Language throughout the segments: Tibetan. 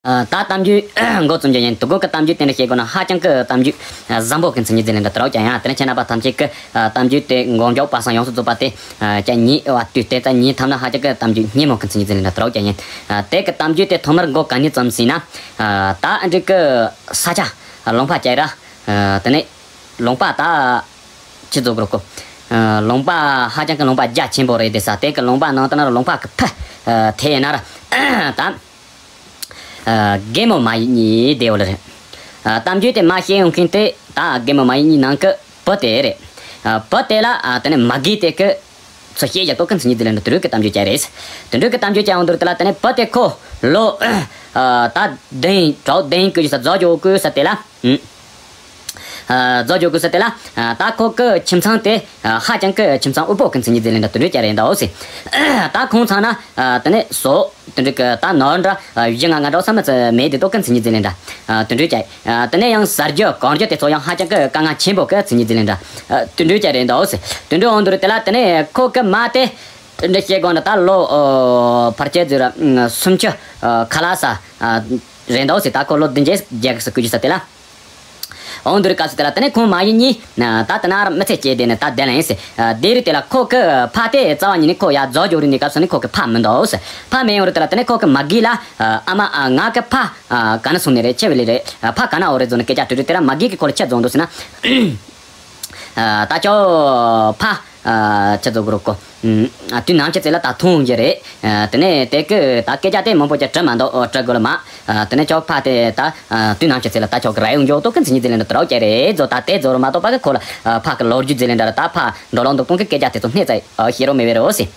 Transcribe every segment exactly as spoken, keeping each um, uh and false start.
ད་གཏམ་རྒྱུད་འགོ་རྩོམ་རྒྱུ་ཡིན། དུ་གོ་གི་གཏམ་རྒྱུད་དེ་འདྲ་བཤད་དགོས་ན་ཧ་ཅང་གི་གཏམ་རྒྱུད་བཟང་པོ་གི་མཚན་ཉིད་ཟིག་ལེན་འདྲ་དུ་རོགས་ཀྱང་ཡང་དེ་ནས་ཁྱེད་རྣམ་པ་ཐམས་ཅད་ཀྱི་གཏམ་རྒྱུད་དེ་མགོ་མཇུག་པ་སང་ཡོངས་སུ་རྫོགས་པ་དེ་ཀྱང་ཉིད་བ་དུས་དེ་ད་ཉིད་ཐམ་ན་ཧ་ཅང་གི་གཏམ་རྒྱུད་སྙན་མོ་གི་མཚན་ཉིད་ཟིག་ལེན་འདྲ་དུ་རོགས་ཀྱང་ཡིན། དེ་གི་གཏམ་རྒྱུད་དེ་ཐོག་མར་མགོ་ག་ནས་བརྩམས་ཟིན་ན། ད་འདྲི་གི་ས་ཆ་ལུང་པ་བཅས་ར། དེ་ནས་ལུང་པ་ད་ཅི་ཚོ་གི་རོ་ཀོ། ལུང་པ་ཧ་ཅང་གི་ལུང་པ་རྒྱ་ཆེན་པོ་རེད་དེ་ས་དེ་གི་ལུང་པ་ནང་དུ་ན་ལུང་པ་གི་ཕུ་དེ་ཡིན་ན་ར། ད། རྒན་མོ་མ་ཡིན་གཉིས་བསྡད་ཡོད་ལ་རེད། གཏམ་རྒྱུད་དེ་མ་བཤད་ཡོང་མཁན་དེ་ད་རྒན་མོ་མ་ཡིན་གཉིས་ནང་གི་བུ་དེ་རེད། བུ་དེ་ལ་དེ་ནས་མ་གིས་དེ་གི་ཚོ་བཤད་རྒྱག་ཏོ་ཀུན་ཚོ་གཉིས་དེ་ལ་འདི་དུ་རུ་གི་གཏམ་རྒྱུད་ཅན་རེད། དུ་རུ་གི་གཏམ་རྒྱུད་ཅན་འོང་དུ་རུ་དེ་ལ་དེ་ནས་བུ་དེ་ཁོ་ལོ་ད་བདུན་གྲོགས་བདུན་ཀུ་ཞིག་ས་རྫོགས་རྒྱུ་ཀུ་ས་དེ་ལ། རྫོགས་རྒྱུ་ཀུ་ས་དེ་ལ། ད་ཁོ་གི་ཁྱིམ་ཚང་དེ་ཧ་ཅང་གི་ཁྱིམ་ཚང་དབུལ་པོ་གི་མཚན་ཉིད་དེ་ལ་འདི་དུ་རུ་ཅན་རེད་འདའོ་སི། ད་ཁོང་ཚང་ན་དེ་ནས་སོ། དེ་འདྲ་གི་ད་ནོར་འདྲ་བཞི་ལྔ་ལྔ་འདྲ་བསམ་མི་ཚེ་མེད་དེ་ཏོ་ཀི་མཚན་ཉིད་ཟིན་ལེན་འདྲ། དེ་འདྲ་བྱས། དེ་ནས་ཡང་ཟ་རྒྱུ་གོན་རྒྱུ་དེ་ཚོ་ཡང་ཧ་ཅང་གི་དཀའ་ངལ་ཆེན་པོ་གི་མཚན་ཉིད་ཟིན་ལེན་འདྲ། དེ་འདྲ་བྱས་རེད་འདུག་ཟེར། དེ་འདྲ་འོང་དུས་དེ་ལ་དེ་ནས་ཁོ་གི་མ་དེ། དེ་འདྲ་བྱེད་དགོས་འདྲ་ད་ལོ་ཕར་ཆེར་ཟེར་ར་སུམ་ཅུ་ཁ་ལག་ས་རེད་འདུག་ཟེར། ད་ཁོ་ལོ་བདུན་བརྒྱད་བརྒྱད་གི་ས་སྐུ་ཞིག་ས་དེ་ལ། འོང་དུས་སྐབས་སུ་དེ་ལ་དེ་ནས་ཁོང་མ་ཡིན་གཉིས་ད་དེ་ན་མི་ཚེ་སྐྱེལ་དེ་ནས་ད་བསྡད་ལ་ཡིན་ཟེར། དེ་རིང་དེ་ལ་ཁོ་གི་ཕ་དེ་རྩ་བ་ཉིད་ནས་ཁོ་ཡར་རྫོགས་རྒྱུ་རིང་ནས་སྐབས་སུ་ནས་ཁོ་གི་ཕ་མི་འདུག་ཟེར། ཕ་མེད་ཡོང་རུ་དེ་ལ་དེ་ནས་ཁོ་གི་མ་གིས་ལ་ཨ་མ་ང་གི་ཕ་ག་ན་སོང་ནས་རེད་ཆེ་བ་ལས་རེད་ཕ་ག་ན་འོ་རེད་ཟོ་ནས་སྐད་ཆ་དྲི་དུས་དེ་ལ་མ་གིས་གི་ཁོ་ལ་ཆེ་རྫོང་འདུག་ཟེར་ན། ད་ཅོ་ཕ། ཆེ་ཚོ་གུ་རུ་ཀོ། དུས་ནམ་ཆེ་ཚེ་ལ་ད་ཐུང་རྒྱུ་རེད། དེ་ནས་དེ་གི་ད་སྐད་ཆ་དེ་མང་པོ་ཅིག་དྲི་མ་འདུག་ཨོ་དྲི་དགོས་ལ་མ། དེ་ནས་ཅོག་ཕ་དེ་ད་དུས་ནམ་ཆེ་ཚེ་ལ་ད་ཅོག་གི་ར་ཡོང་འཇོག་ཏོ་ཀི་མཚན་ཉིད་དེ་ལེན་ད་དྲའོ་ཀྱ་རེད་ཛོ། ད་དེ་ཛོ་རུ་མ་གཏོགས་པ་གི་ཁོ་ལ་ཕ་གི་ལོ་རྒྱུས་ཟེར་ལེན་ད་ར་ད་ཕ་འགྲོ་ལོང་འདུག་གཏོང་གི་སྐད་ཆ་དེ་ཚོ་སྣེ་ཙ་ཤེས་རོགས་མེད་བེ་རོ་སི།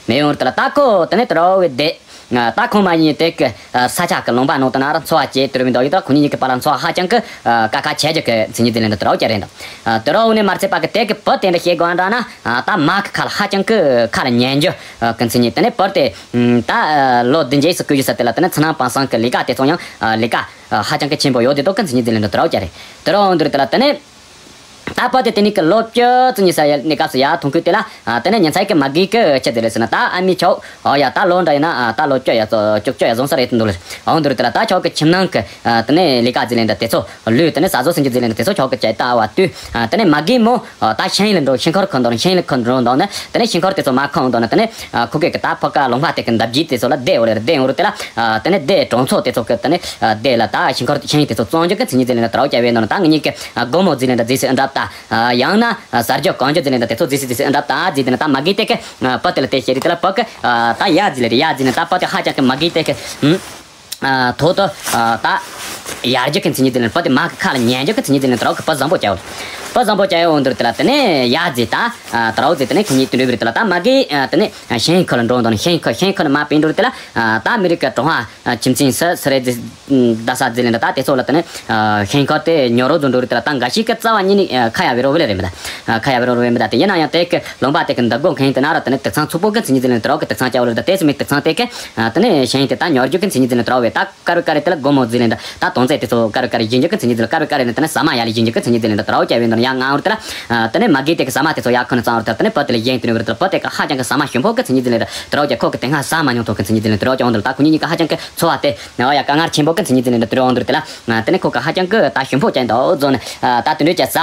མེ་ཡོང་རུ་དེ་ལ་ད་ཁོ་དེ་ནས་དྲའོ་བེ་དེ། ད་ཁོང་མ་ཡིན་དེ་གི་ས་ཆ་གི་ལུང་པ་ནང་དུ་ན་ར་འཚོ་བ་སྐྱེལ་དུ་རུ་མི་འདུག་ཡོད་ད་ཁོ་གཉིས་གཉིས་ཀྱི་བར་ལ་འཚོ་བ་ཧ་ཅང་གི་དཀའ་ཁག་ཆེ་རྒྱུ་གི་མཚན་ཉིད་དེ་ལེན་ད་དྲའོ་ཀྱ་རེད་འདུག་དྲའོ་ནས་མར་ཚེ་པ་གི་དེ་གི་བུ་དེ་འདྲ་ཤེས་དགོས་འདྲ་ན། ད་མ་གི་ཁ་ལ་ཧ་ཅང་གི་ཁ་ལ་ཉན་རྒྱུ་གི་མཚན་ཉིད་དེ་ནས་བུ་དེ། ད་ལོ་བདུན་བརྒྱད་སུ་སྐུ་ཞིག་ས་དེ་ལ་དེ་ནས་ཚུར་ནང་པང་སང་གི་ལས་ཀ་དེ་ཚོ་ཡང་ལས་ཀ་ཧ་ཅང་གི་ཆེན་པོ་ཡོད་དེ་ཏོ་གི་མཚན་ཉིད་དེ་ལེན་ད་དྲའོ་ཀྱ་རེད། དྲའོ་འདུག་དེ་ལ་དེ་ནས། ད་བུ་དེ་དེ་ནས་ཀི་ལོ་བཅུ་ཙམ་ཉིན་ས་ཡ་ནི་སྐབས་སུ་ཡ་ཐོང་ཁུལ་དེ་ལ། དེ་ནས་ཉིན་ཚད་ཀྱི་མ་གི་ཀི་ཆེ་དེ་ལས་ཟེར་ན་ད་ཨ་མི་ཆོག་ཨོ་ཡ་ད་ལོ་འདྲ་ཡིན་ན་ད་ལོ་བཅུ་ཡ་ཙོ་བཅུ་བཅུ་ཡ་བཟུང་ས་རེད་དུ་འདུག་ལ། ཨོ་འདུག་དེ་ལ་ད་ཆོག་གི་ཁྱིམ་ནང་གི་དེ་ནས་ལས་ཀ་ཟི་ལེན་འདྲ་དེ་ཚོ་ལུས་དེ་ནས་ཟ་ཟོ་སེམས་ཀྱི་ཟི་ལེན་འདྲ་དེ་ཚོ་ཆོག་གི་ཅེ་ད་བ་དུས། དེ་ནས་མ་གི་མོ་ད་ཤིང་ལ་འགྲོ་ཤིང་འཁོར་ཁོ་འདོན་ཤིང་ལ་ཁོ་འགྲོ་འདོན་ནས་དེ་ནས་ཤིང་འཁོར་དེ་ཚོ་མ་ཁོང་འདོན་ནས་དེ་ནས་ཁོ་གི་ད་ཕ་ཀ་ལུང་པ་དེ་གི་འདབ་ཀྱི་དེ་ཚོ་ལ་བསྡད་འོ་ལེ་བསྡད་འོ་རུ་དེ་ལ། དེ་ནས་བསྡད་གྲོང་ཚོ་དེ་ཚོ་གི་དེ་ནས། དེ་ལ་ད་ཤིང་འཁོར་ཤིང་དེ་ཚོ་བཙོང་རྒྱུ་གི་མཚན་ཉིད་དེ་ལེན་ད་དྲའོ་ཀྱ་བེ་ནོ་ན་ད་ངེད་གཉིས་ཀྱི་སྒོ་མོ་ཟི་ལེན་ད་ཟི་སི་འདྲ་ད། ཡང་ན་ཟ་རྒྱུ་གོན་རྒྱུ་ཟི་ལེན་ད་དེ་ཚོ་ཟི་སི་ཟི་སི་འདྲ་ད་ཟི་དེ་ན་ད་མ་གི་དེ་གི་བུ་དེ་ལ་དེ་ཤེས་རི་དེ་ལ་བུ་གི་ད་ཡ་ཟི་ལེ་རི་ཡ་ཟི་ན་ད་བུ་དེ་ཧ་ཅང་གི་མ་གི་དེ་གི་ཐོག་ཏུ་ད་ཡར་རྒྱུ་གི་མཚན་ཉིད་དེ་ལེན་བུ་དེ་མ་གི་ཁ་ལ་ཉན་རྒྱུ་གི་མཚན་ཉིད་དེ་ལེན་དྲའོ་གི་བུ་བཟང་པོ་བྱའོ། བུ་བཟང་པོ་བྱའོ་འོང་དུར་དེ་ལ་དེ་ནས་ཡ་ཟི་ད་དྲའོ་ཟི་དེ་ནས་ཁི་གཉིས་དུ་འདྲ་བི་རི་དེ་ལ་ད་མ་གི་དེ་ནས་ཤིང་ཁུ་ལ་འགྲོ་འདོན་ཤིང་ཁུ་ཤིང་ཁུ་ལ་མ་པིན་འགྲོ་དེ་ལ་ད་མི་རིགས་གི་གྲོང་ཧ། ཁྱིམ་མཚེས་སུ་སུ་རེད་ཟེར། རྡ་ས་ཟེར་ལེན་ད་ད་དེ་ཚོ་ལ་དེ་ནས་ཤིང་འཁོར་དེ་ཉོ་རོགས་ཚོ་འགྲོ་རེད་དེ་ལ་ད་འགའ་ཞིག་གི་རྩ་བ་ཉིད་ནས་ཁ་ཡ་བེ་རོ་བེ་ལེ་རེད་མི་ད། ཁ་ཡ་བེ་རོ་བེ་མི་ད་དེ་ཡིན་ན་ཡང་དེ་གི་ལུང་པ་དེ་གི་འདབས་སྒོ་མཁན་དེ་ན་ར་དེ་ནས་དུག་ཚང་ཚུགས་པོ་གི་མཚན་ཉིད་ཟེར་ལེན་དྲའོ་གི་དུག་ཚང་སྐྱ་བོ་རེད་ད་དེ་སུ་མི་དུག་ཚང་དེ་གི་དེ་ནས་ཤིང་དེ་ད་ཉོ་རྒྱུ་གི་མཚན་ཉིད་ཟེར་ལེན་དྲའོ་བེ་ད་ཀ་རུ་ཀ་རེ་དེ་ལ་སྒོ་མོ་ཟེར་ལེན་ད་ད་དོང་ཙེ་དེ་ཚོ་ཀ་རུ་ཀ་རེ་ཡིན་རྒྱུ་གི་མཚན་ཉིད་ཟེར་ལེན་ཀ་རུ་ཀ་རེ་ནས་དེ་ནས་ཟ་མ་ཡ་ལ་ཡིན་རྒྱུ་གི་མཚན་ཉིད་ཟེར་ལེན་ད་དྲའོ་སྐྱ་བེ་འདོན་ཡ་ང་འོར་དེ་ལ་དེ་ནས་མ་གི་དེ་གི་ཟ་མ་དེ་ཚོ་ཡ་ཁོ་ན་ཚང་འོར་དེ་ལ་དེ་ནས་བུ་དེ་ལ་ཡིན་དེ་ནས་བེ་རོ་དེ་ལ་བུ་དེ་གི་ཧ་ཅང་གི་ཟ་མ་ཞིམ་པོ་གི་མཚན་ཉིད་ཟེར་ལེན་ད་དྲའོ་སྐྱ་ཁོ་གི་དེ་སྔ་ཟ་མ་མྱོང་ཐོག་གི་མཚན་ཉིད་ཟེར་ལེན་དྲའོ་སྐྱ་འོང་དེ་ལ་ད་ཁོ་གཉིས་གཉིས་ཀ་ཧ་ཅང་གི་འཚོ་བ་དེ། ཨོ་ཡ་དཀའ་ངལ་ཆེན་པོ་གི་མཚན་ཉིད་དེ་ལེན་ད་དུ་རེ་འོང་དུར་དེ་ལ། དེ་ནས་ཁོ་ག་ཧ་ཅང་གི་ད་ཞིམ་པོ་ཅན་དོ་ཟོ་ནས། ད་དུ་འདྲེ་ཅ་ཟ།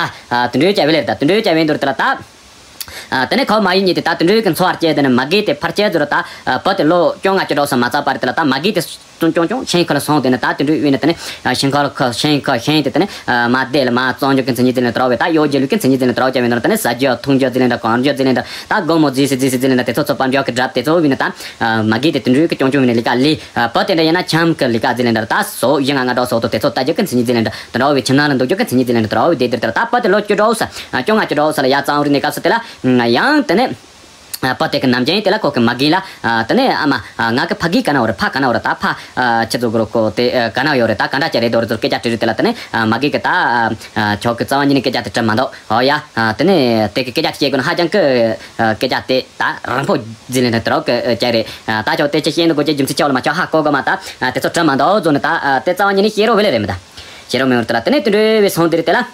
དུ་འདྲེ་ཅ་བེ་ལེར་ད་དུ་འདྲེ་ཅ་བེ་འདུར་དེ་ལ་ད། དེ་ནས་ཁོ་མ་ཡིན་ཉིད་དེ་ད་དུ་འདྲེ་གི་འཚོ་བར་སྐྱེས་དེ་ནས་མ་གི་དེ་ཕར་སྐྱེས་ཟོ་ར་ད། བུ་དེ་ལོ་བཅོ་ལྔ་ཅི་འགྲོ་ས་མ་ཚ་པར་དེ་ལ་ད་མ་གི་དེ་ཅུང་ཅུང་ཅུང་ཤིང་ཁ་ལ་སོང་དེ་ནས་ད་དུ་འདྲེ་བེ་ནས་དེ་ནས་ཤིང་ཁ་ལ་ཁ་ཤིང་ཁ་ཤིང་དེ་དེ་ནས་མ་བསྡད་ལ་མ་བཙོང་རྒྱུ་གི་མཚན་ཉིད་དེ་ལེན་དྲའོ་བེ་ད་ཡོ་རྒྱལ་ལུགས་གི་མཚན་ཉིད་དེ་ལེན་དྲའོ་ཅ་བེ་འདུར་དེ་ནས་ཟ་རྒྱུ་འཐུང་རྒྱུ་དེ་ལེན་དྲ་གང་རྒྱུ་དེ་ལེན་དྲ་ད་སྒོ་མོ་རྫིས་སི་རྫིས་སི་དེ་ལེན་དྲ་དེ་ཚོ་ཚོ་པར་འཇོག་གི་འདྲ་དེ་ཚོ་བེ་ནས་ད། མ་གི་དེ་དུ་འདྲུ་གི་ཅུང་ཅུང་བི་ནི་ལི་ཀ་ལི། བུ་དེ་འདྲ་ཡིན་ན་ཆམ་གི་ལི་ཀ་ཟི་ལེན་ད་ད་སོ་ཡིན་ང་ང་འདྲ་སོ་ཏོ་དེ་ཚོ་ལྟ་རྒྱུ་གི་མཚན་ཉིད་ཟི་ལེན་ད་དུ་འདྲ་བི་ཁྱིམ་ནང་ལ་འདུག་རྒྱུ་གི་མཚན་ཉིད་ཟི་ལེན་ད་དུ་འདྲ་བི་དེ་དེ་ད་བུ་དེ་ལོ་བཅུ་འདྲ་ས་ཅུང་ང་བཅུ་འདྲ་ས་ལ་ཡ་ཙང་རི་ནི་སྐབས་སུ་དེ་ལ་ཡང་དེ་ནས་བུ་དེ་གི་ནམ་རྒྱུན་དེ་ལ་ཁོ་གི་མ་གི་ལ་དེ་ནས་ཨ་མ་ང་གི་ཕ་གི་ག་ན་བ་ར་ཕ་ག་ན་བ་ར་ད་ཕ་ཆི་ཚོ་གི་རོ་ཀོ་དེ་ག་ན་ཡོ་རེ་ད་ག་འདྲ་ཅི་རེད་དོ་རེ་ཚོ་སྐད་ཆ་དྲི་རེ་དེ་ལ་དེ་ནས་མ་གི་གི་ད་ཆོག་གི་རྩ་བ་ཉིད་ནས་སྐད་ཆ་དེ་དྲི་མ་འདུག་ཨོ་ཡ་དེ་ནས་དེ་གི་སྐད་ཆ་དེ་བཤད་དགོས་ན་ཧ་ཅང་གི་སྐད་ཆ་དེ་ད་རང་པོ་ཟི་ལེན་ད་དུ་རོགས་གི་ཅི་རེད། ད་ཆོག་དེ་ཅི་ཤེས་འདུག་གོ་ཅི་རྒྱུ་མཚན་ཆོག་ལ་མ་ཆོག་ཧ་གོ་གོ་མ་ད། དེ་ཚོ་དྲི་མ་འདུག་ཟོ་ནི་ད། དེ་རྩ་བ་ཉིད་ནས་ཤེས་རོགས་བེ་ལེ་རེད་མི་ད། ཤེས་རོགས་མི་འོར་དེ་ལ་དེ་ནས་དུ་འདྲེ་བའི་སོང་དེ་རེད་དེ་ལ།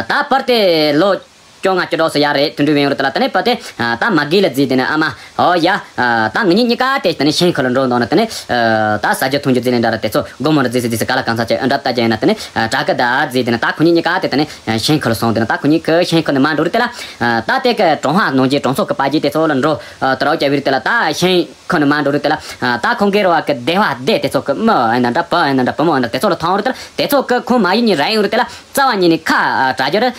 ད་བར་དེ་ལོ། བཅོ་ལྔ་བཅུ་དྲུག་སུ་ཡ་རེད། དུ་འདྲི་བའི་རུ་དེ་ལ་དེ་ནས་བུ་དེ་ད་མ་གི་ལ་རྫི་དེ་ནས་ཨ་མ། ཨོ་ཡ། ད་ངེད་གཉིས་གཉིས་ཀ་དེ་དེ་ནས་ཤིང་ཁུལ་ལ་འགྲོ་འདོང་ན་དེ་ནས་ད་ཟ་རྒྱུ་འཐུང་རྒྱུ་རྫི་ལེན་འདྲ་ར་དེ་ཚོ་སྒོར་མོ་ར་རྫི་སི་རྫི་སི་ག་ལ་གང་ས་ཆེ་འདྲ་ལྟ་རྒྱུ་ཡིན་ན་དེ་ནས་དྲག་གི་ད་རྫི་དེ་ནས་ད་ཁོ་གཉིས་གཉིས་ཀ་དེ་དེ་ནས་ཤིང་ཁུལ་ལ་སོང་དེ་ནས་ད་ཁོ་གཉིས་ཀ་ཤིང་ཁུལ་ནས་མ་འགྲོ་རུ་དེ་ལ་ད་དེ་གི་གྲོང་ཧ་ནང་གི་གྲོང་ཚོ་གི་པ་ཇི་དེ་ཚོ་ལ་འགྲོ་དེ་རོགས་རྒྱབ་བི་རུ་དེ་ལ་ད་ཤིང་ཁུལ་ནས་མ་འགྲོ་རུ་དེ་ལ་ད་ཁོང་གི་རོ་བ་གི་སྡེ་བ་སྡེ་དེ་ཚོ་གི་མི་ཨེ་ན་འདྲ་བུ་ཨེ་ན་འདྲ་བུ་མོ་ཨེ་ན་དེ་ཚོ་ལ་ཐོང་རུ་དེ་ལ་དེ་ཚོ་གི་ཁོང་མ་ཡིན་ནི་ར་ཡིན་རུ་དེ་ལ། རྩ་བ་ཉིད་ནས་ཁ་དྲ་རྒྱུ་རེད།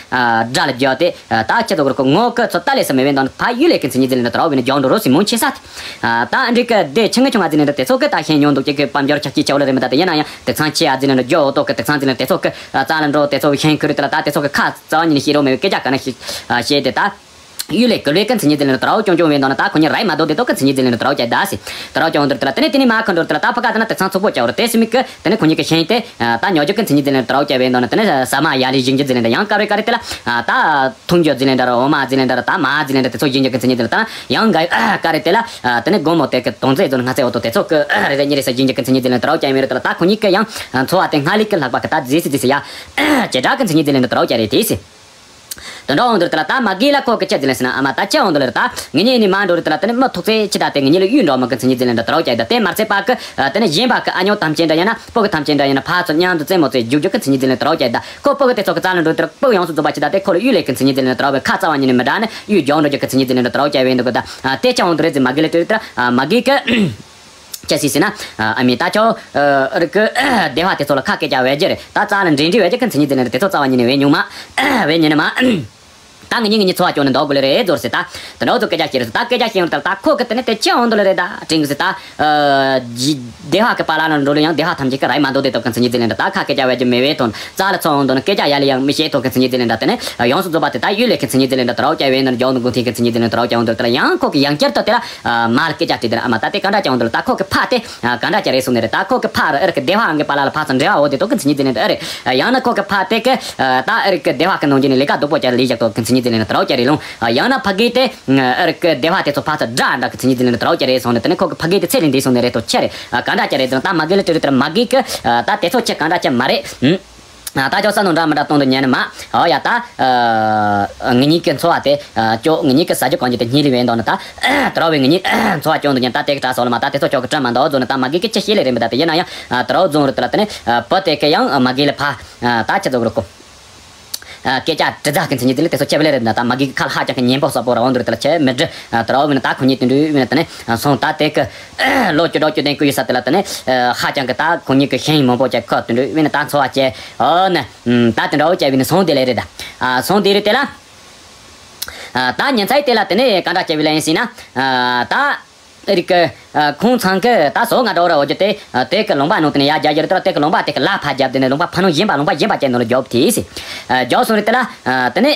དགྲ་ལ་རྒྱུ་དེ་ད་ཁྱེད་ཚོ་གི་ངོ་གི་ཚོ་ལྟ་ལས་ས་མེད་བས་འདོན་ཕ་ཡུལ་ལས་ཀི་ཚི་ཉི་ཛི་ལེན་ད་དྲ་བ་བས་ན་རྒྱང་འགྲོ་རོ་སི་མོན་ཆེ་ས་ད་འགྲིག་གི་དེ་ཆི་ངེ་ཆུང་ང་ཛི་ལེན་ད་དེ་ཚོ་གི་ད་ཤེས་མྱོང་འདུག་ཅིག་གི་དཔལ་འབྱོར་ཆག་སྐྱིད་ཆག་ལ་རེད་མི་ད་དེ་ཡིན་ན་ཡང་དེ་ཚང་ཆེ་ཨ་ཛི་ལེན་ད་རྒྱུ་འོ་ཏོ་གི་དེ་ཚང་ཛི་ལེན་དེ་ཚོ་གི་རྩ་ལ་འགྲོ་དེ་ཚོ་གི་ཤེས་ཁུ་རེད་དེ་ལ་ད་དེ་ཚོ་གི་ཁ་རྩ་བ་ཉིད་ནས་ཤེས་རོ་མེད་བས་སྐད་ཆ་ག་ན་ཤེས་ཤེས་དེ་ད། ཡུལ་ལས་ཀི་ལོས་ཀི་ཚི་ཉི་ཛི་ལེན་ད་དྲ་བ་ཅུང་ཅུང་བས་འདོན་ད་ཁོ་ཉི་ར་ཡི་མ་དོ་དེ་ཏོ་གི་ཚི་ཉི་ཛི་ལེན་ད་དྲ་བ་ཅུང་ད་སི་དྲ་བ་ཅུང་འདོར་དེ་ལ་དེ་ནས་དེ་ནས་མ་ཁ་འདོར་དེ་ལ་ད་ཕ་ག་དེ་ན་དེ་ཚང་ཚུགས་པོ་ཅའོ་ར་དེ་སི་མི་ཀི་དེ་ནས་ཁོ་ཉི་ཀི་ཤེས་དེ་ད་ཉོ་རྒྱུ་ཀི་ཚི་ཉི་ཛི་ལེན་ད་དྲ་བ་ཅུང་བས་འདོན་དེ་ནས་ས་མ་ཡ་ལི་ཞིང་རྒྱུ་ཛི་ལེན་ད་ཡང་ཀ་རེ་ཀ་རེ་དེ་ལ་ད་འཐུང་རྒྱུ་ཛི་ལེན་ད་ར་འོ་མ་ཛི་ལེན་ད་ར་ད་མ་ཛི་ལེན་ད་དེ་ཚོ་ཞིང་རྒྱུ་ཀི་ཚི་ཉི་ཛི་ལེན་ད་ཡང་ག་ཀ་རེ་དེ་ལ་དེ་ནས་སྒོར་མོ་དེ་ཀི་དོང་ཙེ་ཛོ་ན་ང་ཚེ་འོ་ཏོ་དེ་ཚོ་ཀི་རེ་རེ་ཉི་རེ་ས་ཞིང་རྒྱུ་ཀི་ཚི་ཉི་ཛི་ལེན་ད་དྲ་བ་ཅུང་བས་རེད་དེ་ལ་ད་ཁོ་ཉི་ཀི་ཡང་འཚོ་བ་དེ་སྔ་ལི་ཀི་ལྷག་པ་ཀི་ད་ཛི་སི་ཛི་སི་ཡ་ཇེ་དྲག་ཀི་ཚི་ཉི་ཛི་ལེན་ད་དྲ་བ་ཅུང་རེད་དེ་སི། དོན་འགྲོ་འོང་དུ་རེད་དེ་ལ་ད་མ་གི་ལ་ཁོ་གི་ཅི་ཟེར་ལེ་ཟེར་ན་ཨ་མ་ད་ཅི་འོང་དུ་ལེ་རེད་ད་ངེད་གཉིས་ནི་མ་འགྲོ་རེད་དེ་ལ་དེ་ནི་མི་ཐུག་ཚེ་ཅི་ད་དེ་ངེད་གཉིས་ལ་གཡུས་འགྲོ་མི་གི་ཚི་ཉི་ཟེར་ལེ་འདྲ་དེ་རོགས་ཀྱི་ད་དེ་མར་ཚེ་པ་གི་དེ་ནི་གཞན་པ་གི་ཨ་ཉོ་ཐམས་ཅད་འདྲ་ཡིན་ན་སྤུ་གི་ཐམས་ཅད་འདྲ་ཡིན་ན་ཕ་ཚོ་མཉམ་དུ་རྩེད་མོ་རྩེ་རྒྱུག་རྒྱུག་གི་ཚི་ཉི་ཟེར་ལེ་དེ་རོགས་ཀྱི་ད་ཁོ་སྤུ་གི་དེ་ཚོ་གི་རྩ་ལ་འགྲོ་དེ་ར་སྤུ་གི་ཡོངས་སུ་རྫོགས་པ་ཅི་ད་དེ་ཁོ་ལ་གཡུས་ལས་གི་ཚི་ཉི་ཟེར་ལེ་འདྲ་དེ་རོགས་ཀྱི་ཁ་རྩ་བ་ཉིད་ནས་མི་འདྲ་ནི་གཡུས་རྒྱུག་འགྲོ་རྒྱུ་གི་ཚི་ཉི་ཟེར་ལེ་འདྲ་དེ་རོགས་ཀྱི་བས་འདུག་གི་ད་དེ་ཅི་འོང་དུ་རེད་ཟེར་མ་གི་ལ་དྲིས་རེད་དེ་ལ་མ་གི་གི་ཅི་ཟེར་ཟེར་ན། ཨ་མི་ད་ཆོ། ཨ་རི་ཀི་སྡེ་བ་དེ་ཚོ་ལ་ཁ་སྐད་རྒྱག་བས་རྒྱུ་རེད་ད་རྩ་ལ་འདྲེ་འདྲེ་བས་རྒྱུ་ཀི་ཚི་ཉི་ཟེར་ལེ་དེ་ཚོ་རྩ་བ་ཉིད་ནས་བས་ཉུང་མ། བས་ཉིན་ནི་མ། ད་ངེད་གཉིས་ངེད་གཉིས་འཚོ་བ་སྐྱོང་ནས་འདུག་དགོས་ལེ་རེད་ཟོར་ཟེར་ད། དེ་འདྲ་བོ་ཚོ་སྐད་ཆ་བཤད་རེད་ཟེར་ད་སྐད་ཆ་བཤད་ཡོང་དུས་ད་ཁོ་གི་དེ་ནི་དེ་ཅི་འོང་དུ་ལེ་རེད་ད་དྲན་གི་ཟེར་ད། ཨ་སྡེ་བ་གི་པ་ལ་ལ་འགྲོ་ལེ་ཡང་སྡེ་བ་ཐམས་ཅད་ཀྱི་ར་ཡི་མ་འདུག་དེ་ཐོག་ཀི་ཚི་ཉི་ཟེར་ལེ་འདྲ་ད་ཁ་སྐད་རྒྱག་བས་རྒྱུ་མེད་བས་དོན་རྩ་ལ་ཚོ་འོང་དུ་ནི་སྐད་ཆ་ཡ་ལེ་ཡང་མི་བཤད་ཐོག་ཀི་ཚི་ཉི་ཟེར་ལེ་འདྲ་དེ་ནི་ཡོངས་སུ་རྫོགས་པ་དེ་ད་ཡུལ་ལས་ཀི་ཚི་ཉི་ཟེར་ལེ་འདྲ་དེ་རོགས་ཀྱི་བས་འདུག་ནི་རྒྱུག་འདུག་གུང་ཐིག་ཀི་ཚི་ཉི་ཟེར་ལེ་འདྲ་དེ་རོགས་ཀྱི་འོང་དུ་དེ་ལ་ཡང་ཁོ་གི་ཡང་བསྐྱར་དུ་དེ་ལ་ཨ་མ་ད་དེ་ག་འདྲ་ཅི་འོང་དུ་ལེ་ད་ཁོ་གི་ཕ་དེ་ག་འདྲ་ཅི་རེད་སོང་ནི་རེད་ད་ཁོ་གི་ཕ་ར་ཨེ་རི་ཀི་སྡེ་བ་ཨང་གི་པ་ལ་ལ་ཕ་ཚོ་འབྲེལ་བ་འོ་དེ་ཐོག་ཀི་ཚི་ཉི་ཟེར་ལེ་འདྲ་ཨེ་རེད། ཡང་ན་ཁོ་གི་ཕ་དེ་གི་ད་ཨེ་རི་ཀི་སྡེ་བ་གི་ནང་གི་ནི་ལས་ཀ་སྡུག་པོ་ཅི་རེད་ལས་བཞག་ཐོག་ཀི་ཚི་ཉི་ཟེར་ལེ་འདྲ་དེ་རོགས་ཀྱི་རེད་ལུང་། ཡང་ན་ཕ་གི་དེ་ཨེ་རི་ཀི་སྡེ་བ་དེ་ཚོ་ཕ་ཚོ་དགྲ་འདྲ་ཀི་ཚི་ཉི་ཟེར་ལེ་འདྲ་དེ་རོགས་ཀྱི་རེད་སོང་ནི་དེ་ནི་ཁོ་གི་ཕ་གི་དེ་ཚེ་ལས་འདས་སོང་ནི་རེད་དོ་ཆེ་རེད། ག་འདྲ་ཅི་རེད་ཟེར་ན་ད་མ་གི་ལ་དྲིས་རེད་དེ་ལ་མ་གི་གི་ད་དེ་ཚོ་ཆེ་ག་འདྲ་ཅི་མ་རེད། ཨ་ད་ཅོག་ས་ནོ་འདྲ་མི་འདྲ་གཏོང་དུ་ཉན་ནི་མ། ཨོ་ཡ་ད། ཨ་ངེད་གཉིས་ཀྱི་འཚོ་བ་དེ་ཨ་ཅོག་ངེད་གཉིས་ཀྱི་ཟ་རྒྱུ་གོན་རྒྱུ་དེ་གཉིས་ལས་བས་འདོག་ནི་ད། དེ་ར་བས་ངེད་གཉིས་འཚོ་བ་སྐྱོང་དུ་ཉན་ད་དེ་གི་གྲ་སོགས་ལ་མ་ད་དེ་ཚོ་ཅོག་གི་དྲན་མ་འདུག་བཟོ་ནི་ད་མ་གི་གི་ཅི་ཤེས་ལེ་རེད་མི་ད་དེ་ཡིན་ན་ཡང་ཨ་དེ་ར་བཟུང་རུ་དེ་ལ་དེ་ནི་ཨ་བུ་དེ་གི་ཡང་ཨ་མ་གི་ལ་ཕ་ཨ་ད་ཁྱེད་ཚོ་གི་རུ་ཀོ། ཨ་སྐད་ཆ་དྲི་རྫ་གི་མཚན་ཉིད་དེ་ལ་དེ་ཚོ་ཁྱེད་བས་ལེ་རེད་མི་ད་ད་མ་གི་གི་ཁ་ལ་ཧ་ཅང་གི་ཉན་པོ་ས་པོ་ར་འོང་དུ་རུ་དེ་ལ་ཁྱེད་མི་འདྲི་ཨ་དེ་ར་བས་ནི་ད་ཁོ་གཉིས་དེ་འདྲི་བས་ནི་དེ་ནི་ཨ་སོང་ད་དེ་གི་ལོ་བཅུ་དྲུག་བཅུ་བདུན་སྐུ་ཡོད་ས་དེ་ལ་དེ་ནི་ཨ་ཧ་ཅང་གི་ད་ཁོ་གཉིས་ཀྱི་ཤེས་ཡོན་མང་པོ་ཅིག་ཁོ་དེ་འདྲི་བས་ནི་ད་འཚོ་བ་བྱས་ཨོ་ནི། ད་དེ་འདྲ་བོ་བྱས་པས་ནི་སོང་དེ་ལས་རེད་ད། ཨ་སོང་དེ་རེད་དེ་ལ། ཨ་ད་ཉིན་མཚན་དེ་ལ་དེ་ནས་ག་འདྲ་བྱས་པས་ལ་ཡིན་ཟེར་ན། ཨ་ད་རིག་གི་ཨ་ཁོང་ཚང་གི་ད་སོ་ང་འདྲ་བོ་ར་འོ་རྒྱུ་དེ་ཨ་དེ་གི་ལུང་པ་ནང་དེ་ནས་ཡར་རྒྱག་རྒྱུ་རེད་དེ་ལ་དེ་གི་ལུང་པ་དེ་གི་ལ་ཕར་རྒྱབ་དེ་ནས་ལུང་པ་ཕ་ནང་གཞན་པ་ལུང་པ་གཞན་པ་བཅས་ནང་ལ་རྒྱོབ་དེ་ཟེར། ཨ་རྒྱོབ་སོང་རེད་དེ་ལ། ཨ་དེ་ནས་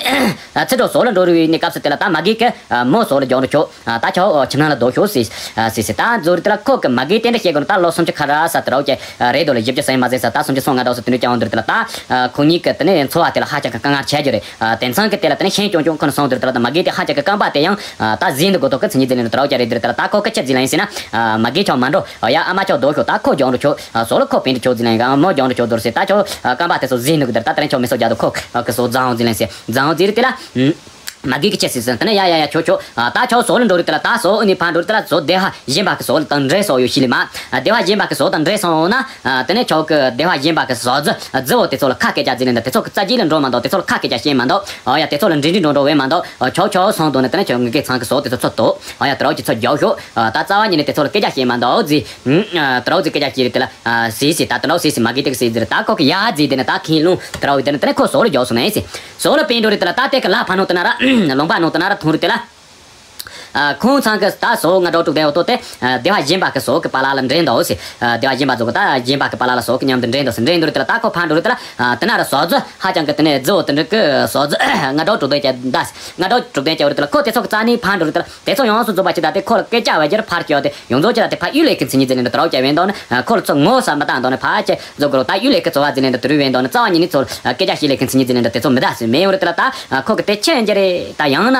ཨ་ཚེ་སྒྲོལ་སོ་ལ་འགྲོ་རུ་བའི་གནས་སྐབས་སུ་དེ་ལ་ད་མ་གི་གི་ཨ་མོ་སོ་ལ་རྒྱོབ་འགྲོ་ཆོག་ཨ་ད་ཁྱོད་ཨ་ཁྱིམ་ནང་ལ་སྡོད་ཤོག་ཟེར། ཨ་ཟེར་ཟེར་ད་རྫོགས་རེད་དེ་ལ་ཁོ་གི་མ་གི་དེ་འདྲ་བཤད་དགོས་ན་ད་ལོ་སུམ་ཅུ་ཁ་ར་ས་དེ་ར་བོ་ཅེ་ཨ་རེད་དོ་ལ་བཞི་བཅུ་ཟིན་མ་ཟིན་ས་ད་སུམ་ཅུ་སོང་ང་འདྲ་བོ་ས་དེ་འདྲ་ཀྱང་འོང་དུ་རེད་དེ་ལ་ད་ཨ་ཁོ་གཉིས་ཀྱི་དེ་ནས་འཚོ་བ་དེ་ལ་ཧ་ཅང་གི་དཀའ་ངལ་འཕྲད་རྒྱུ་རེད། ཨ་དེང་སང་གི་དེ་ལ་དེ་ནས་ཤེས་ཀྱང་ཀྱང་ཁོ་ན་སོང་དུ་རེད་དེ་ལ་ད་མ་གི་དེ་ཧ་ཅང་གི་རྐང་པ་དེ་ཡང་ཨ་ད་ཟིན་དུ་དགོས་དོ་གི་ཚི་གཉིས་དེ་ནས་དེ་ར་བོ་ཅེ་རེད་དེ་རེད་དེ་ལ་ད་ཁོ་གི་ཅི་ཟིན་ལ་ཡིན་ཟེར་ན། ཨ་མ་གི་ཁྱོད་མ་འགྲོ། ཨ་ཡ་ཨ་མ་ཁྱོད་སྡོད་ཤོག་ད་ཁོ་རྒྱང་འགྲོ་ཆོག་ཨ་སོ་ལ་ཁོ་པིན་དུ་ཆོག་ཟིན་ལ་ཡིན་ག་ཨ་མོ་རྒྱང་འགྲོ་ཆོག་དོ་རེད་ཟེར་ད་ཁྱོད་ཨ་རྐང་པ་དེ་ཚོ་ཟིན་དུ་གི་དེ་ར་ད་དེ་རིང་ཁྱོད་མི་སོ་རྒྱག་དོ་ཁོ་ཨ་གི་སོ་རྫང་ཟིན་ལ་ཡིན་ཟེར་རྫང་ཟིན་རེད་དེ་ལ། མ་གི་གི་ཅི་ཟེར་ཟེར་ན་དེ་ནས་ཡ་ཡ་ཡ་ཆོག་ཆོག་ཨ་ད་ཆོག་སོ་ལ་འགྲོ་རེད་དེ་ལ་ད་སོ་ཨ་ནི་ཕ་འགྲོ་རེད་དེ་ལ་སོ་སྡེ་བ་གཞན་པ་གི་སོ་ལ་དང་འདྲེས་སོ་ཡོད་ཤི་ལི་མ། ཨ་སྡེ་བ་གཞན་པ་གི་སོ་དང་འདྲེས་སོང་ན། ཨ་དེ་ནས་ཆོག་གི་སྡེ་བ་གཞན་པ་གི་སོ་རྫི་རྫི་བོ་དེ་ཚོ་ལ་ཁ་སྐད་རྒྱག་རྫི་ལེན་ད་དེ་ཚོ་གི་རྩ་རྒྱུས་ལ་འགྲོ་མ་འདུག་དེ་ཚོ་ལ་ཁ་སྐད་རྒྱག་ཤེས་མ་འདུག་ཨོ་ཡ་དེ་ཚོ་ལ་འདྲི་འདྲི་འགྲོ་འགྲོ་བས་མ་འདུག་ཨ་ཆོག་ཆོག་སོང་དོ་ནས་དེ་ནས་ཆོག་ངི་གི་ཚང་གི་སོ་དེ་ཚོ་ཚོ་དོ་ཨོ་ཡ་དེ་རོགས་ཀྱི་ཚོ་རྒྱག་ཤོག་ཨ་ད་རྩ་བ་ཉིད་ནས་དེ་ཚོ་ལ་སྐད་རྒྱག་ཤེས་མ་འདུག་ཨོ་ཟི། ཨ་དེ་རོགས་ཀྱི་སྐད་རྒྱག་ཤེས་རེད་དེ་ལ། ཨ་སི་སི་ད་དེ་རོགས་སི་སི་མ་གི་དེ་གི་སི་ཟི་རེད་ད་ཁོ་གི་ཡ་ཟི་དེ་ནས་ད་ཁིན་ལུང་དེ་རོགས་དེ་ནས་དེ་ནས་ཁོ་སོ་ལ་རྒྱག་སོང་ནས་སི། སོ་ལ་པིན་འགྲོ་རེད་དེ་ལ་ད་དེ་གི་ལ་ཕ་ནོ་དེ་ན་ར་ལུང་པ་ནོ་དེ་ན་ར་ཐུང་རེད་དེ་ལ། ཨ་ཁོང་ཚང་གི་ད་སོ་ང་འགྲོ་དྲུག་དེ་འོ་ཏོ་དེ་ཨ་སྡེ་བ་གཞན་པ་གི་སོ་གི་པ་ལ་ལ་འདྲེན་དོ་སི། ཨ་སྡེ་བ་གཞན་པ་ཚོ་གི་ད་གཞན་པ་གི་པ་ལ་ལ་སོ་གི་མཉམ་དུ་འདྲེན་དོ་སི་འདྲེན་དོ་རེད་དེ་ལ་ད་ཁོ་ཕ་འགྲོ་རེད་དེ་ལ། ཨ་དེ་ན་ར་སོ་ཛི་ཧ་ཅང་གི་དེ་ནས་རྫི་བོ་དེ་འདྲ་གི་སོ་ཛི་ང་འགྲོ་དྲུག་དེ་ཀྱ་ད་སི་ང་འགྲོ་དྲུག་དེ་ཀྱ་འོ་རེད་དེ་ལ་ཁོ་དེ་ཚོ་གི་རྩ་ནི་ཕ་འགྲོ་རེད་དེ་ལ། དེ་ཚོ་ཡོངས་སུ་རྫོགས་པ་ཅི་ད་དེ་ཁོ་ལ་སྐད་ཆ་བ་རྒྱུར་ཕར་སྐྱོ་དེ་ཡོངས་རྫོགས་ཅི་ད་དེ་ཕ་ཡུལ་ལས་ཀི་ཚི་ཉི་ཟེར་ནས་འདྲ་དྲག་བྱ་བས་འདོན་ནས་ཁོ་ལ་ཚོ་ངོ་ས་མ་ད་འདོན་ནས་ཕ་ཅེ་རྫོགས་གི་རོ་ད་ཡུལ་ལས་ཀི་ཚོ་བ་ཟེར་ནས་འདྲ་དུ་རུ་བས་འདོན་ནས་རྩ་བ་ཉིད་ནས་ཚོ་སྐད་ཆ་ཤེས་ལས་ཀི་ཚི་ཉི་ཟེར་ནས་འདྲ་དེ་ཚོ་མི་ད་ཟེར་མེ་ཡོང་རེད་དེ་ལ་ད་ཁོ་གི་དེ་ཆེན་རྒྱ་རེད་ད་ཡང་ན་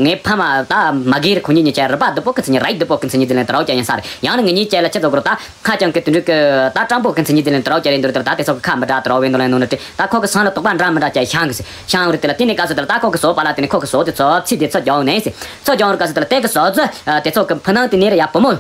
ངའི་ཕ་མ་ད་ མ་གི་རེད། ཁོ་གཉིས་གཉིས་ཆ་རུས་པ་བདུད་པོ་གི་མཚན་ཉིད་ར་ཡིག་བདུད་པོ་གི་མཚན་ཉིད་དེ་ལེན་དུ་ར་བ་ཀྱང་ཡིན་ས་རེད། ཡང་ན་ངེད་གཉིས་ཆ་ལ་ཆི་ཚོ་གོ་རོ་ད་ཧ་ཅང་གི་དུད་འགྲོ་གི་ད་སྤྲང་པོ་གི་མཚན་ཉིད་དེ་ལེན་དུ་ར་བ་ཀྱང་རེད། འདུག་རེད་དེ་ལ་ད་དེ་ཚོ་གི་ཁ་མི་གྲག་དུ་ར་བ་ཡིན་དོ་ལེན་ནོ་ནི་དེ་ད་ཁོ་གི་སང་ལ་དོགས་པ་འདྲ་མི་འདྲ་ཆ་ཤང་གི་སི་ཤང་རེད། དེ་ལ་དེ་ནས་ག་སི་དེ་ལ་ད་ཁོ་གི་སོ་པ་ལ་དེ་ནས་ཁོ་གི་སོ་དེ་ཚོ་ཚིག་དེ་ཚོ་རྒྱག་ནས་སི་ཚོ་རྒྱག་རུ་ག་སི་དེ་ལ་དེ་གི་སོ་ཚོ་དེ་ཚོ་གི་ཕུ་ནང་དེ་ནས་ར་ཡ་བུ་མོ།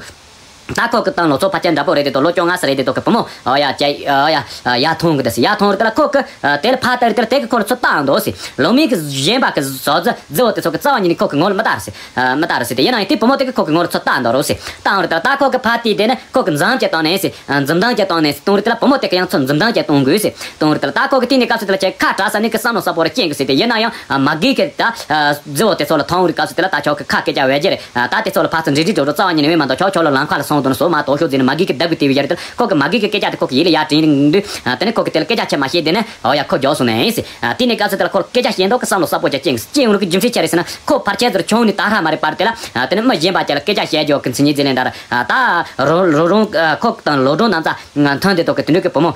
ད་ཁོ་གི་དང་ལོ་ཚོ་ཕལ་ཆེར་འདྲ་པོ་རེད་དེ་དོ། ལོ་བཅོ་ལྔ་ཙམ་རེད་དེ་དོ་གི་བུ་མོ། ཨོ་ཡ་ཅ་ཨོ་ཡ་ཡ་ཐོང་གི་ད་སི་ཡ་ཐོང་རེད་དེ་ལ་ཁོ་གི་དེ་ལ་ཕ་ཏ་རེད་དེ་ལ་དེ་གི་ཁོ་ལ་ཚོད་ལྟ་འདུག་སི། ལོ་མི་གི་གཞན་པ་གི་བཟོ་རྫི་རྫི་བོ་དེ་ཚོ་གི་རྩ་བ་ཉིད་ནས་ཁོ་གི་ངོ་ལ་མི་ལྟ་ར་སི། མི་ལྟ་ར་སི་དེ་ཡིན་ན་ཡང་དེ་བུ་མོ་དེ་གི་ཁོ་གི་ངོ་ལ་ཚོད་ལྟ་འདུག་རོ་སི། ལྟ་འོང་རེད་དེ་ལ་ད་ཁོ་གི་ཕ་ཏི་དེ་ནི་ཁོ་གི་འཛམ་གྱི་སྟེང་ནས་སི། འཛུམ་མདངས་ཀྱི་སྟེང་ནས་སྟོང་རེད་དེ་ལ་བུ་མོ་དེ་གི་ཡང་ཚོ་འཛུམ་མདངས་ཀྱི་གཏོང་དགོས་སི། གཏོང་རེད་དེ་ལ་ད་ཁོ་གི་དེ་ནས་སྐབས་སུ་དེ་ལ་ཆེ་ཁ་གྲག་ས་ནི་གི་བསམ་བློ་གསལ་པོ་ར་སྐྱེ་གི་སི། དེ་ཡིན་ན་ཡང་མ་གི་གི་ད་རྫི་བོ་དེ་ཚོ་ལ་ཐོང་རེད་སྐབས་སུ་དེ་ལ་ད་ཁྱོ་གི་ཁ་སྐད་ཆ་བས་རྒྱུ་རེད། ད་དེ་ཚོ་ལ་ཕར་ཚུར་འདྲི་འདྲི་འགྲོ་འགྲོ་རྩ་བ་ཉིད་ནས་བས་མ་འདུག་ཁྱོ་ཁྱོ་ལ་ལམ་ཁ་ལ་སོང་དུ་ནི་སོ་མ་གཏོགས་ཤོག་ཟེར་ནས་མ་གི་གི་བདག་པོའི་དེ་བས་རྒྱུ་རེད། ཁོ་གི་མ་གི་གི་སྐད་ཆ་དེ་ཁོ་གི་ཡིད་ལ་ཡར་དྲན་རིང་དུས་དེ་ནས་ཁོ་གི་དེ་ལ་སྐད་ཆ་ཆེ་མ་བཤད་དེ་ནས་ཨོ་ཡ་ཁོ་མགྱོགས་སོང་ནས་ཡིན་སི། དེ་ནས་སྐབས་སུ་དེ་ལ་ཁོ་ལ་སྐད་ཆ་བཤད་མདོག་གི་བསམ་བློ་གསལ་པོ་ཅིག་སྐྱེ་གི་སི། སྐྱེ་ཡོང་ནི་གི་རྒྱུ་མཚན་ཆི་རེད་ཟེར་ན་ཁོ་ཕར་ཆེར་ཚུར་ཁྱོང་ནི་ད་ཧྲ་མ་རེད་པར་དེ་ལ་དེ་ནས་མི་གཞན་པ་ཅིག་ལ་སྐད་ཆ་བཤད་རྒྱུ་གི་མཚན་ཉིད་ཟེར་ལེན་འདྲ་ར། ད་རོ་རོ་རོང་ཁོ་དང་ལོ་སྒྲོན་རྣམ་ཚ་མཐུན་དེ་དོ་གི་དུད་འགྲོ་གི་བུ་མོ་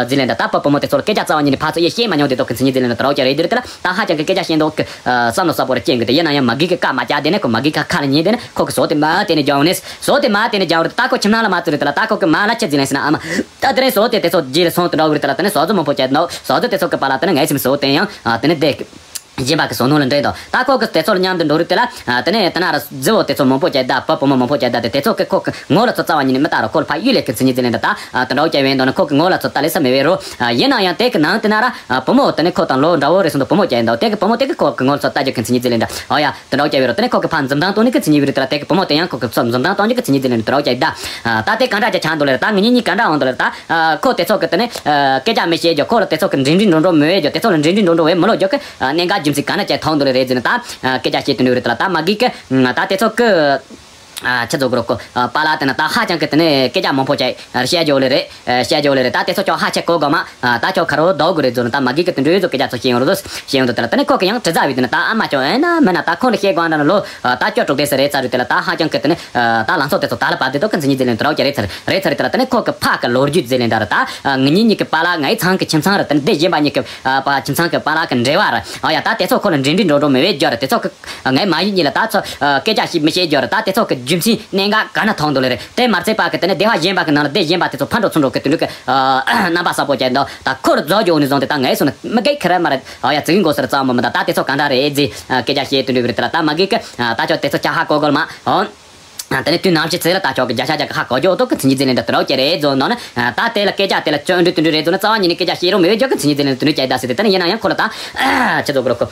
ཟེར་ལེན་འདྲ། ད་བུ་བུ་མོ་དེ་ཚོ་ལ་སྐད་ཆ་རྩ་བ་ཉིད་ནས་ཕར་ཚུར་ཡེ་བཤད་མ་མྱོང་དེ་དོ་གི་མཚན་ཉིད་ཟེར་ལེན་འདྲ་དོ་ར་བ་ཅིག་རེད། དེ་རེད་དེ་ལ་ད་ཧ་ཅང་གི་སྐད་ཆ་བཤད་མདོག་གི་བསམ་བློ་གསལ་པོ་ར་སྐྱེ་གི། དེ་ཡིན་ན་ཡང་མ་གི་གི་བཀའ་མ་བཅག་དེ་ནས་ཁོ་མ་གི་ཁ་ཁ་ལ་ཉན་དེ་ནས་ཁོ་གི་སོ་དེ་མ་དེ་ནས་རྒྱག་ནས་སོ་དེ་མ་དེ་ནས་རྒྱག་རེད། ད་ཁོ་ཁྱིམ་ནང་ལ་མ་ཚུད་རེད་དེ་ལ་ད་ཁོ་གི་མ་ལ་ཆི་ཟེར་ལེན་ཟེར་ན་ཨ་མ། ད་དེ་ནས་སོ་དེ་དེ་ཚོ་རྗེས་ལ་སོང་དུ་འགྲོ་གི་རེད་དེ་ལ་དེ་ནས་སོ་ཚོ་མང་པོ་བྱས་འདུག་སོ་ཚོ་དེ་ཚོ་གི་པ་ལ་དེ་ནས་ངའི་སེམས་སོ་དེ་ཡང་དེ་ནས་བསྡད་གི། གཞན་པ་གི་བསོད་ནམས་ལ་འདྲེན་དང་། ད་ཁོ་གི་དེ་ཚོ་ལ་མཉམ་དུ་འགྲོ་རུ་དེ་ལ། དེ་ནས་དེ་ན་ར་རྫི་བོ་དེ་ཚོ་མང་པོ་བྱས་ད་བུ་བུ་མོ་མང་པོ་བྱས་ད་དེ་དེ་ཚོ་གི་ཁོ་གི་ངོ་ལ་ཚོ་རྩ་བ་ཉིད་ནས་མི་ལྟ་ར། ཁོ་ལ་ཕར་གཡུལ་ལས་གི་མཚན་ཉིད་ཟེར་ལེན་ད། ད་དེ་འདྲ་བོ་བྱས་པའི་མདོག་ནི་ཁོ་གི་ངོ་ལ་ཚོ་ལྟ་ལས་ས་མེད་པའི་རོ། ཡིན་ན་ཡང་དེ་གི་ནང་དེ་ན་ར་བུ་མོ་དེ་ནི་ཁོ་དང་ལོ་འདྲ་བོ་རེ་སོང་དུ་བུ་མོ་བྱས་འདུག་དེ་གི་བུ་མོ་དེ་གི་ཁོ་གི་ངོ་ལ་ཚོ་ལྟ་རྒྱུ་གི་མཚན་ཉིད་ཟེར་ལེན་ད། ཨོ་ཡ། དེ་འདྲ་བོ་བྱས་པའི་རོ། དེ་ནས་ཁོ་གི་ཕར་འཛུམ་མདངས་གཏོང་ནི་གི་མཚན་ཉིད་བི་རུ་དེ་ལ་དེ་གི་བུ་མོ་དེ་ཡང་ཁོ་གི་ཚོ་འཛུམ་མདངས་གཏོང་རྒྱུ་གི་མཚན་ཉིད་དེ་ལ་དེ་འདྲ་བོ་བྱས་ད། ད་དེ་ག་འདྲ་ཅིག་ཆགས་འདུག་ལེ་རེད། ད་ངེད་གཉིས་གཉིས་ག་འདྲ་འོང་འདུག་ལེ་རེད། ད་ཁོ་དེ་ཚོ་གི་དེ་ནས་སྐད་ཆ་མི་བཤད་རྒྱུ། ཁོ་ལ་དེ་ཚོ་གི་འདྲི་འདྲི་འགྲོ་འགྲོ་མི་བས་རྒྱུ། དེ་ཚོ་ལ་འདྲི་འདྲི་འགྲོ་འགྲོ་བས་མི་ལོ་རྒྱུ་གི་གནད་འགག་རྒྱུ་མཚན་ག་འདྲ་ཅིག་ཐོག་འདུག་ལེ་རེད་ཟེར་ན། ད་སྐད་ཆ་བཤད་དུ་འདུག་རེད་དེ་ལ་ད་མ་གི་གི་ད་དེ་ཚོ་གི་ཆི་ཚོ་གི་རོ་ཁོ་པཱ་ལགས་དེ་ན་ད་ཧ་ཅང་གི་དེ་ནས་སྐད་ཆ་མང་པོ་བྱས་བཤད་རྒྱུ་ལེ་རེད། བཤད་རྒྱུ་ལེ་རེད། ད་དེ་ཚོ་ཁྱོད་ཧ་ཆེ་གོ་དགོས་མ། ད་ཁྱོད་ཁ་རོ་ལྡོག་དགོས་རེད་ཟེར་ན། ད་མ་གི་གི་དེ་འདྲའི་ཚོ་སྐད་ཆ་ཚོ་བཤད་ཡོང་རེད་ཟེར་བཤད་ཡོང་དུས་དེ་ལ་དེ་ནས་ཁོ་གི་ཡང་དྲི་ཟ་བའི་དེ་ན་ད་ཨ་མ་ཁྱོད་ཨེ་ན་མིན་ན་ད་ཁོ་ནི་བཤད་དགོས་འདྲ་ན་ལོ་ད་ཁྱོད་དྲུག་དེ་ཟེར་རེད་ཚར་རེད་དེ་ལ་ད་ཧ་ཅང་གི་དེ་ནས་ད་ལང་ཚོ་དེ་ཚོ་ད་ལ་བབས་དེ་དོ་གི་མཚན་ཉིད་དེ་ལེན་དུ་རོགས་ཀྱི་རེད་ཚར་རེད་ཚར་རེད་དེ་ལ་དེ་ནས་ཁོ་གི་ཕ་གི་ལོ་རྒྱུས་ཟེར་ལེན་འདྲ་རེད། ད་ངེད་གཉིས་གཉིས་ཀྱི་པཱ་ལགས་ངའི་ཚང་གི་ཁྱིམ་ཚང་རེད། དེ་ནས་དེ་གཞན་པ་གཉིས་ཀྱི་པ་ཁྱིམ་ཚང་གི་པཱ་ལགས་གི་འབྲེལ་བ་རེད། ཨ་ཡ་ད་དེ་ཚོ་ཁོ་ལ་འདྲི་འདྲི་འགྲོ་འགྲོ་མི་བས་རྒྱུ་རེད། དེ་ཚོ་གི་ངའི་མ་ཡིན་གཉིས་ལ་ད་ཚོ་སྐད་ཆ་ཞིག་མི་བཤད་རྒྱུ་རེད། ད་དེ་ཚོ་གི་རྒྱུ་མཚན་གནད་འགག་ག་ན་ཐོག་འདུག་ལེ་རེད། དེ་མ་ཚད་པ་གི་དེ་ནས་སྡེ་བ་གཞན་པ་གི་ནང་ལ་སྡེ་གཞན་པ་དེ་ཚོ་ཕར་འགྲོ་ཚུར་འགྲོ་གི་དུས་འགྲོ་གི་རྣམ་པ་གསལ་པོ་བྱས་འདུག་ད་ཁོ་རུ་རྫོགས་རྒྱུ་ནི་བཟུང་སྟེ་ད་ངའི་སོ་ནི་མི་གེ་ཁེ་ར་མ་རེད། ཨ་ཡ་ཙི་གི་མགོ་སར་རྩ་མོ་མི་ད་ད་དེ་ཚོ་ག་འདྲ་རེད་ཟེ་སྐད་ཆ་བཤད་དུས་འགྲོ་གི་རེད། དེ་ལ་ད་མ་གི་གི་ད་ཁྱོད་དེ་ཚོ་ཅག་ཧ་གོ་གོ་མ་ཨོ། དེ་ནས་དུས་ནམ་ཞིག་ཚེ་ལ་ད་ཁྱོད་ཀྱི་བརྒྱ་ཆ་བརྒྱ་གི་ཧ་གོ་རྒྱུ་འོ་ཏོ་གི་མཚན་ཉིད་ཟེར་ལེན་འདྲ་དུ་རོགས་ཀྱི་རེད་ཟོ་འདོན་ན། ད་དེ་ལ་སྐད་ཆ་དེ་ལ་ཅོ་འདྲི་དུ་འདྲི་རེད་ཟོ་ན་རྩ་བ་ཉིད་ནས་སྐད་ཆ་བཤད་རོགས་མི་འོས་རྒྱུ་གི་མཚན་ཉིད་ཟེར་ལེན་དུ་ནུས་ཀྱི་ད་ཟེར་ཏེ་དེ་ནས་ཡིན་ན་ཡང་ཁོ་ལ་ད་ཆི་ཟོ་གི་རོགས་ཁོ།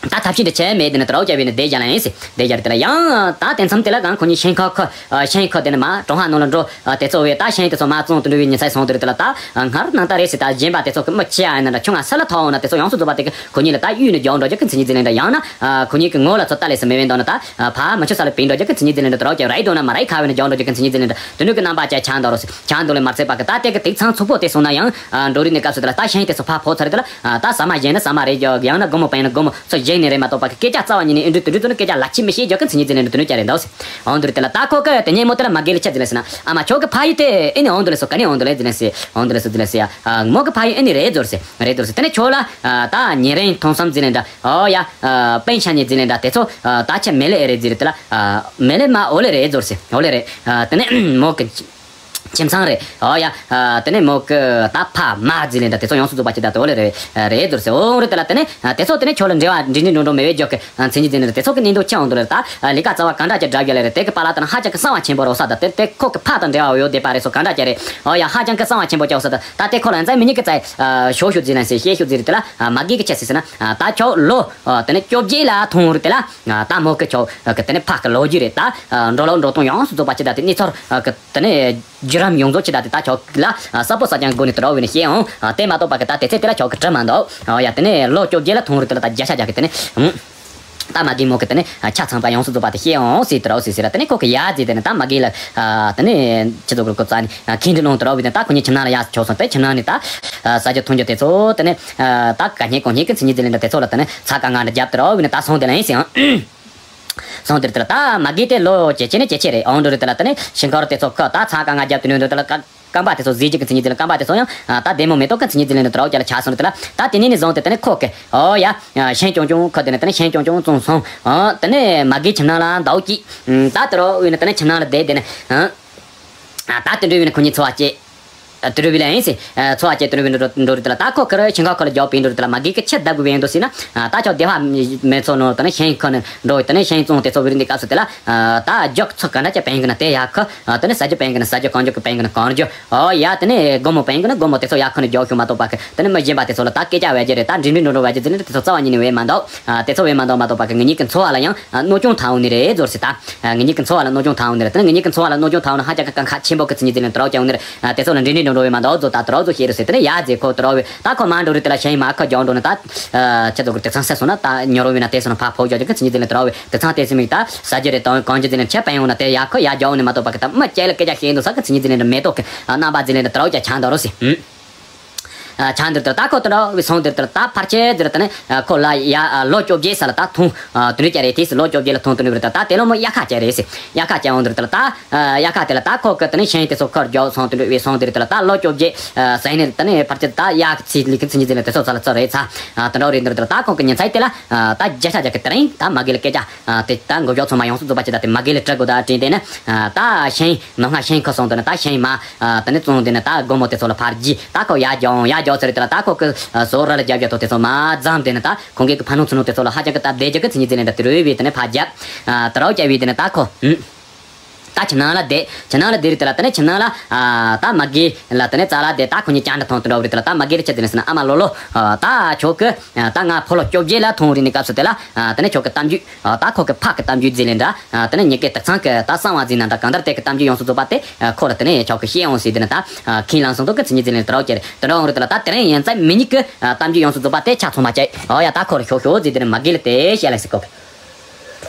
ད་ཐབས་ཤེས་འདི་བྱས་མེད་དེ་ནས་དུ་རོགས་ཀྱི་བས་ནས་བསྡད་བཞག་ལ་ཡིན་ཟེར་བསྡད་བཞག་རེད། དེ་ལ་ཡང་ད་དེ་མཚམས་དེ་ལ་གང་ཁོ་གཉིས་ཤིང་ཁ་ཁ་ཤིང་ཁ་དེ་ནས་མ་གྲོང་ཧ་ནང་ལ་འགྲོ། དེ་ཚོ་བས་ད་ཤིང་དེ་ཚོ་མ་བཙོང་དུ་འགྲོ་བའི་ཉིན་མཚན་སོང་དུ་རེད། དེ་ལ་ད་སྔར་ནང་ད་རེད་ཟེར་ད་གཞན་པ་དེ་ཚོ་གི་མི་ཆེ་ཨ་ཡིན་ན་འདྲ་ཁྱོད་ང་ས་ལ་ཐོག་འོང་ན་དེ་ཚོ་ཡོངས་སུ་རྫོགས་པ་དེ་གི་ཁོ་གཉིས་ལ་ད་གཡུས་ནས་རྒྱག་འགྲོ་རྒྱུ་གི་མཚན་ཉིད་ཟེར་ལེན་འདྲ་ཡང་ན། ཁོ་གཉིས་ཀྱི་ངོ་ལ་ཚོ་ལྟ་ལས་སུ་མི་བས་འདོད་ན་ད། ཕ་མི་ཆུ་ས་ལ་བིང་འགྲོ་རྒྱུ་གི་མཚན་ཉིད་ཟེར་ལེན་འདྲ་དུ་རོགས་ཀྱི་རེད་འདོད་ན་མ་རེད་ཁ་བས་ནས་རྒྱག་འགྲོ་རྒྱུ་གི་མཚན་ཉིད་ཟེར་ལེན་འདྲ་དུ་ནུས་ཀྱི་རྣམ་པ་ཅན་ཆགས་འདུག་རོགས་ཟེར་ཆགས་འདུག་ལས་མ་ཚད་པ་གི་ད་དེ་གི་དེག་ཚང་ཚུགས་པོ་དེ་སོང་ན་ཡང་འགྲོ་རིགས་ནས་སྐབས་སུ་དེ་ལ་ད་ཤིང་དེ་ཚོ་ཕ་ཕོ་ཚར་དེ་ལ་ད་ཟ་མ་བཞེས་ན་ཟ་མ་རེད་རྒྱག་ཡང་ན་སྒོ་མོ་བན་ན་སྒོ་མོ་ཚོ་བཞེས་ནས་རེད་མ་གཏོགས་པ་གི་སྐད་ཆ་རྩ་བ་ཉིད་ནས་ཨེ་འདྲི་དུ་འདྲི་དུ་ནི་སྐད་ཆ་ལ་ཆི་མི་ཤེས་རྒྱག་གི་མཚན་ཉིད་ཟེར་ལེན་འདྲ་དུ་ནུས་ཀྱི་རེད་འདུག་ཟེར། འོང་དུ་རེད་དེ་ལ་ད་ཁོ་གི་དེ་ཉིན་མོ་དེ་ལ་མ་དགེ་ལ་ཆ་ཟེར་ལེ་ཟེར་ན་ཨ་མ་ཁྱོ་གི་ཕ་ཡི་དེ་ཨེ་ནི་འོང་དུ་ལེ་སོ་ག་ནི་འོང་དུ་ལེ་ཟེར་ལེ་ཟེར་ཡ་འོང་དུ་ལེ་སོ་དུ་ལེ་ཟེར་ཡ་མོ་གི་ཕ་ཡི་ཨེ་ནི་རེད་ཟོར་ཟེར་རེད་ཟོར་ཟེར་དེ་ནས་ཁྱོ་ལ་ད་ཉེ་རིང་ཐུང་སམ་ཟེར་ལེ་འདྲ། ཨོ་ཡ། པན་ཆ་ཉེ་ཟེར་ལེ་འདྲ་དེ་ཚོ་ད་ཆ་མེ་ལེ་ཨེ་རེད་ཟེར་དེ་ལ། མེ་ལེ་མ་ཨོ་ལེ་རེད་ཟོར་ཟེར་ཨོ་ལེ་རེད། དེ་ནས་མོ་གི་ཁྱིམ་ཚང་རེད། ཨོ་ཡ། དེ་ནས་མོ་གི་ད་ཕ་མ་ཟེར་ལེ་འདྲ་དེ་ཚོ་ཡོངས་སུ་རྫོགས་པ་ཅི་ད་དེ་ཨོ་ལེ་རེད་རེད་ཟོར་ཟེར་ཨོ་རེད་དེ་ལ། དེ་ནས་དེ་ཚོ་དེ་ནས་ཁྱོ་ལ་འབྲེལ་བ་འབྲེལ་འདྲིས་འགྲོ་འགྲོ་མེད་བའི་རྒྱུ་གི་མཚན་ཉིད་ཟེར་ལེ་འདྲ་དེ་ཚོ་གི་གནས་འདུག་ཆེ་འོང་དུ་ལེ་ད་ལས་ཀ་རྩ་བ་ག་འདྲ་ཅིག་འདྲ་བ་ལེ་རེད། དེ་གི་པ་ལ་ད་ན་ཧ་ཅང་གི་གསང་བ་ཆེན་པོ་རོ་ས་ད་དེ་དེ་ཁོ་གི་ཕ་དང་འབྲེལ་བ་ཡོད་བསྡད་པ་རེད་སོ་ག་འདྲ་ཅིག་རེད། ཨོ་ཡ་ཧ་ཅང་གི་གསང་བ་ཆེན་པོ་ཅིག་ཡོད་ས་ད་ད་དེ་ཁོ་ལ་ཡང་ཚ་མི་ཉིད་ཀྱི་ཚ་ཞོ་ཞུ་ཟེར་ལེ་ཟེར་ཤེས་ཞུ་ཟེར་དེ་ལ་མ་གི་གི་ཆ་ཟེར་ཟེར་ན་ད་ཁྱོ་ལོ། དེ་ནས་བཅོ་བརྒྱད་ལ་ཐོང་རེད་དེ་ལ། ད་མོ་གི་ཁྱོ་གི་དེ་ནས་ཕ་གི་ལོ་རྒྱུས་རེད་ད། འགྲོ་ལོག་འགྲོ་སྟངས་ཡོངས་སུ་རྫོགས་པ་ཅི་ད་དེ་གནས་ཚུལ་གི་དེ་ནས་བརྒྱུད་རིམ་ཡོངས་རྫོགས་ཅི་ད་དེ་ད་ཁྱོ་གི་ལ་གསལ་པོ་གསལ་རྐྱང་སྒོ་ནས་དེ་རོགས་བས་ནས་ཤེས་འོང་། དེ་མ་གཏོགས་པ་གི་ད་དེ་ཚེ་དེ་ལ་ཁྱོ་གི་དྲི་མ་འདུག་ཨོ་ཡ་དེ་ནས་ལོ་བཅོ་བརྒྱད་ལ་ཐོང་རེད་དེ་ལ་ད་བརྒྱ་ཆ་བརྒྱ་གི་དེ་ནས། ད་མ་གི་མོ་གི་དེ་ནས་ཆ་ཚང་པ་ཡོངས་སུ་རྫོགས་པ་དེ་ཤེས་འོང་ཟེར་དེ་རོགས་ཟེར་ཟེར་ལ་དེ་ནས་ཁོ་གི་ཡ་ཟེར་དེ་ནས་ད་མ་གི་ལ། དེ་ནས་ཆི་ཚོ་གི་ཀོ་ཙ་ནི་ཁིན་དྲི་ལོང་དེ་རོགས་བས་དེ་ད་ཁོ་གཉིས་ཁྱིམ་ནང་ལ་ཡ་ཆོག་སོང་དེ་ཁྱིམ་ནང་ནས་ད་ཟ་རྒྱུ་འཐུང་རྒྱུ་དེ་ཚོ་དེ་ནས་ད་ག་ཉེ་གོ་ཉེ་གི་མཚན་ཉིད་དེ་ལས་ད་དེ་ཚོ་ལ་དེ་ནས་ཚ་ག་ང་འདྲ་རྒྱབ་དེ་རོགས་བས་ནས་ད་སོང་དེ་ལ་ཡིན་ཟེར་ཡང་། སོང་དེར་དེ་ལ་ད་མ་གི་དེ་ལོ་ཇེ་ཆེ་ནས་ཇེ་ཆེ་རེད། འོང་འགྲོ་རེད་དེ་ལ་དེ་ནས་ཤིང་ཁར་དེ་ཚོ་ཁ་ད་ཚ་ག་ང་རྒྱབ་དེ་ནས་འགྲོ་དེ་ལ་ཀ་ རྐང་པ་དེ་ཚོ་གཟིགས་རྒྱུ་གི་མཚན་ཉིད་དེ་ལ། རྐང་པ་དེ་ཚོ་ཡང་ད་བདེ་མོ་མེ་ཏོག་གི་མཚན་ཉིད་དེ་ལ་ནི་དུ་ར་བ་ཅ་ལ་ཆགས་སོང་རེད། དེ་ལ་ད་དེ་ནས་ནི་བཟུང་སྟེ་དེ་ནས་ཁོ་གི་ཨོ་ཡ་ཤིང་ཅུང་ཅུང་ཁོ་དེ་ནས་དེ་ནས་ཤིང་ཅུང་ཅུང་བཙོང་སོང་། ཨོ་དེ་ནས་མ་གིའི་ཁྱིམ་ནང་ལ་ཟླ་བ་གཅིག་ད་དུ་ར་བ་བས་ནི་དེ་ནས་ཁྱིམ་ནང་ལ་བསྡད་དེ་ནས་ད་དེ་འདྲ་བས་ནི་ཁོ་གཉིས་འཚོ་བ་སྐྱེལ། དུ་རུ་བི་ལ་ཡིན་སི། འཚོ་བ་སྐྱེལ་དུ་རུ་བི་འགྲོ་འགྲོ་རུ་དེ་ལ་ད་ཁོ་ཁར་ཤིང་ཁ་ཁོ་ལ་རྒྱག་པའི་འགྲོ་རུ་དེ་ལ་མ་གི་གི་ཆུ་བདག་དགོས་པའི་ཡིན་འདུག་སི་ན། ད་ཆོག་བདེ་བ་མེད་ཚོ་ནོར་དེ་ནས་ཤིང་ཁོ་ནས་འགྲོ་དེ་ནས་ཤིང་བཙོང་དེ་ཚོ་བི་རུ་འདི་སྐབས་སུ་དེ་ལ། ད་རྒྱག་ཚོ་ག་འདྲ་ཅིག་པན་གི་ན་དེ་ཡག་ཁོ། དེ་ནས་ཟ་རྒྱུ་པན་གི་ན་ཟ་རྒྱུ། གང་རྒྱུ་གི་པན་གི་ན་གང་རྒྱུ། ཨོ་ཡ་དེ་ནས་སྒོར་མོ་པན་གི་ན་སྒོར་མོ་དེ་ཚོ་ཡག་ཁོ་ནས་རྒྱག་ཤོག་མ་གཏོགས་པ་གི་དེ་ནས་མི་གཞན་པ་དེ་ཚོ་ལ་ད་སྐད་ཆ་བས་རྒྱུ་རེད། ད་འགྲིམ་འགྲིམ་འགྲོ་འགྲོ་བས་རྒྱུ་དེ་ནས་དེ་ཚོ་རྩ་བ་ཉིད་ནས་བས་མ་འདུག་དེ་ཚོ་བས་མ་འདུག་མ་གཏོགས་པ་གི་ངེད་གཉིས་ཀྱི་འཚོ་བ་ལ་ཡང་གནོད་སྐྱོན་ཐལ་བ་ནི་རེད་ཟོར་སི་ད། ངེད་གཉིས་ཀྱི་འཚོ་བ་ལ་གནོད་སྐྱོན་ཐལ་བ་ནི་རེད། དེ་ནས་ངེད་གཉིས་ཀྱི་འཚོ་བ་ལ་གནོད་སྐྱོན་ཐལ་བ་ནི་ཧ་ཅང་གི་དཀའ་ཁག་ཆེན་པོ་གི་མཚན་ཉིད་དེ་ལ་དུ་ར་བ་ཅང་ནི་རེད། དེ་ཚོ་ལ་འགྲིམ་འགྲིམ་འགྲོ་འགྲོ་བས་མ་འདུག་ཟོ་ད་དུ་ར་བ་ཟོ་ཤེས་རུ་སི་དེ་ནས་ཡ་ཟེ་ཁོ་དུ་ར་བ་ད་ཁོ་མ་འགྲོ་རུ་དེ་ལ་ཤིང་མ་ཁོ་རྒྱག་འགྲོ་ནི་ད། ཁྱེད་ཚོ་གི་དེ་ཚང་སེ་སོང་ན་ད་ཉོ་རོ་བས་ན་དེ་སོང་ན་ཕ་ཕོ་རྒྱག་རྒྱུ་གི་མཚན་ཉིད་དེ་ལ་དུ་ར་བ་དེ་ཚང་དེ་སི་མིག་ད་ཟ་རྒྱུ་རེད། དང་གང་རྒྱུ་དེ་ལ་ཆེ་པན་ཡོང་ན་དེ་ཡ་ཁོ་ཡ་རྒྱག་འོ་ནི་མ་གཏོགས་པ་གི་ད་མི་སྐྱེ་ལ་སྐད་ཆ་ཤེས་འདུག་ས་གི་མཚན་ཉིད་དེ་ལ་མེ་ཏོག་གི་རྣམ་པ་དེ་ལ་དུ་ར་བ་ཅང་ཆགས་འདུག་རུ་སི། ཆང་འདིར་དུ་ད་ཁོ་དུ་འགྲོ་བའི་སོང་འདིར་དུ་ད་ཕར་ཆེ་འདིར་དུ་ནི་ཁོ་ལ་ཡ་ལོ་བཅོ་བརྒྱད་ས་ལ་ད་ཐུང་དུ་ནུ་ཀྱ་རེ་དེ་སི་ལོ་བཅོ་བརྒྱད་ལ་ཐུང་དུ་ནུ་བར་དུ་ད་དེ་ལོ་མོ་ཡ་ཁ་ཅེ་རེ་སི་ཡ་ཁ་ཅེ་འོང་འདིར་དུ་ད་ཡ་ཁ་དེ་ལ་ད་ཁོ་གི་དུ་ནི་ཤིང་དེ་སོ་ཁར་རྒྱོ་སོང་དུ་ནུ་བའི་སོང་འདིར་དུ་ད་ལོ་བཅོ་བརྒྱད་ས་ནི་དུ་ནི་ཕར་ཆེ་ད་ཡ་ཚི་ལི་ཁི་ཚི་ཉི་ཚི་ལ་དེ་སོ་ས་ལ་ཚོ་རེ་ཚ་དུ་འགྲོ་རེ་འདིར་དུ་ད་ཁོ་གི་ཉིན་ཚད་དེ་ལ་ད་བརྒྱ་ཆ་བརྒྱ་གི་དེ་རིང་ད་མ་གི་ལ་སྐད་ཆ། དེ་ལྟར་མགོ་སྐྱོག་ཚང་མ་ཡོངས་སུ་རྫོགས་པ་ཅི་ལྟར་དེ་མ་གི་ལ་སྤྲད་དགོས་ད་དྲིན་དེ་ནི། ད་ཤིང་ནང་སྔ་ཤིང་ཁུ་སོང་དུ་ནི་ད་ཤིང་མ། དེ་ནི་བཙོང་དེ་ནི་ད་སྒོར་མོ་དེ་ཚོ་ལ་ཕར་རྒྱུ་ད་ཁོ་ཡར་རྒྱོང་ཡར་རྒྱོག་ཚེ་རེད་དེ་ལ་ད་ཁོ་གི་བཟོ་ར་ལ་རྒྱབ་རྒྱབ་ཐོག་དེ་ཚོ་མ་རྫམ་དེ་ནི་ད་ཁོང་གི་གི་ཕ་ནོ་ཚུ་ནོ་དེ་ཚོ་ལ་ཧ་ཅང་གི་ད་བདེ་རྒྱ་གི་ཚི་ཉི་ཚི་ལེན་ད་དེ་རུ་བའི་དེ་ནི་ཕར་རྒྱབ། དེ་རུ་རྒྱབ་བའི་དེ་ནི་ད་ཁོ། ད་ཁྱིམ་ནང་ལ་བསྡད། ཁྱིམ་ནང་ལ་བསྡད་རེད་དེ་ལ་དེ་ནས་ཁྱིམ་ནང་ལ་ད་མ་གི་ལ་དེ་ནས་རྩ་ལ་བསྡད། ད་ཁོ་གཉིས་ཅང་འདྲ་མཐོང་དུ་འགྲོ་བ་རེད་དེ་ལ་ད་མ་གི་ལ་ཆ་དེ་ནས་ཟེར་ན་ཨ་མ་ལོ་ལོ། ད་ཁྱོད་ཀྱི་ད་ང་ཕོ་ལོ་བཅོ་བརྒྱད་ལ་མཐོང་རེད་ནི་སྐབས་སུ་དེ་ལ་དེ་ནས་ཁྱོད་ཀྱི་གཏམ་རྒྱུད་ད་ཁོ་གི་ཕ་གི་གཏམ་རྒྱུད་ཟེར་ལེ་འདྲ། དེ་ནས་ཉི་གེ་དག་ཚང་གི་ད་གསང་བ་ཟེར་ན་འདྲ་གང་ལྟར་དེ་གི་གཏམ་རྒྱུད་ཡོངས་སུ་རྫོགས་པ་དེ་ཁོ་ལ་དེ་ནས་ཁྱོད་ཀྱི་བཤད་འོང་ཟེར་དེ་ནས་ད་ཁྱིམ་ལང་སོང་དོ་གི་ཚི་ཉི་ཟེར་ལེ་འདྲ་བ་ཀྱེ་རེད་དེ་འདྲ་འོང་རེད་དེ་ལ་ད་དེ་རིང་ཡིན་ཙང་མི་ཉིད་ཀྱི་གཏམ་རྒྱུད་ཡོངས་སུ་རྫོགས་པ་དེ་ཆ་ཚང་མ་བཅད་ཨོ་ཡ་ད་ཁོ་ལ་ཤོག་ཤོག་ཟེར་དེ་ནས་མ་གི་ལ་དེ་བཤད་ལ་ཟེར་གོ་གི།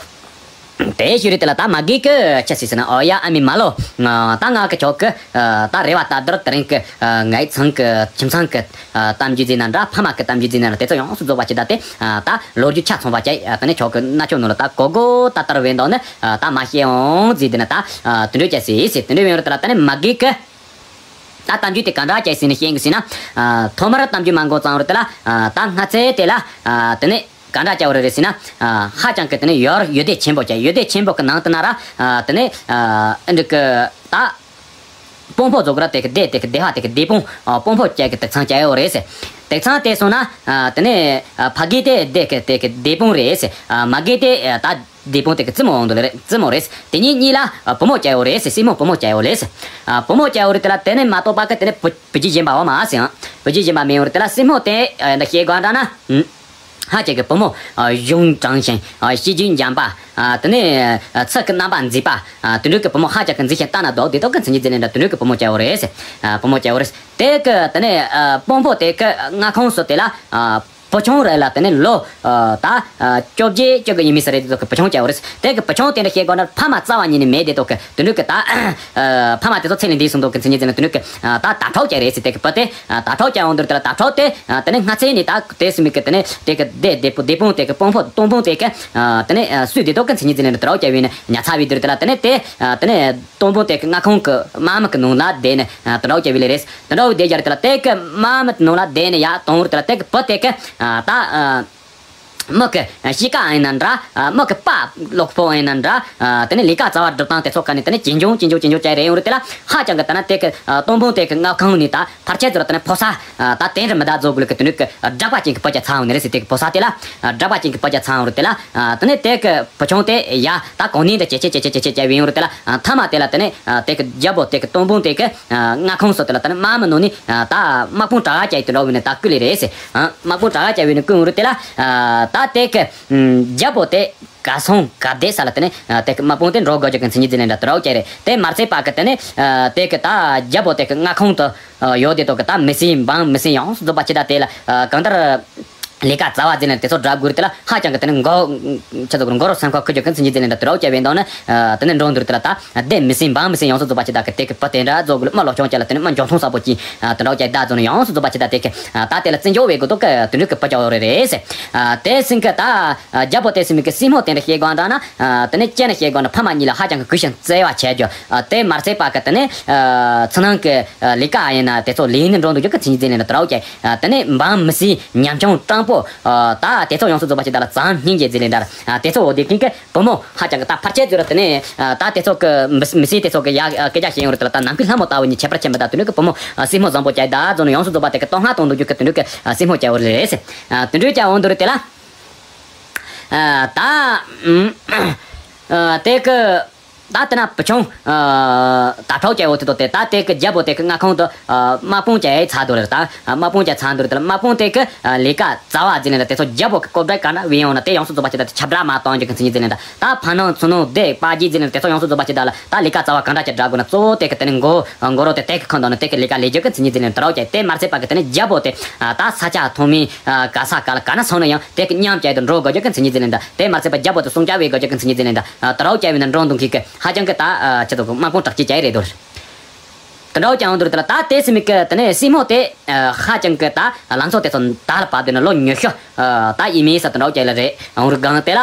དེ་ཞུ་རེད་དེ་ལ་ད་མ་གི་གི་ཆ་སི་སི་ན་ཨོ་ཡ་ཨ་མི་མ་ལོ། ད་ང་གི་ཆོག་གི། ད་རེ་བ་ད་དར་དེ་རིང་གི་ངའི་ཚང་གི་ཁྱིམ་ཚང་གི་གཏམ་རྒྱུད་ཟིན་ན་འདྲ་ཕ་མ་གི་གཏམ་རྒྱུད་ཟིན་ན་འདྲ་དེ་ཚོ་ཡོངས་སུ་རྫོགས་པ་ཅི་ད་དེ། ད་ལོ་རྒྱུས་ཆ་ཚང་པ་ཅི་ད་ནི་ཆོག་གི་ན་ཆོག་ནོ་ལ་ད་གོ་གོ་ད་དར་བས་འདོག་ནི་ད་མ་ཤེས་འོང་ཟིན་དེ་ན་ད་དུ་འདྲ་ཅི་སི་སི་དུ་འདྲ་བས་རེད་དེ་ལ་ད་ནི་མ་གི་གི། ད་གཏམ་རྒྱུད་དེ་ག་འདྲ་ཅི་སི་ནི་ཤེས་གི་སི་ན། ཐོག་མར་གཏམ་རྒྱུད་མ་འགོ་བཙང་རེད་དེ་ལ། ད་སྔ་ཚེ་དེ་ལ། དེ་ནི། ག་འདྲ་བྱ་བ་རེད་ཟེར་ན། ཧ་ཅང་གི་དེ་ནི་ཡོད་ཡོད་དེ་ཆེན་པོ་བྱ་ཡོད་དེ་ཆེན་པོ་གི་ནང་དུ་ན་ར། དེ་ནི། ཨ་འདི་གི་ད། སྤོང་ཕོ་རྫོགས་ར་དེ་གི་སྡེ་དེ་གི་སྡེ་ཧ་དེ་གི་སྡེ་སྤོང་། སྤོང་ཕོ་བཅས་ཀྱི་དེག་ཚང་བྱ་ཡོད་རེད་ཟེར། དེག་ཚང་དེ་སོང་ན། དེ་ནི། ཕ་གི་དེ་སྡེ་གི་དེ་གི་སྡེ་སྤོང་རེད་ཟེར། མ་གི་དེ་ད་སྡེ་སྤོང་དེ་གི་བཙུན་མོ་འོང་དུ་ལེ་རེད་བཙུན་མོ་རེད་ཟེར། དེ་གཉིས་གཉིས་ལ་བུ་མོ་བྱ་ཡོད་རེད་ཟེར་སྲིང་མོ་བུ་མོ་བྱ་ཡོད་ལེ་ཟེར། བུ་མོ་བྱ་ཡོད་རེད་དེ་ལ་དེ་ནི་མ་གཏོགས་པ་གི་དེ་ནི་བུ་བུ་རྒྱུད་གཞན་པ་བ་མ་ཟེར། བུ་རྒྱུད་གཞན་པ་མེད་ཡོད་རེད་དེ་ལ་སྲིང་མོ་དེ་འདི་ཤེས་དགོས་འདྲ་ན། ཧ་ཅང་གི་བུ་མོ། གཞུང་དྲང་ཞིང་། གཤིས་རྒྱུད་འཇམ་པ། དེ་ནས་ཚིག་གི་རྣམ་པ་མཛེས་པ། དེ་འདྲ་གི་བུ་མོ་ཧ་ཅང་གི་མཛེས་ཤིང་ལྟ་ན་ལྡོག་བདེ་ཏོག་གི་མཚན་ཉིད་ཟེར་ནས་འདྲ་དེ་འདྲ་གི་བུ་མོ་བྱ་བ་རེད། བུ་མོ་བྱ་བ་རེད། དེ་གི་དེ་ནས་སྤོང་ཕོ་དེ་གི་མངའ་ཁོངས་སུ་དེ་ལ། བུ་ཆུང་རེད་ལ་དེ་ནས་ལོ། ད། བཅོ་བརྒྱད་བཅོ་གི་ཡིན་མི་ས་རེད་དེ་ཏོག་གི་བུ་ཆུང་བྱ་བ་རེད། དེ་གི་བུ་ཆུང་དེ་འདྲ་བཤད་དགོས་ན་ཕ་མ་རྩ་བ་ཉིད་ནས་མེད་བདེ་ཏོག་གི་དེ་འདྲ་གི་ད། ཕ་མ་དེ་ཚོ་ཚེ་ལས་འདས་སོང་དོག་གི་མཚན་ཉིད་ཟེར་ནས་དེ་འདྲ་གི་ད་ད་ཕྲོག་བྱ་རེད་ཟེར། དེ་གི་བུ་དེ་ད་ཕྲོག་བྱ་འོང་དུར་དེ་ལ་ད་ཕྲོག་དེ་དེ་ནས་སྔ་ཚེ་ནས་ད་དེ་སུ་མི་གི་དེ་ནས་དེ་གི་དེ་དེ་པོ་དེ་སྤུངས་དེ་གི་སྤུངས་ཕོ་སྟོང་སྤུངས་དེ་གི་དེ་ནས་སུས་བདེ་ཏོག་གི་མཚན་ཉིད་ཟེར་ནས་དེ་ཕྲོག་བྱ་བས་ནས་ཉ་ཚ་བའི་དུར་དེ་ལ་དེ་ནས་དེ་དེ་ནས་སྟོང་སྤུངས་དེ་གི་མངའ་ཁོངས་གི་མ་མི་གི་ནང་ལ་བསྡད་ནས་དེ་ཕྲོག་བྱ་བའི་ལས་རེད། དེ་འདྲ་བའི་དེ་རྒྱ་རེད་དེ་ལ་དེ་གི་མ་མི་དེ་ནང་ལ་བསྡད་ནས་ཡ་གཏོང་རུ་དེ་ལ་དེ་གི་བུ་དེ་གི་ད་མི་གི་གཤིས་ཀ་ཡིན་ན་འདྲ། མི་གི་པ་ལོག་ཕོ་ཡིན་ན་འདྲ། དེ་ནས་ལས་ཀ་རྩ་བ་སྒྲུབ་སྟངས་དེ་ཚོ་ག་ནས་དེ་ནས་ཇེ་ཆུང་ཇེ་ཆུང་ཇེ་ཆུང་བྱས་རེད་ཡོང་རུ་དེ་ལ་ཧ་ཅང་གི་ད་ན་དེ་གི་སྟོང་སྤུངས་དེ་གི་མངའ་ཁོངས་ནས་ད་ཕར་ཆེར་ཚུར་ད་ནས་ཕོ་ས་ད་དེ་འདྲ་མི་ད་རྫོགས་དགོས་ལ་གི་དེ་ནས་གི་སྒྲག་པ་ཅན་གི་བུ་ཆ་ཚང་ཡོང་ནི་རེད་ཟེར། དེ་གི་ཕོ་ས་དེ་ལ་སྒྲག་པ་ཅན་གི་བུ་ཆ་ཚང་ཡོང་རུ་དེ་ལ་དེ་ནས་དེ་གི་བུ་ཆུང་དེ་ཡ་ད་གོང་ནས་འདི་ཇེ་ཆེ་ཇེ་ཆེ་ཇེ་ཆེ་ཇེ་ཆེ་བྱས་ཡོང་རུ་དེ་ལ་མཐའ་མ་དེ་ལ་དེ་ནས་དེ་གི་རྒྱལ་པོ་དེ་གི་སྟོང་སྤུངས་དེ་གི་མངའ་ཁོངས་སུ་དེ་ལ་དེ་ནས་དམག་མི་ནང་ནས་ད་དམག་དཔུང་དྲག་ཡ་བྱས་དེ་འདྲ་བས་ནས་ད་བསྐུལ་ལེ་རེད་ཟེར། དམག་དཔུང་དྲག་ཡ་བྱས་བས་ནས་བསྐུལ་ཡོང་རུ་དེ་ལ་ད་དེ་གི་རྒྱལ་པོ་དེ་ག་སོང་ག་བསྡད་ས་ལ་དེ་ནས་དེ་གི་དམག་དཔུང་དེ་འགྲོ་དགོས་ཀྱི་མཚན་ཉིད་དེ་ནས་འདྲ་དེ་རོགས་ཀྱི་རེད། དེ་མ་ཚད་པ་གི་དེ་ནས་དེ་གི་ད་རྒྱལ་པོ་དེ་གི་མངའ་ཁོངས་དུ་ཡོད་དེ་དོ་གི་ད་མི་སེར་འབངས་མི་སེར་ཡོངས་སུ་རྫོགས་པ་ཅི་ད་དེ་ལ་གང་ལྟར། ལས་ཀ་རྩ་བ་ཟེར་ནས་དེ་ཚོ་སྒྲུབ་དགོས་རེད། དེ་ལ་ཧ་ཅང་གི་དེ་ནི་མགོ་ཆེ་ཚོ་གི་མགོ་རུ་སེམས་ཁོག་ཁུར་རྒྱུ་གི་མཚན་ཉིད་ཟེར་ནས་འདྲ། དེ་རོགས་བྱས་པའི་མདོག་ནི་དེ་ནི་འགྲོ་འདུག་རེད། དེ་ལ་ད་སྡེ་མི་སྲིད་འབངས་མི་སྲིད་ཡོངས་སུ་རྫོགས་པ་ཅིག་ད་གི་དེ་གི་བུ་དེ་འདྲ་རྫོགས་དགོས་ལ། མི་ལོ་ཆུང་ཅིག་ལ་དེ་ནི་མི་འཇོན་ཐང་ཚ་པོ་ཅིག་དེ་འདྲ་བྱས་ད་རྫོགས་ནི་ཡོངས་སུ་རྫོགས་པ་ཅིག་ད་དེ་གི་ད་དེ་ལ་བརྩི་འཇོག་བྱེད་དགོས་འདུག་གི། དེ་འདྲ་གི་བུ་ཅག་རེད་རེད་ཟེར། དེ་སྲིད་གི་ད་རྒྱལ་པོ་དེ་སྲིད་མི་གི་སྲིང་མོ་དེ་འདྲ་བཤད་དགོས་འདྲ་ན། དེ་ནི་སྤྱིར་ན་བཤད་དགོས་ན་ཕ་མ་གཉིས་ལ་ཧ་ཅང་གི་གུས་ཞབས་བརྩེ་བ་བྱེད་རྒྱུ། དེ་མ་ཚད་པ་གི་དེ་ནི་ཚུར་སྣང་གི་ལས་ཀ་ཡིན་ན་དེ་ཚོ་ལས་ནི་འགྲོ་འདུག་རྒྱུ་གི་མཚན་ཉིད་ཟེར་ནས་འདྲ། དེ་རོགས་བྱས། དེ་ནས་འབངས་མི་སྲིད་ཉམ་ཆུང་སྤྲང་པོ། ད་དེ་ཚོ་ཡོངས་སུ་རྫོགས་པ་ཅིག་ད་ལ་བྱམས་སྙིང་རྗེ་ཟེར་ལེ་འདྲ། དེ་ཚོ་འོ་དེ་ཀིང་གི་བུ་མོ་ཧ་ཅང་གི་ད་ཕལ་ཆེར་ཚོ་ར། དེ་ནས་ད་དེ་ཚོ་གི་མི་མི་སྲིད་དེ་ཚོ་གི་ཡ་སྐད་ཆ་བཤད་ཡོང་རེད། དེ་ལ་ད་ནམ་མཁའི་ལྷ་མོ་ལྟ་བུ་ཉིད་ཁྱད་པར་ཆེན་པོ་ད་དེ་འདྲ་གི་བུ་མོ་སྲིང་མོ་བཟང་པོ་ཅིག་ད་རྫོགས་ནས་ཡོངས་སུ་རྫོགས་པ་དེ་གི་བསྟོད་བསྔགས་གཏོང་འདུག་རྒྱུ་གི་དེ་འདྲ་གི་སྲིང་མོ་ཅིག་འོ་རེད་ཟེར། དེ་འདྲ་ཅིག་འོང་འདུག་རེད། དེ་ལ་ད་དེ་གི་ད་དེ་ན་བུ་ཆུང་ད་གྲོགས་ཀྱི་འོ་དེ་དོ་དེ་ད་དེ་གི་རྒྱལ་པོ་དེ་གི་མངའ་ཁོངས་དུ་དམག་དཔུང་ཅིག་ཚར་འདུག་རེད། ད་དམག་དཔུང་ཅིག་ཚར་འདུག་རེད། དེ་ལ་དམག་དཔུང་དེ་གི་ལས་ཀ་རྩ་བ་ཟེར་ནས་ད་དེ་ཚོ་རྒྱལ་པོ་གི་སྐོར་བྲལ་ག་འདྲ་བས་ཡོང་ན་དེ་ཡོངས་སུ་རྫོགས་པ་ཅིག་ད་དེ་ཁྱབ་བསྒྲགས་མ་གཏོང་རྒྱུ་གི་མཚན་ཉིད་ཟེར་ནས་ད། ད་ཕ་ནང་ཚུ་ནང་བསྡད་པ་ཅི་ཟེར་ནས་དེ་ཚོ་ཡོངས་སུ་རྫོགས་པ་ཅིག་ད་ལ་ད་ལས་ཀ་རྩ་བ་ག་འདྲ་ཅིག་བསྒྲུབ་དགོས་ན། གཙོ་བོ་དེ་གི་དེ་ནི་མགོ་མགོ་རོ་དེ་དེ་གི་ཁོངས་གཏོགས་ནས་དེ་གི་ལས་ཀ་ལས་རྒྱུ་གི་མཚན་ཉིད་ཟེར་ནས་ད་རོགས་ཀྱི་དེ་མ་ཚད་པ་གི་དེ་ནི་རྒྱལ་པོ་དེ་ད་ས་ཆ་ཐོག་མའི་ག་ས་ག་ལ་ག་ན་སོང་ན་ཡང་དེ་གི་མཉམ་བཅས་དུ་འགྲོ་དགོས་རྒྱུ་གི་མཚན་ཉིད་ཟེར་ནས་ད། དེ་མ་ཚད་པ་རྒྱལ་པོ་དེ་སྲུང་སྐྱོབ་བྱེད་དགོས་རྒྱུ་གི་མཚན་ཉིད་ཟེར་ནས་ད། ད་རོགས་ཀྱི་བས་ན་འགྲོ་འདུག་མཁན་གི་ཧ་ཅང་གི་ད་ཅི་ཐོག་གི་དམག་དཔུང་དྲག་ཅིག་ཅིག་རེད་དོ། དེ་འདྲ་ཅིག་འོང་དུས་དེ་ལ་ད་དེ་སྲིད་མི་གི་དེ་ནས་སྲིང་མོ་དེ་ཧ་ཅང་གི་ད་ལང་ཚོ་དེ་ཚོ་དར་བབ་དེ་ནས་ལོ་ཉི་ཤུ་ད་ཡིན་མིན་ས་དེ་འདྲ་ཅིག་ལ་རེད། འོང་རུ་སྒང་དེ་ལ་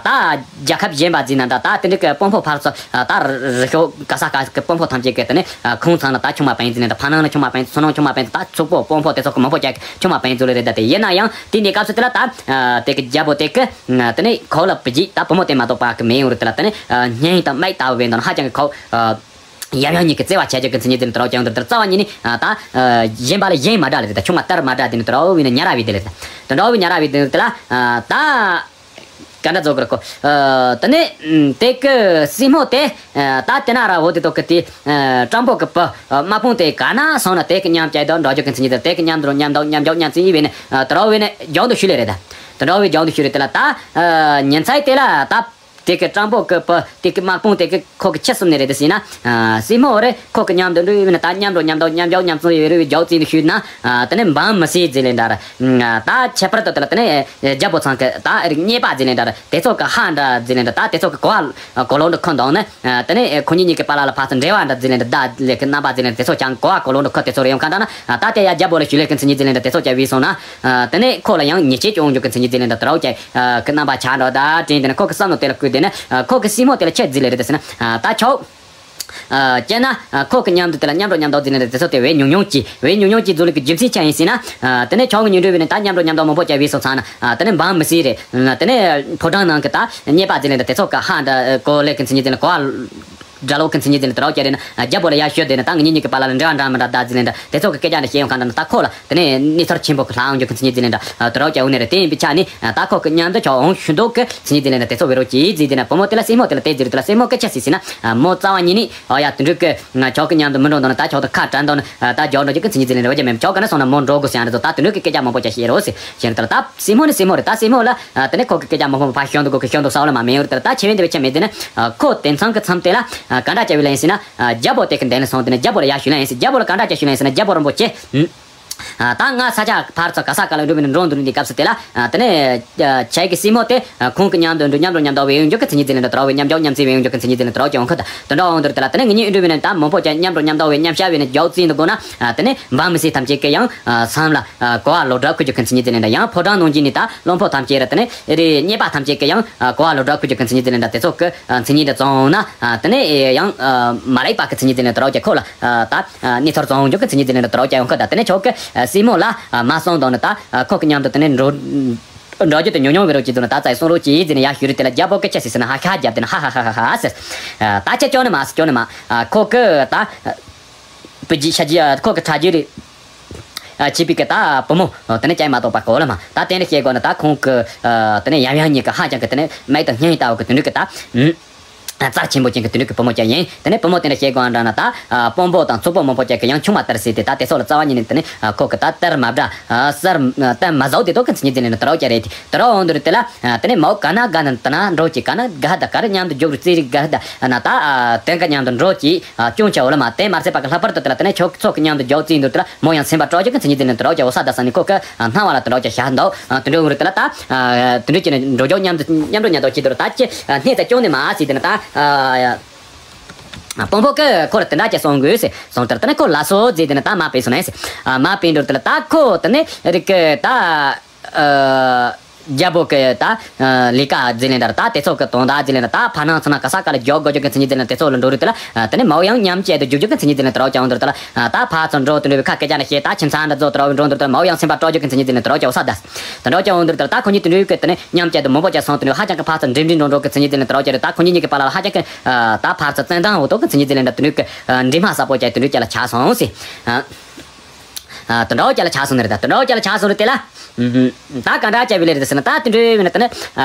ད་རྒྱལ་ཁབ་གཞན་པ་ཟེར་ན་འདྲ། ད་དེ་འདྲ་གི་དཔོན་པོ་ཕར་ཚུར་ད་རི་ཤོད་ག་ས་ག་གི་དཔོན་པོ་ཐམས་ཅད་ཀྱི་དེ་ནས་ཁོང་ཚང་ལ་ད་ཆུང་མ་པན་ཟེར་ནས་ད། ཕ་ནང་ལ་ཆུང་མ་པན། ཚུར་ནང་ཆུང་མ་པན། ད་ཕྱུག་པོ་དཔོན་པོ་དེ་ཚོ་གི་མང་པོ་ཅིག་ཆུང་མ་པན་ཚུ་ལ་རེད། ད་དེ་ཡིན་ན་ཡང་དེ་འདྲའི་སྐབས་སུ་དེ་ལ་ད་དེ་གི་རྒྱལ་པོ་དེ་གི་དེ་ནས་ཁོ་ལ་བུ་གཅིག་ད་བུ་མོ་དེ་མ་གཏོགས་པ་གི་མེད། འོང་རུ་དེ་ལ་དེ་ནས་སྙིང་དང་མིག་ལྟ་བུ་བས་ན་ཧ་ཅང་གི་ཁོ་ཡབ་ཡུམ་གཉིས་ཀྱི་བརྩེ་བ་བྱེད་རྒྱུ་གི་མཚན་ཉིད་དེ་ནི་དེ་འདྲ་ཅིག་འོང་དུས་དེ་ལ་རྩ་བ་ཉིད་ནས་ད་གཞན་པ་ལ་གཞན་མ་འདྲ་ལ་རེད། ད་ཆུང་མ་ལྟར་མ་འདྲ་དེ་ནི་དེ་འདྲ་བས་ན་ཉ་ར་བའི་དེ་ལ་རེད། ད་དེ་འདྲ་བའི་ཉ་ར་བའི་དེ་ནི་དེ་ལ་ད་ག་འདྲ་བཟོ་དགོས་རེད་ཁོ། དེ་ནས་དེ་གི་སྲིང་མོ་དེ་ད་དེ་ན་ར་འོ་དེ་དོ་གི་དེ་སྤྲང་པོ་གི་བུ་དམག་དཔུང་དེ་ག་ན་སོང་ན་དེ་གི་མཉམ་བཅས་དུ་འགྲོ་རྒྱུ་གི་མཚན་ཉིད་དེ། དེ་གི་མཉམ་དུ་མཉམ་དུ་མཉམ་འཇོག་མཉམ་བརྩེ་བས་ན་དེ་འདྲ་བས་ན་རྒྱང་དུ་ཞུ་ལེ་རེད། ད་དེ་འདྲ་བས་རྒྱང་དུ་ཞུ་རེད། དེ་ལ་ད་ཉིན་མཚན་དེ་ལ་ད། དེ་གི་སྤྲང་པོ་གི་བུ་དེ་གི་དམག་དཔུང་དེ་གི་ཁོ་གི་ཁྱི་གསུམ་ནས་རེད་དེ་ཟེར་ན། སྲིང་མོ་རེ་ཁོ་གི་མཉམ་དུ་འགྲོ་བས་ན་ད་མཉམ་འགྲོ་མཉམ་འདུག་མཉམ་འཇོག་མཉམ་བརྩེ་ཡོད་རེད་བས་རྒྱག་རྩིས་ནི་ཞུས་ན། དེ་ནས་འབངས་མི་སྲིད་ཟེར་ལེ་འདྲ་ར། ད་ཁྱད་པར་དུ་དེ་ལ་དེ་ནས་རྒྱལ་པོ་ཚང་གི་ད་རིགས་གཉེར་པ་ཟེར་ལེ་འདྲ་ར། དེ་ཚོ་གི་ཧ་འདྲ་ཟེར་ལེ་འདྲ། ད་དེ་ཚོ་གི་གོ་བ་གོ་ལོང་འདྲ་ཁོ་འདོང་ནས། དེ་ནས་ཁོ་གཉིས་གཉིས་ཀྱི་བར་ལ་ལ་ཕར་ཚུར་འབྲེལ་བ་འདྲ་ཟེར་ལེ་འདྲ། ད་ལས་ཀྱི་རྣམ་པ་ཟེར་ལེ་དེ་ཚོ་ཀྱང་གོ་བ་གོ་ལོང་འདྲ་ཁོ་དེ་ཚོ་རེ་ཡོང་ག་འདྲ་ན། ད་དེ་ཡ་རྒྱལ་པོ་ལ་ཞུ་ལེ་གི་མཚན་ཉིད་ཟེར་ལེ་འདྲ་དེ་ཚོ་ཀྱང་བས་སོང་ན། དེ་ནས་ཁོ་ལ་ཡང་ཉེས་ཆད་ཅིག་འོང་རྒྱུ་གི་མཚན་ཉིད་དེ་ལས་འདྲ་དེ་རོགས་ཀྱི་གི་རྣམ་པ་ཆགས་འགྲོ་ད་དྲན་དེ་ནས་ཁོ་གི་སྲིང་མོ་དེ་ལ་བསྐུལ་དེ་ནས་ཁོ་གི་སྲིང་མོ་དེ་ལ་ཁྱེད་ཟེར་ལེ་རེད་དེ་ཟེར་ན། ད་ཆོག་ཅེ་ན། ཁོ་གི་མཉམ་དུ་དེ་ལ་མཉམ་འགྲོ་མཉམ་འདུག་ཟེར་ནས་དེ་ཚོ་དེ་བས་ཉུང་ཉུང་ཅིག་བས་ཉུང་ཉུང་ཅིག་བཟོ་ལེ་གི་རྒྱུ་མཚན་ཆ་ཡིན་ཟེར་ན། དེ་ནས་ཆོག་གི་ཉུང་འགྲོ་བས་ནས་ད་མཉམ་འགྲོ་མཉམ་འདུག་མང་པོ་ཅིག་བས་སོང་ཚང་ན། དེ་ནས་འབངས་མི་སྲིད་རེད། དེ་ནས་ཕོ་བྲང་ནང་གི་ད་གཉེར་པ་ཟེར་ལེ་འདྲ་དེ་ཚོ་གི་ཧ་འདྲ་གོ་ལེ་གི་མཚན་ཉིད་དེ་ལ་གོ་བ། སྒྲ་ལོག་གི་མཚན་ཉིད་དེ་ནི་དེ་རོགས་ཀྱི་རེད་ན། རྒྱལ་པོ་ལ་ཡར་ཞུ་དེ་ནི་ད་ངེད་གཉིས་གཉིས་ཀྱི་བར་ལ་འབྲེལ་བ་འདྲ་མི་འདྲ་ད་ཟེར་ལེ་འདྲ་དེ་ཚོ་གི་སྐད་ཆ་འདྲ་བཤད་ཡོང་ག་འདྲ་ན། ད་ཁོ་ལ་དེ་ནས་གནས་ཚུལ་ཆེན་པོ་གི་ལྷག་ཡོང་རྒྱུ་གི་མཚན་ཉིད་ཟེར་ལེ་འདྲ་དེ་རོགས་ཀྱི་འོ་ནས་རེད། དེ་ཡིན་པའི་ཆ་ནས་ད་ཁོ་གི་མཉམ་དུ་ཆོག་འོང་ཞུ་འདུག་གི་མཚན་ཉིད་ཟེར་ལེ་འདྲ་དེ་ཚོ་བེ་རོགས་ཀྱི་ཟེར་དེ་ནས་བུ་མོ་དེ་ལ་སྲིང་མོ་དེ་ལ་དེ་ཟེར་དེ་ལ་སྲིང་མོ་སྐད་ཆ་ཟེར་ཟེར་ན། མོ་རྩ་བ་ཉིད་ནས་ཨ་ཡ་དེ་འདྲ་གི་ང་ཆོག་གི་མཉམ་དུ་མི་འགྲོ་འདུག་ན་ད་ཆོག་ཏུ་ཁ་བྲལ་འདུག་ན་ད་རྒྱག་འགྲོ་རྒྱུ་གི་མཚན་ཉིད་ཟེར་ལེ་འདྲ་བ་ཅི་མེད། ཆོག་ག་ན་སོང་ན་མོ་འགྲོ་དགོས་ཟེར་ཡང་རེད་དོ། ད་དེ་འདྲ་གི་སྐད་ཆ་མང་པོ་ཅིག་བཤད་རོགས་ཟེར་ཞེས་དེ་ལ་ད་སྲིང་མོ་ནི་སྲིང་མོ་རེད། ད་སྲིང་མོ་ལ། དེ་ནས་ཁོ་གི་སྐད་ཆ་མང་པོ་ཕར་ཤོད་འདུག་གོ་གི་ཤོད་འདུག་ས་བ་ལ་མ་མེད་ཡོད་རེད། དེ་ལ་ད་ཆེ་བའི་འདི་བའི་ཆ་མེད་དེ་ནས་ཁོ་དེང་སང་གི་མཚམས་དེ་ལ་ག་འདྲ་བྱ་བའི་ལ་ཡིན་ཟེར་ན། རྒྱལ་པོ་དེ་གི་འདན་ལ་སོང་དེ་ནས་རྒྱལ་པོ་ལ་ཡར་ཞུ་ལ་ཡིན་ཟེར། རྒྱལ་པོ་ལ་ག་འདྲ་ཞུ་ལ་ཡིན་ཟེར་ན། རྒྱལ་པོ་རིན་པོ་ཆེ། ད་ང་ས་ཆ་ཕར་ཚུར་ག་ས་ག་ལ་འགྲོ་བའི་འགྲོ་འདུག་འདི་སྐབས་སུ་དེ་ལ། དེ་ནས་ཁྱེད་ཀྱི་སྲིང་མོ་དེ་ཁོང་གི་མཉམ་དུ་འགྲོ་མཉམ་འགྲོ་མཉམ་འདུག་བའི་ཡོང་རྒྱུ་གི་མཚན་ཉིད་དེ་ལ་འདྲ་དོ་བའི་མཉམ་འཇོག་མཉམ་བརྩེ་བའི་ཡོང་རྒྱུ་གི་མཚན་ཉིད་དེ་ལ་འདྲ་བ་ཀྱང་འོང་ཁ། དེ་འདྲ་འོང་དུས་དེ་ལ་དེ་ནས་ངེད་གཉིས་འགྲོ་བའི་ནས་ད་མང་པོ་ཀྱང་མཉམ་འགྲོ་མཉམ་འདུག་བའི་མཉམ་བཞག་བའི་ནས་རྒྱག་རྩིས་འདུག་དགོས་ན། དེ་ནས་འབངས་མི་སྲིད་ཐམས་ཅད་ཀྱི་ཡང་། ཨ། སེམས་ལ། ཨ། གོ་བ་ལོག་འདྲ་ཁུར་རྒྱུ་གི་མཚན་ཉིད་དེ་ལས་འདྲ། ཡང་ཕོ་བྲང་ནང་གི་ནི་ད་བློན་པོ་ཐམས་ཅད་ར་དེ་ནས་རེ་གཉེར་པ་ཐམས་ཅད་ཀྱི་ཡང་། ཨ། གོ་བ་ལོག་འདྲ་ཁུར་རྒྱུ་གི་མཚན་ཉིད་དེ་ལས་འདྲ། དེ་ཚོ་གི། ཨ། མཚན་ཉིད་དེ་བཙོང་ན། ཨ། དེ་ནས་ཡང་། ཨ། མ་ལེགས་པ་གི་མཚན་ཉིད་དེ་ལས་འདྲ་རོགས་ཀྱི་ཁོ་ལ། ཨ། ད། ཨ། གནས་ཚུལ་བཙོང་རྒྱུ་གི་མཚན་ཉིད་དེ་ལས་འདྲ་རོགས་ཀྱི་ཡང་ཁོ་ད་དེ་ནས་ཆོག་གི། ཨ། སྲིང་མོ་ལ། ཨ། མ་གསུངས་དང་ནི་ད། ཨ། ཁོ་གི་མཉམ་དུ་དེ་ནས་འགྲོ། འགྲོ་རྒྱུ་དེ་ཉུང་ཉུང་བའི་རོགས་ཀྱི་དུ་ནི་ད་ཙའི་གསུང་རོགས་ཀྱི་ཟེར་ནས་ཡར་ཞུ་རེ་དེ་ལ་རྒྱལ་པོ་གི་ཁྱི་སི་ཟེར་ན་ཧ་ཧ་ཧ་རྒྱབ་དེ་ནི་ཧ་ཧ་ཧ་ཧ་ཧ་ཟེར། ཨ། ད་ཁྱི་སྐྱོ་ནི་མ་སྐྱོ་ནི་མ། ཨ། ཁོ་གི་ད། བུ་རྒྱུད་ཤ་རྒྱུད་ཁོ་གི་ཁྲ་རྒྱུད་རེད། ཨ། བྱིས་པའི་གི་ད་བུ་མོ་དེ་ནས་ཀྱང་མ་གཏོགས་པ་གོ་ལ་མ། ད་དེ་འདྲ་བཤད་དགོས་ན་ད་ཁོང་གི། ཨ། དེ་ནས་ཡང་ཡང་ཉིད་ཀྱི་ཧ་ཅང་གི་དེ་ནས་མེད་དང་སྙིང་ལྟ་བུ་གི་དེ་འདྲ་གི་ད། རྩ་ཆེན་པོ་ཅན་གྱི་དེ་འདྲ་གི་བུ་མོ་ཅིག་ཡིན། དེ་ནས་བུ་མོ་དེ་འདྲ་བཤད་དགོས་འདྲ་ན་ད་དཔོན་པོ་དང་ཚོགས་པ་མང་པོ་ཅིག་གི་ཡང་ཆུང་མ་དར་ཟེར་ཏེ། ད་དེ་ཚོ་ལ་རྩ་བ་ཉིད་ནས་དེ་ནས་ཁོ་གི་ད་དར་མ་བསྒྲགས། སར་དར་མ་བཟོ་དེ་དོ་གི་མཚན་ཉིད་དེ་ལས་ནི་དེ་འདྲ་ཅིག་རེད། དེ་འདྲ་འོང་དུས་དེ་ལ་དེ་ནས་མའོ་ག་ན་ག་ན་དེ་ན་འགྲོ་གི་ག་ན་ག་ད་ག་རེ་མཉམ་དུ་རྒྱུག་རུ་རྩེ་རིག་ག་ད་ན་ད་དེ་ག་མཉམ་དུ་འགྲོ་གི་སྐྱོན་ཆ་འོ་ལ་མ། དེ་མ་ཚད་པ་གི་ལྷག་པར་དུ་དེ་ལ་དེ་ནས་ཁྱོད་ཚོགས་གི་མཉམ་དུ་རྒྱུག་རྩེ་འདུག་དེ་ལ་མོ་ཡང་སེམས་པ་སྐྲག་རྒྱུ་གི་མཚན་ཉིད་དེ་ལས་དེ་འདྲ་ཅིག་འོ་ས་ད་ས་ནི་ཁོ་གི་སྣང་བ་ལ་དེ་འདྲ་ཅིག་ཤར་འདུག་དེ་འདྲ་འོང་རུ་དེ་ལ་ད་དེ་འདྲ་ཅིག་ནས་འགྲོ་རྒྱུག་མཉམ་དུ་མཉམ་འགྲོ་མཉམ་འགྲོ་བྱེད་དུས་ད་ཅི་སྣེ་ཚ་སྐྱོན་ནས་མ་ཟེར་དེ་ནས་ད། དཔོན་པོ་གིས་ཁོ་ལ་དེ་འདྲ་ཅིག་གསུང་དགོས་ཟེར་གསུངས་དེར། དེ་ནས་ཁོ་ལ་སོ་ཟེར་དེ་ནས་ད་མ་པས་སོང་ནས་ཟེར། མ་པས་འགྲོ་དེ་ལ་ད་ཁོ་དེ་ནས་རིག་གི་ད་རྒྱལ་པོ་གི་ད་ལས་ཀ་ཟེར་ལེན་འདྲ་ད་དེ་ཚོ་གི་དོན་དག་ཟེར་ལེན་འདྲ་ད་ཕ་ནང་ཚོ་ན་ག་ས་ག་ལ་རྒྱག་དགོས་རྒྱུ་གི་མཚན་ཉིད་ཟེར་ལེན་དེ་ཚོ་ལ་འགྲོ་རུ་དེ་ལ་དེ་ནས་མའོ་ཡང་མཉམ་བཅས་དུ་རྒྱུག་རྒྱུ་གི་མཚན་ཉིད་ཟེར་ལེན་དེ་རོགས་ཀྱང་འོང་དུ་དེ་ལ་ད་ཕར་ཚུར་འགྲོ་དུ་འགྲོ་བའི་ཁ་སྐད་ཆ་འདྲ་བཤད། ད་ཁྱིམ་ཚང་འདྲ་ཚོ་དེ་རོགས་འགྲོ་འདུག་དེ་ལ་མའོ་ཡང་སེམས་པ་སྐྲག་རྒྱུ་གི་མཚན་ཉིད་ཟེར་ལེན་དེ་རོགས་ཀྱང་འོ་ས་ད། དེ་འདྲ་ཅིག་འོང་དུས་དེ་ལ་ད་ཁོ་གཉིས་དེ་འདྲའི་གི་དེ་ནས་མཉམ་བཅས་དུ་མང་པོ་ཅིག་སོང་དེ་འདྲ་ཧ་ཅང་གི་ཕར་ཚུར་འགྲིམ་འགྲིམ་འགྲོ་འགྲོ་གི་མཚན་ཉིད་དེ་ལས་དེ་རོགས་ཅིག་རེད། ད་ཁོ་གཉིས་གཉིས་ཀྱི་བར་ལ་ལ་ཧ་ཅང་གི་ད་ཕར་ཚུར་བཙན་དང་འོ་ཏོག་གི་མཚན་ཉིད་དེ་ལས་འདྲ་དེ་འདྲའི་གི་འགྲིག་མ་ས་པོ་ཅིག་དེ་འདྲའི་ཅིག་ལ་ཆགས་སོང་ཟེར། དེ་འདྲ་ཅིག་ལ་ཆགས་སོང་ནི་རེད། ད་དེ་འདྲ་ཅིག་ལ་ཆགས་སོང་རེད་དེ་ལ། ད་ག་འདྲ་ཅིག་བི་ལེ་རེད་ཟེར་ན་ད་དེ་འདྲའི་བི་ན་དེ་ནས་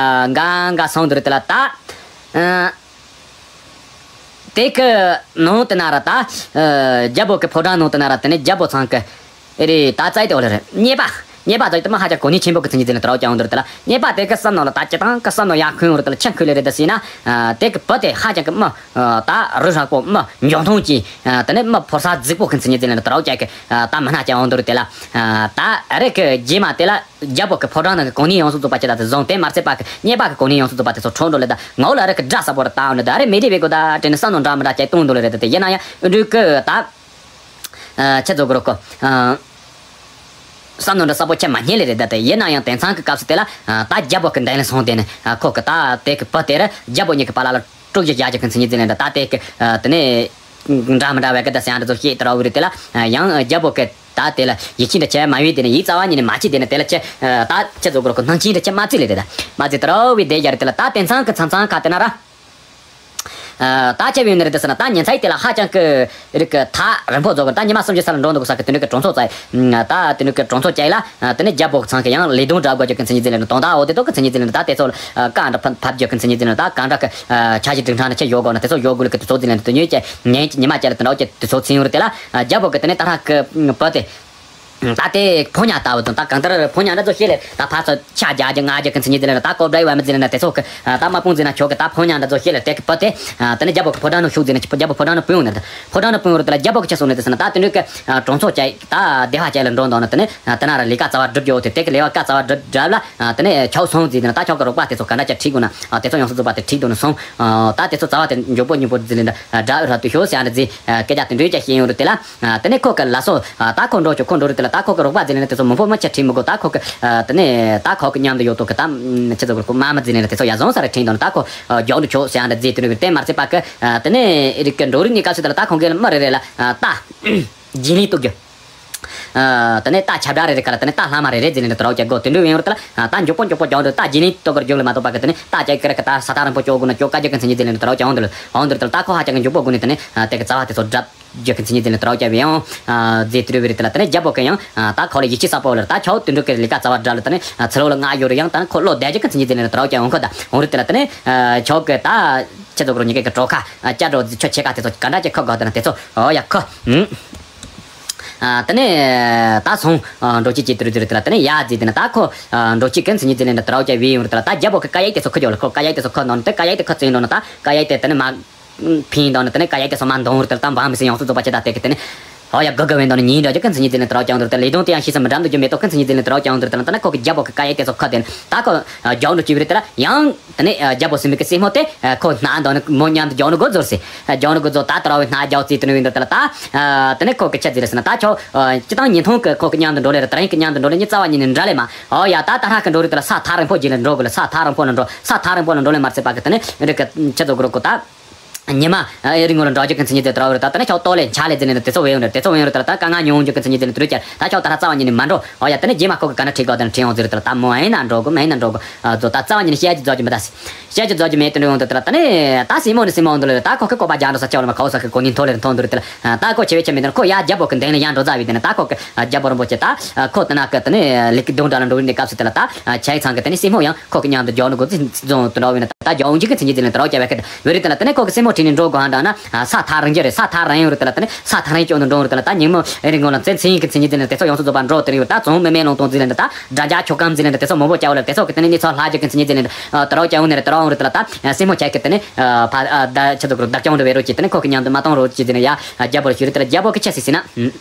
འགའ་འགའ་སོང་དེ་རེད་དེ་ལ་ད། དེ་གི་ནང་དེ་ན་ར་ད། རྒྱལ་པོ་གི་ཕོ་བྲང་ནང་དེ་ན་ར་དེ་ནས་རྒྱལ་པོ་ཚང་གི་ཨེ་རེད་ད་ཙའི་དེ་འོ་ལེ་རེད། ཉེས་པ། ཉེས་པ་ཙའི་དེ་མ་ཧ་ཅང་གོ་ནི་ཆེན་པོ་གི་མཚན་ཉིད་དེ་ལ་དེ་རོགས་ཀྱང་འོང་དུ་རེད་དེ་ལ། ཉེས་པ་དེ་གི་བསམ་ནང་ལ་ད་ཅི་དང་གི་བསམ་ནང་ཡག་ཁུན་འོ་རེད་དེ་ལ་ཆེན་ཁུ་ལེ་རེད་ད་ཟེར་ན། དེ་གི་བུ་དེ་ཧ་ཅང་གི་མི་ད་རུ་ཧྲག་པོ་མི་འཇོན་ཐང་ཅན། དེ་ནས་མི་ཕོ་གསར་རྫིག་པོ་གི་མཚན་ཉིད་དེ་ལ་དེ་རོགས་ཀྱང་གི་ད་མི་སྣ་ཀྱང་འོང་དུ་རེད་དེ་ལ། ད་ཨ་རེ་གི་རྗེས་མ་དེ་ལ། རྒྱལ་པོ་གི་ཕོ་བྲང་ནང་གི་གོ་གནས་ཡོངས་སུ་རྫོགས་པ་ཅི་ད་དེ་བཟུང་དེ་མ་ཚད་པ་གི་ཉེས་པ་གི་གོ་གནས་ཡོངས་སུ་རྫོགས་པ་དེ་ཚོ་འཕྲོག་འགྲོ་ལེ་ད་ངོ་ལ་རི་གི་དགྲ་ས་པོ་ར་ད་འོ་ནི་ད་རེ་མི་རེ་བའི་གོ་ད་དྲན་ནས་བསམ་ནོ་འདྲ་མི་འདྲ་ཅིག་གཏོང་འདུག་ལེ་རེད་ད། དེ་ཡིན་ན་ཡང་འུ་འདྲུ་གི་ད་ཆེ་ཚོ་གི་རོ་གོ་བསམ་ནོ་འདྲ་ས་པོ་ཆེ་མ་རྙེད་ལེ་རེད་ད། དེ་ཡིན་ན་ཡང་དེང་སང་གི་སྐབས་སུ་དེ་ལ་ད་རྒྱལ་པོ་གི་འདན་ལ་སོང་དེ་ནི་ཁོ་གི་ད་དེ་གི་བུ་དེ་ར་རྒྱལ་པོ་གཉིས་གི་བར་ལ་ལ་དཀྲུག་རྒྱུ་རྒྱག་རྒྱུ་གི་མཚན་ཉིད་དེ་ལེ་ད། ད་དེ་གི་དེ་ནི། འདྲ་མི་འདྲ་བའི་སྐད་ཆ་ཟེར་ཡང་འདྲ་ཚོ་བཤད་དེ་ར་འུ་རེད་དེ་ལ་ཡང་རྒྱལ་པོ་གི་ད་དེ་ལ་ཡིད་ཆེས་འདྲ་བྱས་མ་ཡོད་དེ་ནས་ཡིད་རྩ་བ་ཉིད་ནས་མ་བྱེད་དེ་ནས་དེ་ལ་ཆེ་ད་ཆེ་ཚོ་གོ་ར་ཁོ་སྣང་ཆེན་འདྲ་བྱས་མ་བརྩིས་ལེ་དེ་ད་མ་བརྩིས་དེ་ར་འུ་བའི་བསྡད་རྒྱ་རེད་དེ་ལ། ད་དེང་སང་གི་མཚམས་མཚམས་ཁ་དེ་ན་ར་ད་ཆེ་བའི་ནི་རེད་དེ་ཟེར་ན་ད་ཉིན་མཚན་དེ་ལ་ཧ་ཅང་གི་རིག་གི་ཐག་རིང་པོ་རྫོགས་གི་ད་ཉི་མ་སུམ་ཅུ་ས་ལ་འགྲོ་འདུག་ས་གི་དེ་འདྲ་གི་གྲོང་ཚོ་ཙ་ད་དེ་འདྲ་གི་གྲོང་ཚོ་ཅ་ཡི་ལ་དེ་ནས་རྒྱལ་པོ་གི་ཚང་གི་ཡང་ལས་དོན་འདྲ་དགོས་རྒྱུ་གི་མཚན་ཉིད་དེ་ལེ་ན་དོན་དག་འོ་དེ་དོ་གི་མཚན་ཉིད་དེ་ལེ་ན་ད་དེ་ཚོ་ལ་བཀའ་འདྲ་ཕབ་རྒྱུ་གི་མཚན་ཉིད་དེ་ལེ་ན་ད་གང་འདྲ་གི་འཆར་གཞི་སྒྲིག་ཁྲ་ན་ཆ་ཡོད་དགོས་ན་དེ་ཚོ་ཡོད་དགོས་ལ་གི་དེ་ཚོ་དེ་ལེ་ན་དེ་ཉོས་ཀྱི་ཉིན་གྱི་ཉི་མ་ཅ་ལ་དེ་འདྲ་གི་དེ་ཚོ་ཚིག་ཡོང་རུ་དེ་ལ་རྒྱལ་པོ་གི་དེ་ནས་ད་ཧ་གི་བུ་དེ། ད་དེ་ཕོ་ཉ་ལྟ་བུ་དང་ད་གང་ལྟར་ཕོ་ཉ་འདྲ་ཚོ་ཤེས་ལེ་ད་ཕར་ཚུར་ཆ་རྒྱག་རྒྱུ་ང་རྒྱུ་གི་མཚན་ཉིད་དེ་ལེ་ན་ད་ཀོ་བྲེ་བ་མི་ཟེར་ན་དེ་ཚོ་གི་ད་དམག་དཔུང་ཟེར་ན་ཆོག་གི་ད་ཕོ་ཉ་འདྲ་ཚོ་ཤེས་ལེ་དེ་གི་བུ་དེ། དེ་ནས་རྒྱལ་པོ་གི་ཕོ་བྲང་ནང་ཞུགས་ཟེར་ན་རྒྱལ་པོ་ཕོ་བྲང་ནང་བུད་ཡོང་ནས་ཕོ་བྲང་ནང་བུད་ཡོང་རུ་དེ་ལ་རྒྱལ་པོ་གི་ཆ་སོང་ནས་དེ་ཟེར་ན་ད་དེ་འདྲ་གི་གྲོང་ཚོ་ཅ་ད་སྡེ་བ་ཅ་ལ་འགྲོ་འདུག་ན་དེ་ནས་དེ་ན་ར་ལས་ཀ་རྩ་བ་སྒྲུབ་རྒྱུ་དེ་དེ་གི་ལས་ཀ་རྩ་བ་སྒྲུབ་སྒྲུབ་ལ་དེ་ནས་ཆོག་སོང་ཟེར་ན་ད་ཆོག་གི་རོགས་པ་དེ་ཚོ་ག་འདྲ་ཅིག་ཁྲིད་དགོས་ན་དེ་ཚོ་ཡོངས་སུ་རྫོགས་པ་དེ་ཁྲིད་འདུག་ན་སོང་། ད་དེ་ཚོ་རྩ་བ་དེ་མགྱོགས་པོ་མགྱོགས་པོ་ཟེར་ལེ་འདྲ་དགྲ་ར་དུ་ཤོག་ཟེར་ཡང་འདྲ་ཟེར་སྐད་ཆ་དེ་འདྲ་ཅིག་བཤད་ཡོང་རུ་དེ་ལ། དེ་ནས་ཁོ་གི་ལ་སོ། ད་ཁོ་འགྲོ་ཆོག་ཁོ་འགྲོ་རུ་དེ་ལ་ད་ཁོ་གི་རོགས་པ་ཟེར་ལེ་ན་དེ་ཚོ་མང་པོ་མ་ཆ་ཁྲིད་མི་དགོས། ད་ཁོ་གི་དེ་ནས་ད་ཁོ་གི་མཉམ་དུ་ཡོད་དོ་གི་ད་ཆེ་ཚོ་གི་ཁོ་མ་མ་ཟེར་ལེ་ན་དེ་ཚོ་ཡ་བཟང་ས་རེ་ཁྲིད་དོ་ན་ད་ཁོ་མགྱོགས་འགྲོ་ཆོག་ཟེར་ཡང་འདྲ་ཟེར་དེ་ནས་དེ་མ་ཚད་པ་གི་དེ་ནས་རིག་གི་འགྲོ་རུ་གཉིས་སྐབས་སུ་དེ་ལ་ད་ཁོང་གི་ལ་མི་རེ་རེ་ལ་ད་རྗེས་ལུས་གཏོང་རྒྱུ། དེ་ནས་ད་ཆབ་བྲག་རེ་རེ་ག་ལ་དེ་ནས་ད་ལྷ་མ་རེ་རེ་ཟེར་ལེ་ན་དེ་རོགས་ཀྱི་སྒོ་དེ་འདྲ་ཡོང་རུ་དེ་ལ་ད་མགྱོགས་པོ་མགྱོགས་པོ་མགྱོགས་འགྲོ་ད་རྗེས་ལུས་གཏོང་གི་རྒྱུ་ལ་མ་གཏོགས་པ་གི་དེ་ནས་ད་ཅིག་གི་ར་གི་ད་ས་ཐག་རིང་པོ་ཅོག་དགོས་ན་ཅོག་དཀའ་རྒྱུ་གི་མཚན་ཉིད་ཟེར་ལེ་ན་དེ་རོགས་ཀྱི་འོང་དུ་རུ་འོང་དུ་རུ་དེ་ལ་ད་ཁོ་ཧ་ཅང་གི་མགྱོགས་པོ་སྒོ་ནས་དེ་ནས་དེ་གི་རྩ་བ་དེ་ཚོ་སྒྲུབ་རྒྱུ་གི་མཚན་ཉིད་དེ་ལ་དེ་རོགས་ཀྱི་བས་ཡང་། རྫས་དུ་རུ་བའི་རི་དེ་ལ་དེ་ནས་རྒྱལ་པོ་གི་ཡང་། ད་ཁོ་ལ་ཡིད་ཆེས་ས་པོ་ལ་ད་ཁྱོད་དེ་འདྲ་གི་ལས་ཀ་རྩ་བ་སྒྲུབ་ལ་དེ་ནས་ཚུར་ལོག་ལ་ང་ཡོད་རུ་ཡང་ད་ཁོ་བློ་བདེ་རྒྱུ་གི་མཚན་ཉིད་དེ་ལ་དེ་རོགས་ཀྱི་འོང་ཁོ་ད་འོང་རི་དེ་ལ་དེ་ནས། ཁྱོད་གི་ད། ཁྱེད་ཚོ་གི་རོ་ཉི་གེ་གི་གྲོ་ཁ། ཅ་གྲོ་ཆོ་ཆེ་ཁ་དེ་ཚོ་ག་འདྲ་ཅིག་ཁ་དགོས་དེ་ན་དེ་ཚོ་ཨོ་ཡ་ཁོ། དེ་ནས་ད་སོང་། འགྲོ་ཅི་ཅི་དུ་རུ་དུ་རུ་དེ་ལ་དེ་ནས་ཡ་ཟི་དེ་ན་ད་ཁོ། འགྲོ་ཅི་གི་མཚན་ཉིད་དེ་ལས་འདྲ་དེ་རོགས་ཀྱི་བས་ཡོང་རི་དེ་ལ་ད་རྒྱལ་པོ་གི་ཀ་ཡིག་དེ་ཚོ་ཁ་རྒྱོག་ལ་ཁོ་ཀ་ཡིག་དེ་ཚོ་ཁ་ནོར་ནོ་དེ་ཀ་ཡིག་དེ་ཁ་བཙན་འགྲོ་ན་ད་ཀ་ཡིག་དེ་དེ་ནས་མ། ཕིན་དང་ནི་དེ་ནས་ཀ་ཡ་དེ་སོ་མ་འདོང་རུ་དེ་ལ་དམ་བམ་སེ་ཡོངས་སུ་རྫོགས་པ་ཅི་ད་དེ་གི་དེ་ནས། ཧོ་ཡ་ག་ག་བན་དང་ནི་ཉིན་འདྲ་ཅིག་གི་མཚན་ཉིད་དེ་ལས་དེ་རོགས་ཀྱང་འདུར་དེ་ལས་དོན་དེ་ཡང་ཤེས་སམ་འགྲམ་དུ་རྒྱུ་མེ་ཏོག་གི་མཚན་ཉིད་དེ་ལས་དེ་རོགས་ཀྱང་འདུར་དེ་ལ་ད་ནི་ཁོ་གི་རྒྱལ་པོ་གི་ཀ་ཡ་དེ་སོ་ཁ་དེ་ནས་ད་ཁོ་རྒྱག་འདུ་ཅི་བི་རི་དེ་ལ་ཡང་དེ་ནས་རྒྱལ་པོ་སྲིན་མོ་གི་སྲིན་མོ་དེ་ཁོ་སྣ་དང་ནི་མོ་མཉམ་དུ་རྒྱག་འདུ་དགོས་ཟོར་སེ་རྒྱག་འདུ་དགོས་ཟོར་ད་དེ་ར་བའི་སྣ་རྒྱག་རྩིས་དེ་ནས་བི་འདུར་དེ་ལ་ད་དེ་ནས་ཁོ་གི་ཆ་ཟིག་ལ་སེ་ན་ད་ཁྱོ་སྤྱི་བཏང་ཉིན་ཐུང་གི་ཁོ་གི་མཉམ་དུ་འགྲོ་ལེ་ར་ད་རིང་གི་མཉམ་དུ་འགྲོ་ལེ་ཉི་ཚ་བ་ཉིན་ནས་འདྲ་ལེ་མ་ཧོ་ཡ་ད་ད་ཧྲ་གི་འགྲོ་རུ་དེ་ལ་ས་ཐག་རིང་པོ་ཅིག་ལ་འགྲོ་དགོས་ལ་ས་ཐག་རིང་པོ་ལ་འགྲོ་ས་ཐག་རིང་པོ་ལ་འགྲོ་ལེ་མ་རྩེ་པ་གི་དེ་ནས་རིག་གི་ཆ་ཚོ་གི་རུ་ཁོ་ད། ཉི་མ་ཨེ་རིང་ངོ་ལ་འགྲོ་རྒྱུ་གི་མཚན་ཉིད་དེ་དོར་བ་རེད། ད་ད་ནི་ཁྱོད་ལྟོ་ལས་འཆའ་ལས་ཟེར་ནས་དེ་ཚོ་བས་ཡོང་རེད། དེ་ཚོ་བས་ཡོང་རེད། ད་ད་དཀའ་ངལ་མྱོང་རྒྱུ་གི་མཚན་ཉིད་དེ་ནི་དུ་རུ་ཀྱར་ད་ཁྱོད་ད་ལྷ་རྩ་བ་ཉིད་ནས་མ་འགྲོ། ཨོ་ཡ། ད་ནི་རྗེས་མ་ཁོ་གི་ག་ན་ཁྲིད་དགོས་དེ་ནི་ཁྲིད་ཡོང་ཟེར་རེད། ད་ད་མོ་ཨེ་ན་འགྲོ་གོ་མེད་ན་འགྲོ་གོ། ཨ་ཚོ་ད་རྩ་བ་ཉིད་ནས་བཤད་རྒྱུ་རྫོགས་རྒྱུ་མི་ད་སི། བཤད་རྒྱུ་རྫོགས་རྒྱུ་མེད་དུ་འགྲོ་ཡོང་དུ་དེ་ལ་ད་ནི་ད་སྲིང་མོ་ནི་སྲིང་མོ་འདུག་ལ། ད་ཁོ་གི་བཀོད་པ་རྒྱག་འགྲོ་ས་ཆེ་བ་ལ་མ་ཁོ་ས་གི་གོ་ནི་མཐོ་ལེ་མཐོ་འདུག་རེད། དེ་ལ་ད་ཁོ་ཆེ་བའི་ཆེ་མི་འདུག་ཁོ་ཡ་རྒྱལ་པོ་གི་མདུན་ལ་ཡང་འགྲོ་ས་བས་དེ་ནི་ད་ཁོ་གི་རྒྱལ་པོ་རིན་པོ་ཆེ་ད་ཁོ་དེ་ན་གི་དེ་ནི་ལིག་གི་གདོང་འདྲ་ལ་འགྲོ་བའི་གནས་སྐབས་སུ་དེ་ལ་ད་ཆ་ཡི་ཚང་གི་དེ་ནི་སྲིང་མོ་ཡང་ཁོ་གི་མཉམ་དུ་འཇོག་ནི་གོ་ཚིག་རྫོང་དུ་འགྲོ་བས་ན་ད་འཇོག་འོང་རྒྱུ་གི་མཚན་ཉིད་དེ་ལ་དོ་རོགས་བྱ་བའི་ཁ་ད་བས་རེད། དེ་ལ་དེ་ནི་ཁོ་གི་སྲིང་མོ་ཁྲིད་ནས་འགྲོ་དགོས་ཧ་འདྲ་ན་ས་ཐག་རིང་རྒྱུ་རེད། ས་ཐག་རིང་ཡོད་རེད། དེ་ལ་དེ་ནི་ས་ཐག་རིང་སྐྱོང་དུ་འགྲོ་རེད། དེ་ལ་ད་ཉིན་མོ་རིང་ངོ་ལ་མཚན་མཚན་ཡིན་གི་མཚན་ཉིད་དེ་ལ་དེ་ཚོ་ཡོངས་སུ་རྫོགས་པ་འགྲོ་དེ་རེད། ད་བཙོང་མི་མེད་ལོང་གཏོང་ཟིག་ལ་འདི་ད་དྲ་རྒྱ་ཁྱོ་གམ་ཟིག་ལ་འདི་དེ་ཚོ་མང་པོ་བྱ་བ་ལ་དེ་ཚོ་གི་དེ་ནི་གནས་ཚུལ་ལྷག་རྒྱུ་གི་མཚན་ཉིད་དེ་ལ་དོ་རོགས་བྱ་ཡོང་ནི་རེད། དོ་རོགས་འོང་རེད། དེ་ལ་ད་སྲིང་མོ་ཁྱེད་ཀྱི་དེ་ནི་ཕ་ད་ཆ་ཚོ་གི་བདག་སྐྱོང་འགྲོ་བའི་རོགས་ཀྱི་དེ་ནི་ཁོ་གི་མཉམ་དུ་མ་གཏོང་རོགས་ཀྱི་དེ་ནི་ཡ་རྒྱལ་པོ་ཞུ་རེད། དེ་ལ་རྒྱལ་པོ་གི་ཆ་སྲིད་ཟིན་ན།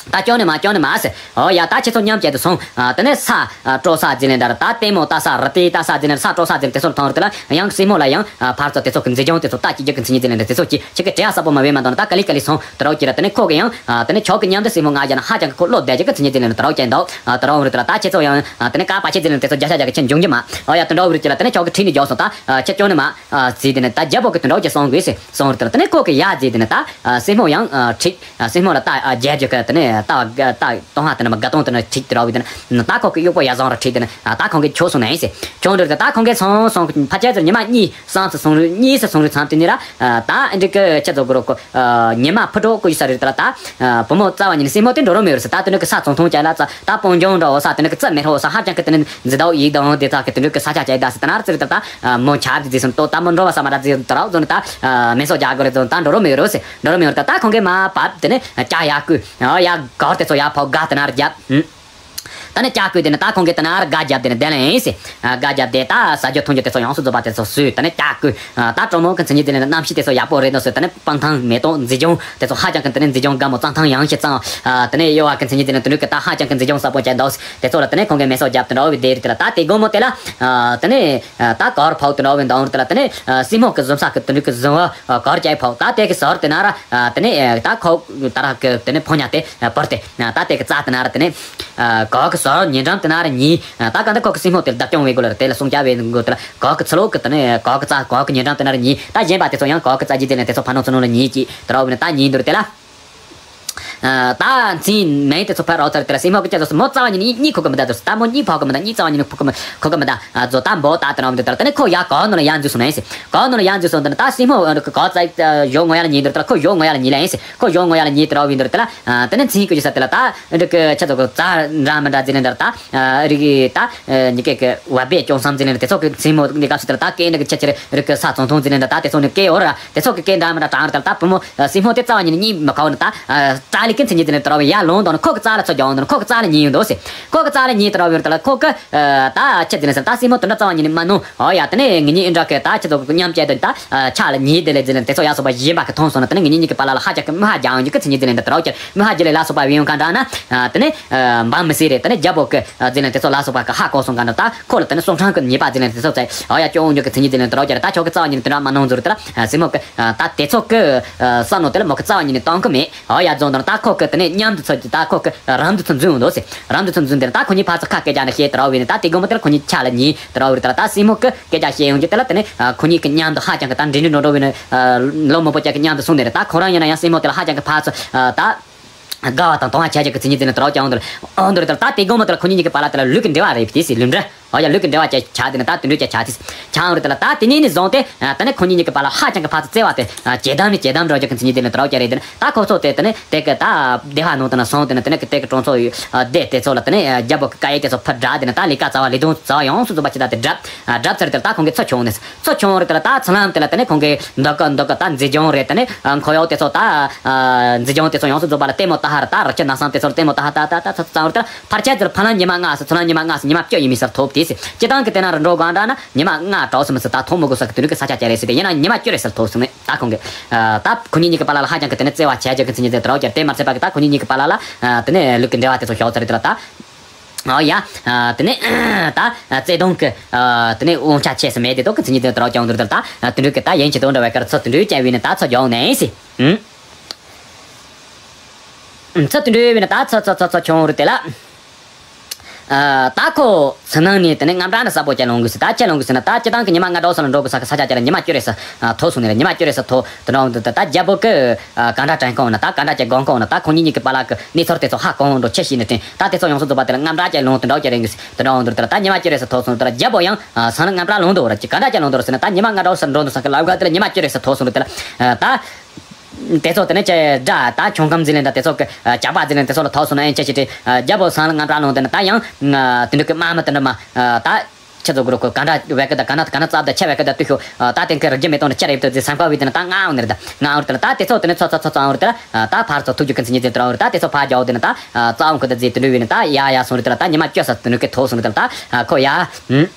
ད་སྐྱོན་ནི་མ་སྐྱོན་ནི་མ་ཟེར། ཨོ་ཡ། ད་ཁྱེད་ཚོ་མཉམ་བྱས་ཏེ་སོང་། ཨ་དེ་ནས་ས་ཨ་སྤྲོ་ས་ཟེར་ནས་འདྲ་ར། ད་ལྟད་མོ་ལྟ་ས་རི་ཏི་ལྟ་ས་ཟེར་ནས་ས་སྤྲོ་ས་ཟེར་ནས་དེ་ཚོར་ཐོན་རེད། དེ་ལ་ཡང་སྲིང་མོ་ལ་ཡང་ཨ་ཕར་ཚུར་དེ་ཚོ་གི་འཛིན་སྐྱོང་དེ་ཚོ་ལྟ་སྐྱེ་རྒྱུ་གི་མཚན་ཉིད་དེ་ལ་འདྲ། དེ་ཚོ་གི་ཁྱེད་ཀྱི་བྲེལ་བ་ཟབ་པོ་མ་བས་མ་འདང་ན་ད་ག་ལེ་ག་ལེ་སོང་། དེ་རོགས་ཀྱི་ར། དེ་ནས་ཁོ་གི་ཡང་ཨ་དེ་ནས་ཆོག་གི་མཉམ་དུ་སྲིང་མོ་ང་བཞག་ན་ཧ་ཅང་གི་ཁོ་བློ་བདེ་རྒྱུ་གི་མཚན་ཉིད་དེ་ལ་འདྲ། དེ་རོགས་ཀྱི་འདུག་ཨ་དེ་རོགས་རེད། དེ་ལ་ད་ཁྱེད་ཚོ་ཡང་ཨ་དེ་ནས་ཀ་པ་ཁྱེད་དེ་ལ་དེ་ཚོ་བརྒྱ་ཆ་བརྒྱ་གི་ཁྱེད་འབྱུང་རྒྱུ་མ། ཨོ་ཡ། དེ་འདྲ་བོ་རེད། དེ་ལ་དེ་ནས་ཆོག་གི་ཁྲིད་ནས་རྒྱོགས་སོང་། ད་ཨ་ཁྱེད་སྐྱོན་ནི་མ། ཨ་ཟེར་དེ་ནས་ད་རྒྱལ་པོ་གི་དོན་འགྲོ་ཀྱི་སོང་དགོས་ཟེར་སོང་རེད། དེ་ལ་དེ་ནས་ཁོ་གི་ཡ་ཟེར་དེ་ནས་ད་ཨ་སྲིང་མོ་ཡང་ཨ་ཁྲིད་ཨ་སྲིང་མོ་ལ་ད་ཨ་རྒྱལ་རྒྱུ་གི་དེ་ནས་ད་ཨ་ད་སྟོང་ཧ་དེ་ནས་མ་དགའ་སྟོང་དེ་ནས་ཁྲིད་དེ་ར་བའི་དེ་ནས་ད་ཁོ་གི་གཡོག་པོ་ཡ་བཟང་ར་ཁྲིད་དེ་ནས་ཨ་ད་ཁོང་གི་ཁྱོད་སོང་ནས་ཟེར་ཁྱོད་འདྲ་དེ་ད་ཁོང་གི་སོང་སོང་གི་ཕ་ཆེ་ཚོ་ཉི་མ་གཉིས་སང་ཚོ་སོང་རེད། གཉིས་སུ་སོང་རེད། ཚང་དེ་ནས་ར་ཨ་ད་འདྲི་གི་ཁྱེད་ཚོ་གི་རོགས་གོ་ཨ་ཉི་མ་ཕུ་འགྲོ་ཀུ་ཡི་ས་རེད། དེ་ལ་ད་ཨ་བུ་མོ་རྩ་བ་ཉིད་ནས་སྲིང་མོ་དེ་འགྲོ་རོགས་མེད་རེད་ཟེར། ད་དེ་ནས་གི་ས་ཚོང་ཐོང་བྱས་ལ་ཙ་ད་སྤུན་ཆུང་འདྲ་བོ་ས་དེ་ནས་གི་རྩི་མེད་རོགས་ས་ཧ་ཅང་གི་དེ་ནས་འཛི་ཟླ་བོ་ཡིག་དང་དེ་ཚ་གི་དེ་འདྲ་གི་ས་ཆ་བྱས་ད་ཟེར། ད་ན་ར་ཙི་རི་ད་ད་མོ་ཆབ་ཟི་ཟི་སོང་ཏོ། ད་མོ་འགྲོ་བ་ས་མ་ར་ཟི་ད་རོགས་ཚོ་ནི་ད་མེ་སོ་རྒྱག་གི་རེད། ཚོ་ད་འགྲོ་རོགས་མེད་རོགས་ཟེར། འགྲོ་རོགས་མེད་རོགས། ད་ད་ཁོང་གི་མ་བབ་དེ་ནས་ཅ་ཡ་ཀུ་ཨ་ཡ་གར་དེ་ཚོ་ཡ་ཕོ་ག་དེ་ན་ར་རྒྱབ། ད་ནི་ཅ་ཀུ་དེ་ནི་ད་ཁོང་གི་དེ་ན་ར་ག་རྒྱབ་དེ་ནི་དེ་ལ་ཡིན་ཟེར། ག་རྒྱབ་དེ་ད་ཟ་རྒྱུ་འཐུང་རྒྱུ་དེ་ཚོ་ཡོངས་སུ་རྫོགས་པ་དེ་ཚོ་སུས་ད་ནི་ཅ་ཀུ། ད་གྲོ་མོ་གི་མཚན་ཉིད་དེ་ནི་གནམ་གཤིས་དེ་ཚོ་ཡག་པོ་རེད་འདུག་ཟེར། ད་ནི་སྤང་ཐང་མེ་ཏོག་འཛིན་སྐྱོང་དེ་ཚོ་ཧ་ཅང་གི་དེ་ནི་འཛིན་སྐྱོང་དགའ་མོ་གཙང་ཐང་ཡངས་ཤིང་གཙང་། ཨ་དེ་ནས་གཡོ་བ་གི་མཚན་ཉིད་དེ་ནི་དེ་འདྲ་གི་ད་ཧ་ཅང་གི་འཛིན་སྐྱོང་ཟབ་པོ་བྱས་འདུག་དེ་ཚོ་ལ་དེ་ནས་ཁོང་གིས་མེ་སོ་རྒྱབ་དེ་འདྲ་བོ་བསྡད་རེད། དེ་ལ་ད་དེ་དགོང་མོ་དེ་ལ་ཨ་དེ་ནས་ཨ་ད་གར་ཕོག་དེ་འདྲ་བོ་འདུག་དེ་ལ་དེ་ནས་ཨ་སྲིང་མོ་གི་གཟིམ་ས་གི་དེ་འདྲ་གི་གཟིམ་བ་ཨ་གར་བྱས་ཕོག་ད་དེ་གི་ཟུར་དེ་ན་ར་ཨ་དེ་ནས་ཨ་ད་ཁོ་ད་ར་གི་དེ་ནས་ཕོ་ཉ་དེ་ཨ་བུར་དེ་ཨ་ད་དེ་གི་རྩ་དེ་ན་ར་དེ་ནས་ཨ་གར་གི་ཟུར་ཉེ་འགྲམ་དེ་ན་ར་ཉིལ། ཨ་ད་ག་འདི་ཁོ་གི་སྲིང་མོ་དེ་ལ་བདག་སྐྱོང་བའི་སྒོ་ལ་ར་དེ་ལ་སྲུང་སྐྱོབ་བའི་སྒོ་དེ་ལ་གར་གི་ཚུར་ལོག་གི་དེ་ནས་གར་གི་རྩ་གར་གི་ཉེ་འགྲམ་དེ་ན་ར་ཉིལ། ད་གཞན་པ་དེ་ཚོ་ཡང་གར་གི་རྩ་རྒྱུད་དེ་ནས་དེ་ཚོ་ཕ་ནོ་ཚོ་ནོ་ལ་ཉིལ་གྱིས་དེ་ར་བོ་ནས་ད་ཉིལ་འདུག་ར་དེ་ལ། ཨ་ད་མཚན་མོ་དེ་ཚོ་ཕར་རོགས་ཚར་དེ་ལ་སྲིང་མོ་གི་སྐྱ་ཚོ་མོ་རྩ་བ་ཉིད་ནས་གཉིད་ཁུག་གི་མི་འདུག་དུས་ད་མོ་གཉིད་ཕོག་གི་མི་འདུག་གཉིད་རྩ་བ་ཉིད་ནས་ཁུག་གི་མི་ཁུག་གི་མི་འདུག་ཨ་ཛོ་ད་འབོ་ད་དེ་ར་བོ་འདུག་དེ་ལ་དེ་ནས་ཁོ་ཡ་གར་ནང་ལ་ཡར་འཛུལ་སོང་ནས་ཟེར། གར་ནང་ལ་ཡར་འཛུལ་སོང་དེ་ནས་ད་སྲིང་མོ་གར་རྩ་གཞོགས་ངོ་ཡ་ལ་ཉིལ་འདུག་དེ་ལ་ཁོ་གཞོགས་ངོ་ཡ་ལ་ཉིལ་ལ་ཡིན་ཟེར། ཁོ་གཞོགས་ངོ་ཡ་ལ་ཉིལ་དེ་ར་བོ་འདུག་ར་དེ་ལ། ཨ་དེ་ནས་མཚན་གི་ས་དེ་ལ་ད་འདི་གི་ཆ་ཚོ་གི་རྩ་འདྲ་མི་འདྲ་ཟེར་ནས་འདྲ་ད་རིག་གི་ད་ཉི་སྐད་གི་བ་སྦས་སྐྱོང་བསམ་ཟེར་ནས་དེ་ཚོ་གི་མཚན་མོ་འདི་སྐབས་སུ་དེ་ལ་ད་སྐད་འདི་གི་ཆ་ཆེར་རིག་གི་ས་ཚོང་ཐུང་ཟེར་ནས་འདྲ་ད་དེ་ཚོ་ནི་སྐད་འོ་ར་དེ་ཚོ་གི་སྐད་འདྲ་མི་འདྲ་གྲང་ར་དེ་ལ་ད་བུ་མོ་སྲིང་མོ་དེ་རྩ་བ་ཉིད་ནས་གཉིད་མི་ཁུག་ནི་ད་ཏྲ་ལི་ཀི་མཚན་ཉིད་དེ་ནས་དེ་ར་བ་ཡར་ལོང་དང་ནི་ཁོ་གི་རྩ་ལ་ཚུར་རྒྱག་འོང་དང་ནི་ཁོ་གི་རྩ་ལ་ཉིལ་ཡོང་འདུག་ཟེར། ཁོ་གི་རྩ་ལ་ཉིལ་དེ་ར་བ་ཡོད་དེ་ལ་ཁོ་གི་ད་ཆི་ཟེར་ནས་ཟེར་ད་སྲིང་མོ་དེ་འདྲ་རྩ་བ་ཉིད་ནས་མ་ནོར། ཨོ་ཡ། དེ་ནས་ངེད་གཉིས་འདྲ་གི་ད་ཁྱེད་ཚོ་མཉམ་བཅས་དེ་ད་ཕྱག་ལ་ཉིལ་དེ་ལས་ཟེར་ནས་དེ་ཚོ་ཡ་སོ་པ་གཞན་པ་གི་མཐོང་སོང་ན་དེ་ནས་ངེད་གཉིས་གཉིས་ཀྱི་བར་ལ་ལ་ཧ་ཅང་གི་མི་ཧ་རྒྱག་ཡོང་རྒྱུ་གི་མཚན་ཉིད་དེ་ལས་འདི་དྲ་བ་ཁྱེར་མི་ཧ་རྒྱུ་ལས་ལ་སོ་པ་བའི་ཡོང་ག་འདྲ་ན་དེ་ནས་འབའ་མི་སྲིད་རེད། དེ་ནས་རྒྱལ་པོ་གི་ཟེར་ནས་དེ་ཚོ་ལ་སོ་པ་གི་ཧ་གོ་སོང་ག་འདྲ་ད་ཁོ་ལ་དེ་ནས་སོང་ཁྲང་གི་ཉེས་པ་ཟེར་ནས་དེ་ཚོ་ཚེ་ཨོ་ཡ་སྐྱོ་འོང་རྒྱུ་གི་མཚན་ཉིད་དེ་ལས་དྲ་བ་ཁྱེར་ད་ཁྱོད་གི་རྩ་བ་ཉིད་དེ་འདྲ་མ་གནང་ཟུར་དེ་ལ་སྲིང་མོ་གི་ད་དེ་ཚོ་གི་བསམ་ནོ་དེ་ལ་མོ་གི་རྩ་བ་ཉིད་ནས་གཏོང་གི་མེད། ཨོ་ཡ་རྫོང་དང་ད་ཁོ་གི་དེ་ནས་མཉམ་དུ་ཚོ་ད་ཁོ་གི་རང་དུ་ཚོ་འཛུལ་འོང་དོ་ཟེར། རང་དུ་ཚོ་འཛུལ་འདིར་ད་ཁོ་གཉིས་ཕར་ཚུར་ཁ་སྐད་རྒྱག་ནས་བཤད་དེ་ར་བས་ནས་ད་དེ་དགོང་མོ་དེར་ཁོ་གཉིས་ཆ་ལ་ཉིལ་དེ་ར་བས་ད་ད་སྲིང་མོ་གི་སྐད་ཆ་བཤད་ཡོང་རྒྱུ་དེ་ལ་དེ་ནས་ཁོ་གཉིས་ཀྱི་མཉམ་དུ་ཧ་ཅང་གི་ད་འདྲི་འདྲི་འགྲོ་འགྲོ་བས་ནས་ལོ་མང་པོ་ཅག་གི་མཉམ་དུ་སོང་ནས་རེད། ད་ཁོ་རང་ཡིན་ན་ཡང་སྲིང་མོ་དེ་ལ་ཧ་ཅང་གི་ཕར་ཚུར་ད་དགའ་བ་དང་དུང་བ་བྱས་ཀྱི་གི་ཚིག་ཉིད་དེ་ནས་དེ་ར་བ་ཀྱང་འོང་དེ་ལ་འོང་དེ་རེད། ད་ད་དེ་དགོང་མོ་དེ་ལ་ཁོ་གཉིས་གཉིས་ཀྱི་བར་ལ་དེ་ལ་ལུས་ཀྱི་འབྲེལ་བ་རེད་དེ་སྲིད་ལུས་འབྲེལ། ཨོ་ཡ་ལུས་ཀྱི་འབྲེལ་བ་ཅག་ཆགས་དེ་ནས་ད་དེ་འདྲ་ཅག་ཆགས་དེ་ཆགས་འོང་རེད། དེ་ལ་ད་དེ་ནས་ནི་བཟུང་སྟེ་ཨ་ད་ནི་ཁོ་གཉིས་གཉིས་ཀྱི་བར་ལ་ཧ་ཅང་གི་ཕར་ཚུར་བརྩེ་བ་དེ་ཇེ་དམ་ནས་ཇེ་དམ་འགྲོ་རྒྱུ་གི་ཚིག་ཉིད་དེ་ནས་དེ་ར་བ་ཅག་རེད། དེ་ནས་ད་ཁོ་ཚོ་དེ་དེ་ནས་དེ་གི་ད་སྡེ་བ་ནང་དུ་ན་སོང་དེ་ནས་དེ་ནས་གི་དེ་གི་གྲོང་ཚོ་ཡོད་སྡེ་དེ་ཚོ་ལ་དེ་ནས་རྒྱལ་པོ་གི་བཀའ་ཡིག་དེ་ཚོ་ཕར་བསྒྲགས། དེ་ནས་ད་ལས་ཀ་རྩ་བ་ལས་དོན་རྩ་བ་ཡོངས་སུ་རྫོགས་པ་ཅི་ད་དེ་བསྒྲུབས། བསྒྲུབས་ཚར་དེ་ལ་ད་ཁོང་གི་ཚུར་བྱུང་ནས་ཚུར་བྱུང་རེད། དེ་ལ་ད་ཚུར་ལམ་དེ་ལ་དེ་ནས་ཁོང་གི་འདི་གི་འདི་གི་ད་མཛེས་ལྗོངས་རེད། དེ་ནས་ཁོར་ཡུག་དེ་ཚོ་ད་མཛེས་ལྗོངས་དེ་ཚོ་ཡོངས་སུ་རྫོགས་པ་ལ་ལྟད་མོ་ལྟ་ཧ་ར་ད་རི་ཆུ་ནགས་གསུམ་དེ་ཚོར་ལྟད་མོ་ལྟ་ཧ་ད་ད་ད་ཚ་ཚ་རེད། དེ་ལ་ཕར་ཆེར་དེར་ཕ་ལམ་ཉི་མ་ལྔ་ཟེར་ཚུར་ལམ་ཉི་མ་ལྔ་ཟེར་ཉི་མ་བཅུ་ཡིན་མིན་ཟེར་ཐོབ་དེ་ཟེར་སྤྱི་བཏང་གི་དེ་ན་རི་འགྲོ་གང་འདྲ་ན་ཉི་མ་ལྔ་གྲོགས་སུ་མི་ཟེར་ད་ཐོབ་མི་དགོས་ས་གི་དེ་འདྲ་གི་ས་ཆ་ཅིག་རེད་ཟེར། དེ་ཡིན་ན་ཉི་མ་བཅུ་རེད་ཟེར་ཐོབ་སོང་ནས་ད་ཁོང་གི་ད་ཁོ་གཉིས་གཉིས་ཀྱི་བར་ལ་ལ་ཧ་ཅང་གི་དེ་ནས་བརྩེ་བ་བྱས་རྒྱུ་གི་མཚན་ཉིད་དེ་དེ་ར་བ་ཅག་དེ་མ་ཚད་པ་གི་ད་ཁོ་གཉིས་གཉིས་ཀྱི་བར་ལ་ལ་དེ་ནས་ལུས་ཀྱི་འབྲེལ་བ་དེ་ཚོ་ཤོར་ཚར་རེད། དེ་ལ་ད། ཨོ་ཡ། ཨ་དེ་ནས་ད་བརྩེ་དུང་གི་ཨ་དེ་ནས་དབང་ཆ་ཆེ་ས་མེད་དེ་དོ་གི་མཚན་ཉིད་དེ་དེ་ར་བ་ཀྱང་འདུག་དེ་ལ་ད་དེ་འདྲ་གི་ད་ཡིན་གྱི་དོན་འདྲ་བའི་ཀར་ཚུར་དེ་འདྲ་བྱས་བས་ནས་ད་ཚུར་རྒྱག་ནས་ཟེར། ཨུམ། ཚུར་དེ་འདྲ་བས་ནས་ད་ཚུར་ཚུར་ཚུར་ཚུར་བྱུང་རེད་དེ་ལ། ཨ། ད་ཁོ་སུན་སྣང་ནས་དེ་ནས་དངངས་སྐྲག་འདྲ་ས་པོ་ཅིག་ལངས་གི་ཟེར། ད་ཅི་ལངས་གི་ཟེར་ན། ད་སྤྱིར་བཏང་གི་ཉི་མ་ལྔ་དྲུག་ཙམ་ལ་འགྲོ་གི་ས་གི་ས་ཆ་ཅིག་ལ་ཉི་མ་བཅུ་རེ་ཙམ་ཐོག་སོང་ནས་རེད། ཉི་མ་བཅུ་རེ་ཙམ་ཐོག་དེ་འདྲ་འོང་དུས། ད་རྒྱལ་པོ་གི་ག་འདྲ་དྲན་གོ་ན། ད་ག་འདྲ་ཅིག་དགོངས་གོ་ན། ད་ཁོ་གཉིས་གཉིས་ཀྱི་བར་ལ་གི་གནས་ཚུལ་དེ་ཚོ་ཧ་གོ་འགྲོ། ཁྱེད་ཤེས་ནས་དྲན། ད་དེ་ཚོ་ཡོངས་སུ་རྫོགས་པ་དེ་ལ་དངངས་སྐྲག་ཅིག་ལངས། དེ་འདྲ་འོང་དུས། དེ་ལ་ད་ཉི་མ་བཅུ་རེ་ཙམ་ཐོག་སོང་དུས། ད་རྒྱལ་པོ་ཡང་སུན་སྣང་དངངས་སྐྲག་ལངས་འདུག་ར། ཅི་ག་འདྲ་ཅིག་ལངས་འདུག་ར་ཟེར་ན། ད་ཉི་མ་ལྔ་དྲུག་ཙམ་འགྲོ་འདུག་ས་གི་ལམ་ཁ་དེ་ལ་ཉི་མ་བཅུ་རེ་ཙམ་ཐོག་སོང་དུས། དེ་ལ་ད། དེ་ཚོ་དེ་ནས་ཅི་འདྲ། ད་ཁྱོང་སྐམ་ཟེར་ལེ་འདྲ། དེ་ཚོ་གི་ཇག་པ་ཟེར་ལེ་དེ་ཚོ་ལ་ཐོག་སོང་ན་ཨེ་ཅི་ཞིག་དྲན། རྒྱལ་པོ་སུན་སྣང་དངངས་སྐྲག་ལངས། དེ་ནས་ད་ཡང་དེ་འདྲ་གི་དམག་མི་དེ་འདྲ་མ་ད་ཁྱེད་ཚོ་གུ་རུ་གི་ག་འདྲ་བས་གི། ད་ག་ན་ག་ན་རྩབ་ད་ཆ་བས་གི། ད་དུས་ཤོ་ད་དེང་གི་རི་རྒྱུ་མེ་ཏོག་འདྲ་ཅི་རེད་དུ་ཟེར་བསམ་ཁ་བའི་དེ་ནས་ད་ང་འོང་ནི་རེད། ད་ང་འོང་རེད། དེ་ལ་ད་དེ་ཚོ་དེ་ནས་ཚོ་ཚོ་ཚོ་ཚོ་འོང་རེད། དེ་ལ་ད་ཕར་ཚོ་ཐུག་རྒྱུ་གི་མཚན་ཉིད་དེ་དེ་འོང་རེད། ད་དེ་ཚོ་ཕར་རྒྱག་དེ་ནས་ད་རྩ་འོང་གི་ད་ཟེར། དེ་འདྲ་བས་ནས་ད་ཡ་ཡ་སོང་རེད། དེ་ལ་ད་ཉི་མ་བཅུ་ཙམ་དེ་འདྲ་གི་ཐོག་སོང་རེད། དེ་ལ་ད་ཁོ་ཡ།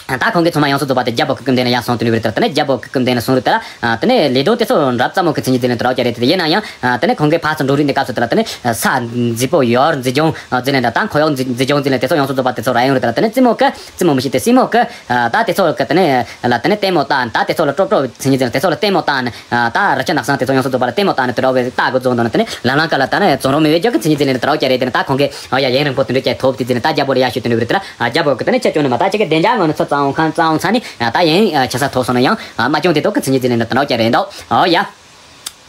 ད་ཁོང་གིས་ཚང་མ་ཡོངས་སུ་རྫོགས་པ་དེ་རྒྱལ་པོ་གི་སྐུ་མདུན་ལ་ཡར་སོང་དེ་འདྲ་བས་རེད། དེ་ལ་དེ་ནས་རྒྱལ་པོ་གི་སྐུ་མདུན་ལ་སོང་རེད། དེ་ལ་དེ་ནས་ལས་དོན་དེ་ཚོ་འདྲ་ཙམ་མོ་གི་མཚན་ཉིད་དེ་ལས་དེ་འདྲ་ཅིག་རེད། དེ་ཡིན་ན་ཡང་དེ་ནས་ཁོང་གིས་ཕར་ཚུར་འགྲོ་རིགས་འདི་སྐབས་སུ་དེ་ལ་དེ་ནས་ས་མཛེས་པོ་ཡོར་མཛེས་ལྗོངས་ཟེར་ནས་འདྲ། ད་ཁོར་ཡུག་མཛེས་ལྗོངས་ཟེར་ནས་དེ་ཚོ་ཡོངས་སུ་རྫོགས་པ་དེ་ཚོ་ར་ཡོང་རེད། དེ་ལ་དེ་ནས་རྩེད་མོ་གི་རྩེད་མོ་མི་ཤེས་ཏེ་རྩེད་མོ་གི་ད་དེ་ཚོ་གི་དེ་ནས་ལ་དེ་ནས་ལྟད་མོ་ལྟ། ད་དེ་ཚོ་ལ་ཀྲོབ་ཀྲོབ་མཚན་ཉིད་ཟེར་ནས་དེ་ཚོ་ལ་ལྟད་མོ་ལྟ་ནས། ད་རི་ཆུ་ནགས་ཚང་དེ་ཚོ་ཡོངས་སུ་རྫོགས་པ་ལ་ལྟད་མོ་ལྟ་ནས་དེ་འདྲ་བས་ལྟ་དགོས་རྫོགས་འདུག་ན། དེ་ནས་ལམ་ལམ་ཀ་ལ་ད་ནས་རྫོང་རོང་མི་བས་རྒྱག་གི་མཚན་ཉིད་དེ་ལས་དེ་འདྲ་ཅིག་རེད། དེ་ནས་ད་ཁོང་གིས་ཨོ་ཡ་ཡུན་རིང་པོ་དེ་འདྲ་ཅིག་ཐོབ་དེ་ཟེར་ནས་ད་རྒྱལ་པོ་ལ་ཡར་ཞུ་དེ་འདྲ་བས་རེད། དེ་ལ་རྒྱལ་པོ་གི་དེ་ནས་ཁྱེད་ཁྱོན་ནས་མ་ད་ཅིག་གི་བདེ་འཇགས་ངང་ནས་ཚུར་རྩ་འོང་ཁ་རྩ་འོང་ཚར་ནས། ད་ཡིན་ཆ་ས་ཐོག་སོང་ན་ཡང་མ་བྱུང་དེ་ཐོག་གི་མཚན་ཉིད་དེ་ལས་དེ་འདྲ་ཅིག་རེད་འདུག། ཨོ་ཡ།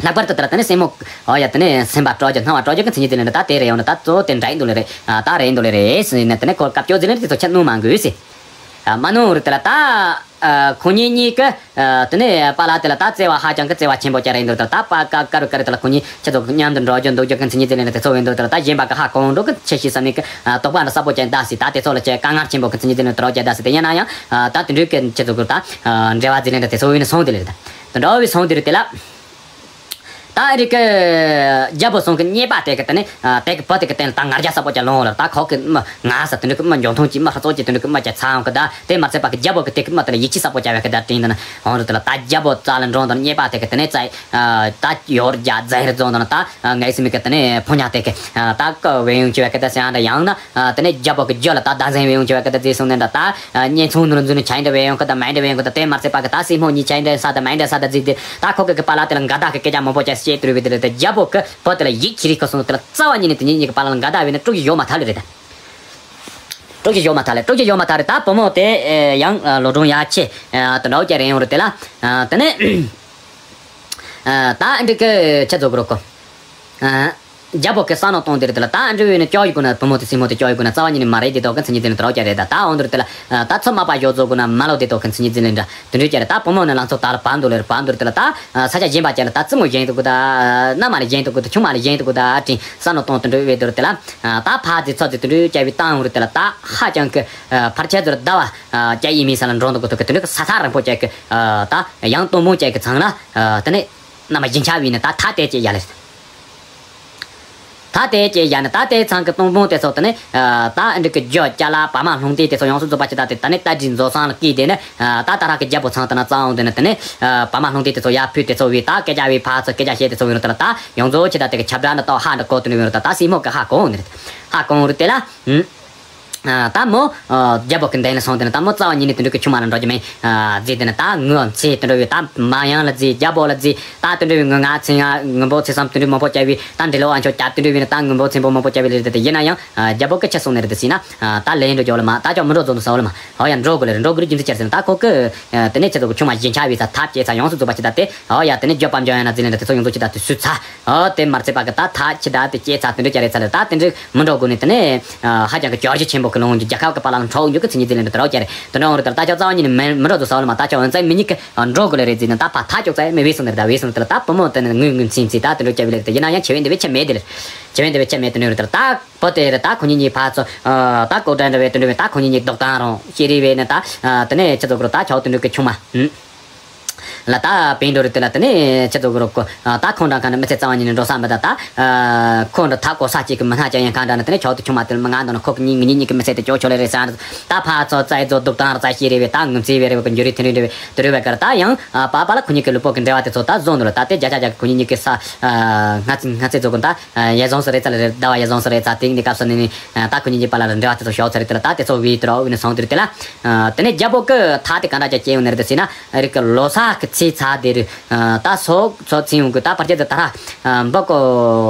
ལྷག་པར་དུ་དེ་ལ་དེ་ནས་སེན་མོ། ཨོ་ཡ། དེ་ནས་སེམས་པ་སྐྲོ་རྒྱུ་སྣང་བ་སྐྲོ་རྒྱུ་གི་མཚན་ཉིད་དེ་ལས་འདྲ། ད་དེ་རེད་ཡོང་ན་ད་གཙོ་བོ་དེ་འདྲ་ཡིན་འདུག་ལེ་རེད། ཨ། ད་རེད་འདུག་ལེ་རེད་ཟེར་ནས། དེ་ནས་ཁོ་སྐབས་བཅོ་ཟེར་ནས་དེ་ཚོ་ཁྱེད་སྣང་མ་དགོས་ཟེར། ཨ། མ་ནོར་རེད། དེ་ལ་ད། ཨ། ཁོ་གཉིས་གཉིས་ཀྱི། ཨ། དེ་ནས་པཱ་ལགས་དེ་ལ་ད་བརྩེ་བ་ཧ་ཅང་གི་བརྩེ་བ་ཆེན་པོ་ཅིག་རེད་འདུག། དེ་ལ་ད་པཱ་ཀ་ཀ་རུ་ཀ་རུ་དེ་ལ་ཁོ་གཉིས་ཁྱེད་ཚོ་མཉམ་དུ་འགྲོ་རྒྱུ་འདུག་རྒྱུ་གི་མཚན་ཉིད་དེ་ལས་འདྲ་དེ་ཚོ་ཡིན་འདུག། དེ་ལ་ད་གཞན་པ་གི་ཧ་གོ་འགྲོ་གི་ཆེ་ཤེས་བསམ་ནས་གི། ཨ། དོགས་པ་འདྲ་ས་པོ་ཅིག་འདུག་ཟེར། ད་དེ་ཚོ་ལ་ཅིག་དཀའ་ངལ་ཆེན་པོ་གི་མཚན་ཉིད་དེ་ལས་དེ་འདྲ་ཅིག་འདུག་ཟེར། དེ་ཡིན་ན་ཡང་། ཨ། ད་དེ་འདྲའི་གི་ཁྱེད་ཚོ་གི་ད། ཨ། འབྲེལ་བ་ཟེར་ནས་འདྲ་དེ་ཚོ་ཡིན་ན་སོང་དེ་ལས་རེད། ད་དེ་འདྲ་བའི་སོང་དེ་རེད། དེ་ལ། ད་ཨ་རི་ཀའི་རྒྱལ་པོ་ཚང་གི་རྙེད་པ་དེ་གི་དེ་ནི། ཨ། དེ་གི་བུ་དེ་གི་སྟེང་ལ་ད་ང་རྒྱལ་ས་པོ་ཅིག་ལངས་ལ། ད་ཁོ་གི་མི་ང་ས་དེ་འདྲ་གི་མི་འཇོན་ཐང་ཅིག་མི་ཧྲ་ཚོ་ཅིག་དེ་འདྲ་གི་མི་ཅིག་ཚ་འོང་གི། ད་དེ་མ་ཚད་པ་གི་རྒྱལ་པོ་གི་དེ་གི་མི་དེ་ལ་ཡིད་ཆེས་ས་པོ་ཅིག་བས་གི། ད་དྲིན་དེ་ནི་འོང་རུ་དེ་ལ་ད་རྒྱལ་པོ་རྩ་ལ་འགྲོ་དང་རྙེད་པ་དེ་གི་དེ་ནི་ཙ། ཨ། ད་ཡོར་རྒྱ་རྫ་རི་རྫོང་དང་ད། ཨ། ངའི་སེམས་གི་དེ་ནི་ཕོ་ཉ་དེ་གི། ཨ། ད་གི་བས་ཡོང་ཅི་བས་གི་ད་ཟེར་ཡང་འདྲ། ཡང་ན། ཨ། དེ་ནས་རྒྱལ་པོ་གི་རྒྱུད་ལ་ད་ཟླ་མཚན་བས་ཡོང་ཅི་བས་གི་ད་ཟེར་སོང་ནས་འདྲ། ད་ཉེན་ཚོང་ནོར་འཛུལ་ནས་ཆ་འདྲ་བས་ཡོང་གི། ད་མ་འདྲ་བས་ཡོང་གི། ད་དེ་མ་ཚད་པ་གི་ད་སྲིང་མོ་གཉིས་ཆ་འདྲ་ས་ད་མ་འདྲ་ས་ད་ཟེར་ཏེ། ད་ཁོ་གི་གི་པཱ་ལགས་དེ་ལ་འགལ་ཟླ་གི་སྐད་ཆ་མང་པོ་ཅིག་བཤད་དུས་བས་དེ་ལ་ད་རྒྱལ་པོ་གི་བུ་དེ་ལ་ཡིད་ཆེས་རིག་གི་སོང་། དེ་ལ་རྩ་བ་ཉིད་ནས་དེ་གཉིས་གཉིས་གི་པཱ་ལགས་ལ་འགལ་ཟླ་བས་ན་སྤྲོ་གི་ཡོད་མ་ཐག་ལེ་རེད། ད་སྤྲོ་གི་ཡོད་མ་ཐག་ལེ། སྤྲོ་གི་ཡོད་མ་ཐག་རེད། ད་བུ་མོ་དེ་ཡང་ལོ་གྲོང་ཡར་ཆེ་དེ་འདྲ་བོ་ཅིག་རེད་ཡོང་རུ་དེ་ལ། དེ་ནས་ད་འདི་གི་ཁྱེད་ཚོ་གི་རོ་ཀོ། རྒྱལ་པོ་གི་བསམ་བློ་གཏོང་དེ་རེད། དེ་ལ་ད་འབྲི་བའི་ནི་སྐྱོ་ཡི་གུ་ན་བུ་མོ་དེ་སྲིང་མོ་དེ་སྐྱོ་ཡི་གུ་ན་རྩ་བ་ཉིད་ནས་མ་རེད། དེ་དོག་གི་མཚན་ཉིད་དེ་ནི་དོག་ཀྱ་རེད། ད་ད་འོང་དུ་རེད། དེ་ལ་ད་ཚོད་མ་པ་ཞོ་ཚོ་གུ་ན་མ་ལོ་དེ་དོག་གི་མཚན་ཉིད་དེ་ལེན་འདྲ་དེ་འདྲ་ཀྱ་རེད། ད་བུ་མོ་ནི་ལང་ཚོ་ད་ལ་བར་འདུག་ལེ་རེད། བར་འདུག་རེད། དེ་ལ་ད་ས་ཆ་གཞན་པ་ཀྱ་ལ་ད་རྩེད་མོ་གཞན་དུ་གུ་ད་མནའ་མ་ལ་གཞན་དུ་གུ་ད་ཆུང་མ་ལ་གཞན་དུ་གུ་ད་དྲིན་བསམ་བློ་གཏོང་དེ་འདྲ་བས་དེ་རེད། དེ་ལ་ད་ཕ་དེ་ཚོ་དེ་དེ་འདྲ་ཀྱ་བའི་ད་འོང་རེད། དེ་ལ་ད་ཧ་ཅང་གི་ཕར་ཆེར་ཚོར་ཟླ་བ་ཀྱ་ཡིན་མིན་ས་ལ་འགྲོ་འདུག་གུ་དོག་གི་དེ་འདྲ་གི་ས་ཐག་རིང་པོ་ཀྱ་གི་ད་ཡང་སྟོན་མོ་ཀྱ་གི་ཚང་ལ་དེ་ནས་མནའ་མ་སྦྱིན་ཆ་བས་ནི་ད་ཐ་དེ་ཀྱ་ཡ་ལེ་རེད། ད་དེ་ཀྱེ་ཡ་ནི་ད་དེ་ཚང་གི་སྟོང་བུང་དེ་ཚོ་དེ་ནི། ད་འདི་གི་རྒྱུ་ཅ་ལག་བ་མ་ལྷུང་དེ་དེ་ཚོ་ཡོངས་སུ་རྫོགས་པ་ཅི་ད་དེ་ད་ནི་ད་དྲིན་མཛོ་སང་ལ་སྐྱེས་དེ་ནི། ད་ད་རག་གི་རྒྱལ་པོ་ཚང་དེ་ན་གཙང་བོ་དེ་ནི་དེ་ནི། བ་མ་ལྷུང་དེ་དེ་ཚོ་ཡར་ཕུད་དེ་ཚོ་བས་ད་སྐད་ཆ་བས་ཕར་ཚུར་སྐད་ཆ་བཤད་དེ་ཚོ་བས་རུ་དེ་ལ་ད་ཡོངས་རྫོགས་ཅི་ད་དེ་གི་ཁྱབ་བསྒྲགས་འདི་ཏོག་ཧ་འདི་གོ་དེ་ནི་བས་རུ་ད་ད་སྲིང་མོ་གི་ཧ་གོ་འོང་ནི་རེད། ཧ་གོ་འོང་རུ་དེ་ལ། ད་མོ། རྒྱལ་པོ་གི་མདུན་ལ་སོང་དེ་ནི་ད་མོ་རྩ་བ་ཉིད་ནས་དུད་འགྲོ་གི་ཆུང་མ་ལ་འགྲོ་རྒྱུ་མེད། རྫི་དེ་ནི་ད་ངུ་འཚེ་དུད་འགྲོ་བའི་ད་མ་ཡང་ལ་རྫི་རྒྱལ་པོ་ལ་རྫི་ད་དུད་འགྲོ་བའི་ངུ་ང་འཚེ་ང་ངུ་འབོད་འཚེ་སམ་དུད་འགྲོ་མང་པོ་བྱ་བའི་ད་འདྲེ་ལོ་ཨ་མཆོག་རྒྱ་དུད་འགྲོ་བའི་ནི་ད་ངུ་འབོད་འཚེ་འབོད་མང་པོ་བྱ་བའི་ལས་རེད། དེ་ཡིན་ན་ཡང་རྒྱལ་པོ་གི་ཆ་སོང་ནི་རེད། དེ་སྲིད་ན་ད་ལན་འགྲོ་རྒྱུ་ལ་མ་ད་ཅོག་མི་འགྲོ་རྫོང་དུ་ས་བོ་ལ་མ་ཧོ་ཡང་འགྲོ་དགོས་ལེ་རེད། འགྲོ་དགོས་རྒྱུ་མཚན་ཅི་རེད་ཟེར་ན་ད་ཁོ་གི་དེ་ནས་ཁྱེད་ཚོ་གི་ཆུང་མ་སྦྱིན་ཆ་བའི་ས་ཐབས་བྱས་ཚ་ཡོངས་སུ་རྫོགས་པ་ཅི་ད་དེ་ཧོ་ཡ་དེ་ནས་འགྱོད་པ་འཇོག་ཡ་ན་རྫི་ལེན་ད་དེ་ཚོ་ཡོངས་རྫོགས་ཅི་ད་དེ་སུས་ཚ། ཨོ་དེ་མ་ཚད་པ་གི་ད་ཐག་ཆི་ད་དེ་སྐྱེས་ཚ་དེ་འདྲ་ཀྱ་རེད་ཚ་ལེ། ད་དེ་འདྲ་མི་འགྲོ་དགོས་ནི་དེ་ནས་ཧ་ཅང་གི་གྱོར་གཞི་ཆེན་པོ་གི་ལོང་རྒྱུ་རྒྱལ་ཁབ་གི་པ་ལང་འཕྲོག་རྒྱུ་གི་མཚན་ཉིད་དེ་ལེན་འདྲ་དེ་རོགས་ཀྱ་རེད། དེ་འདྲ་འོང་རེད། ད་ལྟ་ཅོག་རྩ་བ་ཉིད་ནས་མི་མི་འགྲོ་དུ་ས་བོ་ལ་མ་ད་ཅོག་འོན་ཙང་མི་གཉིས་ཀི་འགྲོ་དགོས་ལེ་རེད་ཟེར་ནས་ད་ཕ་ཐག་ཅོག་ཙ་མི་བས་སོང་ནི་རེད། ད་བས་སོང་དེ་ལ་ད་བུ་མོ་དེ་ནི་ངུས་ངུས་མཚིམ་མཚིམ་ད་དེ་འདྲ་ཀྱ་བས་ལེ་རེད། དེ་ཡིན་ན་ཡང་ཆེ་བས་འདི་བས་ཆེ་མེད་དེ་ལེ། ཆེ་བས་འདི་བས་ཆེ་མེད་དེ་ནི་རེད། ད་ལྟ་བུ་དེ་རེད། ད་ཁོ་གཉིས་གཉིས་ཕ་ཚོ་ད་ཀོ་དྲན་འདྲ་བས་དེ་འདྲ་བས་ད་ཁོ་གཉིས་གཉིས་རྡོག་ཐང་རོང་ཤེས་རེ་བས་ནི་ད་དེ་ནས་ཁྱེད་ཚོ་གི་རོ་ད་ཆོག་དེ་འདྲ་ཀི་ཆུང་མ། ལ་ད་བན་འགྲོ་རུ་དེ་ལ་དེ་ནས་ཁྱེད་ཚོ་གི་རོ་ཀོ། ད་ཁོང་འདྲ་ཁ་ནས་མི་ཚེ་རྩ་བ་ཉིད་ནས་འགྲོ་ས་མི་ད་ད། ཁོང་འདྲ་ཐག་གོ་ས་གཅིག་གི་མི་སྣ་ཅན་ཡང་གང་འདྲ་ནི་དེ་ནས་ཆོག་དུ་ཆུང་མ་དེ་ལ་མི་ང་འདོན་ན་ཁོ་གི་ཉིན་ཉིན་གི་མི་ཚེ་དེ་ཅོག་ཆོ་ལེ་རེད་ས། ད་ཕ་ཚོ་རྩ་ཡི་ཚོ་སྡུག་དང་རྩ་ཤེས་རེ་བས་ད་ངུ་ཚེ་བས་རེ་བས་གི་འགྱུར་རེ་ཐེན་རེ་འདྲ་བས་དེ་རེ་བས་གར་ད་ཡང་པ་པ་ལ་ཁོ་གཉིས་ཀྱི་ལུས་པོ་གི་འབྲེལ་བ་དེ་ཚོ་ད་བཟོ་འདུག་ལ། ད་དེ་བརྒྱ་ཆ་བརྒྱ་གི་ཁོ་གཉིས་གཉིས་ཀྱི་ས་སྔ་ཚེ་སྔ་ཚེ་ཚོ་གི་ད་ཡ་བཟང་ས་རེད་ཚ་ལེ་རེད། ཟླ་བ་ཡ་བཟང་ས་རེད་ཚ་དེ་ནི་སྐབས་སུ་ནི་ནི་ད་ཁོ་གཉིས་ཀྱི་པ་ལ་རེ་འབྲེལ་བ་དེ་ཚོ་ཤོག་ཚ་རེད། དེ་ལ་ད་དེ་ཚོ་བས་དེ་རོ་བས་ནི་སོང་དེ་རེད། དེ་ལ་དེ་ནས་རྒྱལ་པོ་གི་ཐག་དེ་ག་འདྲ་ཅིག་སྐྱེ་ཡོང་ནི་རེད། དེ་སྲིད་ན་རིག་གི་ལོ་ས་གི་ཚེ་ཚ་དེ་རུ་ད་སོག་ཚོ་ཚིང་ཡོང་གི་ད་བར་ཆད་དེ་ད་ར་འབུ་ཀོ་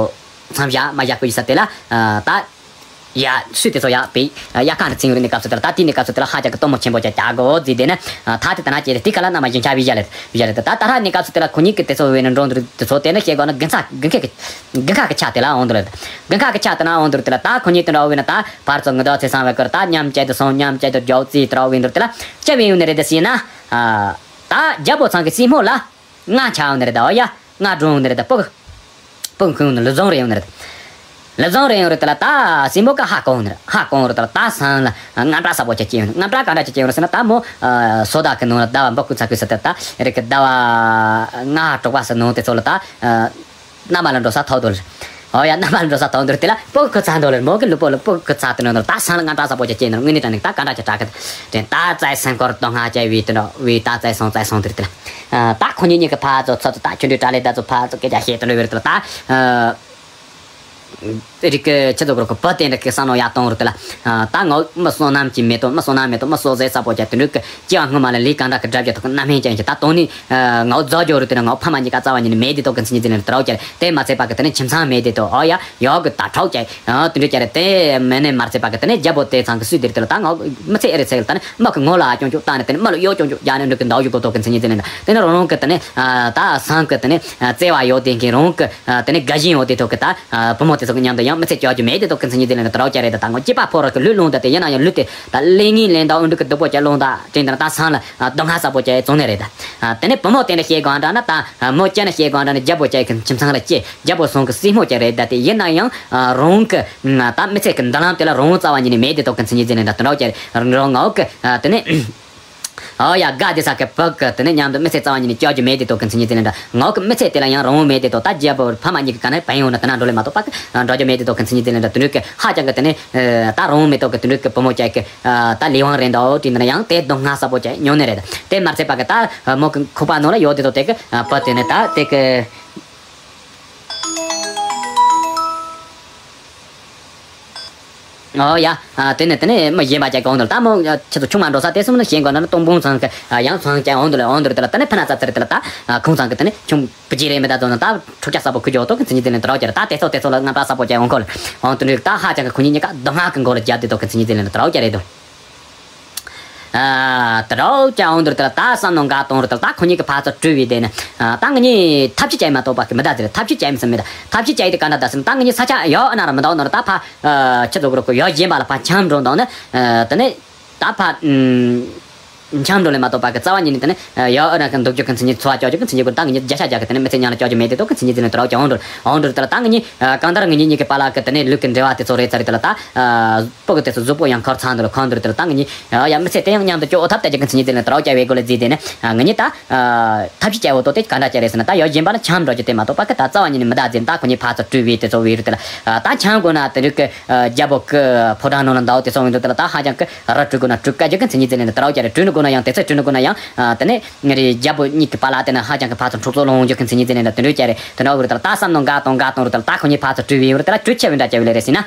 མཚམས་བཞག་མ་བཞག་གི་ཡིན་ས་དེ་ལ་ད། ཡ། སུས་དེ་ཚོ་ཡ་པའི་ཡ་གང་རེ་ཚིག་ཡོད་རེད། གནས་སྐབས་སུ་དེ་ལ་ད་དེའི་གནས་སྐབས་སུ་དེ་ལ་ཧ་ཅང་གི་སྟོན་མོ་ཆེན་པོ་ཅིག་རྒྱག་དགོས་ཟེར། དེ་ནས་ད་དེ་ལྟ་ན་ཅེ་རེད། དེ་ག་ལ་རྣམ་པ་གཞན་ཆ་བི་ཞ་ལེ་བི་ཞ་ལེ། ད་ད་ད་ཧ་གནས་སྐབས་སུ་དེ་ལ་ཁོ་གཉིས་ཀྱི་དེ་ཚོ་བས་ནས་འགྲོ་འདུག་དེ་ཚོ་དེ་ནས་ཤེས་དགོས་ན་དགུན་ཚ་དགུན་ཁ་གི་དགུན་ཁ་གི་ཆ་དེ་ལ་འོང་འདུག་ལེ། དགུན་ཁ་གི་ཆ་དེ་ན་འོང་འདུག་དེ་ལ་ད་ཁོ་གཉིས་དེ་འདྲ་བས་ན་ད་ཕར་ཚུར་ངུ་དོག་ཚེ་སང་བའི་སྐོར་ད་མཉམ་བཅད་དུ་སོང་མཉམ་བཅད་དུ་རྒྱོག་རྩིས་དེ་འདྲ་བས་འདུག་དེ་ལ་ཅི་བས་ཡོང་ནི་རེད་ཟེར་ན། ད་རྒྱལ་པོ་ཚང་གི་སྲིང་མོ་ལ། ང་ཆ་ཡོང་ནི་རེད་ད། འོ་ཡ། ང་འགྲོ་ཡོང་ནི་རེད་ད། སྤུ་གུ་སྤུ་གུ་ཁུ་ཡོང་ནི་ལུས་ཟུངས་རེ་ཡོང་ནི་རེད། ལུས་ཟུངས་རེ་ཡོང་རེད་དེ་ལ་ད་སྲིན་པོ་ཀ་ཧ་གོ་ཡོང་ནི་རེད། ཧ་གོ་ཡོང་རེད་དེ་ལ་ད་སང་ལ་དངངས་སྐྲག་ཟབ་པོ་ཅིག་སྐྱེ་ཡོང་ནི། དངངས་སྐྲག་ག་འདྲ་ཅིག་སྐྱེ་ཡོང་རེད་ཟེར་ན། ད་མོ་སོ་ད་གི་ནང་ལ་ཟླ་བ་འབབ་གུ་ཚ་གུ་ཟེར་དེ་ད་རེད་གི། ཟླ་བ་ལྔ་དྲུག་པ་ཟེར་ནང་དེ་ཚོ་ལ་ད་ནམ་ལ་འགྲོ་ས་ཐོག་དོ་ལ། ཨོ་ཡ། ནམ་ལ་འགྲོ་ས་ཐོག་འདུག་དེ་ལ་སྤུ་གུ་ཚ་འདུག་ལ། མོ་གི་ལུས་པོ་ལ་སྤུ་གུ་ཚ་དེ་ནང་ད་སང་ལ་དངངས་སྐྲག་ཟབ་པོ་ཅིག་སྐྱེ་ཡོང་ནི། དངོས་གནས་དྲང་གནས་ད་ག་འདྲ་ཅིག་དྲག་གི་དྲན། ད་བཙལ་སེམས་ཁོར་དོ་སྣང་བྱས་བའི་དེ་འདྲ་བའི་ད་བཙལ་སོང་བཙལ་སོང་དེ་རེད་དེ་ལ། ད་ཁོ་གཉིས་གཉིས་ཀྱི་ཕར་ཚུར་ཚུར་ཚུར་ད་ཆུང་དུས་དྲ་ལས་ད་ཚོ་ཕར་ཚུར་སྐད་ཆ་བཤད་དེ་འདྲ་བའི་རེད་དེ་ལ་ད། རིག་གི་ཁྱེད་ཚོ་གོར་གི་བུ་དེ་འདྲ་གི་བསམ་བློ་ཡར་གཏོང་རུ་དེ་ལ། ད་ངའི་མི་བསོད་ནམས་ཀྱི་མེ་ཏོག་མི་བསོད་ནམས་མེ་ཏོག་མི་བསོད་ཟད་ས་པོ་ཅག་དེ་འདྲ་གི་སྐྱེ་བ་སྔོན་མ་ལ་ལས་གང་འདྲ་གི་འདྲ་བྱ་ཐོག་གི་རྣམ་སྨིན་ཅན་གྱི་ད་དོན་ནི་ངའི་རྫོགས་རྒྱུ་རུ་དེ་ནི་ངའི་ཕ་མ་གཉིས་ཀ་རྩ་བ་ཉིད་ནས་མེད་དེ་ཐོག་གི་མཚན་ཉིད་དེ་ནི་དྲག་ཅག་དེ་མ་ཚད་པ་གི་དེ་ནི་ཁྱིམ་ཚང་མེད་དེ་ཐོག་ཨོ་ཡ་ཡོག་གི་ད་ཁྲོག་ཅག་དེ་འདྲ་ཅག་རེད། དེ་མེད་ནས་མ་ཚད་པ་གི་དེ་ནི་རྒྱལ་པོ་དེ་ཚང་གི་སུས་དེ་རུ་དེ་ལ་ད་ངའི་མི་ཚེ་ཨེ་རེད་ཚེ་གི་ད་ནི་མི་གི་ངོ་ལ་ཨ་སྐྱོང་ཆོག་ད་ནི་དེ་ནི་མི་ལ་གཡོག་སྐྱོང་ཆོག་ཡ་ནི་འདྲ་གི་འདའ་ཡོད་གོ་ཐོག་གི་མཚན་ཉིད་དེ་ནི་དེ་ནི་རང་རང་གི་དེ་ནི་ད་སང་གི་དེ་ནི་བརྩེ་བ་ཡོད་དེ་གི་རང་གི་དེ་ནི་དགའ་ཞེན་ཡོད་དེ་ཐོག་གི་ད། བུ་མོ་དེ་ཚོ་གི་མཉམ་དུ་ཡང་མི་ཚེ་སྐྱོ་རྒྱུ་མེད་དེ་ཐོག་གི་མཚན་ཉིད་དེ་ལ་དྲག་ཅག་རེད། ད་ངོ་སྐྱེས་པ་ཕོ་རོག་གི་ལུས་སློང་ད་དེ་ཡིན་ན་ཡང་ལུས་དེ་ད་ལས་ངན་ལས་འདའ་འོན་འགྲིག་གི་སྡུག་པོ་ཅག་སློང་ད་དྲན་དེ་ན་ད་སང་ལ་སྡུག་བསྔལ་ས་པོ་ཅག་བྱུང་ནི་རེད། ད་དེ་ནས་བུ་མོ་དེ་འདྲ་བཤད་དགོས་འདྲ་ན་ད་མོ་སྐྱེ་ན་བཤད་དགོས་འདྲ་ན་རྒྱལ་པོ་ཅག་གི་ཁྱིམ་ཚང་ལ་སྐྱེས། རྒྱལ་པོ་ཚང་གི་སྲིང་མོ་ཅག་རེད། ད་དེ་ཡིན་ན་ཡང་རང་གི་ད་མི་ཚེ་གི་མདུན་ལམ་དེ་ལ་རང་རྩ་བ་ཉིད་ནས་མེད་དེ་ཐོག་གི་མཚན་ཉིད་དེ་ལ་དྲག་ཅག་རེད། རང་ངོ་གི་དེ་ནས། ཨོ་ཡ། དགའ་བདེ་ས་གི་བུ་གི་དེ་ནས་མཉམ་དུ་མི་ཚེ་རྩ་བ་ཉིད་ནས་སྐྱོ་རྒྱུ་མེད་དེ་ཐོག་གི་མཚན་ཉིད་དེ་ལ་འདྲ། ངའི་གི་མི་ཚེ་དེ་ལ་ཡང་རང་དབང་མེད་དེ་ཐོག་ད་རྒྱལ་པོ་ཕ་མ་གཉིས་ཀྱི་ག་ནས་ཕན་ཡོང་ན་དེ་ན་འགྲོ་ལེ་མ་གཏོགས་པ་གི་འགྲོ་རྒྱུ་མེད་དེ་ཐོག་གི་མཚན་ཉིད་དེ་ལ་འདྲ། དེ་འདྲ་གི་ཧ་ཅང་གི་དེ་ནས་ད་རང་དབང་མེད་ཐོག་གི་དེ་འདྲ་གི་བུ་མོ་ཅག་གི་ད་ལས་དབང་རེད་འདའ་འོ་དྲན་དེ་ན་ཡང་དེ་སྡུག་བསྔལ་ས་པོ་ཅག་མྱོང་ནི་རེད། དེ་མ་ཚད་པ་གི་ད་མོ་གི་ཁོག་པ་ནང་ལ་ཡོད་དེ་ཐོག་དེ་གི་བུ་དེ་ནས་ད་དེ་གི་ཨོ་ཡ། དེ་ནས་དེ་ནས་མི་གཞན་པ་ཅག་གང་དུ་ད་མོ་ཁྱེད་ཚོ་ཆུང་མ་འགྲོ་ས་དེ་གསུམ་ནི་གཞན་གང་ན་སྟོང་པོང་ཚང་གི་ཡང་ཚང་ཀྱང་འོང་དུ་ལ་འོང་དུ་ལ་དེ་ལ་དེ་ནས་ཕན་ན་ཙ་ཙ་རེད། དེ་ལ་ད་ཁོང་ཚང་གི་དེ་ནས་ཆུང་བུ་གཅིག་རེད་མི་ད་ཚོ་ན་ད་འཁྲུག་ཆ་ས་པོ་ཁུ་ཇོ་ཏོ་གི་མཚན་ཉིད་དེ་ནས་དྲག་ཅག་རེད། ད་དེ་ཚོ་དེ་ཚོ་ལ་ང་ད་ས་པོ་ཅག་འོང་ཁོ་ལ་འོང་དུ་ནས་ད་ཧ་ཅང་གི་ཁོ་གཉིས་གཉིས་ཀ་སྡུག་བསྔལ་གི་མགོ་ལ་རྒྱབ་དེ་ཐོག་གི་མཚན་ཉིད་དེ་ནས་དྲག་ཅག་རེད་དོ། ཨ། དེ་འདྲ་ཅག་འོང་དུས་དེ་ལ་ད་བསམ་མནོ་འགའ་གཏོང་རུ་དེ་ལ་ད་ཁོ་གཉིས་ཀྱི་ཕར་ཚུར་དྲུད་པའི་དེ་ནི། ཨ། ད་ང་གཉིས་ཐབས་ཤེས་བྱས་མ་གཏོགས་པ་གི་མི་ད་ཟེར། ཐབས་ཤེས་བྱས་མི་སྲིད་མི་ད། ཐབས་ཤེས་བྱས་དེ་ག་འདྲ་ད་ཟེར་ན་ད་ང་གཉིས་ས་ཆ་ཡོད་ཨ་ན་ར་མི་འདུག་ནོ་ར་ད་ཕ། ཨ། ཁྱེད་ཚོ་གི་རུ་ཁོ་ཡོད་གཞན་པ་ལ་ཕ་འཁྱམ་འགྲོ་འདུག་ནི། ཨ། དེ་ནི་ད་ཕ། ཨུམ། འཁྱམ་འགྲོ་ལས་མ་གཏོགས་པ་གི་རྩ་བ་ཉིད་ནས་དེ་ནི། ཨ། ཡོད་ཨ་ན་གི་འདུག་རྒྱུ་གི་མཚན་ཉིད་འཚོ་བ་སྐྱོ་རྒྱུ་གི་མཚན་ཉིད་ཀུན་ད་ང་གཉིས་བརྒྱ་ཆ་བརྒྱ་གི་དེ་ནི་མི་ཚེ་ཉམས་ལ་སྐྱོ་རྒྱུ་མེད་དེ་འདུག་གི་མཚན་ཉིད་དེ་ནི་དེ་འདྲ་ཅག་འོང་འགྲོ་འོང་འགྲོ་དེ་ལ་ད་ང་གཉིས། ཨ། གང་ལྟར་ང་གཉིས་གཉིས་ཀྱི་བར་ལ་གི་དེ་ནི་ལུས་ཀྱི་འབྲེལ་བ་དེ་ཚོ་རེད་ཚ་རེད་དེ་ལ་ད། ཨ། སྤུ་གུ་དེ་ཚོ་གཟུགས་པོ་ཡང་འཁོར་ཚར་འདུག་ལ་ཁོང་འདུག་དེ་ལ་ད་ང་གཉིས། ཨ། ཡ་མི་ཚེ་དེ་ཡང་མཉམ་དུ་སྐྱོ་ཐབས་ལྟ་རྒྱུ་གི་མཚན་ཉིད་དེ་ལ་དྲག་ཅག་བའི་སྒོ་ལ་བརྩིས་དེ་ནི། ཨ། ང་གཉིས་ད། ཨ། ཐབས་ཤེས་བྱས་འོ་དོ་དེ་ག་འདྲ་ཅག་རེད་ཟེར་ན་ད་ཡོད་གཞན་པ་ལ་འཁྱམ་འགྲོ་རྒྱུ་དེ་མ་གཏོགས་པ་གི་ད་རྩ་བ་ཉིད་ནས་མི་ད་ཟེར་ན་ད་ཁོ་གཉིས་ཕར་ཚུར་དྲུད་པའི་དེ་ཚོ་བའི་རུ་དེ་ལ། ཨ། ད་འཁྱམ་དགོས་ན་དེ་རིགས་ཀྱི། ཨ། རྒྱལ་པོ་གི་ཕོ་བྲང་ནང་ལ་འདའ་འོ་དེ་ཚོ་འོ་འདུག་དེ་ལ་ད་ཧ་ཅང་གི་ར་དྲུད་དགོས་ན་དྲུད་དཀའ་རྒྱུ་གི་མཚན་ཉིད་དེ་ལ་ནི་དྲག་ཅག་རེད། དྲུད་ནི་དགོས་ན་ཡང་དེ་ཚོ་དྲུད་ནི་དགོས་ན་ཡང་། ཨ། དེ་ནི་ང་རེ་རྒྱལ་པོ་གཉིས་ཀྱི་བར་ལ་དེ་ནི་ཧ་ཅང་གི་ཕར་ཚུར་འཁྲུག་རྩོད་ལོང་རྒྱུ་གི་མཚན་ཉིད་དེ་ལ་ནི་དེ་འདྲ་ཅག་རེད། དེ་འདྲ་འོ་རུ་དེ་ལ་ད་བསམ་མནོ་འགའ་གཏོང་འགའ་གཏོང་རུ་དེ་ལ་ད་ཁོ་གཉིས་ཕར་ཚུར་དྲུད་པའི་རུ་དེ་ལ་དྲུད་ཆེ་བའི་འདྲ་ཅག་བའི་ལས་རེད་ཟེར་ན།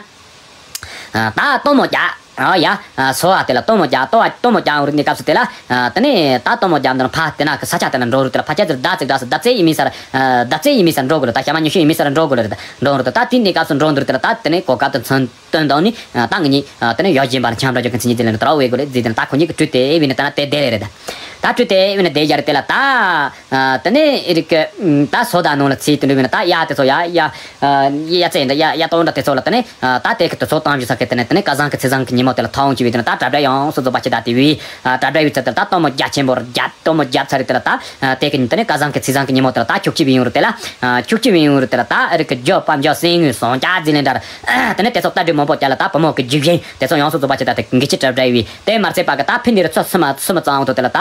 ཨ། ད་སྟོན་མོ་རྒྱག་ཨ། ཡ། ཨ། སོ་བ་དེ་ལ་སྟོན་མོ་རྒྱག་ལྟོ་བ་སྟོན་མོ་རྒྱག་འོང་རུ་ནི་སྐབས་སུ་དེ་ལ། ཨ། དེ་ནས་ད་སྟོན་མོ་རྒྱག་འདི་ནི་ཕ་དེ་ན་གི་ས་ཆ་དེ་ན་འགྲོ་རུ་དེ་ལ་ཕ་ཁྱེད་ཚོར་ཟླ་ཚིགས་འདྲ་སུ་ཟླ་ཚེས་ཡིན་མིན་སར། ཨ། ཟླ་ཚེས་ཡིན་མིན་སར་འགྲོ་དགོས་ལ་ད་ཞག་མ་ཉི་ཤུ་ཡིན་མིན་སར་འགྲོ་དགོས་ལ་རེད། འགྲོ་རུ་དེ་ད་དེ་ནི་སྐབས་སུ་འགྲོ་འདུར་དེ་ལ་ད་དེ་ནས་གོ་སྐབས་དེ་མཚོན་སྟོན་དང་ནི། ཨ། ད་ང་གཉིས། ཨ། དེ་ནས་ཡོད་གཞན་པ་ལ་འཁྱམ་འགྲོ་རྒྱུ་གི་མཚན་ཉིད་དེ་ལ་ནི་དྲག་བའི་སྒོ་ལས་བརྩིས་དེ་ནི་ད་ཁོ་གཉིས་ཀྱི་དྲུད་དེ་བས་ནི་ད་ན་དེ་དེ་ལས་རེད། ད་དྲུད་དེ་བས་ནི་དེ་རྒྱ་རེད་དེ་ལ་ད། ཨ། དེ་ནས་རིག་གི། ཨ། ད་སོ་ད་ནང་ལ་ཚིག་དེ་འདྲ་བས་ན་ད་ཡ་དེ་ཚོ་ཡ་ཡ། ཨ། ཡ་ཚེ་འདྲ་ཡ་ཡ་ཏོ་འདྲ་དེ་ཚོ་ལ་དེ་ནས། ཨ། ད་དེ་གི་དུ་ཚོ་བཏང་རྒྱུ་ས་གི་དེ་ནས་དེ་ནས་སྐལ་བཟང་གི་ཚེས་བཟང་གི་ཉིན་མོ་དེ་ལ་ཐོག་འོང་གི་བས་དེ་ནས་ད་གྲ་སྒྲིག་ཡོངས་སུ་རྫོགས་པ་ཅི་ད་དེ་བས། ཨ། གྲ་སྒྲིག་ཡོད་ཚད་དེ་ལ་ད་སྟོན་མོ་རྒྱག་ཆེན་པོ་རྒྱག་སྟོན་མོ་རྒྱག་ཚར་རེད་དེ་ལ་ད། ཨ། དེ་གི་ཉིན་དེ་ནས་སྐལ་བཟང་གི་ཚེས་བཟང་གི་ཉིན་མོ་དེ་ལ་ད་ཁྱུག་ཅིག་བས་ཡོང་རུ་དེ་ལ། ཨ། ཁྱུག་ཅིག་བས་ཡོང་རུ་དེ་ལ་ད་རིག་གི་རྒྱུ་པ་འཇོ་སེང་ངུས་སོང་ཅག་རྫི་ལེན་འདྲ་ར། དེ་ནས་དེ་ཚོ་ལྟ་འདྲི་མང་པོ་ཅག་ལ་ད་བུ་མོ་གི་རྒྱུ་གཞན་དེ་ཚོ་ཡོངས་སུ་རྫོགས་པ་ཅི་ད་དེ་འགི་ཅི་གྲ་སྒྲིག་བས་དེ་མ་ཚད་པ་གི་ད་ཕི་འདི་རུ་ཚོ་སུ་མ་སུ་མ་ཙང་འོང་དོ་དེ་ལ་ད།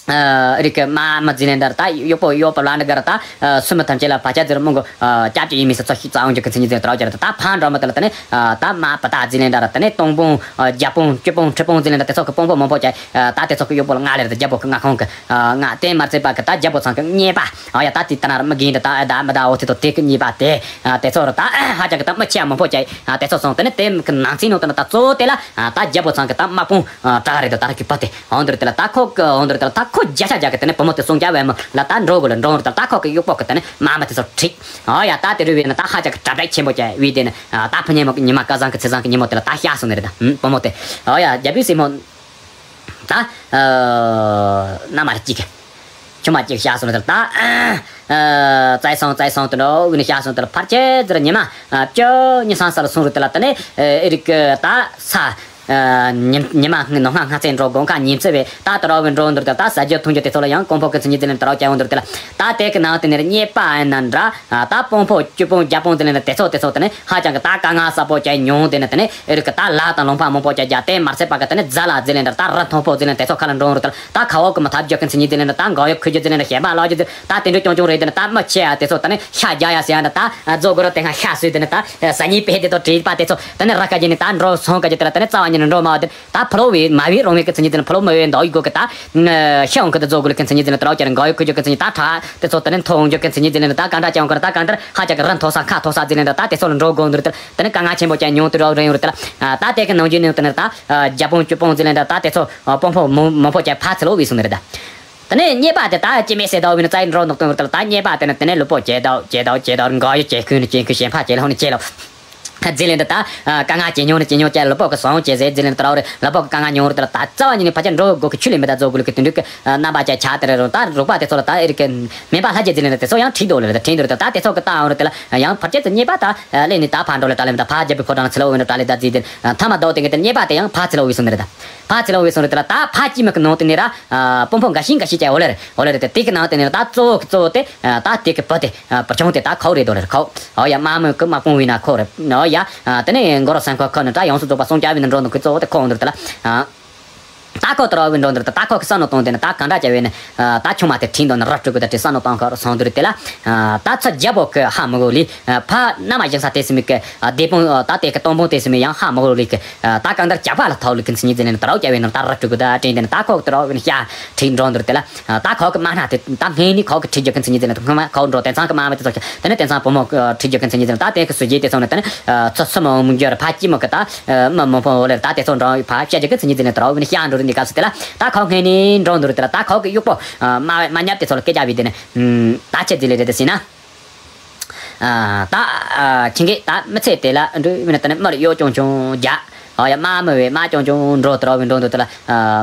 ཨ། རིག་གི་མ་མ་རྫི་ལེན་འདྲ་ར་ད་གཡོག་པོ་གཡོག་པོ་ལ་འདྲ་ག་ར་ད། ཨ། སུ་མི་ཐམས་ཅད་ལ་བར་ཆད་ཟེར་མོ་གོ། ཨ། སྐྱབས་ཀྱི་ཡིན་མིན་ས་ཚོ་ཤི་ཙང་འོང་རྒྱུ་གི་མཚན་ཉིད་ཟེར་དྲག་ཅག་ར་ད་ད་ཕ་འདྲ་མ་དེ་ལ་དེ་ནས། ཨ། ད་མ་པ་ད་རྫི་ལེན་འདྲ་ར་དེ་ནས་སྟོང་པོང་། ཨ། བརྒྱ་པོང་བཅུ་པོང་ཁྲི་པོང་རྫི་ལེན་འདྲ་དེ་ཚོ་གི་པོང་པོ་མང་པོ་ཅག་ཨ། ད་དེ་ཚོ་གི་གཡོག་པོ་ལ་ང་ལེར་དེ་རྒྱལ་པོ་གི་ང་ཁོང་གི། ཨ། ང་དེ་མ་ཚད་པ་གི་ད་རྒྱལ་པོ་ཚང་གི་གཉེར་པ། ཨ། ཡ་ད་དེ་ལྟ་ན་ར་མི་གིན་དེ་ད་ཨ་ད་མི་ད་འོ་དེ་དོ་དེ་གི་གཉེར་པ་དེ། ཨ། དེ་ཚོ་ར་ད་ཧ་ཅང་གི་ད་མི་ཆེ་མང་པོ་ཅག་ཨ། དེ་ཚོ་སོང་དེ་ནས་དེ་གི་ནང་ཚན་ནང་དུ་ན་ད་གཙོ་བོ་དེ་ལ། ཨ། ད་རྒྱལ་པོ་ཚང་གི་ད་དམག་དཔུང་། ཨ། དྲག་རེད་དོ་ད་ར་གི་པ་དེ་འོང་དུར་དེ་ལ་ད་ཁོ་གི་འོང་དུར་དེ་ལ་ད་ ཁོ་བརྒྱ་ཆ་བརྒྱ་གི་དེ་ནས་བུ་མོ་དེ་སྲུང་སྐྱོབ་བྱེད་མི་ལ་ད་འགྲོ་དགོས་ལ་འགྲོ་འོང་རེད་དེ་ལ། ད་ཁོ་གི་གཡོག་པོ་གི་དེ་ནས་དམག་མི་དེ་ཚོ་ཁྲིད། ཨོ་ཡ། ད་དེ་རུ་བྱས་ནས་ད་ཧ་ཅང་གི་གྲ་སྒྲིག་ཆེན་པོ་བྱས་བྱས་དེ་ནས་ད་ཕོ་ཉི་མ་ཉི་མ་སྐལ་བཟང་གི་ཚེས་བཟང་གི་ཉིན་མོ་དེ་ལ་ད་གཤེགས་སོང་ནི་རེད་ད། ཨུམ། བུ་མོ་དེ། ཨོ་ཡ། རྒྱལ་པོའི་སྲས་མོ། ད། ཨ། མནའ་མ་གཅིག་གི། ཆུང་མ་གཅིག་གཤེགས་སོང་ནི་རེད་ད། ཨ། བཙལ་སོང་བཙལ་སོང་དུ་འགྲོ་བྱས་ནས་གཤེགས་སོང་དེ་ལ། ཕལ་ཆེར་ཟེར་ཉི་མ། ཨ། བཅུ་གཉིས་ཙམ་ལ་སོང་རེད་དེ་ལ། དེ་ནས་ཨེ་རིག་གི་ད་ས། ཨ། ཉི་ཉི་མ་ནངས་ལྷ་སྔ་ཚེ་འགྲོ་དགོང་ཁ་ཉིན་ཚེ་བས་ད་དུ་ར་བའི་འགྲོ་འདུག་དེ་ལ། ད་ཟ་རྒྱུ་འཐུང་རྒྱུ་དེ་ཚོ་ལ་ཡང་གོང་འཕེལ་གི་མཚན་ཉིད་དེ་ལ་དུ་ར་བྱས་འོང་འདུག་དེ་ལ། ད་དེ་གི་ནང་དེ་ནས་རྙེད་པ་ཡིན་ན་འདྲ། ཨ། ད་དཔོན་པོ་སྐྱོ་དཔོན་རྒྱ་དཔོན་དེ་ལ་དེ་ཚོ་དེ་ཚོ་དེ་ནས་ཧ་ཅང་གི་ད་དཀའ་ངལ་གསར་པོ་བྱས་མྱོང་། དེ་ནས་དེ་ནས་ཨེ་རིག་གི་ད་ལ་དང་ལུང་པ་མང་པོ་བྱས་རྒྱ་དེ་མ་ཚད་པ་གི་དེ་ནས་རྫ་ལ་ཟེར་ལེ་འདྲ། ད་རི་མཐོན་པོ་ཟེར་ལེ་དེ་ཚོ་ཁ་ལ་འགྲོ་འོང་རུ་དེ་ལ། ད་ཁ་འོག་གི་མི་ཐབས་རྒྱག་གི་མཚན་ཉིད་དེ་ལེ་འདྲ། ད་འགག་ཡོ་ཁུ་རྒྱུ་ཟེར་ལེ་འདྲ། ཞལ་མ་ལོག་རྒྱུ་ཟེར། ད་དེ་འདྲ་སྐྱོང་སྐྱོང་རེད། དེ་ནས་ད་མི་ཆེ་ཡ་དེ་ཚོ་དེ་ནས་ཤ་རྒྱག་ཡ་ཟེར་ཡ་འདྲ། ད་རྫོ་གོ་ར་དེ་སྔ་ཤ་ཟོས། དེ་ནས་ད་ཟ་ཉིན་པས་དེ་ཚོ་བྲིས་པ་དེ་ཚོ་དེ་ནས་ར་ཁ་རྒྱུ་ནས་ད་འགྲོ་སོང་ག་རྒྱུ་དེ་ལ། དེ་ནས་རྩ་བ་ཉིད་ནས་འགྲོ་མ་བ་དེ། ད་ཕ་ལོ་བའི་མ་བའི་རང་བའི་གི་མཚན་ཉིད་དེ་ལ་ཕ་ལོ་མ་བའི་འདོགས་ཡི་གོ་གི་ད། ཤི་འོང་གི་ད་རྫོ་གོ་ལ་གི་མཚན་ཉིད་དེ་ལ་དུ་ར་བ་བྱས་ནས་འགག་ཡོ་ཁུ་རྒྱུ་གི་མཚན་ཉིད། ད་ཁྲག་དེ་ཚོ་དེ་ནས་མཐོ་འོང་རྒྱུ་གི་མཚན་ཉིད་དེ་ལ་ད་གང་འདྲ་བྱས་འོང་གི་ད། གང་འདྲ་ཧ་ཅང་གི་རི་མཐོ་ས་མཁའ་མཐོ་ས་ཟེར་ལེ་འདྲ། ད་དེ་ཚོ་ལ་འགྲོ་དགོས་འདུག་དེ་ལ། དེ་ནས་དཀའ་ངལ་ཆེན་པོ་ཅན་མྱོང་དུ་ར་རེ་ཡོང་རེད་དེ་ལ། ད་དེ་གི་ནང་རྒྱུན་ནས་དེ་ནས་ད་རྒྱ་དཔོན་སྐྱོ་དཔོན་ཟེར་ལེ་འདྲ། ད་དེ་ཚོ་དཔོན་པོ་མང་མང་པོ་ཅན་ཕར་ཚུར་ལོག་བས་སོང་ནི་རེད་ད། དེ་ནས་རྙེད་པ་དེ་ད་ཅི་མེད་ཟེར་དོ་བས་ནས་རྩ་ཡི་འགྲོ་འདུག་དོན་རེད་དེ་ལ། ད་རྙེད་པ་དེ་ནས་དེ་ནས་ལུས་པོ་ཇེ་དག་ཇེ་དག་ཇེ་དག་འགག་ཡོ་ཇེ་ཁུན་ཇེ་ཁུན་ཞེན་པ་ཇེ་ལྷོ་ནས་ཇེ་ལྷོ་ཟེར་ལེ་འདྲ། ད་དཀའ་ངལ་ཇེ་ཉུང་ནས་ཇེ་ཉུང་ཅན། ལུས་པོ་གི་ཟང་ཇེ་ཟད་ཟེར་ལེ་འདྲ། དུ་ར་བ་རེ་ལུས་པོ་གི་དཀའ་ངལ་ཉུང་རུ་དེ་ལ། ད་རྩ་བ་ཉིད་ནས་ཕལ་ཆེར་འགྲོ་དགོས་གི་ཆུ་ལས་མི་ད་རྫོ་གོ་ལ་གི་དེ་འདྲ་གི་རྣམ་པ་ཅན་ཆགས་དེ་རེད་རུང་། ད་རུག་པ་དེ་ཚོ་ལ་ད་ཨེ་རིག་གི་སྨན་པ་ལྷ་རྒྱལ་ཟེར་ལེ་འདྲ་དེ་ཚོ་ཡང་ཁྲིད་འདུག་ལེ་རེད། ཁྲིད་འདུག་རེད་དེ་ལ། ད་དེ་ཚོ་གི་ད་འོང་རུ་དེ་ལ་ཡང་ཕལ་ཆེར་དུ་རྙེད་པ་ད་ལས་ནས་ད་ཕར་འགྲོ་ལེ་དྲ་ལེ་མི་ད་ཕར་རྒྱལ་པོའི་ཕོ་བྲང་ལ་ཚུར་ལོག་འོང་ནས་དྲ་ལེ་ད་ཟེར་དེ། མཐའ་མ་ཟླ་བ་དེ་གི་དེ་རྙེད་པ་དེ་ཡང་ཕར་ཚུར་ལོག་བས་སོང་ནི་རེད་ད། ཕར་ཚུར་ལོག་བས་སོང་རེད་དེ་ལ། ད་ཕར་སྐྱེས་མི་གི་ནང་དེ་ནས་ར་དཔོན་པོ་འགའ་ཤས་འགའ་ཤས་ཅན་འོ་ལེ་རེད། འོ་ལེ་རེད་དེ། དེ་གི་ནང་དེ་ནས་ར་ད་གཙོ་བོ་གི་གཙོ་བོ་དེ་ད་དེ་གི་བུ་དེ་བུ་ཆུང་དེ་ད་ཁོ་རེད་དོ་ལེ་རེད། ཁོ། ཨོ་ཡ། དམག་མི་གི་དམག་དཔོན་བས་ན་ཁོ་རེད། ཨོ་ཡ། དེ་ནས་མགོ་ར་སེང་ཁོ་ཁོ་ནི་ད་ཡོངས་སུ་རྫོགས་པ་སྲུང་སྐྱོབ་བས་ནས་འགྲོ་འདུག་གི་གཙོ་བོ་དེ་ཁོ་འོང་འདུག་དེ་ལ། ད་ཁོ་དུ་ར་བའི་འགྲོ་འདུག་ད། ད་ཁོ་གི་བསམ་བློ་གཏོང་དེ་ནི་ད་གང་འདྲ་བྱས་བས་ནི་ད་ཆུང་མ་དེ་ཁྲིད་འདུག་ནི་ར་སྤྲུལ་སྐུ་ད་དེ་བསམ་བློ་གཏོང་ཁར་སོང་དུ་རེད་དེ་ལ། ད་ཚ་རྒྱལ་པོ་གི་ཧ་མི་གོ་ལི། ཕ་མནའ་མ་བཞེངས་ས་དེ་སི་མི་གི་སྡེ་དཔོན་ད་དེ་གི་སྟོང་དཔོན་དེ་སི་མི་ཡང་ཧ་མི་གོ་ལི་གི། ད་གང་ལྟར་ཇག་པ་ལ་ཐོག་ལི་གི་མཚན་ཉིད་ཟེར་ནས་དུ་ར་བ་བྱས་བས་ནི་ད་ར་སྤྲུལ་སྐུ་ད་དྲན་དེ་ནི་ད་ཁོ་གི་དུ་ར་བ་བས་ནི་ཤ་ཁྲིད་འགྲོ་འདུག་དེ་ལ། ད་ཁོ་གི་མ་སྣ་དེ་ད་སྔས་ནི་ཁོ་གི་ཁྲིད་རྒྱུ་གི་མཚན་ཉིད་ཟེར་ནས་སྔོན་མ་ཁོ་འགྲོ་དེང་སང་གི་མ་མི་དེ་ཚོ་དེ་ནི་དེང་སང་བུ་མོ་གི་ཁྲིད་རྒྱུ་གི་མཚན་ཉིད་ཟེར་ནས་ད་དེ་གི་སུ་རྗེས་དེ་ཚོ་ནི་དེ་ནི་ཚོ་སུ་མ་འོང་མི་འགྱུར་ཕ་སྐྱིད་མོ་གི་ད་མི་མང་པོ་འོ་ལེར་ད་དེ་ཚོ་འགྲོ་ཕ་བཤད་རྒྱུ་གི་མཚན་ཉིད་ཟེར་ནས་དུ་ར་བ་བས་ནི་ཤ་འགྲོ་རུ་འདི་ག་སུ་དེ་ལ། ད་ཁོ་སྔས་ནི་འགྲོ་འདུག་དེ་ལ། ད་ཁོ་གི་གཡོག་པོ་མ་མ་ཉབ་དེ་ཚོ་ལ་སྐད་ཆ་བས་དེ་ནི་ད་ཆེ་ཟིག་ལེ་རེད་དེ་ཟེར་ན། ད་ཁྱེད་ཀྱིས་ད་མི་ཚེ་དེ་ལ་འགྲོ་བས་ན་དེ་ནི་མར་གཡོག་ཅུང་ཅུང་རྒྱག་ཨོ་ཡ། མ་མི་བས་མ་ཅུང་ཅུང་འགྲོ་དུ་ར་བས་འགྲོ་འདུག་དེ་ལ།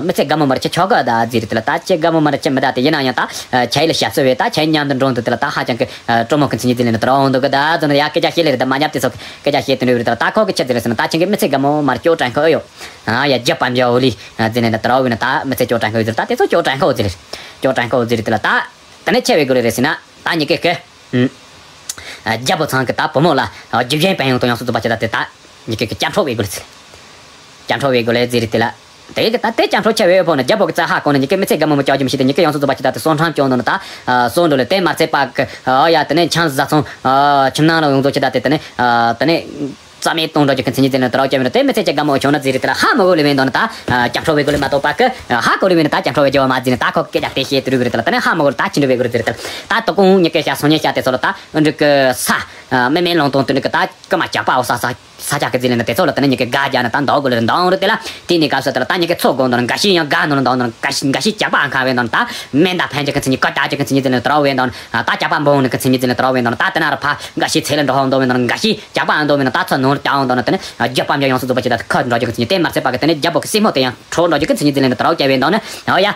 མི་ཚེ་དགའ་མོ་མར་ཆེ་ཆོག་གི་ད་ཟེར་དེ་ལ། ད་ཆེ་དགའ་མོ་མར་ཆེ་མི་ད་དེ་ཡིན་ན་ཡང་ད་ཆེ་ཡི་ལ་ཞབས་སུ་བས་ད་ཆེ་མཉམ་དུ་འགྲོ་འདུག་དེ་ལ། ད་ཧ་ཅང་གི་སྤྲོ་མོ་གི་མཚན་ཉིད་དེ་ལ་ནི་དུ་ར་འོང་འདུག་གི་ད་ཟེར་ན། ཡ་སྐད་ཆ་བཤད་ལེ་རེད། ད་མ་ཉབ་དེ་ཚོ་སྐད་ཆ་བཤད་དུ་འགྲོ་བས་རེད། ད་ད་ཁོ་གི་ཆེ་ཟེར་ལེ་ཟེར་ན། ད་ཁྱེད་ཀྱི་མི་ཚེ་དགའ་མོ་མར་སྐྱོ་དྲན་ཁོ་ཨེ་ཡོད། ཡ་རྒྱ་པམ་ཡ་འོ་ལི་ཟེར་ནས་ད་དུ་ར་བས་ན་ད་མི་ཚེ་སྐྱོ་དྲན་ཁོ་ཟེར། སྐྱོ་དྲན་ཁོ་ཟེར་དེ་ལ། ད་དེ་ནས་ཆེ་བས་དགོས་ལེ་རེད་ཟེར་ན། ད་ཉི་གེ་གི་རྒྱལ་པོ་ཚང་གི་ད་བུ་མོ་ལ་རྒྱུ་གཞན་ཕན་ཡོན་དང་ཡོངས་སུ་རྫོགས་པ་ཅི་ད་དེ་ད་ཉི་གེ་གི་སྐྱབས་འགྲོ་བས་དགོས་ལེ་ཟེར། སྐྱབས་འགྲོ་བས་དགོས་ལེ་ཟེར་དེ་ལ། དེ་གི་ད་དེ་སྐྱབས་འགྲོ་ཆེ་བས་ཕོ་ན་རྒྱལ་པོ་གི་རྩ་ཧ་གོ་ན་ཉི་གེ་མི་ཚེ་དགའ་མོ་མོ་སྐྱོ་རྒྱུ་མི་ཤེས་ཏེ། ཉི་གེ་ཡོངས་སུ་རྫོགས་པ་ཅི་ད་དེ་སོང་ཁྲམ་སྐྱོ་ནོ་ན་ད་སོང་འགྲོ་ལེ། དེ་མ་ཚད་པ་གི་ཨ་ཡ་དེ་ནས་ཆང་ཟ་ཚོང་ཁྱིམ་ནང་ལ་ཡོངས་རྫོགས་ཅི་ད་དེ་དེ་ནས་དེ་ནས། རྩ་མེད་གཏོང་འགྲོ་རྒྱུ་གི་མཚན་ཉིད་དེ་ནི་དུ་ར་བ་བྱས་བས་ན། དེ་མི་ཚེ་ཅིག་དགའ་མོ་བྱུང་ན་ཟེར་རེད་དེ་ལ། ཧ་མི་གོ་ལེ་བས་འདོན་ད་སྐྱབས་འགྲོ་བས་དགོས་ལེ་མ་གཏོགས་པ་གི་ཧ་གོ་ལེ་བས་ན་ད་སྐྱབས་འགྲོ་བས་དགོས་མ་ཟེར་ནས་ད་ཁོ་སྐད་ཆ་དེ་བཤད་དུ་རུ་བས་རེད་དེ་ལ། དེ་ནས་ཧ་མི་གོ་ལེ་ད་ཅི་འདྲ་བས་དགོས་རེད་ཟེར་རེད་དེ་ལ། ད་དོ་དགོང་ཉི་གེ་ཤ་སོང་ཉི་ཤ་དེ་ཚོ་ལ་ད་འདྲུ་གི་ས་མེ་མེ་ལོང་དོང་དུ་འདྲུ་གི་ད་ཀི་མ་ཇག་པ་འོ་ས་ས་ས་ཆ་གི་ཟེར་ལེ་ན་དེ་ཚོ་ལ་དེ་ནས་ཉི་གེ་དགའ་རྒྱ་ན་ད་འདོག་གོ་ལེ་རེད་འདོང་རེད་དེ་ལ། དེ་ནས་ག་ས་དེ་ལ་ད་ཉི་གེ་ཚོ་དགོང་དོ་ན་འགའ་ཤས་ཡང་དགའ་ནོ་ལ་འདོང་དོ་ན་འགའ་ཤས་འགའ་ཤས་ཇག་པ་ཨང་ཁ་བས་འདོན་ད་མེ་མདའ་ཕན་རྒྱུ་གི་མཚན་ཉིད་ཀ་ཏ་རྒྱུ་གི་མཚན་ཉིད་དེ་ནི་དུ་ར་བས་འདོན། ད་ཇག་པ་འབོང་ནི་གི་མཚན་ཉིད་དེ་ནི་དུ་ར་བས་འདོན། ད་དེ་ན་ར་ཕ་འགའ་ཤས་ཚེ་ལ་འགྲོ་ཧོང་འདོན་བས་འདོན། འགའ་ཤས་ཇག་པ་ཨང་འདོན་བས་ན་ད་ཚོ་ནོར་ཀྱང་འདོན་ནི་དེ་ནི་རྒྱུ་པ་འཇོག་ཡོངས་སུ་རྫོགས་པ་ཅི་ད་ཁ་འགྲོ་རྒྱུ་གི་མཚན་ཉིད་དེ་མ་ཚད་པ་གི་དེ་ནི་རྒྱལ་པོ་གི་སྲས་མོ་དེ་ཡང་ཁྲོ་འགྲོ་རྒྱུ་གི་མཚན་ཉིད་དེ་ནི་དུ་ར་བས་འདོན། ཨོ་ཡ།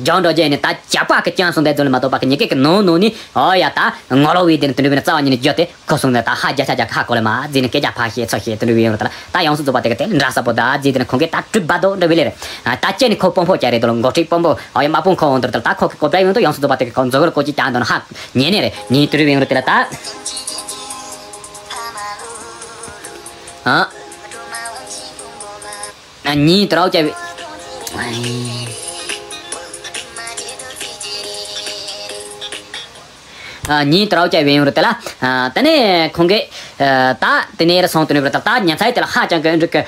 འཇོག་འགྲོ་རྒྱུ་ནི་ད་ཇག་པ་གི་ཅང་སོང་དེ་ཚོ་ལ་མ་གཏོགས་པ་གི་ཉི་གེ་གི་ནོ་ནོ་ནི་ཨོ་ཡ། ད་ངོ་ལོ་བའི་དེ་ནི་དུ་འདྲ་བས་ན་རྩ་བ་ཉིད་ནི་རྒྱུ་དེ་ཁོ་སོང་ནས་ད་ཧ་རྒྱ་ཆ་རྒྱ་ཁ་ཧ་གོ་ལེ་མ་ཟིན་ནས་སྐད་ཆ་ཕ་ཤེས་ཚོ་ཤེས་དུ་འདྲ་བས་ཡོང་ར་ད་ལ། ད་ཡོངས་སུ་རྫོགས་པ་དེ་ག་དེ་འདྲ་ས་པོ་ད་ཟིན་དེ་ནི་ཁོང་གིས་ད་གྲུབ་པ་དོ་འདྲ་བས་ལེ་རེད། ད་ཅེ་ནི་ཁོ་དཔོན་པོ་ཅ་རེད་དོ་ལ། འགོ་ཁྲིད་དཔོན་པོ་ཨོ་ཡ་དམག་དཔོན་ཁོ་འོང་དོ་ར་ད་ལ། ད་ཁོ་གི་གོ་བརྡ་ཡོང་དོ་ཡོངས་སུ་རྫོགས་པ་དེ་གི་ཁོ་མཛོ་གོ་ལ་ཀོ་ཅི་ཅང་དོ་ན་ཧ་ཉེ་ནེ་རེད། ཉེ་དུ་འདྲ་བས་ཡོང་ར་དེ་ལ། ད་ཨ། ཉིན་དུ་ར་བ་བྱས་པའི། ཉིན་དུ་ར་བ་བྱས་པའི་ཡོང་རུ་དེ་ལ། དེ་ནས་ཁོང་གིས་ད་དེ་ནས་ར་སོང་དུ་ནས་ར་ད་ད་ཉིན་མཚན་དེ་ལ་ཧ་ཅང་གི་འགྲིག་གི།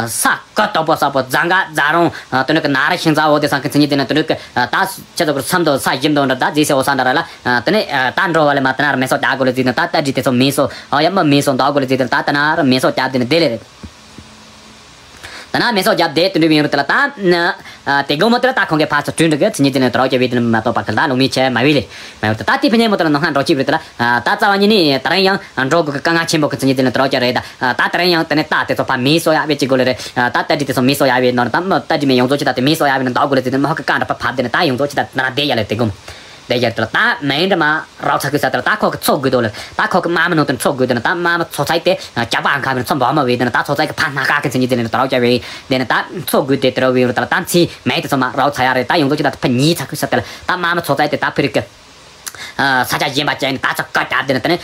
ས་ཀ་དོག་པོ་ས་པོ་རྫ་འགའ་རྫ་རོང་དུ་ནས་གི་ན་ར་ཤིང་རྫ་འོ་དེ་སང་གི་མཚན་ཉིད་དེ་ན་དུ་ནས་གི་ད་ཁྱེད་ཚོ་གི་མཚམས་དུ་ས་ཞིམ་དུ་འདྲ་ད་རྫི་སེ་འོ་ས་འདྲ་ར་ལ། དེ་ནས་ད་འགྲོ་བ་ལས་མ་དེ་ན་ར་མེ་སོགས་རྒྱག་དགོས་ལ་རྫི་དེ་ད་ད་རྫི་དེ་ཚོ་མེ་སོགས་ཨ་ཡ་མ་མེ་སོགས་འདག་དགོས་ལ་རྫི་དེ་ད་དེ་ན་ར་མེ་སོགས་རྒྱག་དེ་ནས་དེ་ལས་རེད། ད་ན་མེ་སོགས་བརྒྱབ་སྟེ་དེ་འདྲ་བའི་རུ་དེ་ལ་ད་ན། དེ་དགོང་མོ་དེ་ལ་ད་ཁོང་གི་ཕར་ཚུར་བྲོས་འགྲོ་གི་མཚན་ཉིད་དེ་ནས་དོ་རོགས་བྱ་བའི་དེ་ནས་མ་གཏོགས་པ་གི་ད་ལོ་མི་ཆེ་མ་བའི་ལས་མ་ཡོད་དེ། ད་དེ་ཕན་ཉེ་མོ་དེ་ལ་ནང་ཧང་འགྲོ་ཅིག་བའི་དེ་ལ་ད་རྩ་བ་ཉིད་ནས་དེ་རིང་ཡང་འགྲོ་དགོས་གི་དཀའ་ངལ་ཆེན་པོ་གི་མཚན་ཉིད་དེ་ནས་དོ་རོགས་བྱ་རེད། ད་ད་དེ་རིང་ཡང་དེ་ནས་ད་དེ་ཚོ་ཕར་མི་གསོ་ཡག་བའི་ཅིག་དགོས་ལེ་རེད། ད་ད་དྲི་དེ་ཚོ་མི་གསོ་ཡག་བའི་ནོར་ད་མི་ད་དྲི་མི་ཡོངས་རྫོགས་ཅིག་ད་དེ་མི་གསོ་ཡག་བའི་ནོར་འདོགས་དགོས་ལེ་ཟེར་ནས་མི་ཧོ་གི་ཀ་འདྲ་ཕར་ཕབ་དེ་ནས་ད་ཡོངས་རྫོགས་ཅིག་ད་ན་ར་བསྡད་ཡ་ལེ་དེ་དགོང་མོ། དེ་རྒྱབ་དེ་ལ་ད་མེ་འདྲ་མ་རོགས་ཚ་ཁུ་ས་དེ་ལ་ད་ཁོ་གི་འཚོ་དགོས་དོ་ལ་ད་ཁོ་གི་མ་མི་ནང་དུ་འཚོ་དགོས་དོ་ན་ད་མ་མི་འཚོ་ཚད་དེ་ཇག་པ་ཨང་ཁ་མི་འཚོ་འབོག་མ་བས་དེ་ན་ད་འཚོ་ཚད་གི་ཕ་སྣ་ཁ་གི་མཚན་ཉིད་དེ་ལ་ནི་དོ་རོགས་བྱ་བས་དེ་ན་ད་འཚོ་དགོས་དེ་དེ་རོགས་བས་རུ་ད་ལ་ད་མཚན་མེ་དེ་ཚོ་མ་རོགས་ཚ་ཡ་རེད། ད་ཡོངས་རྫོགས་ཀྱི་ད་ཕ་ཉིས་ཚ་ཁུ་ས་དེ་ལ་ད་མ་མི་འཚོ་ཚད་དེ་ད་ཕི་རི་གི་ས་ཆ་གཞན་པ་ཅན་ད་ཚ་ཀ་ཏར་དེ་ན་དེ་ནི་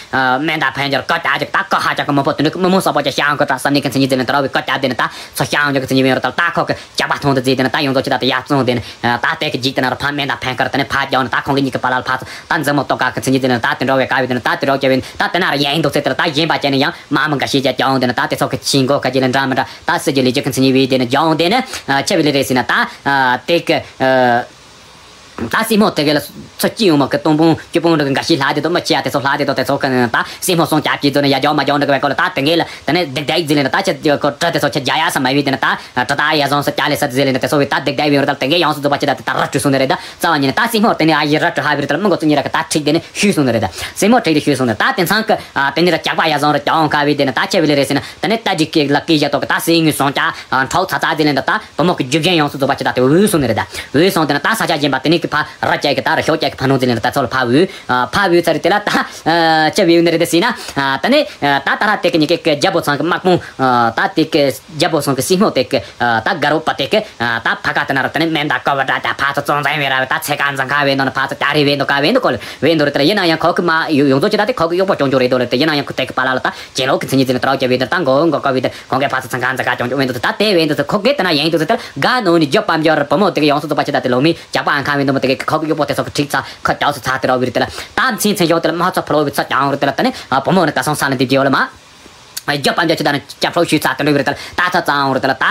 མེ་མདའ་འཕེན་རྒྱུར་ཀ་ཏར་ཅིག་ད་ཀ་ཧ་ཅག་གི་མོ་པོ་དེ་ནི་མི་མོ་ས་པོ་ཅག་ཤང་གི་ད་བསམ་ནི་གི་མཚན་ཉིད་དེ་ལ་དོ་རོགས་བས་ཀ་ཏར་དེ་ན་ད་ཚོ་ཤང་ཡོང་གི་མཚན་ཉིད་བས་རུ་ད་ལ་ད་ཁོ་གི་ཇག་པ་མཐོང་དུ་བརྩིས་དེ་ནི་ད་ཡོངས་རྫོགས་ཅི་ད་དེ་ཡར་བཙོང་དེ་ནི་ད་དེ་གི་འཇིག་དེ་ན་རུ་ཕ་མེ་མདའ་འཕེན་ཁར་དེ་ནི་ཕར་རྒྱག་ནི་ད་ཁོང་གི་གཉིས་ཀྱི་བར་ལ་ལ་ཕར་ཚུར་ད་འཛིང་མོ་ཏོག་ཀ་གི་མཚན་ཉིད་དེ་ནི་ད་དེ་འདྲ་བའི་དཀའ་བའི་དེ་ནི་ད་དེ་འདྲ་བྱ་བའི་ད་དེ་ན་རུ་ཡན་འདུག་ཚེ་དེ་ལ་ད་གཞན་པ་ཅན་ནི་ཡང་མ་མི་འགའ་ཤས་ཀྱང་ཀྱང་དེ་ནི་ད་དེ་ཚོ་གི་ཕྱི་མགོ་ཁ་ཅིག་ལ་འདྲ་མི་འདྲ་ད་སྲིད་ཀྱི་ལས་ཀྱི་མཚན་ཉིད་བས་དེ་ནི་ཀྱང་དེ་ནི་ཆེ་བའི་ལས་རེད་ཟེར་ན་ད་དེ་གི་ད་སྲིང་མོ་དེ་གི་ལ་ཚོ་སྐྱིད་ཡོང་མ་གི་སྟོང་པོ་སྐྱིད་པོ་འདྲ་གི་འགའ་ཤས་ལྷག་དེ་དོ་མ་ཆེ་ཡ་དེ་ཚོ་ལྷག་དེ་དོ་དེ་ཚོ་གི་ད་སྲིང་མོ་སོང་ཅག་གི་ཚོ་ནི་ཡ་ཇོ་མ་ཇོ་འདྲ་གི་བའི་སྐོར་ལ་ད་དེ་གི་ལ་དེ་ནི་སྡིག་སྡིག་ཟེར་ལེ་ན་ད་ཆེ་ཁོ་གྲི་དེ་ཚོ་ཆེ་རྒྱ་ཡ་ས་མ་བས་དེ་ནི་ད་གྲི་ད་ཡ་བཟང་ས་ཅག་ལེ་ས་ཟེར་ལེ་ན་དེ་ཚོ་བས་ད་སྡིག་སྡིག་བས་རུ་ད་དེ་གི་ཡོངས་སུ་རྫོགས་པ་ཆེ་ད་དེ་ད་ར་བྲོས་སོང་ནི་རེད། ད་རྩ་བ་ཉིད་ནི་ད་སྲིང་མོ་དེ་ནི་ཨ་ཡི་ར་བྲོས་ཧ་བས་རུ་ད་ལ་མི་མགོ་ཚོ་གཉིས་ར་གི་ད་འཁྲིག་དེ་ནི་ཤུལ་སོང་ནི་རེད། ད་སྲིང་མོ་འཁྲིག་དེ་ཤུལ་སོང་ནི་ད་དེ་ཚང་གི་དེ་ནི་ར་ཇག་པ་ཡ་བཟང་ར་ཀྱང་ཁ་བས་དེ་ནི་ད་ཆེ་བས་ལེ་རེད་ཟེར་ན་དེ་ནི་ད་འདི་གི་ལ་ཀི་ཡ་ཏོ་གི་ད་སྲིང་ངུ་སོང་ཅག་འཕྲོག་ཚ་ཚ་དེ་ལེ་ད་ད་བུ་མོ་གི་རྒྱུ་རྐྱེན་ཡོངས་སུ་རྫོགས་པ་ཅི་ད་དེ་འོས་སོང་ནི་རེད། ད་འོས་སོང་དེ་ནི་ད་ས་ཆ་གཞན་པ་དེ་ནི་གི་ཕ་ར་ཅག་གི་ད་ར་ཤོག་ཅག་གི་ཕ་ནོ་དེ་ལེ་ད་ཚོ་ལ་ཕ་འོས་ཕ་འོས་ཚར་དེ་ལ་ད་ཅི་བས་ནི་རེད་ཟེར་ན་དེ་ནི་ད་ད་ར་དེ་གི་ཉི་གི་གི་རྒྱལ་པོ་ཚང་གི་དམག་དཔུང་ད་དེ་གི་རྒྱལ་པོ་ཚང་གི་སྲིང་མོ་དེ་གི་ད་དགའ་རོགས་པ་དེ་གི་ད་ཕ་ག་དེ་ན་ར་དེ་ནི་མེ་མདའ་ཀ་བ་འདྲ་ད་ཕ་ཚོ་ཙོང་ཙང་བས་ར་བས་ད་ཚེ་ག་འཛང་ག་བས་ནོ་ན་ཕ་ཚོ་ད་རེ་བས་འདུག་ག་བས་འདུག་གོ་ལེ་བས་འདུག་རེད། དེ་ལ་ཡིན་ན་ཡང་ཁོ་གི་མ་ཡོ་ཡོངས་རྫོགས་ཅི་ད་དེ་ཁོ་གི་གཡོག་པོ་སྐྱོང་སྐྱོང་རེད་འདུག་ལེ། དེ་ཡིན་ན་ཡང་ཁོ་དེ་གི་པ་ལ་ལ་ད་གྱེན་ལོག་གི་མཚན་ཉིད་དེ་ནི་དོ་རོགས་བྱ་བས་དེ་ད་མགོ་མགོ་ཀ་བས་དེ་ཁོང་གི་ཕ་ཚོ་ཚང་ག་འཛང་ག་སྐྱོང་སྐྱོང་བས་འདུག་ད་དེ་བས་འདུག་ཁོ་གི་དེ་ན་ཡིན་འདུག་ཟེར་དེ་ལ་དགའ་ནོ་ནི་རྒྱབ་པ་འཇོག་ར་བུ་མོ་དེ་གི་ཡོངས་སུ་རྫོགས་པ་ཅི་ད་དེ་ལོ་མི་ཇག་པ་ཨང་ཁ་བས་འདུག་མོ་དེ་གི་ཁོ་གི་གཡོག་པོ་དེ་ཚོ་གི་འཁྲིག་ཚ་ཁོ་ཅག་སུ་ཚ་དེ་རོགས་བས་རེད། དེ་ལ་ད་མཚན་མཚན་ཞོག་དེ་ལ་མ་ཚོ་ཕ་ལོ་བས་ཚོ་ཀྱང་རེད། དེ་ལ་ད་ནི་བུ་མོ་ནི་ག་སོང་ས་ལ་འདི་བྱེད་ཡོད་ལ་མ། རྒྱབ་པ་འཇོག་ཅི་ད་ནི་ཇག་ཕྲུག་ཤུལ་ཚ་དེ་འདྲ་བས་རེད། དེ་ལ་ད་ཚ་ཚ་འོང་རེད། དེ་ལ་ད་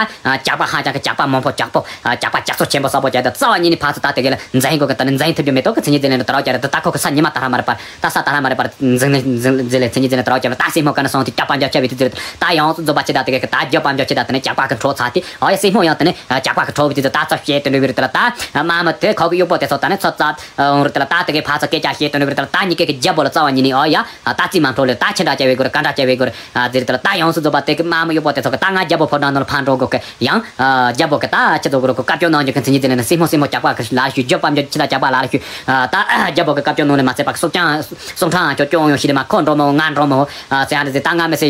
ཇག་པ་ཧ་ཅང་གི་ཇག་པ་མང་པོ་ཇག་པོ་ཇག་པ་ཇག་ཚོ་ཆེན་པོ་ས་པོ་ཇག་ད་རྩ་བ་ཉིད་ནི་ཕ་ཚོ་ད་དེ་གི་ལ་འཛིང་དགོས་གི་ད་ནི་འཛིང་ཐུབ་རྒྱུ་མེད་དོ་གི་མཚན་ཉིད་དེ་ལེན་དུ་དྲག་ཅག་རེད། ད་ཁོ་གི་ས་ཉི་མ་ད་ཧ་མ་རེད་པར་ད་ས་ད་ཧ་མ་རེད་པར་འཛིང་ནི་འཛིང་འཛིང་ལེ་མཚན་ཉིད་དེ་ལེན་དུ་དྲག་ཅག་རེད། ད་སྲིང་མོ་ག་ནི་སོང་དེ་ཇག་པ་འཇོག་ཆ་བའི་དུས་ཚོད་རེད། ད་ཡོངས་སུ་རྫོགས་པ་ཅི་ད་དེ་གི་ད་ཇག་པ་འཇོག་ཅི་ད་དེ་ནི་ཇག་པ་གི་ཁྲོ་ཚ་དེ་ཨོ་ཡ་སྲིང་མོ་ཡང་དེ་ནི་ཇག་པ་གི་ཁྲོ་བའི་དུས་ཚོད་ད་ཚ་བཤད་དེ་འདྲ་བས་རེད། དེ་ལ་ད་མ་མ་དེ་ཁོ་གི་གཡོག་པོ་དེ་ཚོ་ད་ནི་ཚོ་ཚ་འོང་རེད། དེ་ལ་ད་དེ་གི་ཕ་ཚོ་སྐད་ཆ་བཤད་དེ་འདྲ་བས་རེད། དེ་ལ་ད་གཉིས་ཀའི་གི་རྒྱལ་པོ་ལ་རྩ་བ་ཉིད་ནི་ཨོ་ཡ། ད་རྩིས་མ་འཕྲོ་ལེ་ད་ཆི་འདྲ་བྱ་བའི་སྐོར་ག་འདྲ་བྱ་བའི་སྐོར་ཨ་ཟེར་དེ་ལ་ད་ཡོངས་སུ་རྫོགས་པ་དེ་གི་མ་མ་གཡོག་པོ་དེ་ཚོ་གི་ད་ང་རྒྱལ་པོ་ཕོ་བྲང་ནང་ལ་ཕར་འགྲོ་དགོས་གི་ཡང་ཨ་རྒྱལ་པོ་གི་ད་ཆི་ཚོ་གི་རོ་གི་བཀའ་བཀྱོན་གནང་རྒྱུ་གི་མཚན་ཉིད་དེ་ལེན་ན་སྲིང་མོ་སྲིང་མོ་ཇག་པ་གི་ལ་ཞུ་རྒྱབ་པ་འཇོག་ཅི་ད་ཇག་པ་ལ་ལ་ཞུ་ཨ་ད་རྒྱལ་པོ་གི་བཀའ་བཀྱོན་གནང་ནས་མ་ཚད་པ་གི་སྲོག་ཀྱང་སྲོག་ཁྲང་ཁྱོད་སྐྱོང་ཡོང་ཤི་དེ་མ་ཁོ་འགྲོ་མོ་ང་འགྲོ་མོ་ཨ་ཟེར་ཡང་དེ་ཟེར་ད་ང་མི་ཟེར་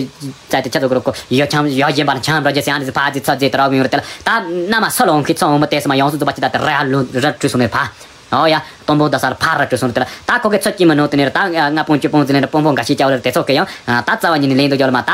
ཙ་དེ་ཆི་ཚོ་གི་རོ་གི་ཡོ་ཆང་ཡོ་གཞན་པ་ལ་ཆང་འགྲོ་རྒྱུ་ཟེར་ཡང་དེ་ཟེར་ཕ་ཚི་ཚ་ཚི་དེ་ར་བ་ཡོང་རེད། དེ་ལ་ད་ན་མ་ས་ལོང་གི་ཚོ་འོང་མོ་དེ་སི་མ་ཡོངས་སུ་རྫོགས་པ་ཅི་ད་དེ་ར་ལུ་ར་བྲོས་སོང་ནས་ཕ། ཨོ་ཡ། སྟོང་པོ་ད་སར་ཕར་ར་བྲོས་སོང་རེད། དེ་ལ་ད་ཁོ་གི་ཚོད་ཀྱི་མི་ནོ་དེ་ནས་ད་ལྔ་པོང་བཅུ་པོང་ཟེར་ནས་ད་པོང་པོང་འགའ་ཤས་བཅའ་བ་རེད། དེ་ཚོ་གི་ཡང་ད་རྩ་བ་ཉིད་ནས་ལེན་དུ་འཇོག་ལ་མ་ད།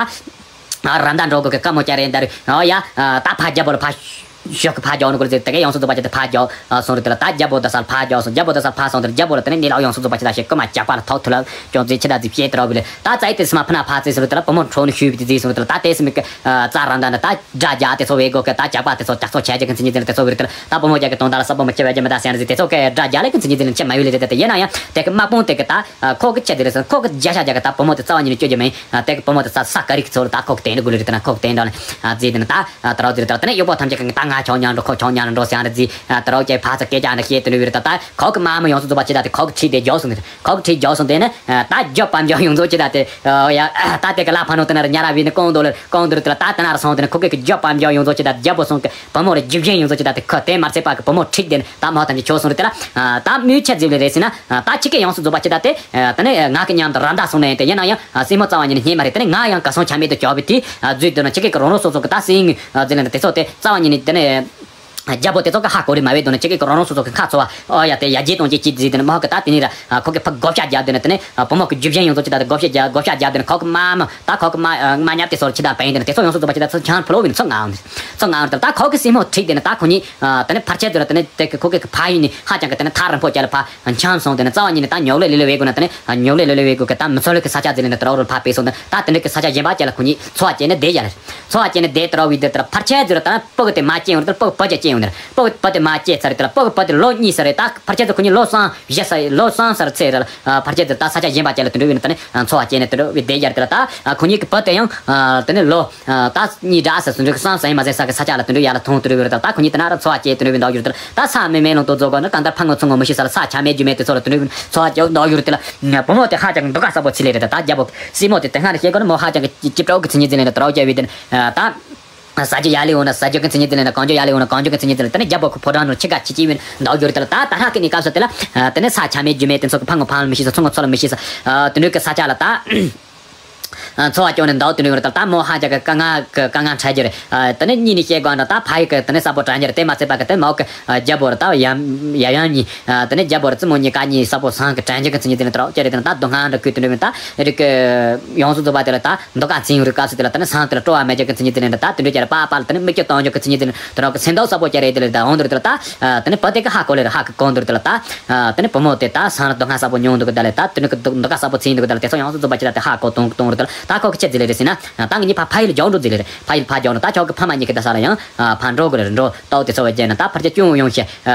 ར་མདའ་འགྲོ་དགོས་གི་བཀའ་མོལ་བཅའ་རེད་འདར། ཨོ་ཡ། ད་ཕ་རྒྱལ་པོ་ལ་ཕ་ཞོག་གི་ཕ་རྒྱག་ནི་དགོས་ཟེར། དེ་ག་ཡོངས་སུ་རྫོགས་པ་ཅི་ད་ཕ་རྒྱག་སོང་རེད། དེ་ལ་ད་རྒྱལ་པོ་ད་སར་ཕ་རྒྱག་སོང་། རྒྱལ་པོ་ད་སར་ཕ་སོང་དེར་རྒྱལ་པོ་ལ་དེ་ནས་ནི་ལག་ཡོངས་སུ་རྫོགས་པ་ཅི་ད་ཞེ་ཀུ་མ་ཇག་པ་ལ་ཐོག་ཐུ་ལ་ཅོང་ཙེ་ཆི་ད་ཟི་བཤད་དེ་ར་བི་ལེ། ད་ཙའི་དེ་སི་མ་ཕ་ན་ཕ་ཙེ་སོང་རེད། དེ་ལ་བུ་མོ་ཁྲོ་ནི་ཤུ་བི་དེ་ཟི་སོང་རེད། དེ་ལ་ད་དེ་སི་མི་གི་རྩ་ར་མདའ་ན་ད་དགྲ་རྒྱག་དེ་ཚོ་བས་དགོས་གི་ད་ཇག་པ་དེ་ཚོ་ཇག་ཚོ་བྱས་རྒྱུ་གི་མཚན་ཉིད་དེ་ལ་དེ་ཚོ་བི་རི་དེ་ལ་ད་བུ་མོ་རྒྱག་གི་དོན་དག་ལ་ས་བུ་མོ་ཆེ་བས་རྒྱ་མི་ད་སེང་རེད་ཟེར། དེ་ཚོ་གི་དགྲ་རྒྱག་ལེ་གི་མཚན་ཉིད་དེ་ལ་ཆེ་མ་བི་ལེ་རེད། དེ་ཡིན་ན་ཡང་དེ་གི་དམག་དཔུང་དེ་གི་ད་ཁོ་གི་ཆེ་དེ་རེད་ཟེར། ཁོ་གི་རྒྱ་ཤ་རྒྱག་གི་ད་བུ་མོ་དེ་རྩ་བ་ཉིད་ནས་སྐྱོ་རྒྱུ་མེད། དེ་གི་བུ་མོ་དེ་ས་ས་ག་རིག་ཚོ་ལ་ད་ཁོ་གི་དེ་འདྲ་དགོས་ལེ་རེད། དེ་ན་ཁོ་གི་དེ་འདྲ་ལ་ཟེར་དེ་ན་ད་དེ་རོགས་ཟེར་དེ་ལ་དེ་ནས་གཡོག་པོ་ཐམས་ཅད་གི་ད་ང་ཆོག་ཉག་འགྲོ་ཁོ་ཆོག་ཉག་འགྲོ་སེང་རེད་ཟེར། དེ་རོགས་ཀྱི་ཕ་ཚོ་སྐད་ཆ་འདྲ་བཤད་དེ་འདྲ་བི་རི་ད་ད་ཁོ་གི་མ་མོ་ཡོངས་སུ་རྫོགས་པ་ཅི་ད་དེ་ཁོ་གི་ཁྲིད་དེ་རྒྱག་སོང་ནི་རེད། ཁོ་གི་ཁྲིད་རྒྱག་སོང་དེ་ནི་ད་རྒྱབ་པ་འཇོག་ཡོངས་རྫོགས་ཅི་ད་དེ་ཡ་ད་དེ་གི་ལ་ཕ་ནོ་དེ་ན་ར་ཉ་ར་བི་ནི་ཀོང་དོ་ལ་ཀོང་དོ་རི་དེ་ལ་ད་དེ་ན་ར་སོང་དེ་ནི་ཁོ་གི་གི་རྒྱབ་པ་འཇོག་ཡོངས་རྫོགས་ཅི་ད་རྒྱལ་པོ་སོང་གི་བུ་མོ་ར་རྒྱུ་རྐྱེན་ཡོངས་རྫོགས་ཅི་ད་དེ་ཁོ་དེ་མ་ཚད་པ་གི་བུ་མོ་ཁྲིད་དེ་ནི་ད་མོ་ཐམས་ཅད་ཆོག་སོང་རེད། དེ་ལ་ད་མུས་ཆད་ཟིག་ལེ་རེད་ཟེར་ན་ད་ཁྱི་སྐད་ཡོངས་སུ་རྫོགས་པ་ཅི་ད་དེ་དེ་ནི་ང་གི་མཉམ་དུ་ར་མདའ་སོང་ནས་དེ་ཡིན་ན་ཡང་སྲིང་མོ་རྩ་བ་ཉིད་ནས་རྙེད་མ་རེད། དེ་ནི་ང་ཡང་ག་སོང་ཆ་མེད་དུ་བྱོག་པའི་དེ་རྫུས་དེ་ནི་ཁྱི་སྐད་གི་རང་རང་སོ་སོ་གི་ད་སྲིང་ཟིག་ལེ་ན་དེ་ཚོ་དེ་རྩ་བ་ཉིད་ནས་དེ་ནི། རྒྱལ་པོ་དེ་ཚོ་གི་ཧ་གོ་རི་མ་བས་དོ་ན་ཁྱི་སྐད་གི་རང་རང་སོ་སོ་གི་ཁ་ཚོ་བ་ཨོ་ཡ་དེ་ཡ་རྗེས་དང་རྗེས་ཀྱི་རྗེས་དེ་ནི་མ་ཧོ་གི་ད་དེ་ནི་ར་ཁོ་གི་ཕ་བགོ་བཤའ་རྒྱབ་དེ་ནི་དེ་ནི་བུ་མོ་གི་རྒྱུ་རྐྱེན་ཡོངས་རྫོགས་ཅི་ད་དེ་བགོ་བཤའ་རྒྱབ་བགོ་བཤའ་རྒྱབ་དེ་ནི་ཁོ་གི་མ་མ་ད་ཁོ་གི་མ་མ་ཉབ་དེ་སོར་ཆི་ད་བན་དེ་ནི་དེ་ཚོ་ཡོངས་སུ་རྫོགས་པ་ཅི་ད་ཚོ་ཆང་ཕུ་ལོ་བི་ནི་ཚོ་ངའང་ཚོ་ངའང་དེ་ད་ཁོ་གི་སྲིང་མོ་ཁྲིད་དེ་ནི་ད་ཁོ་གཉིས་དེ་ནི་ཕར་ཆེར་དེ་ར་དེ་ནི་དེ་གི་ཁོ་གི་ཕ་ཡིན་ནི་ཧ་ཅང་གི་དེ་ནི་ཐག་རིང་པོ་བྱས་ལ་ཕ་འཁྱམས་སོང་། དེ་ནི་རྩ་བ་ཉིད་ནི་ད་ཉོག་ལེ་ལེ་ལེ་བས་དགོས་ན་དེ་ནི་ཉོག་ལེ་ལེ་ལེ་བས་དགོས་གི་ད་མི་ཚོ་ལེ་གི་ས་ཆ་དེ་ལེ་ནི་དེ་ར་རོ་ཕ་ཕེ་སོང་དེ་ད་དེ་ནི་གི་ས་ཆ་གཞན་པ་བྱས་ལ་ཁོ་གཉིས་འཚོ་བ་བྱས་ནི་བསྡད་ཡ་ལེ། འཚོ་བ་བྱས་ནི་བསྡད་དེ་ར་བི་དེ་དེ་ར་ཕར་ཆེར་དེ་ར་ད་ནི་སྤུ་གི་དེ་མ་སྐྱེས་འོང་དེ་སྤུ་གི་བུ་ཅག་སྐྱེས། ཡོང་ནས་སྤོ་གི་བུ་དེ་མར་སྐྱེས་ཚར་རེད་དེ་ལ། སྤོ་གི་བུ་དེ་ལོ་གཉིས་ཚར་རེད། ད་ཕལ་ཆེར་དུ་ཁོ་གཉིས་ལོ་གསུམ་བཞི་ཚར་རེད། ལོ་གསུམ་ཚར་ཚེ་རེད་ལ། ཕལ་ཆེར་དུ་ད་ས་ཆ་གཞན་པ་ཅིག་ལ་དུད་འགྲོ་བའི་ནང་དུ་ནས་འཚོ་བ་སྐྱེལ་ནས་དུད་འགྲོ་བའི་བསྡད་རྒྱུ་རེད་དེ་ལ། ད་ཁོ་གཉིས་ཀྱི་བུ་དེ་ཡང་དེ་ནས་ལོ་ད་གཉིས་འདྲ་ས་དུད་འགྲོ་གི་གསུམ་ཟིན་མ་ཟིན་ས་གི་ས་ཆ་ལ་དུད་འགྲོ་ཡར་ལ་ཐོན་དུད་འགྲོ་བའི་རེད་དེ་ལ། ད་ཁོ་གཉིས་དེ་ན་ར་འཚོ་བ་སྐྱེལ་དུད་འགྲོ་བའི་འདུག་རྒྱུ་རེད་དེ་ལ། ད་ས་མེ་མེ་ལོང་དུ་རྫོགས་གོ་ན་གང་ལྟར་ཕ་ངོ་ཚུ་ངོ་མི་ཤེས་ས་ལ། ས་ཆ་མེད་རྒྱུ་མེད་དེ་ཚོ་ལ་དུད་འགྲོ་བའི་འཚོ་བ་སྐྱེལ་འདུག་རྒྱུ་རེད་དེ་ལ། བུ་མོ་དེ་ཧ་ཅང་གི་འདུག་ག་ས་པོ་ཚི་ལེ་རེད་དེ། ད་རྒྱལ་པོ་སྲིང་མོ་དེ་དེ་སྔ་ནས་བཤད་གོ་ན་མོ་ཧ་ཅང་གི་ཅིབ་ཀྲོག་གི་མཚན་ཉིད་ཟིན་ལེ་ན་དུད་འགྲོ་བསྐྱལ་བའི་དེ་ནས་ད། ཟ་རྒྱུ་ཡག་ལས་འོང་ན་ཟ་རྒྱུ་གི་མཚན་ཉིད་དེ་ལས་ན། གང་རྒྱུ་ཡག་ལས་འོང་ན་གང་རྒྱུ་གི་མཚན་ཉིད་དེ་ལས། དེ་ནས་རྒྱལ་པོ་གི་ཕོ་བྲང་ནང་ཁྱི་ག་ཁྱི་གཅིག་ཡིན་འདུག་རྒྱུ་རེད་དེ་ལ། ད་ད་ལྷག་གི་གནས་སྐབས་སུ་དེ་ལ། དེ་ནས་ས་ཆ་མེད་རྒྱུ་མེད་དེ་ཚོ་གི་ཕ་ངོ་ཕ་ལ་མི་ཤེས་ས། ཚུ་ངོ་ཚུ་ལ་མི་ཤེས་ས། དེ་འདྲ་གི་ས་ཆ་ལ་ད་འཚོ་བ་སྐྱོང་ནས་འདུག་དེ་འདྲ་རེད་དེ་ལ། ད་མོ་ཧ་ཅང་གི་དཀའ་ངལ་གི་དཀའ་ངལ་འཕྲད་རྒྱུ་རེད། དེ་ནས་གཉིས་ནས་བཤད་དགོས་ན་ད་ཕ་ཡུལ་གི་དེ་ནས་ས་པོ་དྲན་རྒྱུ་རེད། དེ་མ་ཚད་པ་གི་དེ་མོ་གི་རྒྱལ་པོ་རེད་ད་ཡབ་ཡབ་ཡང་གཉིས། དེ་ནས་རྒྱལ་པོ་རེད་བཙུན་མོ་གཉིས་ཀ་གཉིས་ས་པོ་སང་གི་དྲན་རྒྱུ་གི་མཚན་ཉིད་དེ་ལས་དུད་འགྲོ་བསྐྱལ་རེད་དེ་ལ། ད་སྡུག་བསྔལ་འདྲ་ཁུལ་དེ་འདྲ་མིན་ད་རིག་གི་ཡོངས་སུ་རྫོགས་པ་དེ་ལ་ད། འདུག་ག་འཛིང་རིག་སྐབས་སུ་དེ་ལ་དེ་ནས་སང་དེ་ལ་སྤྲོ་བ་མེད་རྒྱུ་གི་མཚན་ཉིད་དེ་ལས་འདྲ། ད་དུད་འགྲོ་བསྐྱལ་རེད། པགས་པ་ལ་དེ་ནས་མིག་ཆུ་གཏོང་རྒྱུ་གི་མཚན་ཉིད་དེ་ལས་དུད་འགྲོ་གི་སེམས་སྡུག་ས་པོ་སྐྱེལ་རེད་དེ་ལས་ད་འོང་དུ་རེད་དེ་ལ། ད་དེ་ནས་བུ་དེ་གི་ཧ་གོ་ལེ་རེད། ཧ་གི་གོ་འདུག་རེད་དེ་ལ། ད་དེ་ནས་བུ་མོ་དེ་ད་སང་ལ་སྡུག་བསྔལ་ས་པོ་མྱོང་འདུག་གི་དེ་ལས། ད་དེ་ནས་གི་སྡུག་སྡུག་ག་ས་པོ་འཛིང་འདུག་གི་དེ་ལས། དེ་ཚོ་ཡོངས་སུ་རྫོགས་པ་ཅི་ད་དེ་ཧ་གོ་གཏོང་གི་གཏོང་རེད་དེ་ལ། ད་ཁོ་གི་ཆི་ཟིག་ལེ་རེད་ཟེར་ན། ད་ངེད་གཉིས་ཕ་ཕ་ཡུལ་ལ་རྒྱག་འགྲོ་ཟིག་ལེ་རེད། ཕ་ཡུལ་ཕ་རྒྱག་འགྲོ། ད་ཁྱོད་གི་ཕ་མ་གཉིས་ཀྱི་ད་ས་ལ་ཡང་ཕ་འགྲོ་གི་རེད། འགྲོ་ལྟོ་དེ་ཚོ་བས་བརྒྱབ་ན་ད་ཕལ་ཆེར་སྐྱོན་ཡོང་ཤེས།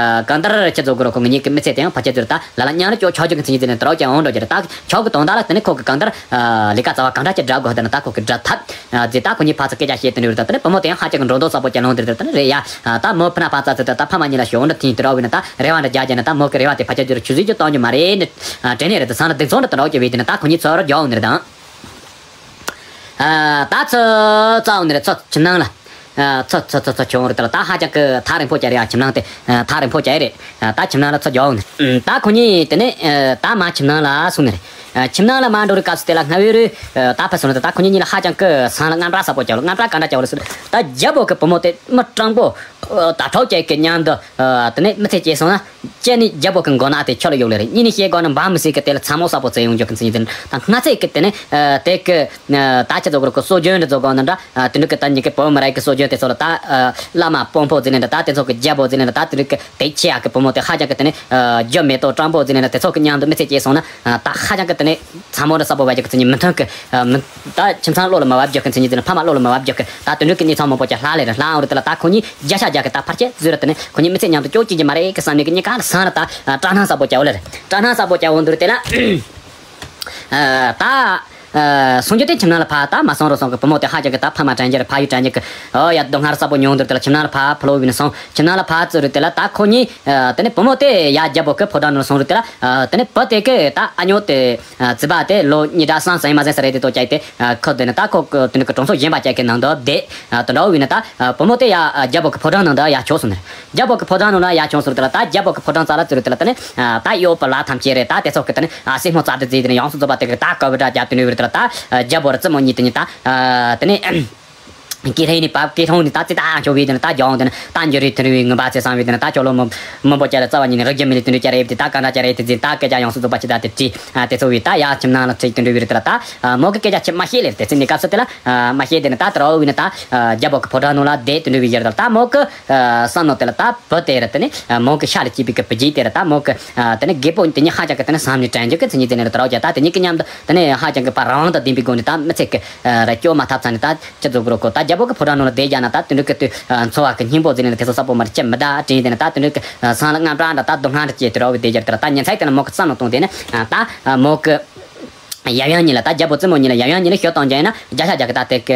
གང་ལྟར་ཁྱེད་ཚོ་གི་རོ་ཁོ་ངེད་གཉིས་ཀྱི་མི་ཚེ་དེ་ཡང་ཕལ་ཆེར་དུ་ད་ལ་ལ་ཉམས་ལ་ཅོ་ཆོག་རྒྱུ་གི་མཚན་ཉིད་དེ་ནས་དུད་འགྲོ་བསྐྱལ་འོང་འགྲོ་རྒྱུ་རེད། ད་ཁྱོད་གི་དོན་དག་ལ་དེ་ནས་ཁོ་གི་གང་ལྟར་ལས་ཀ་རྩ་བ་གང་འདྲ་ཅིག་སྒྲུབ་དགོས་དེ་ན་ད་ཁོ་གི་སྒྲུབ་ཐབས་ཟེར། ད་ཁོ་གཉིས་ཕར་ཚུར་སྐད་ཆ་བཤད་དེ་འདྲ་རེད། ད་དེ་ནས་བུ་མོ་དེ་ཡང་ཧ་ཅང་གི་འགྲོ་འདུག་ས་པོ་སྐྱེལ་འོང་དེ་རེད། ད་ནི་རེད་ཡ། ད་མོ་ཕུ་ན་ཕ་ཚ་ཚོད་ད་ད་ཕ་མ་གཉིས་ལ་ཞོག་འདྲ་ཐིང་དུད་འགྲོ་བས་ན་ད་རེ་བ་འདྲ་རྒྱག་རྒྱག་ན་ད་མོ་གི་རེ་བ་དེ་ཕལ་ཆེར་དུ་ཆུད་ཟོས་ཀྱི་གཏོང་རྒྱུ་མ་རེད་ནི་དྲན་ནས་རེད། དེ་སང་ལ་སྡུག་ཚོང་འདྲ་དུད་འགྲོ་བསྐྱལ་བས་དེ་ན་ད་ཁོ་གཉིས་ཚུར་རྒྱག་འོང་དེ་རེད་ད། ད་ཚོ་རྩ་འོང་ནི་རེད། ཚོ་ཁྱིམ་ནང་ལ། ཚོ་ཚོ་ཚོ་ཚོ་ཁྱོད་རེད་དེ་ལ། ད་ཧ་ཅང་གི་ཐག་རིང་པོ་བསྐྱལ་རེད་ཡ། ཁྱིམ་ནང་དེ་ཐག་རིང་པོ་བསྐྱལ་རེད། ད་ཁྱིམ་ནང་ལ་ཚོ་རྒྱག་འོང་ནི། ད་ཁོ་གཉིས་དེ་ནས་ད་མ་ཁྱིམ་ནང་ལ་སོང་ནི་རེད། ཁྱིམ་ནང་ལ་མ་འགྲོ་རིགས་སྐབས་སུ་དེ་ལ་སྔ་བོའི་རུ་ད་ཕ་སོང་ནི་དེ། ད་ཁོ་གཉིས་གཉིས་ལ་ཧ་ཅང་གི་སང་ལ་དངངས་སྐྲག་ས་པོ་བསྐྱལ་ལ། དངངས་སྐྲག་ག་འདྲ་བསྐྱལ་ལ་ཟེར། ད་རྒྱལ་པོ་གི་བུ་མོ་དེ་མི་སྤྲང་པོ། ད་གྲོགས་ཅན་གྱི་མཉམ་དུ་དེ་ནས་མི་ཚེ་སྐྱེལ་སོང་ན། གཅིག་ནི་རྒྱལ་པོ་གི་མགོ་ནག་དེ་ཁྱོད་ལ་ཡོད་ལེ་རེད། གཉིས་ནི་བཤད་དགོས་ན་འབངས་མི་སེར་གི་དེ་ལ་ཚ་མོ་ས་པོ་བཙལ་ཡོང་རྒྱུ་གི་མཚན་ཉིད་དེ་ནི། ད་སྔ་ཚེ་གི་དེ་ནི་དེ་གི་ད་ཁྱེད་ཚོ་གི་སྲོལ་རྒྱུན་འདི་ཚོ་གང་ན་འདྲ། དེ་འདྲ་གི་ད་ཉི་གི་བོད་མི་རིགས་གི་སྲོལ་རྒྱུན་དེ་ཚོ་ལ་ད་བླ་མ་དཔོན་པོ་ཟེར་ནས་འདྲ། ད་དེ་ཚོ་གི་རྒྱལ་པོ་ཟེར་ནས་འདྲ། ད་དེ་འདྲ་གི་དེ་ཆེ་ཡག་གི་བུ་མོ་དེ་ཧ་ཅང་གི་དེ་ནི་རྒྱུ་མེད་དོ་སྤྲང་པོ་ཟེར་ནས་འདྲ། དེ་ཚོ་གི་མཉམ་དུ་མི་ཚེ་སྐྱེལ་སོང་ན། ད་ཧ་ཅང་གི་དེ་ནི་ཚ་མོ་འདྲ་ས་པོ་བ་རྒྱུ་གི་མཚན་ཉིད་མི་མཐུན་གི་མི། ད་ཁྱིམ་ཚང་བློ་ལ་མ་བབ་རྒྱུ་གི་མཚན་ཉིད་དེ་ནི། ཕ་མ་བློ་ལ་མ་བབ་རྒྱུ་གི་ད་དེ་འདྲ་གི་གནས་ཚང་མང་པོ་ཅིག་ལྷག་ལེ་རེད། ལྷག་འོང་རེད་དེ་ལ། ད་ཁོ་གཉིས་བརྒྱ་ཆ་བརྒྱ་གི་ད་ཕར་ཆེར་བཟོས་རེད། དེ་ནི་ཁོ་གཉིས་མི་ཚེ་མཉམ་དུ་སྐྱོང་བྱེད་ཀྱི་མ་རེད་གི་བསམ་ནས་གི་གཉིས་ཀ་ལ་སང་ར་ད་སྐྲག་སྣང་ས་པོ་བསྐྱལ་ལེ་རེད། སྐྲག་སྣང་ས་པོ་བསྐྱལ་འོང་དུས་དེ་ལ། ད་སོང་རྒྱུ་དེ་ཁྱིམ་ནང་ལ་ཕར་ད་མ་སོང་རུང་སོང་གི་བུ་མོ་དེ་ཧ་ཅང་གི་ད་ཕ་མ་དྲན་རྒྱུ་རེད། ཕ་ཡུལ་དྲན་རྒྱུ་གི། ཨོ་ཡ། སྡུག་བསྔལ་ས་པོ་མྱོང་དུས་དེ་ལ་ཁྱིམ་ནང་ལ་ཕར་ཕུ་ལོ་བས་ནས་སོང་། ཁྱིམ་ནང་ལ་ཕར་ཚུར་རེད་དེ་ལ། ད་ཁོ་གཉིས་དེ་ནི་བུ་མོ་དེ་ཡ་རྒྱལ་པོ་གི་ཕོ་བྲང་ནང་ལ་སོང་རེད་དེ་ལ། དེ་ནི་བུ་དེ་གི་ད་ཨ་ཉོ་དེ། བརྩིས་པ་དེ་ལོ་གཉིས་འདྲ་གསུམ་ཟིན་མ་ཟིན་ས་རེད་དེ། ལྟོ་བཅད་དེ་ཁོ་དེ་ནི་ད་ཁོ་དེ་ནི་གི་གྲོང་ཚོ་གཞན་པ་ཅིག་གི་ནང་དུ་བསྡད། དེ་འདྲ་བས་ན་ད་བུ་མོ་དེ་ཡ་རྒྱལ་པོ་གི་ཕོ་བྲང་ནང་དུ་ཡ་བྱོན་སོང་ནི་རེད། རྒྱལ་པོ་གི་ཕོ་བྲང་ནང་ལ་ཡ་བྱོན་སོང་རེད་དེ་ལ། ད་རྒྱལ་པོ་གི་ཕོ་བྲང་རྩ་ལ་ཚུར་རེད་དེ་ལ། དེ་ནི་ད་གཡོག་པོ་ལ་ཐམས་ཅད་རེད། ད་དེ་ཚོ་གི་དེ་ནི་སྲིང་མོ་རྩ་དེ་བརྩིས་དེ་ནི་ཡོངས་སུ་རྫོགས་པ་དེ་གི་ད་ག་བུ་འདྲ་རྒྱབ་དེ་ནི་བས་དེ་ལ། ད་རྒྱལ་པོ་ར་བཙུན་མོ་གཉིས་དེ་གཉིས་ད་དེ་ནི། སྐད་ཧྲེང་ནི་བབ། སྐད་ཧྲེང་ནི་ད་ཙི་ད་ཆོ་བས་དེ་ནི་ད་རྒྱང་དེ་ནི་ད་འགྱུར་རེ་ཐུར་བའི་ངུ་བ་ཚེ་སང་བས་དེ་ནི། ད་ཁྱོད་ལོ་མི་མི་འབོར་ཅག་ལ་རྩ་བ་ཉིད་ནས་རིག་རྒྱུ་མི་ལས་དུད་འགྲོ་ཅག་རེད་དེ། ད་ག་འདྲ་ཅག་རེད་དེ་ཟེར། ད་སྐད་ཆ་ཡོངས་སུ་རྫོགས་པ་ཅི་ད་དེ་དྲིས། དེ་ཚོ་བས་ད་ཡ་ཁྱིམ་ནང་ལ་ཁྲིད་དུད་འགྲོ་བས་རེད་དེ་ལ། ད་མོ་གི་སྐད་ཆ་ཆེ་མ་བཤད་ལེ་རེད། དེ་ཚེ་ནི་སྐབས་སུ་དེ་ལ་མ་བཤད་དེ་ནི་ད་དེ་འདྲ་བས་ན་ད་རྒྱལ་པོ་གི་ཕོ་བྲང་ནང་ལ་བསྡད་དུད་འགྲོ་བས་ཡར་དེ་ལ། ད་མོ་གི་བསམ་མནོ་དེ་ལ་ད་བུ་དེ་ར་དེ་ནི་མོ་གི་ཤ་ལ་སྐྱེས་པའི་གི་བུ་རྒྱུད་དེ་ར། ད་མོ་གི་དེ་ནི་རྒད་པོ་དེ་གཉིས་ཧ་ཅང་གི་དེ་ནི་བསམ་ནས་དྲན་རྒྱུ་གི་མཚན་ཉིད་དེ་ནི་ར། དེ་ར་བ་ཅག་ད་དེ་གཉིས་ཀྱི་མཉམ་དུ་དེ་ནི་ཧ་ཅང་གི་བར་རང་དང་ལྡན་པའི་སྒོ་ནས་ད་མི་ཚེ་གི་ར་སྐྱོབ་མ་ཐུབ་ཚར་ནས། ད་ཁྱེད་ཚོ་གི་རོ་ཁོ་ད་རྒྱལ་པོ་གི་ཕོ་བྲང་ནང་ལ་བསྡད་རྒྱུ་ན་ད་དེ་འདྲ་གི་དུས་འཚོ་བ་གི་སྙིང་པོ་ཟེར་ནས་དེ་ཚོ་ས་པོ་མར་ཅི་མི་གདའ་དྲན་དེ་ནི། ད་དེ་འདྲ་གི་སང་ལ་དངངས་སྐྲག་འདྲ་ད་སྡུག་བསྔལ་འདྲ་སྐྱེས་དུད་འགྲོ་བས་བསྡད་རྒྱུ་རེད་དེ་ལ། ད་ཉིན་མཚན་དེ་ལ་མོ་གི་བསམ་མནོ་བཏང་དེ་ནི་ད་མོ་གི་ཡབ་ཡུམ་གཉིས་ལ། ད་རྒྱལ་པོ་བཙུན་མོ་གཉིས་ལ་ཡབ་ཡུམ་གཉིས་ལ་ཞུ་བཏང་རྒྱུ་ཡིན་ན་བརྒྱ་ཆ་བརྒྱ་གི་ད་དེ་གི་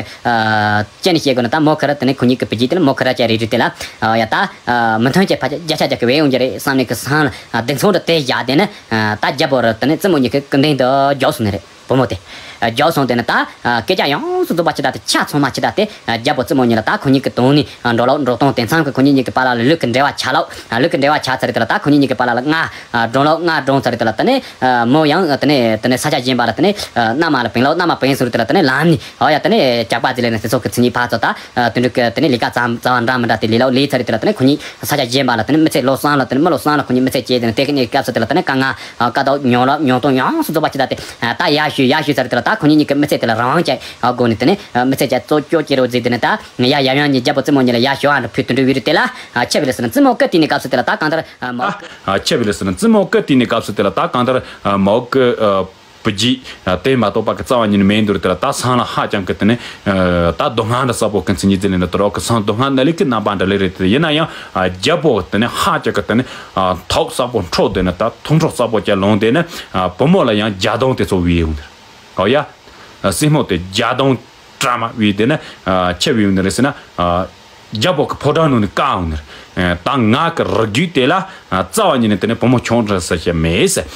ཅི་ནས་བཤད་དགོས་ན། ད་མོ་ཁ་ར་དེ་ནི་ཁོ་གཉིས་གི་བུ་རྒྱུད་དེ་ལ་མོ་ཁ་ར་ཅག་རེད་རེད་དེ་ལ། ཡ་ད་མི་མཐུན་ཅེས་ཕ་བརྒྱ་ཆ་བརྒྱ་གི་བས་ཡོང་རྒྱུ་རེད་བསམ་ནས་གི་སང་ལ་སྡུག་ཚོང་འདྲ་དེ་བཞག་དེ་ནི། ད་རྒྱལ་པོ་ར་དེ་ནི་བཙུན་མོ་གཉིས་གི་སྐུ་མདུན་དུ་མགྱོགས་སོང་ནི་རེད། བུ་མོ་དེ། མགྱོགས་སོང་དེ་ནི་ད། སྐད་ཆ་ཡོངས་སུ་རྫོགས་པ་ཅི་ད་དེ་ཆ་ཚང་མ་ཅི་ད་དེ། རྒྱལ་པོ་བཙུན་མོ་གཉིས་ལ་ད་ཁོ་གཉིས་ཀྱི་དོན་ནི་འགྲོ་ལོག་འགྲོ་སྟངས། དེང་སང་གི་ཁོ་གཉིས་གཉིས་ཀྱི་བར་ལ་ལུག་གི་འབྲེལ་བ་ཆགས་ལོག་ལུག་གི་འབྲེལ་བ་ཆགས་ཚར་རེད་དེ་ལ། ད་ཁོ་གཉིས་གཉིས་ཀྱི་བར་ལ་ལ་ང་འགྲོ་ལོག་ང་འགྲོ་ཚར་རེད་དེ་ལ། ད་ནི་མོ་ཡང་དེ་ནི་དེ་ནི་ས་ཆ་གཞན་པ་ལ་དེ་ནི་མནའ་མ་ལ་བུད་ལོག་མནའ་མ་བུད་ཟེར་རེད་དེ་ལ། ད་ནི་ལམ་ནས་ཨོ་ཡ་དེ་ནི་ཇག་པ་ཟེར་ལེ་ནི་དེ་ཚོ་གི་མཚན་ཉིད་ཕར་ཚུར་ད་དེ་འདྲ་གི་དེ་ནི་ལས་ཀ་ཙམ་ཙམ་འདྲ་མི་འདྲ་དེ་ལས་ལོག་ལས་ཚར་རེད་དེ་ལ། ད་ནི་ཁོ་གཉིས་ས་ཆ་གཞན་པ་ལ་དེ་ནི་མི་ཚེ་ལོ་གསུམ་ལ་དེ་ནི་མི་ལོ་གསུམ་ལ་ཁོ་གཉིས་མི་ཚེ་སྐྱེལ་དེ་ནི་དེ་གི་གནས་སྐབས་སུ་དེ་ལ་ད་ནི་དཀའ་ངལ་དཀའ་སྡུག་མྱོང་ལོག་མྱོང་སྟངས་ཡོངས་སུ་རྫོགས་པ་ཅི་ད་དེ། ད་ཡར་ཞུས་ཡར་ཞུས་ཚར་དེ་ལ། ད་ཁོ་གཉིས་གཉིས་ཀྱི་མི་ཚེ་དེ་ལ་རང་དབང་ཅན་སྒོ་ནས་དེ་ནས་མི་ཚེ་ཅིག་གཙོ་སྐྱོང་བྱེད་རོགས་ཟེར་དེ་ནས། ད་ཡ་ཡབ་ཡུམ་གཉིས་རྒྱལ་པོ་བཙུན་མོ་གཉིས་ལ་ཡར་ཞུ་བ་འདྲ་ཕུལ་དུད་འགྲོ་བས་རེད་དེ་ལ། ཆེ་བས་ལ་ཟེར་ན་བཙུན་མོ་སྐུ་དེ་ནས་སྐབས་སུ་དེ་ལ་ད་གང་ལྟར་མོ། ཆེ་བས་ལ་ཟེར་ན་བཙུན་མོ་སྐུ་དེ་ནས་སྐབས་སུ་དེ་ལ་ད་གང་ལྟར་མོ་གི་ བུ་རྒྱུད་དེ་མ་གཏོགས་པ་གི་རྩ་བ་ཉིད་ནས་མེད་འདུག་རེད། དེ་ལ་ད་སང་ལ་ཧ་ཅང་གི་དེ་ནས་ད་སྡུག་བསྔལ་འདྲ་ས་པོ་གི་མཚན་ཉིད་དེ་ལས་འདྲ་དུ་རོགས་གི་སང་སྡུག་བསྔལ་ནི་ལས་ཀི་རྣམ་པ་འདྲ་ལས་རེད། དེ་ཡིན་ན་ཡང་རྒྱལ་པོ་དེ་ནས་ཧ་ཅང་གི་དེ་ནས་ཐོག་ས་པོ་འཕྲོག་དེ་ནས་ད་ཐུགས་འཕྲོག་ས་པོ་ཀྱ་ལོང་དེ་ནས་བུ་མོ་ལ་ཡང་རྒྱ་སྡོང་དེ་ཚོ་བུས་ཡོང་ནས། ཨོ་ཡ། སྲིང་མོ་དེ་རྒྱ་སྡོང་བཀྲ་མ་བུས་དེ་ནས་ཆེ་བུས་ཡོང་ནས་རེད་ཟེར་ན། རྒྱལ་པོ་གི་ཕོ་བྲང་ནང་ནས་བཀག་འོང་ནས། ད་ང་གི་རིགས་རྒྱུད་དེ་ལ་རྩ་བ་ཉིད་ནས་དེ་ནས་བུ་མོ་ཆུང་འདྲ་ཟེར་ཞིག་མེད་ཟེར།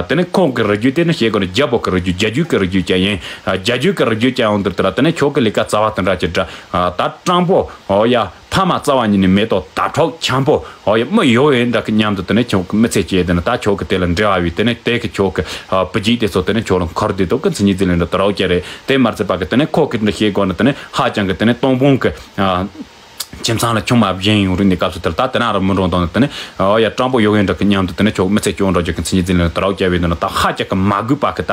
དེ་ནས་ཁོང་གི་རིགས་རྒྱུད་དེ་ནི་ཞེས་གོ་ནས་རྒྱལ་པོ་གི་རིགས་རྒྱུད་རྒྱལ་རྒྱུད་ཀྱི་རིགས་རྒྱུད་ཀྱང་ཡིན། རྒྱལ་རྒྱུད་ཀྱི་རིགས་རྒྱུད་ཀྱང་འོང་དུས་དེ་ལ་དེ་ནས་ཁྱོད་ཀྱི་ལས་ཀ་རྩ་བ་དེ་འདྲ་ཅིག་འདྲ། ད་སྤྲང་པོ་ཨོ་ཡ་ཕ་མ་རྩ་བ་ཉིད་ནས་མེད་དོ་ད་གྲོགས་འཁྱམ་པོ་ཨོ་ཡ་མི་ཡོད་ཡིན་འདྲ་གི་མཉམ་དུ་དེ་ནས་ཁྱོད་ཀྱི་མི་ཚེ་སྐྱེལ་དེ་ནས་ད་ཁྱོད་ཀྱི་དེ་ལ་འབྲེལ་བ་བའི་དེ་ནས་དེ་གི་ཁྱོད་ཀྱི་བུ་རྒྱུད་དེ་ཚོ་དེ་ནས་ཁྱོད་ལ་འཁོར་བསྡད་དོ་གི་མཚན་ཉིད་དེ་ལས་འདྲ་དུ་རོགས་ཀྱི་རེད། དེ་མ་ཚད་པ་གི་དེ་ནས་ཁོ་གི་འདྲ་ཞེས་གོ་ནས་དེ་ནས་ཧ་ཅང་གི་དེ་ནས་སྟོང་སྤོང་གི་ཁྱིམ་ཚང་ལ་ཆུང་མ་བཞིན་ཡོང་རིགས་འདི་སྐབས་སུ་དེར་ད་དེ་ན་རུ་མི་འགྲོ་དང་དེ་ནས་ཨོ་ཡ་སྤྲང་པོ་ཡོད་ཡིན་འདྲ་གི་མཉམ་དུ་དེ་ནས་ཁྱོད་མི་ཚེ་སྐྱོང་འགྲོ་རྒྱུ་གི་མཚན་ཉིད་དེ་ལས་དུ་རོགས་ཀྱི་བའི་དེ་ནས་ད་ཧ་ཅང་གི་མ་དགོས་པ་གི་ད།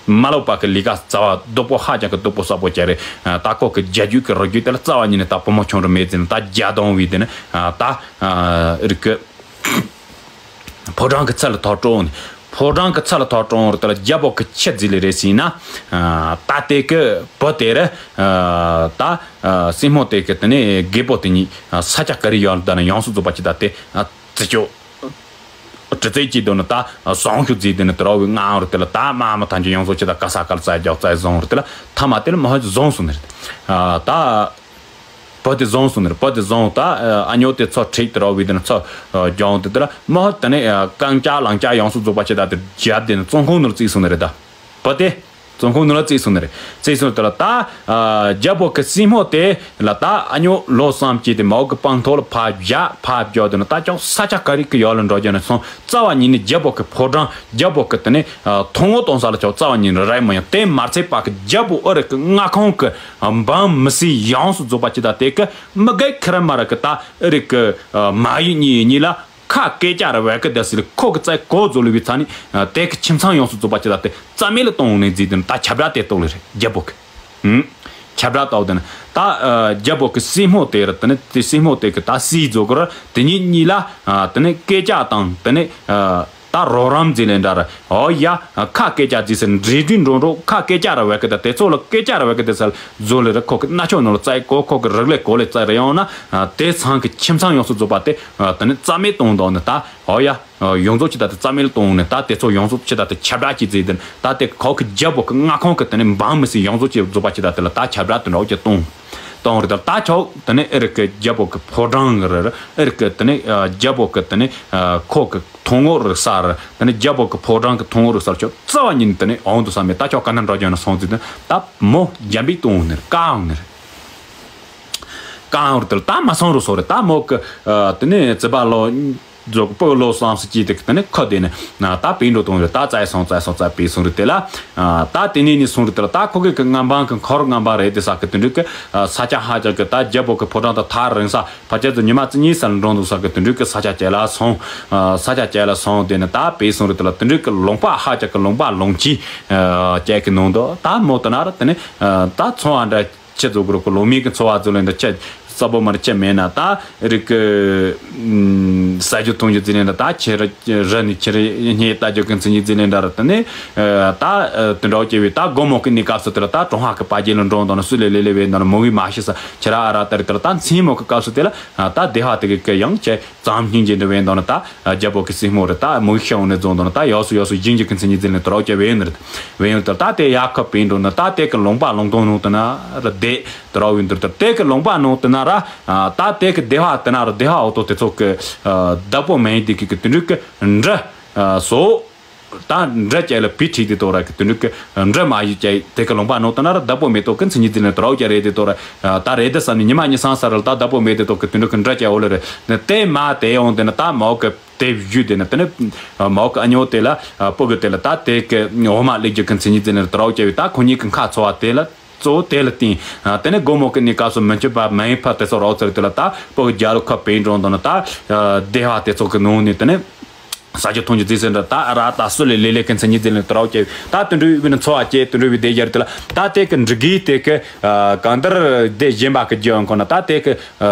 མ་ལོག་པ་གི་ལས་ཀ་རྩ་བ་སྡུག་པོ་ཧ་ཅང་གི་སྡུག་པོ་ས་པོ་ཅིག་རེད། ད་ཁོ་གི་རྒྱལ་རྒྱུད་ཀྱི་རིགས་རྒྱུད་དེ་ལ་རྩ་བ་ཉིད་ནས་ད་བུ་མོ་ཆུང་རུ་མེད་ཟིན་ད་རྒྱ་སྡོང་བའི་དེ་ནས་ད་རིགས་ཀྱི་ཕོ་བྲང་གི་ཚད་ལ་ཐོག་སྤྲོ་འོང་ནས་ཕོ་བྲང་གི་ཚད་ལ་ཐོག་སྤྲོ་འོང་རུ་དེ་ལ་རྒྱལ་པོ་གི་ཁྱི་རྫི་ལས་རེད་ཟིན་ན། ད་དེ་གི་བུ་དེ་རེད། ད་སྲིང་མོ་དེ་གི་དེ་ནས་རྒད་པོ་དེ་གཉིས་ས་ཆ་ག་རེ་ཡོད་ལ་ད་ནས་ཡོངས་སུ་རྫོགས་པ་ཅི་ད་དེ་རྩི་ཆོག་དྲི་རྩད་ཀྱི་དོན་ནི་ད་བཟང་ཤོས་རྫས་དེ་ནི་དེ་ར་བའི་ངང་རུ་དེ་ལ་ད་མ་མ་ཐང་ཅི་ཡོང་སོ་ཅི་ད་ག་ས་ག་ལ་རྩ་རྒྱག་རྩ་བཟང་རུ་དེ་ལ་ཐ་མ་དེ་ལ་མ་ཧོ་ཅི་བཟང་སོང་ནི་རེད། ད་བུ་དེ་བཟང་སོང་ནི་རེད། བུ་དེ་བཟང་ད་ཨ་ཉོ་དེ་ཚོ་ཁྲིག་དེ་ར་བའི་དེ་ནི་ཚོ་རྒྱང་དེ་དེ་ལ་མ་ཧོ་དེ་ནི་རྐང་ལྕགས་ལང་ལྕགས་ཡོང་སོ་རྫོགས་པ་ཅི་ད་དེ་རྒྱབ་དེ་ནི་བཙོན་ཁང་ནང་རྩིས་སོང་ནི་རེད་ད། བུ་དེ། བཙོན་ཁང་ནང་ལ་བརྩིས་སོང་ནི་རེད། བརྩིས་སོང་དེ་ལ་ད། རྒྱལ་པོ་གི་སྲིང་མོ་དེ་ལ་ད་ཨ་ཉོ་ལོ་བསམ་གྱིས་དེ་མའོ་གི་སྤང་ཐོག་ལ་ཕ་བཞག་ཕ་བརྒྱབ་དེ་ན་ད་ཅོག་ས་ཆ་ག་རིག་གི་ཡོག་ལ་འགྲོ་རྒྱུ་ནི་སོང་རྩ་བ་ཉིད་ནས་རྒྱལ་པོ་གི་ཕོ་བྲང་རྒྱལ་པོ་གི་དེ་ནས་ཐོང་ངོ་གཏོང་ས་ལ་ཅོག་རྩ་བ་ཉིད་ནས་རེག་མ་ཡོང་། དེ་མ་ཚད་པ་གི་རྒྱལ་པོ་ཨ་རི་གི་མངའ་ཁོངས་གི་འབངས་མི་སེར་ཡོངས་སུ་རྫོགས་པ་ཅི་ད་དེ་གི་མི་གེ་ཁི་ར་མ་ར་གི་ད་ཨ་རི་གི་མ་ཡུལ་གཉིས་གཉིས་ལ། ཁ་སྐད་ཆ་ར་བས་ཀི་དེ་སི་ལི་ཁོ་གི་རྩ་གོ་རྫོ་ལི་བི་ཚ་ནི་དེ་གི་ཁྱིམ་ཚང་ཡོངས་སུ་རྫོགས་པ་ཅི་ད་དེ་རྩ་མེད་ལ་གཏོང་ནས་རྫི་དེ་ནི་ད་ཁྱབ་བསྒྲགས་དེ་གཏོང་ལི་རེད་རྒྱལ་པོ་གི་ཁྱབ་བསྒྲགས་གཏོང་དེ་ནི་ད་རྒྱལ་པོ་གི་སྲིང་མོ་དེ་ར་དེ་ནི་དེ་སྲིང་མོ་དེ་གི་ད་སྲིད་རྫོ་གི་ར་དེ་གཉིས་གཉིས་ལ་དེ་ནི་སྐད་ཆ་དང་དེ་ནི་ད་རོགས་རམ་རྫི་ལེན་འདྲ་ར་ཨོ་ཡ་ཁ་སྐད་ཆ་རྫི་སི་འདྲི་འདྲི་འགྲོ་འགྲོ་ཁ་སྐད་ཆ་ར་བས་ཀི་ད་དེ་ཚོ་ལ་སྐད་ཆ་ར་བས་ཀི་དེ་སི་ལ་རྫོ་ལི་ར་ཁོ་གི་རྣ་ཆོག་ནང་ལ་རྩ་གོ་ཁོ་གི་རིག་ལས་གོ་ལས་རྩ་ར་ཡོང་ན་དེ་ཚང་གི་ཁྱིམ་ཚང་ཡོངས་སུ་རྫོགས་པ་དེ། དེ་ནི་རྩ་མེད་གཏོང་དང་ནི་ད་ཨོ་ཡ། ཡོངས་རྫོགས་ཅི་ད་དེ་རྩ་མེད་གཏོང་ནི་ད་དེ་ཚོ་ཡོངས་རྫོགས་ཅི་ད་དེ་ཁྱབ་བསྒྲགས་ཀྱི་རྫས་དེ་ད་དེ་ཁོ་གི་རྒྱལ་པོ་གི་མངའ་ཁོངས་གི་དེ་ནི་འབངས་མི་སྲིད་ཡོངས་རྫོགས་ཀྱི་རྫོགས་པ་ཅི་ད་དེ་ལ་ད་ཁྱབ་བསྒྲགས་དེ་འདྲ་ཅི་གཏོང་གཏོང་རེད། ད་ད་ཆོག་དེ་ནི་ཨེ་རི་གི་རྒྱལ་པོ་གི་ཕོ་བྲང་གི་རེད། ཨེ་རི་གི་དེ་ནི་རྒྱལ་པོ་གི་དེ་ནི་ཁོ་གི་ཐོང་ངོ་རིག་ས་རེད། དེ་ནི་རྒྱལ་པོ་གི་ཕོ་བྲང་གི་ཐོང་ངོ་རིག་ས་ཆོག་རྩ་བ་ཉིད་ནི་དེ་ནི་འོང་དུ་ས་མེད། ད་ཆོག་ག་ན་འགྲོ་རྒྱུ་ན་སོང་ཙི་དེ་ད་མོ་རྒྱ་འབིག་གཏོང་ནི་རེད། ཀ་འོང་ནི་རེད། ཀ་འོང་རེད། དེ་ལ་ད་མ་སོང་རུ་སོ་རེད། ད་མོ་གི་དེ་ནི་རྩི་པ་ལོ། རྫོགས་པོ་ལོ་བསམ་སུ་ཅི་དེ་དེ་ནི་ཁོ་དེ་ནི་ད་པིན་འགྲོ་གཏོང་རེད། ད་བཙལ་སོང་བཙལ་སོང་བཙལ་པའི་སོང་རེད། དེ་ལ་ད་དེ་ནས་ནི་སོང་རེད། དེ་ལ་ད་ཁོ་གི་གི་མངའ་འབངས་གི་འཁོར་མངའ་འབངས་རེད། དེ་ས་གི་དེ་འདྲ་གི་ས་ཆ་ཧ་ཅང་གི་ད་རྒྱལ་པོ་གི་ཕོ་བྲང་དང་ཐག་རིང་ས་ཕལ་ཆེར་དུ་ཉི་མ་བཅུ་གཉིས་ས་ལ་འགྲོ་འདུག་ས་གི་དེ་འདྲ་གི་ས་ཆ་བཅད་ལ་སོང་། ས་ཆ་བཅད་ལ་སོང་དེ་ནི་ད་པའི་སོང་རེད། དེ་ལ་དེ་འདྲ་གི་ལུང་པ་ཧ་ཅང་གི་ལུང་པ་ལུང་ཆི་བཅད་གི་ནང་དུ་ད་མོ་དེ་ན་ར་དེ་ནི་ད་ཚོང་བ་འདྲ། ཁྱེད་ཚོ་གུ་རུ་གུ་ལོ་མི་གི་འཚོ་བ་ཚོ་ལེན་ད་ཁྱེད་ས་པོ་མར་ཁྱེད་མེད་ན་ད་རིག་གི་ས་རྒྱུ་འཐུང་རྒྱུ་ཚི་ལེན་ད་ད་ཁྱེད་ར་ར་ནི་ཁྱེད་ར་སྙེ་ལྟ་རྒྱུ་གི་ཚི་ཉི་ཚི་ལེན་ད་ར་ད་ནི་ད་དུ་འདྲ་བོ་སྐྱེ་བའི་ད་སྒོ་མོ་གི་ནི་སྐབས་སུ་དེ་ལ་ད་གྲོང་ཧ་གི་པ་རྒྱལ་ལ་འགྲོ་འདོན་སུ་ལེ་ལེ་ལེ་བའི་འདོན་མོ་གི་མ་ཤི་ས་ཁྱེད་ར་ཨ་ར་ད་རི་དེ་ལ་ད་མཚན་མོ་གི་སྐབས་སུ་དེ་ལ་ད་བདེ་བ་དེ་གི་གི་ཡང་ཁྱེད། ཙམ་སྙིང་རྗེ་འདྲ་བའི་མདོག་ནི་ད་རྒྱལ་པོ་གི་སྲིང་མོ་རེད། ད་མོ་ཤི་འོང་ནས་རྫོང་མདོག་ནི་ད་ཡོག་སུ་ཡོག་སུ་སྦྱིན་རྒྱུ་གི་མཚན་ཉིད་འཛིན་ནས་དུ་རོགས་ཀྱི་བས་ཡོད་ནི་རེད། བས་ཡོད་དུ་ད་དེ་ཡག་ཁ་པིན་འགྲོ་ནི་ད་དེ་གི་ལུང་པ་ལུང་སྟོང་ནང་དུ་ན་ར་བསྡད་དུ་རོགས་ཡོད་འདུག་ད་དེ་གི་ལུང་པ་ནང་དུ་ན་ར་ད་དེ་གི་བདེ་བ་དུ་ན་ར་བདེ་བ་འོ་ཏོ་དེ་ཚོ་གི་བདག་པོ་མེད་དེ་གི་གི་དུ་འགྲིག་གི་འདྲ་སོ། ད་འདྲ་བྱས་ལ་བི་ཁྲིད་དེ་དོ་ར་གི་དུ་འགྲིག་གི་འདྲ་མ་ཡི་བྱས་དེ་གི་ལུང་པ་ནང་དུ་ན་ར་བདག་པོ་མེད་དོ་གི་མཚན་ཉིད་འཛིན་ནས་དུ་རོགས་ཀྱི་རེད་དེ་དོ་ར་ད་རེད་དེ་བསམ་ནས་ཉི་མ་གཉིས་སང་ས་ར་ལ་ད་བདག་པོ་མེད་དེ་དོ་གི་དུ་འགྲིག་གི་འདྲ་བྱས་འོ་ལ་རེད། ནི་དེ་མ་དེ་ཡོང་དེ་ནི་ད་མའོ་གི་དེ་བཞུད་དེ་ནི་དེ་ནི་མའོ་གི་ཨ་ཉོ་དེ་ལ་སྤུ་གི་དེ་ལ་ད་དེ་གི་འོ་མ་ལེགས་རྒྱུ་གི་མཚན་ཉིད་དེ་ནི་དུ་རོགས་བྱས་བས་ད་ཁོ་གཉིས་གི་ཁ་ཚོ་བ་དེ་ལ་གཙོ་བོ་དེ་ལ་བརྟེན་དེ་ནི་སྒོ་མོ་གི་ནི་སྐབས་སུ་མི་འཆི་བ་མ་ཡིན་ཕ་དེ་ཚོ་རོགས་ཚར་དེ་ལ་ད་སྤུ་གི་རྒྱ་ལུ་ཁ་པེ་འགྲོ་འདོན་ནི་ད་བདེ་བ་དེ་ཚོ་གི་ནང་ནས་དེ་ནི། ས་ཆ་མཐོང་རྒྱུ་རྩིས་ཟིན་འདྲ་ད་ར་ད་སུ་ལས་ལས་ལས་ཀི་མཚན་ཉིད་ཟིན་ལས་དུ་ར་བ་ཀྱེ་ད་དུ་འགྲུལ་བའི་ནི་འཚོ་བ་ཀྱེ་དུ་འགྲུལ་བའི་སྡེ་རྒྱར་དུ་ལ་ད་དེ་གི་འགྲིག་གི་དེ་གི་གང་ལྟར་སྡེ་གཞན་པ་གི་རྒྱུ་ཡང་ཁོ་ན་ད་དེ་གི་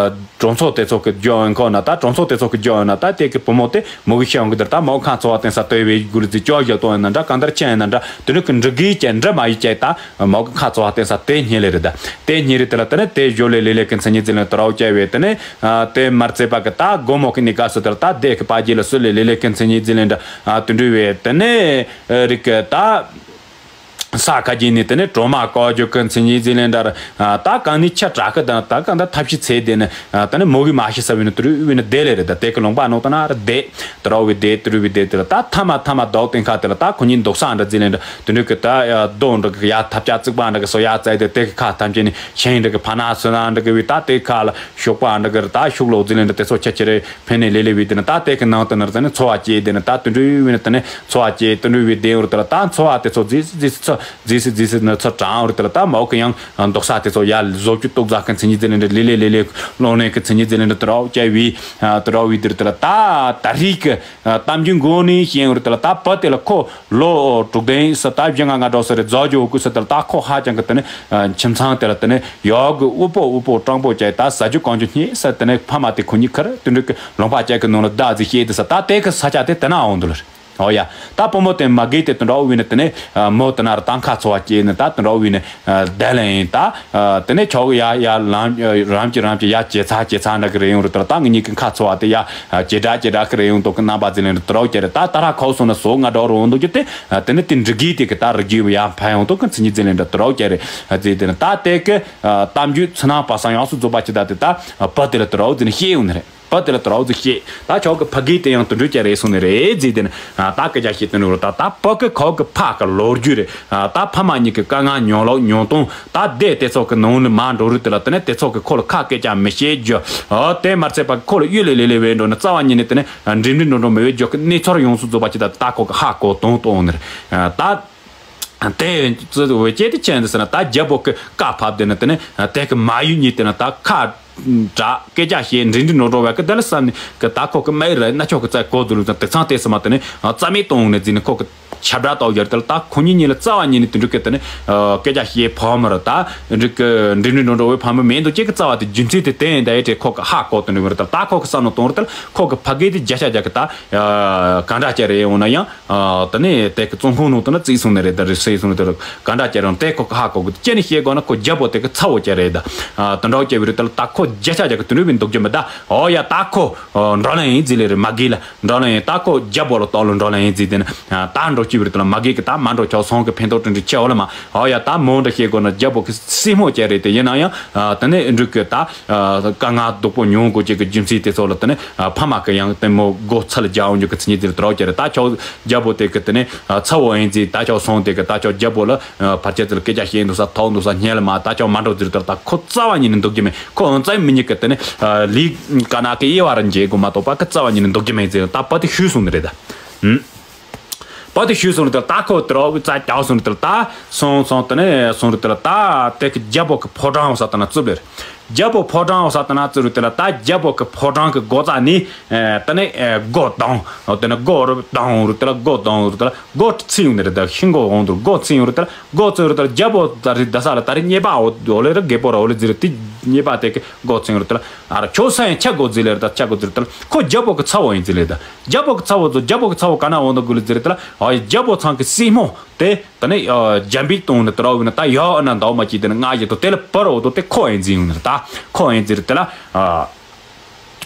གྲོང་ཚོ་དེ་ཚོ་གི་རྒྱུ་ཡང་ཁོ་ན་ད་གྲོང་ཚོ་དེ་ཚོ་གི་རྒྱུ་ཡང་ན་ད་དེ་གི་བུ་མོ་དེ་མོ་གི་ཤེས་ཡོང་གི་དུ་ད་མོ་ཁ་འཚོ་བ་བརྟེན་ས་དོ་བའི་གུ་རུ་རྩི་ཅོ་བཞག་གཏོང་ཡང་ན་འདྲ་གང་ལྟར་ཆེ་ཡང་ན་འདྲ་དུ་འགྲུལ་གི་འགྲིག་གི་ཀྱེ་འདྲ་མ་ཡི་ཀྱེ་ད་མོ་གི་ཁ་འཚོ་བ་བརྟེན་ས་དེ་ཉིད་ལས་རེད་ད་དེ་ཉིད་རེད་དེ་ལ་དེ་ནི་དེ་བཞོ་ལས་ལས་ལས་ཀི་མཚན་ཉིད་ཟིན་ལས་དུ་ར་བ་ཀྱེ་བས་དེ་ནི། དེ་མར་བརྩེ་བ་གི་ད་སྒོ་མོ་གི་ནི་ག་སོ་དེར་ད་དེ་གི་པ་ཇི་ལ་སུ་ལེ་ལེ་ལེ་ཀི་མཚན་ཉིད་ཟིན་ལེ་འདྲ་དུ་འདྲུ་བའི་དེ་ནས་རིག་གི་ད་ས་ཁ་ཇི་ནི་དེ་ནས་གྲོ་མ་ཀོ་ཇོ་ཀི་མཚན་ཉིད་ཟིན་ལེ་འདྲ་ད་གང་ནི་ཆ་དྲག་གི་ད་ད་གང་ད་ཐབས་ཤེས་ཚེ་དེ་ནི་དེ་ནས་མོ་གི་མ་ཤི་ས་བི་ནི་དུ་རུ་བི་ནི་དེ་ལེ་རེ་ད་དེ་གི་ལུང་པ་ནོ་ད་ན་ར་དེ་དུ་ར་བི་དེ་དུ་རུ་བི་དེ་དེ་ལ་ད་ཐ་མ་ཐ་མ་དོག་སྟེང་ཁ་དེ་ལ་ད་ཁོ་གཉིས་འདུག་ས་འདྲ་ཟིན་ལེ་འདྲ་དུ་འདྲུ་གི་ད་རྡོ་འདྲ་གི་ཡ་ཐབས་ཆག་བརྩིགས་པ་འདྲ་གི་སོ་ཡ་བཙལ་དེ་དེ་གི་ཁ་ཐམས་ཅད་ནི་ཤིང་འདྲ་གི་ཕ་ན་སོ་ན་འདྲ་གི་བི་ད་དེ་ཁ་ལ། ཤོག་པ་འདྲ་གི་ར་ད་ཤོག་ལོག་ཟིན་ལེ་འདྲ་དེ་ཚོ་ཆ་ཆེ་རེ་ཕན་ནེ་ལེ་ལེ་བི་དེ་ན་ད་དེ་གི་ནང་དུ་ནར་ཟ་ནེ་འཚོ་བ་སྐྱེ་དེ་ན་ད་དུ་འདྲུ་བི་ནི་དེ་ནེ་འཚོ་བ་སྐྱེ་དུ་འདྲུ་བི་དེ་འུར་དེ་ལ་ད་འཚོ་བ་དེ་ཚོ་ཛི་སི་ཛི་སི་ཚོ་ཛི་སི་ཛི་སི་ནི་ཚོ་གྲང་འུར་དེ་ལ་ད་མའོ་གི་ཡང་འདོག་ས་དེ་ཚོ་ཡ་བཟོ་རྒྱུ་གཏུག་ཟ་གི་མཚན་ཉིད་ཟིན་ལེ་འདྲ་ལེ་ལེ་ལེ་ལེ་ལོ་ནེ་གི་མཚན་ཉིད་ཟིན་ལེ་འདྲ་དུ་རའོ་ཅའི་བི་དུ་རའོ་བི་དེ་རུ་དེ་ལ་ད་ད་རིག་གི་གཏམ་རྒྱུད་མགོ་ནས་བཤད་འུར་དེ་ལ་ད་བུ་དེ་ལ་ཁོ། ལོ་དྲུག་བདུན་ས་ད་བཞི་ལྔ་ལྔ་དྲུག་ས་རེ་རྫོགས་རྒྱུ་འུ་ཀུ་ས་དེར་ད་ཁོ་ཧ་ཅང་གི་དེ་ནི་ཁྱིམ་ཚང་དེ་ལ་དེ་ནི་ཡོག་གི་དབུལ་པོ་དབུལ་པོ་སྤྲང་པོ་བྱས་ད་ཟ་རྒྱུ་གང་རྒྱུ་རྙེད་ས་དེ་ནི་ཕ་མ་དེ་ཁོ་གཉིས་ཁར་དེ་འདྲ་གི་ལུང་པ་བཅས་ཀྱི་ནང་ལ་བདག་ཟིག་བཤད་དེ་ས་ད་དེ་གི་ས་ཆ་དེ་དེ་ན་འོང་དུ་ལ་རེད། ཨོ་ཡ། ད་བུ་མོ་དེ་མ་གི་དེ་དེ་འདྲ་བི་ནི་དེ་ནི་མོ་དེ་ན་ར་ད་ཁ་འཚོ་བ་སྐྱེས་ནི་ད་དེ་འདྲ་བི་ནི་བསྡད་ལེ་ཡིན་ད། དེ་ནས་ཆོག་གི་ཡ་ཡ་ལམ་རམ་གྱི་རམ་གྱི་ཡ་ཇེ་ཚ་ཇེ་ཚ་འདྲ་གི་རེ་ཡོང་རུ་དར་ད་ངེད་གཉིས་ཀྱི་ཁ་འཚོ་བ་དེ་ཡ་ཇེ་དྲག་ཇེ་དྲག་གི་རེ་ཡོང་དོ་གི་རྣམ་པ་ཟིན་ལེ་རུ་དར་རོགས་ཀྱི་རེ་ད་ད་ར་ཁོག་སོང་ན་སོ་ང་འགྲོ་རུ་འོང་དོ་གི་དེ་དེ་ནི་དེ་འགྲིག་གི་དེ་གི་ད་རི་རྒྱུ་ཡ་ཕན་ཡོང་དོ་གི་མཚན་ཉིད་ཟིན་ལེ་འདྲ་དར་རོགས་ཀྱི་རེ་ཟིན་དེ་ནི་ད་དེ་གི་གཏམ་རྒྱུད་ཚུལ་སྣང་པ་སང་ཡོངས་སུ་རྫོགས་པ་ཅི་ད་དེ་ད་བུ་དེ་ལ་དར་རོགས་ཟིན་ཤེས་ཡོང་ནི་རེད། བུ་དེ་ལ་དོ་རོགས་ཟིག་བཤད། ད་ཆོག་གི་ཕ་གི་དེ་ཡང་དུ་འགྲོ་ཀྱ་རེད་སོང་ནི་རེད་ཟིག་དེ་ནི་ད་སྐད་ཆ་བཤད་དུ་འགྲོ་ད་ད་བུ་གི་ཁོག་གི་ཕ་གི་ལོ་རྒྱུས་རེད། ད་ཕ་མ་གཉིས་ཀྱི་དཀའ་ངལ་མྱོང་ལོག་མྱོང་སྟོང་ད་དེ་དེ་ཚོགས་ཀྱི་ནང་ནས་མ་འགྲོ་རུ་དེ་ལ་དེ་ནས་དེ་ཚོགས་ཀྱི་ཁོ་ལ་ཁ་སྐད་ཆ་མི་བཤད་རྒྱུ། དེ་མ་ཚད་པ་ཁོ་ལ་གཡུལ་ལེ་ལེ་ལེ་བས་འགྲོ་ནི་རྩ་བ་ཉིད་ནས་དེ་ནས་འགྲིམ་འགྲིམ་འགྲོ་འགྲོ་མི་བས་རྒྱུ་གི་གནས་ཚུལ་ཡོངས་སུ་རྫོགས་པ་ཅི་ད་ད་ཁོག་གི་ཧ་གོ་དོང་དོང་ནི་རེད་ད། དེ་ཙི་ཝེ་ཅེ་དེ་ཆེན་དུ་ཟེར་ན་ད་རྒྱལ་པོ་གི་བཀའ་ཕབ་དེ་ནི་དེ་ནི་དེ་གི་མ་ཡུལ་གཉིས་དེ་ན་ད་ཁ་དྲག་སྐད་ཆ་བཤད་འདྲི་འདྲི་ནོ་འགྲོ་བ་གི་དེ་ལ་བསམ་ནས་གི་ད་ཁོ་གི་མ་ཡི་ར་ན་ཆོག་གི་རྩ་གོ་དུ་ལུ་དང་དེ་ཚང་དེ་སི་མ་དེ་ནི་རྩ་མེད་གཏོང་ནས་འཛིན་ནི་ཁོ་གི་ཆབ་དྲག་ཏོག་ཡར་དེ་ལ་ད་ཁོ་གཉིས་གཉིས་ལ་རྩ་བ་ཉིད་ནས་དེ་འདྲ་གི་དེ་ནི་སྐད་ཆ་བཤད་ཕོ་མ་ར་ད་འདྲི་གི་འདྲི་འདྲི་ནོ་འགྲོ་བའི་ཕ་མ་མེད་འདུག་ཅེས་གི་རྩ་བ་དེ་རྒྱུ་མཚན་དེ་དེ་ཡིན་ད་ཡེ་དེ་ཁོ་གི་ཧ་གོ་དེ་འདྲ་བར་དེ་ལ་ད་ཁོ་གི་བསམ་ནོ་གཏོང་ར་དེ་ལ་ཁོ་གི་ཕ་གི་དེ་བརྒྱ་ཆ་བརྒྱ་གི་ད་ག་འདྲ་ཅེ་རེད་འོང་ན་ཡང་། དེ་ནས་དེ་གི་བཙོན་ཁང་ནང་དུ་ན་བརྩིས་སོང་ནི་རེད་ད་རེད་ཟེར་སོང་ནི་དེ་རུ་ག་འདྲ་ཅེ་རང་དེ་ཁོ་གི་ཧ་གོ་གི་ཅེ་ནི་བཤད་དགོས་ན་ཁོ་རྒྱལ་པོ་དེ་གི་ཚ་བོ་ཅེ་རེད་ད། དེ་འདྲ་ཅེ་བི་རུ་དེ་ལ་ད་ཁོ་བརྒྱ་ཆ་བརྒྱ་གི་དུ་ནུས་བི་འདུག་རྒྱུ་མི་ད། ཨོ་ཡ་ད་ཁོ་འགྲོ་ལེ་ཡིན་ཟི་ལེ་རེད་མ་གི་ལ་འགྲོ་ལེ་ཡིན་ད་ཁོ་རྒྱལ་པོ་ལ་གཏོགས་ལ་འགྲོ་ལེ་ཡིན་ཟི་དེ་ན་ད་འགྲོ་ཅི་བི་རུ་དེ་ལ་མ་གི་གི་ད་མ་འགྲོ་ཆོག་སོང་གི་ཕན་ཐོགས་དྲིན་དྲི་ཆེ་འོ་ལ་མ་ཨོ་ཡ་ད་མོ་འདྲ་བཤད་དགོས་ན་རྒྱལ་པོ་གི་སྲིང་མོ་ཅེ་རེད་དེ་ཡིན་ན་ཡང་དེ་ནས་འབྲུག་གི་ད་དཀའ་ངལ་སྡུག་པོ་མྱོང་དགོས་ཅེ་གི་རྒྱུ་མཚན་དེ་ཚོ་ལ་དེ་ནས་ཕ་མ་གི་ཡང་དེ་མོ་སྒོ་ཚལ་རྒྱ་འོང་རྒྱུ་གི་ཚིག་ཉིད་དེ་རུ་དེ་རོགས་ཅེ་རེད་ད་ཆོག་རྒྱལ་པོ་དེ་གི་དེ་ནས་ཚ་བོ་ཨེན་ཛི་ད་ཆོག་སོང་དེ་གི་ད་ཆོག་རྒྱལ་པོ་ལ་ཕར་ཆེར་ཚུར་སྐད་ཆ་བཤད་འདུག་ས་ཐོག་འདུག་ས་སྙལ་མ་ད་ཆོག་མ་འགྲོ་ཟེར་དེར་ད་ཁོ་རྩ་བ་ཉིད་ནས་འདུག་རྒྱུ་མེད་ཁོ་ཨང་རྩ་མི་ཉིད་གི་དེ་ནས་ལིག་ཀ་ན་གི་དབྱེ་བ་ར་འབྱེད་དགོས་མ་གཏོགས་པ་གི་རྩ་བ་ཉིད་ནས་འདུག་རྒྱུ་མེད་ཟེར་ད་པ་དེ་ཞུས་སོང་ནི་རེད་ད། པ་དེ་ཞུས་སོང་ནི་དེར་ད་ཁོ་དེར་རྩ་རྒྱག་སོང་ནི་དེར་ད་སོང་སོང་དེ་ནས་སོང་རུ་དེར་ད་དེ་གི་རྒྱལ་པོ་གི་ཕོ་བྲང་བ་ས་དེ་ན་བཙུགས་ལེར། རྒྱལ་པོ་ཕོ་བྲང་ས་དེ་ན་བཙུགས་རུ་དེ་ལ་ད་རྒྱལ་པོ་གི་ཕོ་བྲང་གི་སྒོ་རྩ་ནས་དེ་ནས་སྒོ་ལྡང་། དེ་ནས་སྒོ་རུ་ལྡང་རུ་དེ་ལ་སྒོ་ལྡང་རུ་དེ་ལ་སྒོ་ཚིག་ཡོང་དེ་རེད་ད་ཤིང་སྒོ་འོང་དུ་སྒོ་ཚིག་ཡོང་རུ་དེ་ལ་སྒོ་ཚིག་རུ་དེ་ལ་རྒྱལ་པོ་ད་རི་ད་ས་ལ་ད་རི་རྙེད་པ་འོ་འོ་ལེ་ར་རྒད་པོ་ར་འོ་ལེ་ཟི་རི་དེ་རྙེད་པ་དེ་གི་སྒོ་ཚིག་རུ་དེ་ལ་ཨ་ར་ཁྱོད་ས་ཡང་ཆ་སྒོ་ཟི་ལེ་ར་ད་ཆ་སྒོ་ཟི་རུ་དེ་ལ་ཁོ་རྒྱལ་པོ་གི་ཚ་བོ་ཡིན་ཟི་ལེ་ད་རྒྱལ་པོ་གི་ཚ་བོ་ཚོ་རྒྱལ་པོ་གི་ཚ་བོ་ག་ན་འོང་དུ་དགོས་ལེ་ཟི་རུ་དེ་ལ་ཨ་རྒྱལ་པོ་ཚང་གི་སྲིང་མོ་དེ། ད་ནི་རྒྱ་འབིག་གཏོང་ནི་དེ་ར་བི་ན་ད་ཡག་ཨ་ན་འདའོ་མ་ཅི་དེ་ན་ང་ཡི་དོ་དེ་ལ་པར་འོ་དོ་དེ་ཁོ་ཨེ་འཛིན་ཡོང་ནི་རེད་ད་ཁོ་ཨེ་འཛིན་རེད་དེ་ལ་ཨ།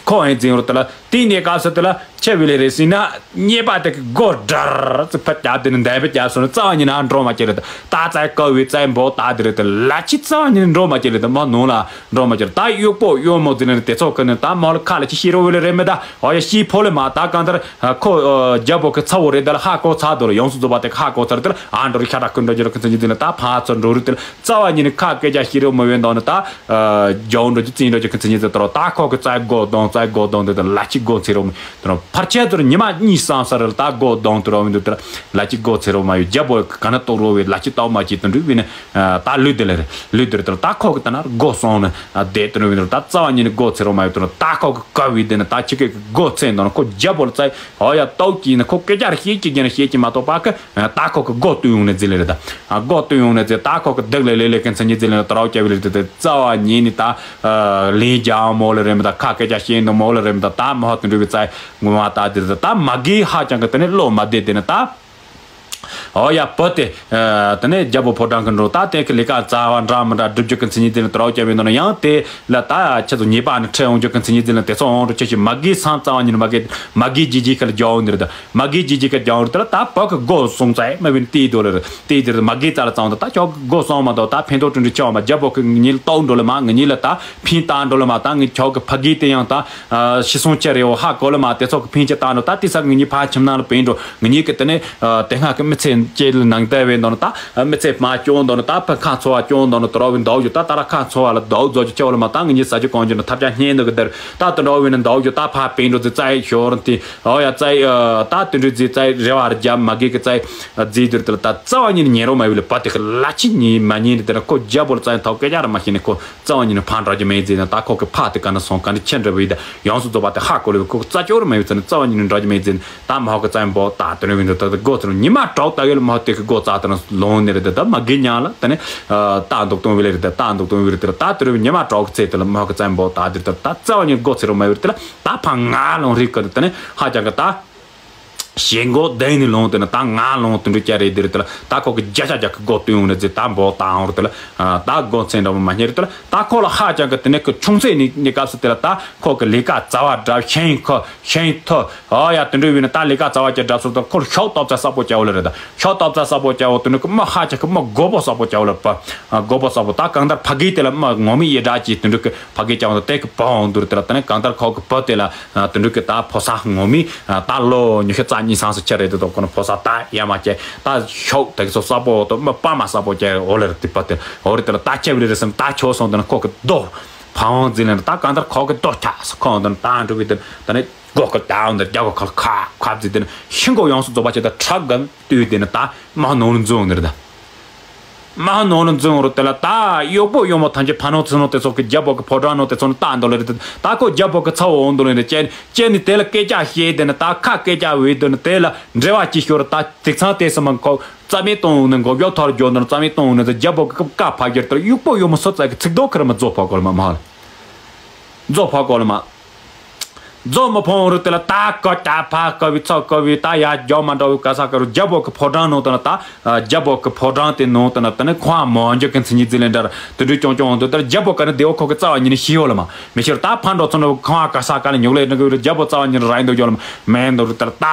ཁོ་ཨེ་འཛིན་ཡོང་རེད་དེ་ལ་དེ་ནས་སྐབས་སུ་དེ་ལ་ཆེ་བི་ལེ་རེ་སྲིད་ན་རྙེད་པ་དེ་གི་སྒོ་འདྲར་ཙི་ཕ་རྒྱབ་དེ་ནི་འདས་པའི་རྒྱབ་སོ་ནི་རྩ་བ་ཉིད་ན་འགྲོ་མ་ཅི་རེད་ད་རྩ་ཀ་བི་རྩ་འབོ་ད་དེ་རེད་དེ་ལ་ཅི་རྩ་བ་ཉིད་ནི་འགྲོ་མ་ཅི་རེད་དེ་མ་ནོ་ལ། འགྲོ་མ་ཅིར་ད་གཡོག་པོ་གཡོག་མོ་ཟེར་ནས་དེ་ཚོ་ཀུན་ནས་ད་མོ་ལ་ཁ་ལ་ཅི་ཤི་རོ་བི་ལ་རེ་མི་ད་ཨོ་ཡ་ཤི་ཕོ་ལེ་མ་ད་གང་ལྟར་ཁོ་རྒྱལ་པོ་གི་ཚ་བོ་རེད་ད་ལ་ཧ་གོ་ཚ་དོ་ལ་ཡོངས་སུ་རྫོགས་པ་དེ་ཧ་གོ་ཚར་དེ་ལ་ཨ་འགྲོ་རི་ཤ་ཁྲག་ཀུན་འགྲོ་རྒྱུ་ར་ཁུ་ཚ་ཉི་ཟེར་ནས་ད་ཕ་ཚོ་འགྲོ་རུ་དེ་ལ་རྩ་བ་ཉིད་ནས་ཁ་སྐད་ཆ་ཤི་རོ་མི་བས་འདོག་ནས་ད་རྒྱ་འགྲོ་རྒྱུ་རྩིས་འགྲོ་རྒྱུ་ཁུ་ཚ་ཉི་ཟེར་དོ་ད་ཁོ་གི་རྩ་སྒོ་གདོང་རྩ་སྒོ་གདོང་དེ་དེ་ལ་ཅི་སྒོ་ཚེ་རོ་མི་དེ་རོ། ཕར་ཆེར་དུ་ཉི་མ་གཉིས་སམ་སར་ལ་ད་སྒོ་གདོང་དུ་རོ་བིན་དུ་དེར་ལ་ཅི་སྒོ་ཚེ་རོ་མ་ཡོད། རྒྱལ་པོ་ག་ན་གཏོགས་རོ་བའི་ལ་ཅི་ཏོག་མ་ཅི་དུ་འགྲུབ་བིན་ད་ལུས་དེ་ལེར་ལུས་དེར་དུ་ད་ཁོ་གི་ད་ན་སྒོ་སོང་ནས་བསྡད་དུ་རོ་བིན་དུ་ད་རྩ་བ་ཉིད་ནས་སྒོ་ཚེ་རོ་མ་ཡོད་དུ་ད་ཁོ་གི་བཀའ་བི་དེ་ནི་ད་ཅི་གི་སྒོ་ཚེ་འདོན་ཁོ་རྒྱལ་པོ་ལ་ཙའི་ཨོ་ཡ་ཏོག་ཅི་ནི་ཁོ་སྐད་ཆ་ར་བཤད་ཅི་རྒྱན་ར་བཤད་ཅི་མ་གཏོགས་པ་གི་ད་ཁོ་གི་སྒོ་བཏུ་ཡོང་ནས་ཟེར་ལེ་རེད་ད། སྒོ་བཏུ་ཡོང་ནས་ཟེར་ད་ཁོ་གི་སྡུག་ལེ་ལེ་ལེ་གི་མཚན་ཉིད་ཟེར་ལེ་ན་དོ་རོག་སྐྱ་བི་ལེ་རེད་ད། རྩ་བ་ཉིད་ནི་ད་ལན་རྒྱག་མོ་ལེ་རེད་མི་ད་ཁ་སྐད་ཆ་བཤད་འདུག་མོ་ལེ་རེད་མི་ད། ད་མ་ཧོ་དུ་འགྲུབ་པའི་རྩ་ངོ་མ་ད་དེ་ད་ད་མ་གི་ཧ་ཅང་གི་དེ་ནས་བློ་མ་བདེ་དེ་ནི་ད། ཨོ་ཡ་བུ་དེ། དེ་ནས་རྒྱལ་པོ་ཕོ་བྲང་གི་འགྲོ་ད་དེ་གི་ལས་ཀ་རྩ་བ་འདྲ་མི་འདྲ་སྒྲུབ་རྒྱུ་གི་མཚན་ཉིད་དེ་ནི་དོ་རོག་སྐྱ་བི་འདུག་ན་ཡང་དེ་ལ་ད་ཁྱེད་ཚོ་ཉེས་པ་ནི་ཁྲིད་འོང་རྒྱུ་གི་མཚན་ཉིད་དེ་ནི་དེ་ཚོ་འོང་རུ་ཁྱེད་ཀྱི་མ་གི་སང་རྩ་བ་ཉིད་ནི་མ་གི་མ་གི་ཇི་ཇི་ཁ་ལ་རྒྱག་འོང་འདིར་ད། མ་གི་ཇི་ཇི་ཁ་རྒྱག་རུ་དེ་ལ་ད་བུ་གི་སྒོ་སོང་ཙང་མ་བིན་ཏི་དོ་ལེར་ཏི་དེར་མ་གི་རྩ་ལ་ཙང་ད་ད་ཁྱོད་གི་སྒོ་སོང་མ་དོ་ད་ཕན་ཐོགས་ཀྲུང་ཀྲུང་ཆེ་བ་མ་རྒྱལ་པོ་གི་ངེད་ལ་རྟོག་འགྲོ་ལེ་མ་ངེད་ལ་ད་ཕན་བཏགས་འགྲོ་ལེ་མ་ད་ངེད་ཁྱོད་གི་ཕ་གི་དེ་ཡང་ད་ཤི་སོང་ཆེ་རེ་བོ་ཧ་གོ་ལེ་མ་དེ་ཚོ་གི་ཕན་ཆེ་བཏགས་འགྲོ་ད་ཏི་ས་གི་ངེད་ཕ་ཁྱིམ་ནང་ལ་བིན་འགྲོ་ངེད་གི་དེ་ནས་དེ་སྔ་གི་མི་ཚེ་སྐྱེལ་ནང་ལྟ་བའི་འདོན་ད་མི་ཚེ་མ་སྐྱོང་འདོན་ད་ཕ་ཁ་འཚོ་བ་སྐྱོང་འདོན་དོ་རོག་བིན་འདོག་རྒྱུ་ད་ད་ར་ཁ་འཚོ་བ་ལ་འདོག་རྫོགས་རྒྱུ་ཆེ་བ་ལེ་མ་ད་ངེད་ཉིད་ས་ཆུ་གང་རྒྱུ་ན་ཐབས་ཆག་སྙེན་འདུག་གི་དེར། ད་དུ་འགྲོ་བའི་ནི་འདའ་བ་རྒྱུ་ད་ཕ་པིན་འགྲོ་ཙི་ཙའི་ཞོར་ཏི་ཨོ་ཡ་ཙའི་ད་དུ་འགྲོ་ཙི་ཙའི་རེ་བ་རྒྱ་མ་གི་གི་ཙའི་རྫི་དུར་དུ་ད་རྩ་བ་ཉིད་ཉེ་རོ་མ་བི་ལ་པ་ཏི་ཁི་ལ་ཅི་ཉི་མ་ཉིན་དེ་ན་ཁོ་རྒྱ་བོ་ལ་ཙའི་ཐོག་སྐད་ཆ་ར་མ་ཤེས་ནི་ཁོ་རྩ་བ་ཉིད་ནི་ཕན་འགྲོ་རྒྱུ་མེད་ཙི་ན་ད་ཁོ་གི་ཕ་དེ་ག་ན་སོང་ག་ནི་ཁྱེད་འདྲ་བི་ད་ཡོངས་སུ་རྫོགས་པ་དེ་ཧ་གོ་ལེ་བི་ཁོ་རྩ་ཅོ་ར་མ་བི་ཙི་ན་རྩ་བ་ཉིད་ནི་འགྲོ་རྒྱུ་མེད་ཙི་ན། ད་མ་ཧོ་གི་ཙམ་པོ་ད་དེ་རིང་བི་འདི་ད་སྒོ་ཚུར་ཉི་མ་གྲོགས་ལྟ་ཡོད་ལ་མ་ཧོ་དེ་གི་སྒོ་རྩ་དེ་ན་ལོང་ནི་རེད་དེ་ད་མ་གི་ཉང་ལ་དེ་ནི་ད་འདུག་གཏོང་བི་ལེ་རེད་དེ་ད་འདུག་གཏོང་བི་རེད་དེ་ད་དེ་རིང་ཉི་མ་གྲོགས་ཚེ་དེ་ལ་མ་ཧོ་གི་ཙམ་པོ་ད་དེ་ད་ད་རྩ་བ་ཉིད་སྒོ་ཚེ་རུ་མ་ཡོད་དེ་ལ་ད་ཕ་ང་ལོང་རིག་གི་དེ་ནི་ཧ་ཅང་གི་ད་ཞེ་མགོ་ལྡེང་ནི་ལོང་དེ་ན་ད་ང་ལོང་དེ་འདྲ་ཀྱ་རེད་དེ་རེད་དེ་ལ་ད་ཁོ་གི་རྒྱ་ཆ་རྒྱ་གི་སྒོ་སྟོན་ཡོང་ནི་ཟེ་ད་འབོ་ད་འོང་རེད་དེ་ལ་ད་སྒོ་ཚེ་འདྲ་བོ་མ་རྙེད་རེད་དེ་ལ་ད་ཁོ་ལ་ཧ་ཅང་གི་དེ་ནི་གི་ཆུང་ཚེ་ནི་ནི་སྐབས་སུ་དེ་ལ་ད་ཁོ་གི་ལས་ཀ་རྩ་བ་འདྲ་ཤེས་ཁོ་ཤེས་ཐོ། ཨ་ཡ་དེ་འདྲ་བས་ན་ད་ལས་ཀ་རྩ་བ་ཅན་འདྲ་སོང་ད་ཁོར་ཤོག་ཏོབ་ཙ་ས་པོ་ཅའོ་ལ་རེད་ད། ཤོག་ཏོབ་ཙ་ས་པོ་ཅའོ་དེ་ནི་ཀི་མི་ཧ་ཅང་ཀི་མི་མགོ་པོ་ས་པོ་ཅའོ་ལ་པ། མགོ་པོ་ས་པོ་ད་གང་ལྟར་ཕ་གི་དེ་ལ་མི་ངོ་མི་ཡེ་འདྲ་ཅི་དེ་འདྲ་ཀི་ཕ་གི་ཅའོ་ད་དེ་ཀི་པ་འོང་དུར་དེ་ལ་དེ་ནི་གང་ལྟར་ཁོ་ཀི་པ་དེ་ལ་དེ་འདྲ་ཀི་ད་ཕོ་ས་ངོ་མི་ད་ལོ་ཉི་ཤུ་རྩ་གཉིས་སང་སུ་ཆ་རེད་དེ་དོ་ཁོ་ན་ཕོ་ས་ད་ཡ་མ་ཅེ་ད་ཤོག་དེ་ཀི་སོ་ས་པོ་དོ་མི་པ་མ་ས་པོ་ཅའོ་ལ་རེད་དེ་པ་དེ་འོ་རེད་དེ་ལ་ད་ཆེ་བི་ལེ་རེད་སམ་ད་ཆོ་སོང་དེ་ནི་ཁོ་ཀི་དོ་ཕ་འོང་ཟིན་ལ་ད་གང་ལྟར་ཁོ་ཀི་དོ་ཆ་སུ་ཁོ་འོང་དེ་ནི་ད་འགྲོ་བི་དེ་དེ་ནི། སྒོ་ཀི་དང་དེར་རྒྱ་གོ་ཁ་ཁ་ཁ་ཟི་དེ་ནི་ཤིང་གོ་ཡོངས་སུ་རྫོགས་པ་ཆེ་ད་ཁྲག་གམ་བཏུས་དེ་ནི་ད་མ་ནོར་འཛུང་ནི་རེད་ད། མ་ནོར་འཛུང་རུ་དེ་ལ་ད་གཡོག་པོ་གཡོག་མོ་ཐམས་ཅད་ཕ་ནོ་ཚུ་ནོ་དེ་ཚོ་གི་རྒྱལ་པོ་གི་ཕོ་བྲང་ནོ་དེ་ཚོ་ནི་ད་འདོ་ལེ་རེད་ད། ཁོ་རྒྱལ་པོ་གི་ཚ་བོ་འོང་འདོ་ལེ་རེད་ཅེ་ཅེ་ནི་དེ་ལ་སྐད་ཆ་བཤད་དེ་ནི་ད་ཁ་སྐད་ཆ་བས་དེ་ནི་དེ་ལ་འབྲེལ་བ་ཅི་ཤོར་ད་དེ་ཚང་དེ་སི་མ་ཁོ་རྩ་མེད་གཏོང་འོང་ནི་མགོ་རྒྱོ་ཐོར་རྒྱོ་འདོ་ནི་རྩ་མེད་གཏོང་འོང་ནི་རྒྱལ་པོ་གི་ཀ་ཕ་རྒྱར་དེ་ལ་གཡོག་པོ་གཡོག་མོ་སོ་ཙ་གི་ཚིག་རྡོ་ཁི་ར་མ་རྫོ་ཕོ་གོ་ལ་མ་མ་ཧ་ལ། རྫོ་ཕོ་གོ་ལ་མ། རྫོ་མ་ཕོ་རུ་དེ་ལ་ད་ཀ་ད་ཕ་ཀ་བི་ཚོ་ཀ་བི་ད་ཡ་རྒྱ་མ་འདྲ་བི་ག་ས་ཀ་རུ་རྒྱལ་པོ་གི་ཕོ་བྲང་ནང་དུ་ན་ད་རྒྱལ་པོ་གི་ཕོ་བྲང་དེ་ནང་དུ་ན་ད་ནི་ཁོང་མོ་འཇོག་གི་མཚན་ཉིད་ཟི་ལེན་འདྲ་དུ་འདྲུ་ཅོང་ཅོང་འོང་དུ་ད་རྒྱལ་པོ་ག་ནི་དེ་བོ་ཁོ་གི་རྩ་བ་ཉིད་ནི་ཤི་ཡོད་ལ་མ་མི་ཤི་རུ་ད་ཕ་འགྲོ་ཚོ་ནི་ཁོང་ག་ས་ཀ་ལ་ཉུག་ལེ་ནི་གི་རུ་རྒྱལ་པོ་རྩ་བ་ཉིད་ར་ཡིན་དུ་ཡོད་ལ་མ་མེ་འདུ་རུ་ད་ད་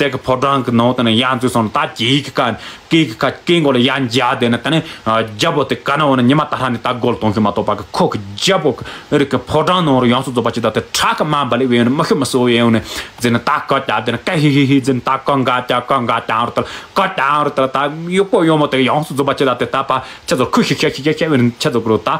དེ་གི་ཕོ་བྲང་གི་ནང་དུ་ན་ཡ་འཛུལ་སོང་ད་ཅི་གི་ཀ་ཀི་གི་ཁ་ཀི་མགོ་ལ་ཡ་འཇག་དེ་ན་ད་ནི་རྒྱལ་པོ་དེ་ག་ན་འོ་ན་ཉི་མ་ད་ཧ་ནི་ད་སྒོ་ལ་གཏོང་ཤི་མ་གཏོགས་པ་གི་ཁོ་གི་རྒྱལ་པོ་གི་རིགས་ཀྱི་ཕོ་བྲང་ནང་རུ་ཡོངས་སུ་རྫོགས་པ་ཅི་ལྟར་དེ་ཁྲག་གི་དམར་འབར་ལེ་བའི་ཡོང་ནས་མི་ཤི་མི་གསོ་བའི་ཡོང་ནས་ཟེར་ནས་ད་ཀ་ཀྱ་དེ་ན་ཀ་ཧི་ཧི་ཧི་ཟེར་ནས་ད་ཀ་འགའ་ཀྱ་ཀ་འགའ་ཀྱ་རུ་ལྟར་ཀ་ཀྱ་རུ་ལྟར་ད་གཡོག་པོ་གཡོག་མོ་དེ་ཡོངས་སུ་རྫོགས་པ་ཅི་ལྟར་དེ་ད་ཕ་ཁྱེད་ཚོ་ཁུ་ཤི་ཤ་ཤི་ཤ་ཤ་བའི་ཁྱེད་ཚོ་གུ་རུ་ད་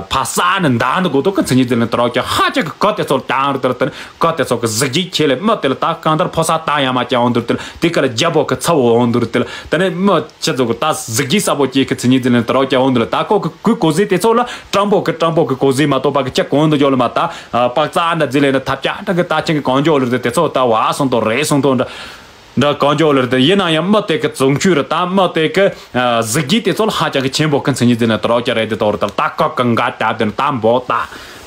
ཕ་ས་ནི་མདའ་ནི་དགོས་དོ་ཀི་མཚན་ཉིད་དེ་ལ་དུ་རོགས་ཀྱི་ཧ་ཅང་གི་ཀ་དེ་ཚོ་ཀྱ་རུ་ལྟར་དེ་ནི་ཀ་དེ་ཚོ་གི་གཟི་བརྗིད་ཁྱེད་ལས་མི་དེ་ལ་ད་གང་ལྟར་ཕོ་ས་ད་ཡ་མ་ཀྱ་འོང་དུར་དེ་ལ་དེ་ཀ་ལ་རྒྱལ་པོ་གི་ཚ་བོ་འོང་དུར་དེ་ལ་དེ་ནི་མི་ཁྱེད་ཚོ་གི་ད་གཟི་བརྗིད་གསལ་པོ་སྐྱེས་ཀྱི་མཚན་ཉིད་དེ་ལ་དུ་རོགས་ཀྱ་འོང་དུ་ལ་ད་ཁོ་གི་གུས་གོ་ཟི་དེ་ཚོ་ལ་སྤྲང་པོ་གི་སྤྲང་པོ་གི་གོ་ཟི་མ་གཏོགས་པ་གི་ཁྱེད་གོང་དུ་འཇོག་ལ་མ་ད་པག་ཙ་འདྲ་ཟི་ལས་ན་ཐབས་ཆག་འདྲ་གི་ད་ཆེན་གི་གང་འཇོག་ལ་དེ་ཚོ་ད་བ་སོང་དོ་རེ་སོང་དོ་འདྲ། འདྲ་གང་འཇོག་ལ་རེད་དེ་ཡིན་ན་ཡང་མི་དེ་གི་བྱུང་ཆུ་རེད་ད་མི་དེ་གི་གཟི་བརྗིད་དེ་ཚོ་ལ་ཧ་ཅང་གི་ཆེན་པོ་གི་མཚན་ཉིད་དེ་ནི་དུ་རོགས་ཀྱ་རེད་དེ་དོ་རེད་ད་ད་ཀ་ཀ་འགའ་ད་དེ་ནི་ད་འབོ་ད་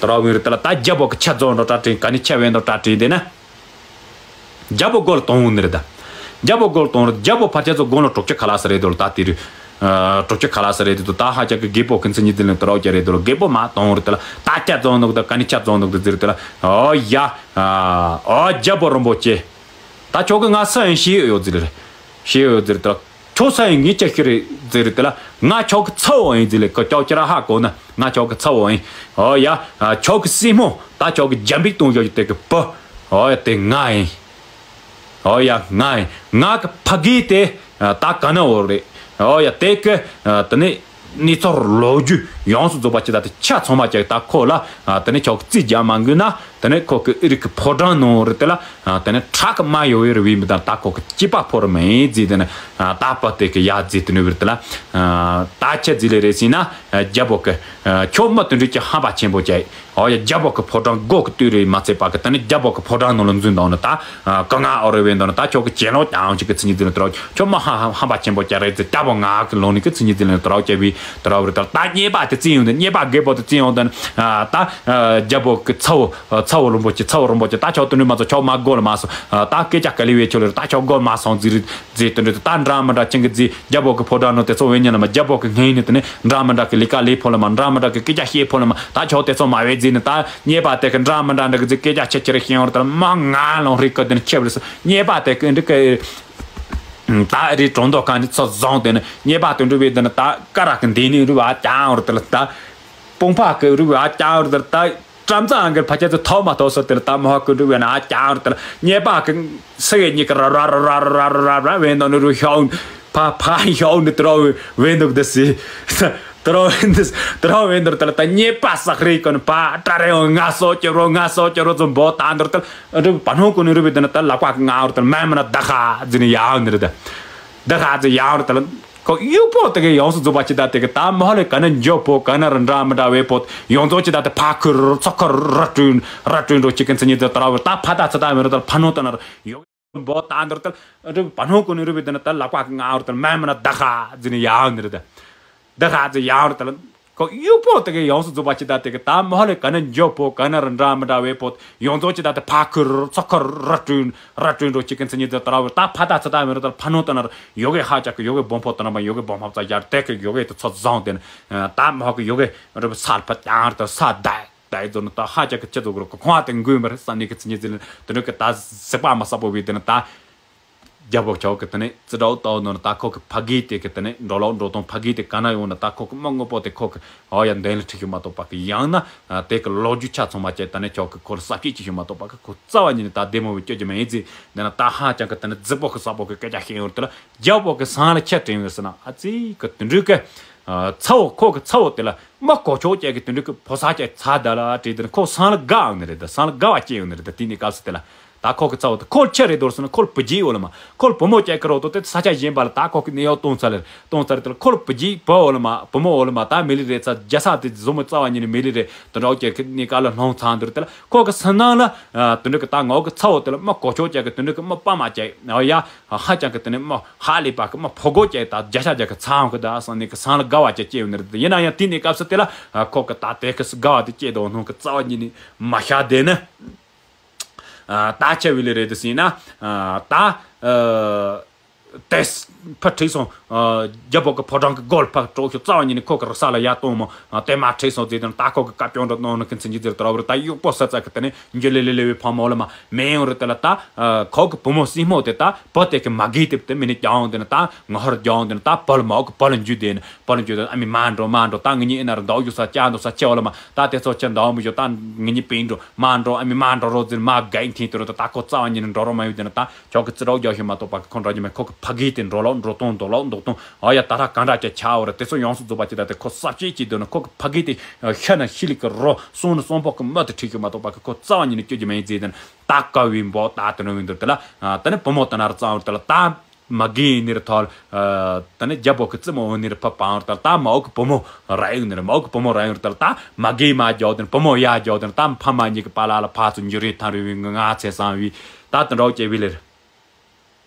དུ་རོགས་བིན་རེད་དེ་ལ་ད་རྒྱལ་པོ་གི་ཆ་རྫོགས་འགྲོ་གྲ་དྲིན་ག་ནི་ཆ་བས་འགྲོ་གྲ་དྲིན་དེ་ནི། རྒྱལ་པོ་སྒོ་ལ་གཏོང་འོང་ནི་རེད་ད། རྒྱལ་པོ་སྒོ་ལ་གཏོང་རེད་རྒྱལ་པོ་ཕར་ཆེ་ཚོ་དགུང་ལོ་དྲུག་ཅུ་ཁ་ལག་ས་རེད་དོ་ལ་ད་དེ་རུ། དྲུག་ཅུ་ཁ་ལག་ས་རེད་དེ་དོ་ད་ཧ་ཅང་གི་རྒད་པོ་གི་མཚན་ཉིད་དེ་ནི་དུ་རོགས་ཀྱ་རེད་དོ་ལ་རྒད་པོ་མ་གཏོང་རེད་དེ་ལ་ད་ཆ་རྫོགས་འདུག་ད་ག་ནི་ཆ་རྫོགས་འདུག་ད་ཟེར་དེ་ལ་ཨོ་ཡ། ཨོ་རྒྱལ་པོ་རིན་པོ་ཆེ། ད་ཁྱོད་ཀྱི་ང་སུ་ཡིན་ཤེས་ཡོད་ཟེར། ཤེས་ཡོད་ཟེར་དེ་ལ། ཁྱོད་སུ་ཡིན་ངས་ཅི་ཤེས་རེད་ཟེར་དེ་ལ། ང་ཁྱོད་ཀྱི་ཚ་བོ་ཡིན་ཟེར་ལེ་ཁོ་ཁྱོད་ཅི་ར་ཧ་གོ་ན་ང་ཁྱོད་ཀྱི་ཚ་བོ་ཡིན། ཨོ་ཡ། ཁྱོད་ཀྱི་སྲིང་མོ་ད་ཁྱོད་ཀྱི་རྒྱ་འབིག་གཏོང་ཞོར་གྱི་དེ་གི་བུ། ཨོ་ཡ་དེ་ང་ཡིན། ཨོ་ཡ་ང་ཡིན་ང་གི་ཕ་གི་དེ་ད་ག་ན་འོ་རེད། ཨོ་ཡ་དེ་གི་དེ་ནི། གནས་ཚུལ་ལོ་རྒྱུས་ཡོངས་སུ་རྫོགས་པ་ཅི་ད་དེ་ཆ་ཚང་མ་ཅིག་ད་ཁོ་ལ་ཨ་དེ་ནས་ཁྱོད་ཀྱི་རྩིས་རྒྱག་མ་དགོས་ན། དེ་ནས་ཁོ་གི་ཨི་རིག་གི་ཕོ་བྲང་ནང་རེད་དེ་ལ་ཨ་དེ་ནས་ཁྲག་གི་མ་ཡོད་བའི་རེད་བའི་མི་དང་ད་ཁོ་གི་སྐྱེས་པ་ཕོ་ར་མ་ཡིན་རྫི་དེ་ནས་ཨ་ད་པ་དེ་གི་ཡ་རྫི་དེ་ནས་བར་དེ་ལ་ཨ་ད་ཁྱེད་རྫི་ལས་རེད་ཟིན་ན་ཨ་རྒྱལ་པོ་གི་ཨ་ཁྱོད་མི་དེ་འདྲ་གི་ཧམ་པ་ཆེན་པོ་ཅིག་ཨོ་ཡ། རྒྱལ་པོ་གི་ཕོ་བྲང་སྒོ་གི་སྟོད་རེ་མ་ཚད་པ་གི་ད་ནི་རྒྱལ་པོ་གི་ཕོ་བྲང་ནང་ལ་འཛུལ་འདུག་ནི་ད་ཨ་ག་ང་ཨོ་རེ་བས་འདུག་ནི་ད་ཁྱོད་ཀྱི་གྱེན་ལོག་ཀྱང་ཅིག་གི་ཚིག་ཉིད་འཛིན་ལ་དུ་རོགས། ཁྱོད་མ་ཧ་ཧ་ཧམ་པ་ཆེན་པོ་ཀྱ་རེད་ཟེར། རྒྱལ་པོ་ང་གི་ལོང་ནི་གི་ཚིག་ཉིད་འཛིན་ལ་དུ་རོགས་ཀྱ་བི་དུ་རོགས་བི་ད་ད་རྙེད་པ་དེ་བརྩིས་ཡོང་དུ་རྙེད་པ་རྒད་པོ་དེ་བརྩིས་ཡོང་དུ་ནི་ད་རྒྱལ་པོ་གི་ཚ་བོ་ཚ་བོ་རིན་པོ་ཆེ་ཚ་བོ་རིན་པོ་ཆེ་ད་ཁྱོད་དུ་ནི་མ་ཚོ་ཁྱོད་མ་དགོ་ལ་མ་སོ་ད་སྐད་ཆ་ག་ལི་བས་ཁྱོད་ལ་ད་ཁྱོད་དགོ་མ་སོང་ཟིག་རེད། རྫི་དེ་འདྲ་ད་འདྲ་མི་འདྲ་ཅན་གྱི་རྫི་རྒྱལ་པོ་གི་ཕོ་བྲང་ནང་དེ་ཚོ་བས་ཉན་ལ་མ། རྒྱལ་པོ་གི་ངན་ནི་དེ་ནི་འདྲ་མི་འདྲ་གི་ལས་ཀ་ལས་ཕོ་ལ་མ། འདྲ་མི་འདྲ་གི་སྐད་ཆ་བཤད་ཕོ་ལ་མ། ད་ཆོག་དེ་ཚོ་མ་བས་རྫི་ནི་ད་རྙེད་པ་དེ་གི་འདྲ་མི་འདྲ་འདྲ་གི་རྫི་སྐད་ཆ་ཆེ་ཆེར་ཤེས་ཡོང་ར་དེ་ལ་མ་ང་ལོང་རིག་གི་དེ་ནི་ཁྱེབ་རེད་སོ། རྙེད་པ་དེ་གི་འདྲ་གི་ད་རི་གྲོང་རྡལ་གང་ནི་ཚོ་བཟང་དེ་ནི་རྙེད་པ་དེ་འདྲ་བས་དེ་ནི་ད་ཀ་ར་གི་འདི་ནི་རུ་བ་ཀྱང་ར་དེ་ལ་ད་པུང་ཕ་གི་རུ་བ་ཀྱང་ར་དེ་ལ་ད། བཀྲམ་ཚང་གི་ཕ་ཁྱེད་ཚོ་ཐོག་མ་ཐོག་སོ་དེར་ད་མ་ཧོ་ཀུན་འགྲུབ་ཡོད་ན་ཨ་ཀྱང་རུ་དེར་རྙེད་པ་གི་སི་གེ་གཉིས་ཀ་ར་ར་ར་ར་ར་ར་ར་བེན་དོ་ནི་རུ་ཤོག་ཕ་ཕ་ཤོག་ནི་དེ་ར་བེན་འདུག་དེ་སི་དེ་ར་བེན་དུ་དེ་ར་བེན་དུ་དེ་ལ་ད་རྙེད་པ་སག་རེ་ཀོན་ཕ་ཏྲ་རེ་ང་སོ་ཀྱི་རོ་ང་སོ་ཀྱི་རོ་ཚོ་འབོ་ད་འདུར་དེ་ལ་རུ་བ་ནོ་ཀུན་ནི་རུ་བེ་དེ་ན་ད་ལག་པ་གི་ང་རུ་དེ་ལ་མ་མ་ན་ད་ཁ་ཛི་ནི་ཡ་འདི་རུ་དེ་ད་ཁ་ཛི་ཡ་རུ་དེ་ལ། ཁོ་གཡོག་པོ་དེ་གའི་ཡོངས་སུ་རྫོགས་པ་ཅི་ད་དེ་གི་ད་མ་ཧོ་ལེ་ག་ན་འཇོ་པོ་ག་ན་ར་འདྲ་མི་འདྲ་བའི་པོ་ཡོངས་རྫོགས་ཅི་ད་དེ་ཕ་ཁུར་ཚོ་ཁུར་ར་བསྐྲུན་ར་བསྐྲུན་འགྲོ་ཅི་གི་མཚན་ཉིད་དེ་ད་ར་བར་ད་ཕ་ད་ཚ་ད་མི་ར་ད་ཕ་ནོ་ད་ན་ར་ཡོག་འབོ་ད་འདིར་ད་རུ་བ་ནོ་ཀུན་ནི་རུ་བི་དེ་ན་ད་ལག་པ་གི་ང་རུ་ད་མ་མ་ན་ད་ཁ་ཛི་ནི་ཡ་འདི་རུ་ད་ད་ཁ་ཛི་ཡ་རུ་ད་ལ། ཁོ་གཡོག་པོ་དེ་གའི་ཡོངས་སུ་རྫོགས་པ་ཅི་ད་དེ་གི་ད་མ་ཧོ་ལེ་ག་ན་འཇོ་པོ་ག་ན་ར་འདྲ་མི་འདྲ་བའི་པོ་ཡོངས་རྫོགས་ཅི་ད་དེ་ཕ་ཁུར་ཚོ་ཁུར་ར་བསྐྲུན་ར་བསྐྲུན་འགྲོ་ཅི་གི་མཚན་ཉིད་དེ་ད་ར་བར་ད་ཕ་ད་ཚ་ད་མི་ར་ད་ཕ་ནོ་ད་ན་ར་ཡོ་གའི་ཧ་ཅག་གི་ཡོ་གའི་སྦོམ་ཕོ་ད་ན་མ་ཡོ་གའི་སྦོམ་ཕོ་ཙ་ཡར་དེ་གི་ཡོ་གའི་དེ་ཚོ་བཟང་དེ་ནི་ད་མ་ཧོ་གི་ཡོ་གའི་རུ་བི་སལ་ཕ་ཀྱང་ར་ད་ས་ད་ད་ཡི་ཚོ་ནི་ད་ཧ་ཅག་གི་ཅི་ཚོ་གི་རུ་གི་ཁོང་ཨ་དེ་འགུལ་མི་རེད་བསམ་ནི་གི་མཚན་ཉིད་དེ་ནི་དེ་ནི་གི་ད་གཟིགས་པ་མ་ས་པོ་བི་དེ་ནི་ད། རྒྱལ་པོ་ཁྱོད་ཀྱི་དེ་ནས་རྩི་དྲག་ཏོ་ནོར་ད་ཁོ་གི་ཕ་གི་དེ་གི་དེ་ནས་འགྲོ་ལོག་འགྲོ་དོན་ཕ་གི་དེ་ག་ན་ཡོང་ན་ད་ཁོ་གི་མི་དངོས་པོ་དེ་ཁོ་གི་ཨོ་ཡ་འདོན་ལ་ཁྲིད་ཤོད་མ་གཏོགས་པ་གི་ཡང་ན་དེ་གི་ལོ་རྒྱུས་ཆ་ཚང་མ་བཅད་ད་ནས་ཁྱོད་གི་ཁོ་ལ་ས་བཅད་ཅི་ཤོད་མ་གཏོགས་པ་གི་ཁོ་རྩ་བ་ཉིད་ནས་ད་བདེ་མོ་བའི་སྐྱོ་རྒྱུ་མ་ཡིན་ཟེར། འདི་ན་ད་ཧ་ཅང་གི་དེ་ནས་རྫི་པོ་གི་ས་པོ་གི་སྐད་ཆ་བཤད་ཡོང་དེ་ལ་རྒྱལ་པོ་གི་སང་ལ་ཁྱེད་དྲན་ཡོད་ཟེར་ན་ཨ་ཙི་གི་དེ་འདྲུ་གི་ཚ་བོ་ཁོ་གི་ཚ་བོ་དེ་ལ། མ་གོ་ཆོག་ཅག་གི་དུད་འགྲོ་གི་ཕོ་གསར་ཅག་ཚ་ད་ལ་བྲིས་དེ་ནི་ཁོ་སང་ལ་དགའ་འོང་ནི་རེད་ད། སང་ལ་དགའ་བ་སྐྱེ་འོང་ནི་རེད་ད། དེ་ནི་སྐབས་སུ་དེ་ལ་ད་ཁོ་གི་ཚ་བོ་དེ་ཁོ་ལ་ཁྱེད་རེད་འདོར་སོང་ན་ཁོ་ལ་བུ་རྒྱུད་འོ་ལ་མ་ཁོ་ལ་བུ་མོ་ཅག་གི་རོ་ཏོ་དེ་ས་ཆ་གཞན་པ་ལ་ད་ཁོ་གི་ནི་ཡོ་གཏོང་ཚར་ལེ་གཏོང་ཚར་དེ་ལ་ཁོ་ལ་བུ་རྒྱུད་བུ་འོ་ལ་མ་བུ་མོ་འོ་ལ་མ་ད་མི་ལི་རེད་ཚ་རྒྱ་ས་དེ་བཟོ་མི་རྩ་བ་ཉིད་ནི་མི་ལི་རེད་དུད་འགྲོ་ཅག་གི་ནི་ཀ་ལ་སློང་ཚང་འདོར་དེ་ལ་ཁོ་གི་སེམས་ནང་ལ་དུད་འགྲོ་གི་ད་ངོ་གི་ཚ་བོ་དེ་ལ་མ་གོ་ཆོག་ཅག་གི་དུད་འགྲོ་གི་མ་པ་མ་ཅག་ཨོ་ཡ། ཧ་ཅང་གི་དེ་ནས་མ་ཧ་ལས་པ་གི་མ་ཕོ་རྒོད་ཅེས་ད་རྒྱ་ཤ་རྒྱ་གི་ཚང་གི་ད་སང་ནི་གི་སང་ལ་དགའ་བ་ཅེས་སྐྱེས་ཡོད་ནི་རེད། ཡིན་ན་ཡང་དེ་ནས་སྐབས་སུ་དེ་ལ་ཁོ་གི་ད་དེ་གི་སུ་དགའ་བ་དེ་སྐྱེས་དོ་སྣང་གི་རྩ་བ་ཉིད་ནས་མ་ཤ་དེ་ནི་ད་ཆེ་བི་ལི་རེད་དུ་ཟིན་ན་ད་དེ་ཕ་ཁྲིད་སོང་རྒྱལ་པོ་གི་ཕོ་བྲང་གི་སྒོར་ཕ་གྲོགས་ཤོག་རྩ་བ་ཉིད་ནས་ཁོ་གི་རུ་ས་ལ་ཡ་གཏོང་མོ་དེ་མ་ཁྲིད་སོང་ཟེར་དུས་ད་ཁོ་གི་བཀའ་བཀྱོན་འགྲོ་གནང་ནི་གི་ཚིག་འཇིག་ཟེར་དུ་ར་བར་ད་གཡོག་པོ་ས་ཚ་གི་དེ་ནས་འཇུ་ལེ་ལེ་ལེ་བའི་ཕ་མོ་ལ་མ། མེ་ཡོང་རུ་དེ་ལ་ད། ཁོ་གི་བུ་མོ་སྲིང་མོ་དེ་ད་བུ་དེ་གི་མ་གི་དེབ་དེ་མི་ནི་ཀྱང་དེ་ནི་ད་ང་ཧར་ཀྱང་དེ་ནི་ད་བུ་ལ་མ་འོག་གི་བུ་ལ་འཇུ་དེ་ནི་བུ་ལ་འཇུ་དེ་ཨ་མི་མ་འགྲོ་མ་འགྲོ་ད་ང་གཉིས་ཨེ་ན་རུ་འདའ་རྒྱུ་ས་ཅག་འདུག་ས་ཆེ་བ་ལ་མ་ད་དེ་ཚོ་ཆེ་འདའ་མི་འཇུ་ད་ང་གཉིས་པིན་འགྲོ་མ་འགྲོ་ཨ་མི་མ་འགྲོ་རོགས་ཟེར་མ་ག་ཨིན་ཐིན་དེ་རུ་ད་ད་ཁོ་རྩ་བ་ཉིད་ནི་འགྲོ་རོགས་མ་ཡོད་དེ་ནི་ད་ཁྱོད་གི་རྩི་རོགས་རྒྱག་ཤེས་མ་གཏོགས་པ་གི་ཁོ་འདྲ་རྒྱུ་མེད། ཁོ་གི་ཕ་གི་དེ་འགྲོ་ལོག་འགྲོ་གཏོང་འགྲོ་ལོག་འགྲོ་གཏོང་ཨ་ཡ་ད་ད་ག་འདྲ་ཅག་ཆ་བ་རེད། དེ་ཚོ་ཡོངས་སུ་རྫོགས་པ་ཅི་ད་དེ་ཁོ་ས་བཅད་ཅི་དེ་ནི་ཁོ་གི་ཕ་གི་དེ་ཤ་ན་ཤི་ལི་གི་རོ་སོང་ནི་སོང་པོ་གི་མ་དེ་ཁྲིད་ཤེས་མ་གཏོགས་པ་གི་ཁོ་རྩ་བ་ཉིད་ནི་སྐྱོ་རྒྱུ་མ་ཡིན་ཟེར་དེ་ནི། ད་ཀ་བའི་འབོ་ད་དུ་ནོ་བིན་དུར་དེ་ལ། ད་ནི་བུ་མོ་ད་ན་ར་ཙང་བར་དེ་ལ་ད། མ་གི་ནི་ར་ཐོལ། ད་ནི་རྒྱལ་པོ་གི་རྩི་མོ་འོ་ནི་ར་ཕ་པང་བར་དེ་ལ་ད་མ་འོག་གི་བུ་མོ་ར་ཡོང་ནི་ར་མ་འོག་གི་བུ་མོ་ར་ཡོང་ར་དེ་ལ་ད་མ་གི་མ་རྒྱོག་དེ་ནི་བུ་མོ་ཡ་རྒྱོག་དེ་ནི་ད་ཕ་མ་གཉིས་ཀྱི་པ་ལ་ལ་ཕ་ཚུ་འཇུ་རི་ཐང་རི་བི་ང་ཚེ་སང་བི་ད་དུ་འགྲོ་ཀྱེ་བི་ལེར།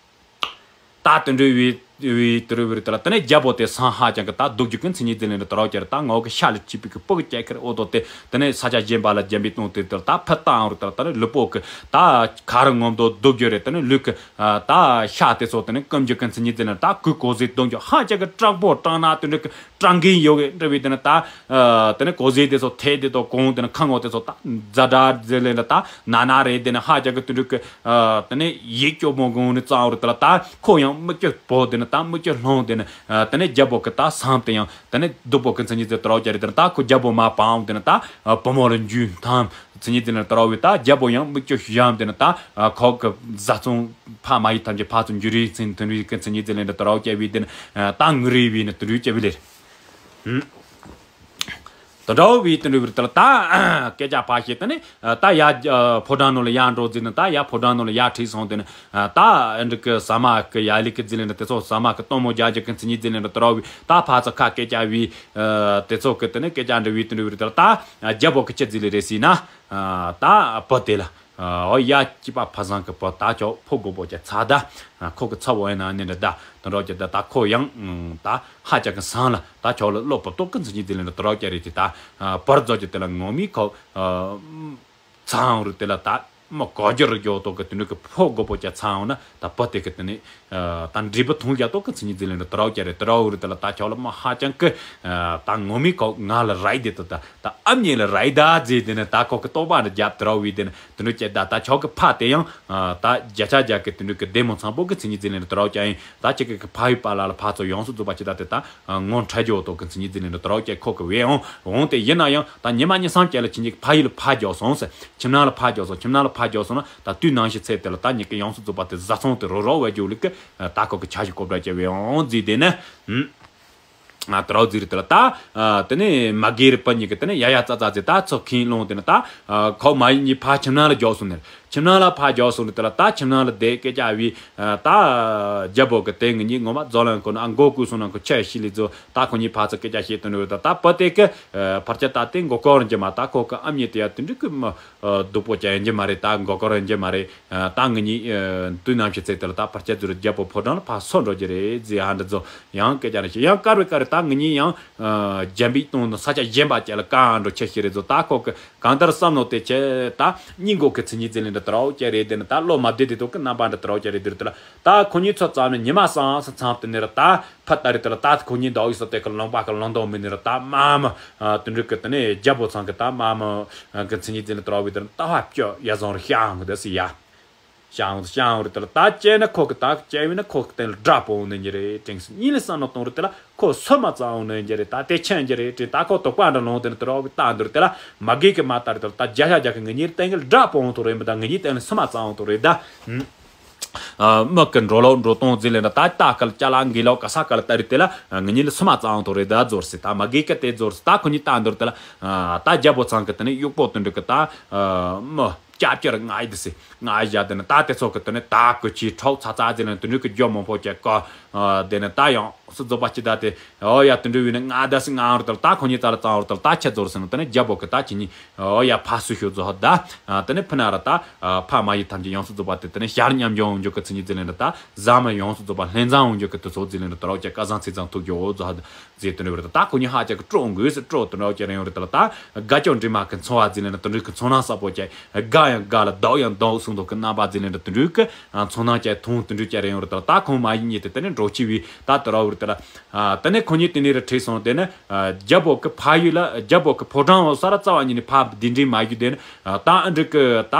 ད་དུ་འགྲོ་བི་བི་དུ་རུ་བི་རུ་དེ་ལ་ད་ནི་རྒྱལ་པོ་དེ་སང་ཧ་ཅང་གི་ད་སྡུག་རྒྱུ་ཀུན་ཚི་ཉིས་དེ་ལེན་ར་དུ་རོག་ཀྱེ་ར་ད་ང་འོག་གི་ཤ་ལ་ཆིབ་པི་གི་སྤུ་གི་ཀྱེ་ཁེར་འོ་དོ་དེ་ད་ནི་ས་ཆ་གཞན་པ་ལ་རྒྱན་པི་གཏོང་དེ་དེ་ལ་ད་ཕ་ཏང་རུ་དེ་ལ་ད་ནི་ལུས་པོ་གི་ད་ཁ་ར་ངོམ་དོ་སྡུག་རྒྱུ་རེད། ད་ནི་ལུས་གི་ད་ཤ་དེ་ཚོ་དེ་ནི་སྐམ་རྒྱུ་ཀུན་ཚི་ཉིས་དེ་ལེན་ད་གུ་གོ་ཟི་གཏོང་རྒྱུ་ཧ་ཅང་གི་སྐྲག་པོ་སྐྲག་ན་དུ་འགྲོ་གི་སྤྲང་གིན་ཡོད་གི་འདྲ་བའི་དེ་ནི་ད། དེ་ནི་གོ་ཟེ་དེ་ཚོ་ཐེ་དེ་དོ་གོང་དེ་ནི་ཁ་ངོ་དེ་ཚོ་ད་ཛ་དྲ་ཟེ་ལེ་ལ་ད་ན་ན་རེ་དེ་ནི་ཧ་ཅང་གི་དུ་འགྲིག་གི་དེ་ནི་ཡིད་སྐྱོ་མོ་གོང་ནི་གཙང་རུ་དེ་ལ་ད་ཁོ་ཡང་མིག་སྐྱོ་པོ་དེ་ནི་ད་མིག་སྐྱོ་ལྷོང་དེ་ནི་དེ་ནི་རྒྱལ་པོ་གི་ད་སང་དེ་ཡང་དེ་ནི་སྡུག་པོ་གི་མཚན་ཉིད་དེ་དོ་རོག་ཀྱ་རེ་དེ་ནི་ད་ཁོ་རྒྱལ་པོ་མ་པའང་དེ་ནི་ད་བུ་མོ་ལ་འཇུ་ཐམ་མཚན་ཉིད་དེ་ནི་དོ་རོག་བི་ད་རྒྱལ་པོ་ཡང་མིག་སྐྱོ་ཞུ་ཡང་དེ་ནི་ད་ཁོ་གི་བཟའ་ཚང་ཕ་མ་ཡི་ཐམས་ཅད་ཕ་ཚོ་འཇུ་རེ་མཚན་དུ་རེ་གི་མཚན་ཉིད་དེ་ལེན་དོ་རོག་ཀྱ་བི་དེ་ནི་ད་ངུ་རེ་བི་ནི་དུ་རེ་ཀྱ་བི་ལེ། དེ་འདྲ་བའི་དེ་འདྲ་བའི་དེ་ལ་ད་སྐད་ཆ་ཕར་བཤད་དེ་ནི་ད་ཡ་ཕོ་བྲང་ནང་ལ་ཡར་འགྲོ་རྩིས་ནི་ད་ཡ་ཕོ་བྲང་ནང་ལ་ཡར་ཁྲིད་སོང་དེ་ནི་ད་འདི་གི་ཟ་མ་གི་ཡ་ལི་གི་རྩིས་ལེན་དེ་ཚོ་ཟ་མ་གི་སྟོན་མོ་རྒྱག་རྒྱུ་གི་མཚན་ཉིད་རྩིས་ལེན་དེ་འདྲ་བའི་ད་ཕར་ཚུར་ཁ་སྐད་ཆ་བའི་དེ་ཚོ་གི་དེ་ནི་སྐད་ཆ་འདྲ་བའི་དེ་འདྲ་བའི་དེ་ལ་ད་རྒྱལ་པོ་གི་ཅི་རྩིས་ལེན་རེད་ཟེར་ན་ད་བུ་དེ་ལ། ཨོ་ཡ་སྐྱིད་པ་ཕ་བཟང་གི་བུ་ད་ཁྱོད་ཕོ་རྒོད་པོ་ཅིག་ཚ་ད། ཁོ་གི་ཚ་བོ་ཡིན་ན་ནི་འདྲ་ད་དུ་འགྲོ་ཀྱི་ད་ད་ཁོ་ཡང་ད་ཧ་ཅང་གི་བཟང་ལ་ད་ཁྱོད་ལ་བློ་པོ་ཏོག་གི་མཚན་ཉིད་དེ་ལ་འདྲ་དུ་འགྲོ་ཀྱི་རེད་དེ་ད་བུར་རྫོགས་ཀྱི་དེ་ལ་ངོ་མའི་ཁོ་ཚ་འང་རུ་དེ་ལ་ད་མི་གོ་རྒྱུ་རུ་རྒྱོ་ཏོག་གི་དེ་འདྲ་གི་ཕོ་རྒོད་པོ་ཅིག་ཚ་འང་ན་ད་བུ་དེ་གི་དེ་ནི་ད་འབྲས་བུ་མཐོང་རྒྱ་ཏོག་གི་མཚན་ཉིད་དེ་ལ་འདྲ་དུ་འགྲོ་ཀྱི་རེད་དུ་འགྲོ་རུ་དེ་ལ་ད་ཁྱོད་ལ་མི་ཧ་ཅང་གི་ད་ངོ་མའི་ཁོ་ང་ལ་རེད་དེ་ད་ད། ད་ཨ་མྱེས་ལ་རེད་ད་ཟེར་དེ་ནི་ད་ཁོ་གི་རྟོག་པ་འདི་རྒྱབ་དེ་ར་བའི་དེ་ནི་དེ་འདྲ་ཀྱི་ད་ད་ཆོག་གི་ཕ་དེ་ཡང་ད་བརྒྱ་ཆ་བརྒྱ་གི་དེ་འདྲ་གི་བདེ་མོ་ཚང་པོ་གི་མཚན་ཉིད་ཟེར་ལེན་དེ་ར་ཀྱང་ཡིན་ད་ཅིག་གི་ཕ་ཡུལ་པ་ལ་ལ་ཕ་ཚོ་ཡོངས་སུ་རྫོགས་པ་ཅི་ད་དེ་ད་ངོ་འཕྲད་རྒྱུ་ཏོག་གི་མཚན་ཉིད་ཟེར་ལེན་དེ་ར་ཀྱང་ཁོ་གི་བས་འོང་འོང་དེ་ཡིན་ན་ཡང་ད་ཉི་མ་གཉིས་གསུམ་ཀྱི་ལ་ཁྱིམ་གྱི་ཕ་ཡུལ་ལ་ཕ་རྒྱོག་སོང་ཟེར་ཁྱིམ་ནང་ལ་ཕ་རྒྱོག་སོང་ཁྱིམ་ནང་ལ་ཕ་རྒྱོག་སོང་ན་ད་དུས་ནང་བཞིན་ཚེ་དེ་ལ་ད་ཉི་གི་ཡོངས་སུ་རྫོགས་པ་དེ་བཟའ་ཚང་དེ་རོ་རོ་བས་རྒྱུ་ལུགས་གི་ད་ཁོ་གི་ཆ་ཞིག་གོ་བརྡ་བྱས་བས་འོང་ཟེར་དེ་ནི། ཨ་དེ་རོགས་ཟིག་རེད་དེ་ལ་ད། ཨ་དེ་ནས་མ་གི་རི་པ་གཉིས་ཀྱི་དེ་ནས་ཡ་ཡ་ཙ་ཙ་ཟིག་ད་ཚོ་ཁིན་ལོང་དེ་ནས་ད། ཨ་ཁོ་མ་ཡིན་གཉིས་ཕ་ཁྱིམ་ནང་ལ་རྒྱོགས་སོང་ནས་ཁྱིམ་ནང་ལ་ཕ་རྒྱོགས་སོང་རེད་དེ་ལ་ད་ཁྱིམ་ནང་ལ་བསྡད་སྐད་ཆ་བི། ཨ་ད་རྒྱལ་པོ་གི་དེ་ངེད་གཉིས་ངོ་མ་རྫོགས་ལམ་ཁོ་ན་ཨ་མགོ་བཀུག་སོང་ན་ཁོ་ཆ་ཤི་ལི་ཛོ་ད་ཁོ་གཉིས་ཕ་ཚོ་སྐད་ཆ་བཤད་དོན་རེད་ད་ད་བུ་དེ་གི། ཨ་ཕར་ཆ་ད་དེ་མགོ་སྐོར་འགྱི་མ་ད་ཁོ་གི་ཨ་མྱེས་དེ་ཡ་དེ་འདྲི་གི་མ། ཨ་སྡུག་པོ་ཅན་འགྱི་མ་རེད་ད་མགོ་སྐོར་འགྱི་མ་རེད། ད་ངེད་གཉིས་དུས་ནམ་ཞིག་ཚེ་དེ་ལ་ད་ཕར་ཆ་ཚུར་རྒྱལ་པོ་ཕོ་བྲང་ལ་ཕར་སོང་འགྲོ་རྒྱུ་རེད་ཟེར་ཧ་འདྲ་ཚོ་ཡང་སྐད་ཆ་ནི་ཞིག་ཡང་དཀར་བའི་དཀར་རེད་ད་ངེད་གཉིས་ཡང་རྒྱ་འབིག་གཏོང་དང་ས་ཆ་གཞན་པ་ཅིག་ལ་བཀའ་འགྲོ་ཆེ་ཞིག་རེད་ཚོ་ད་ཁོ་གི་གང་ལྟར་བསམ་བློ་དེ་ཆེ་ད་སྙིང་གོ་གི་མཚན་ཉིད་ཟེར་ལེན་འདྲ་དྲ་བོ་ཅན་རེད་དེ་ནི་ད་བློ་མ་བདེ་དེ་དོ་གི་རྣམ་པ་འདྲ་དྲ་བོ་ཅན་རེད་དེ་རེད་དེ་ལ་ད་ཁོ་གཉིས་ཚོ་ཙམ་ནི་ཉི་མ་སང་སང་ཚང་དེ་ནི་ར་ད་ཕ་ད་རེད་དེ་ལ་ད་ཁོ་གཉིས་འདའ་ཡི་ས་དེ་གི་ལུང་པ་གི་ལུང་དོ་མི་ནི་ར་ད་མ་མ་དུ་འགྲིག་གི་དེ་ནི་རྒྱལ་པོ་ཚང་གི་ད་མ་མ། གི་མཚན་ཉིད་དེ་ནི་དྲ་བའི་དེར་ལྟ་བ་སྤྱོད་ཡ་བཟང་རུ་ཤ་ཨང་གི་དེ་སི་ཡ། ཤ་ཨང་ཤ་ཨང་རུ་དེ་ལ་ད་བཅད་ན་ཁོ་གི་ད་བཅད་བས་ན་ཁོ་གི་སྟེང་ལ་དགྲ་པོ་འོང་ནི་ཉི་རེད་དྲིངས་སི་གཉིས་ལ་བསམ་ན་གཏོང་རུ་དེ་ལ་ཁོ་སུ་མ་རྩ་འོང་ནི་ཉི་རེད་ད་དེ་ཆེན་ཉི་རེད་དྲིངས་ད་ཁོ་དོགས་པ་འདྲ་ལོང་དེ་ནི་དྲ་བའི་ལྟ་འདུར་དེ་ལ་མ་གི་གི་མ་ལྟ་རུ་དེ་ལ་ད་བརྒྱ་ཤ་བརྒྱ་གི་ངེད་གཉིས་སྟེང་གི་དགྲ་པོ་འོང་ཐུག་རེད་མི་ད་ངེད་གཉིས་སྟེང་ལ་སུ་མ་རྩ་འོང་ཐུག་རེད་ད། མི་གི་འགྲོ་ལོག་འགྲོ་སྟངས་ཟིག་ལས་ན་ད་ལྟ་སྐལ་ཅ་ལག་འགི་ལོག་ག་ས་སྐལ་ལྟ་རི་དེ་ལ་ངེད་གཉིས་ལ་སུ་མ་རྩ་འོང་ཐུག་རེད་ད་རྫོར་སི་ད་མ་གི་གི་དེ་རྫོར་སི་ད་ཁོ་གཉིས་ལྟ་འདུར་དེ་ལ་ད་རྒྱལ་པོ་ཚང་གི་དེ་ནི་གཡུག་པོ་དུ་འགྲིག་གི་ད་མི་སྐྱབས་བཅོལ་ང་ཡི་དེ་སི་ང་ཡི་བཞག་དེ་ནི་ད་དེ་ཚོ་གི་དེ་ནི་ད་གི་ཆི་ཁྲོག་ཚ་ཚ་ཟིག་ལ་དུ་འགྲིག་གི་རྒྱུ་མང་པོ་བཅད་གོ་དེ་ནི་ད་ཡང་སུ་རྫོགས་པ་ཅི་ད་དེ་ཨོ་ཡ་དུ་འགྲིག་བས་ནི་ང་ད་སི་ང་འོང་རུ་དེ་ལ་ད་ཁོ་གཉིས་རྩ་ལ་རྩ་འོང་རུ་དེ་ལ་ད་ཁྱེད་རྫོར་སི་ནི་དེ་ནི་རྒྱལ་པོ་གི་ད་ཁྱེད་གཉིས། ཨོ་ཡ་ཕ་སུ་ཤོད་རྫོགས་ད། དེ་ནས་ཕུ་ན་ར་ད། ཕ་མ་ཡི་ཐམས་ཅད་ཡོངས་སུ་རྫོགས་པ་དེ་དེ་ནས་ཞར་མཉམ་འཇོག་འོང་འཇོག་གི་མཚན་ཉིད་ཟེར་ལེན་ར་ད། ཟ་མ་ཡོངས་སུ་རྫོགས་པ་ལྷན་ཚང་འོང་འཇོག་གི་དུ་ཚོགས་ཟེར་ལེན་ར་དོ་རོགས་ཀྱི་སྐལ་བཟང་ཚེ་བཟང་ཐུགས་རྒྱུ་འོ་རྫོགས་ཟེར་དེ་ནས་བར་ད་ཁོ་གཉིས་ཧ་ཅང་གི་སྤྲོ་འགུལ་སི་སྤྲོ་དོ་རོགས་ཀྱི་རེ་ཡོང་ར་ད་ལ་ད། དགའ་སྐྱོ་འདྲེས་མ་གི་འཚོ་བ་ཟེར་ལེན་ར་དོ་འགྲུལ་གི་ཚོར་སྣང་ས་པོ་ཀྱི་དགའ་ཡང་དགའ་ལ་སྡུག་ཡང་སྡུག་གསུང་མདོག་གི་རྣམ་པ་ཟེར་ལེན་ར་དོ་འགྲུལ་གི་ཚོར་སྣང་ཀྱི་མཐོང་དོ་འགྲུལ་ཀྱི་རེ་ཡོང་ར་ད་ལ་ད་ཁོང་མ་ཡིན་གཉིས་དེ་དེ་ནས་འགྲོ་ཆི་བའི་ད་དོ་རོགས་ར་ད་ལ། དེ་ནས་ཁོ་གཉིས་དེ་ནས་ར་ཁྲིད་སོང་དེ་ནས། རྒྱལ་པོ་གི་ཕ་ཡུལ་ལ་རྒྱལ་པོ་གི་ཕོ་བྲང་འོ་ས་ར་རྩ་བ་ཉིད་ནས་ཕ་འདི་འདྲའི་མ་རྒྱུ་དེ་ནི་ད་ཨ་འདྲི་གི་ད་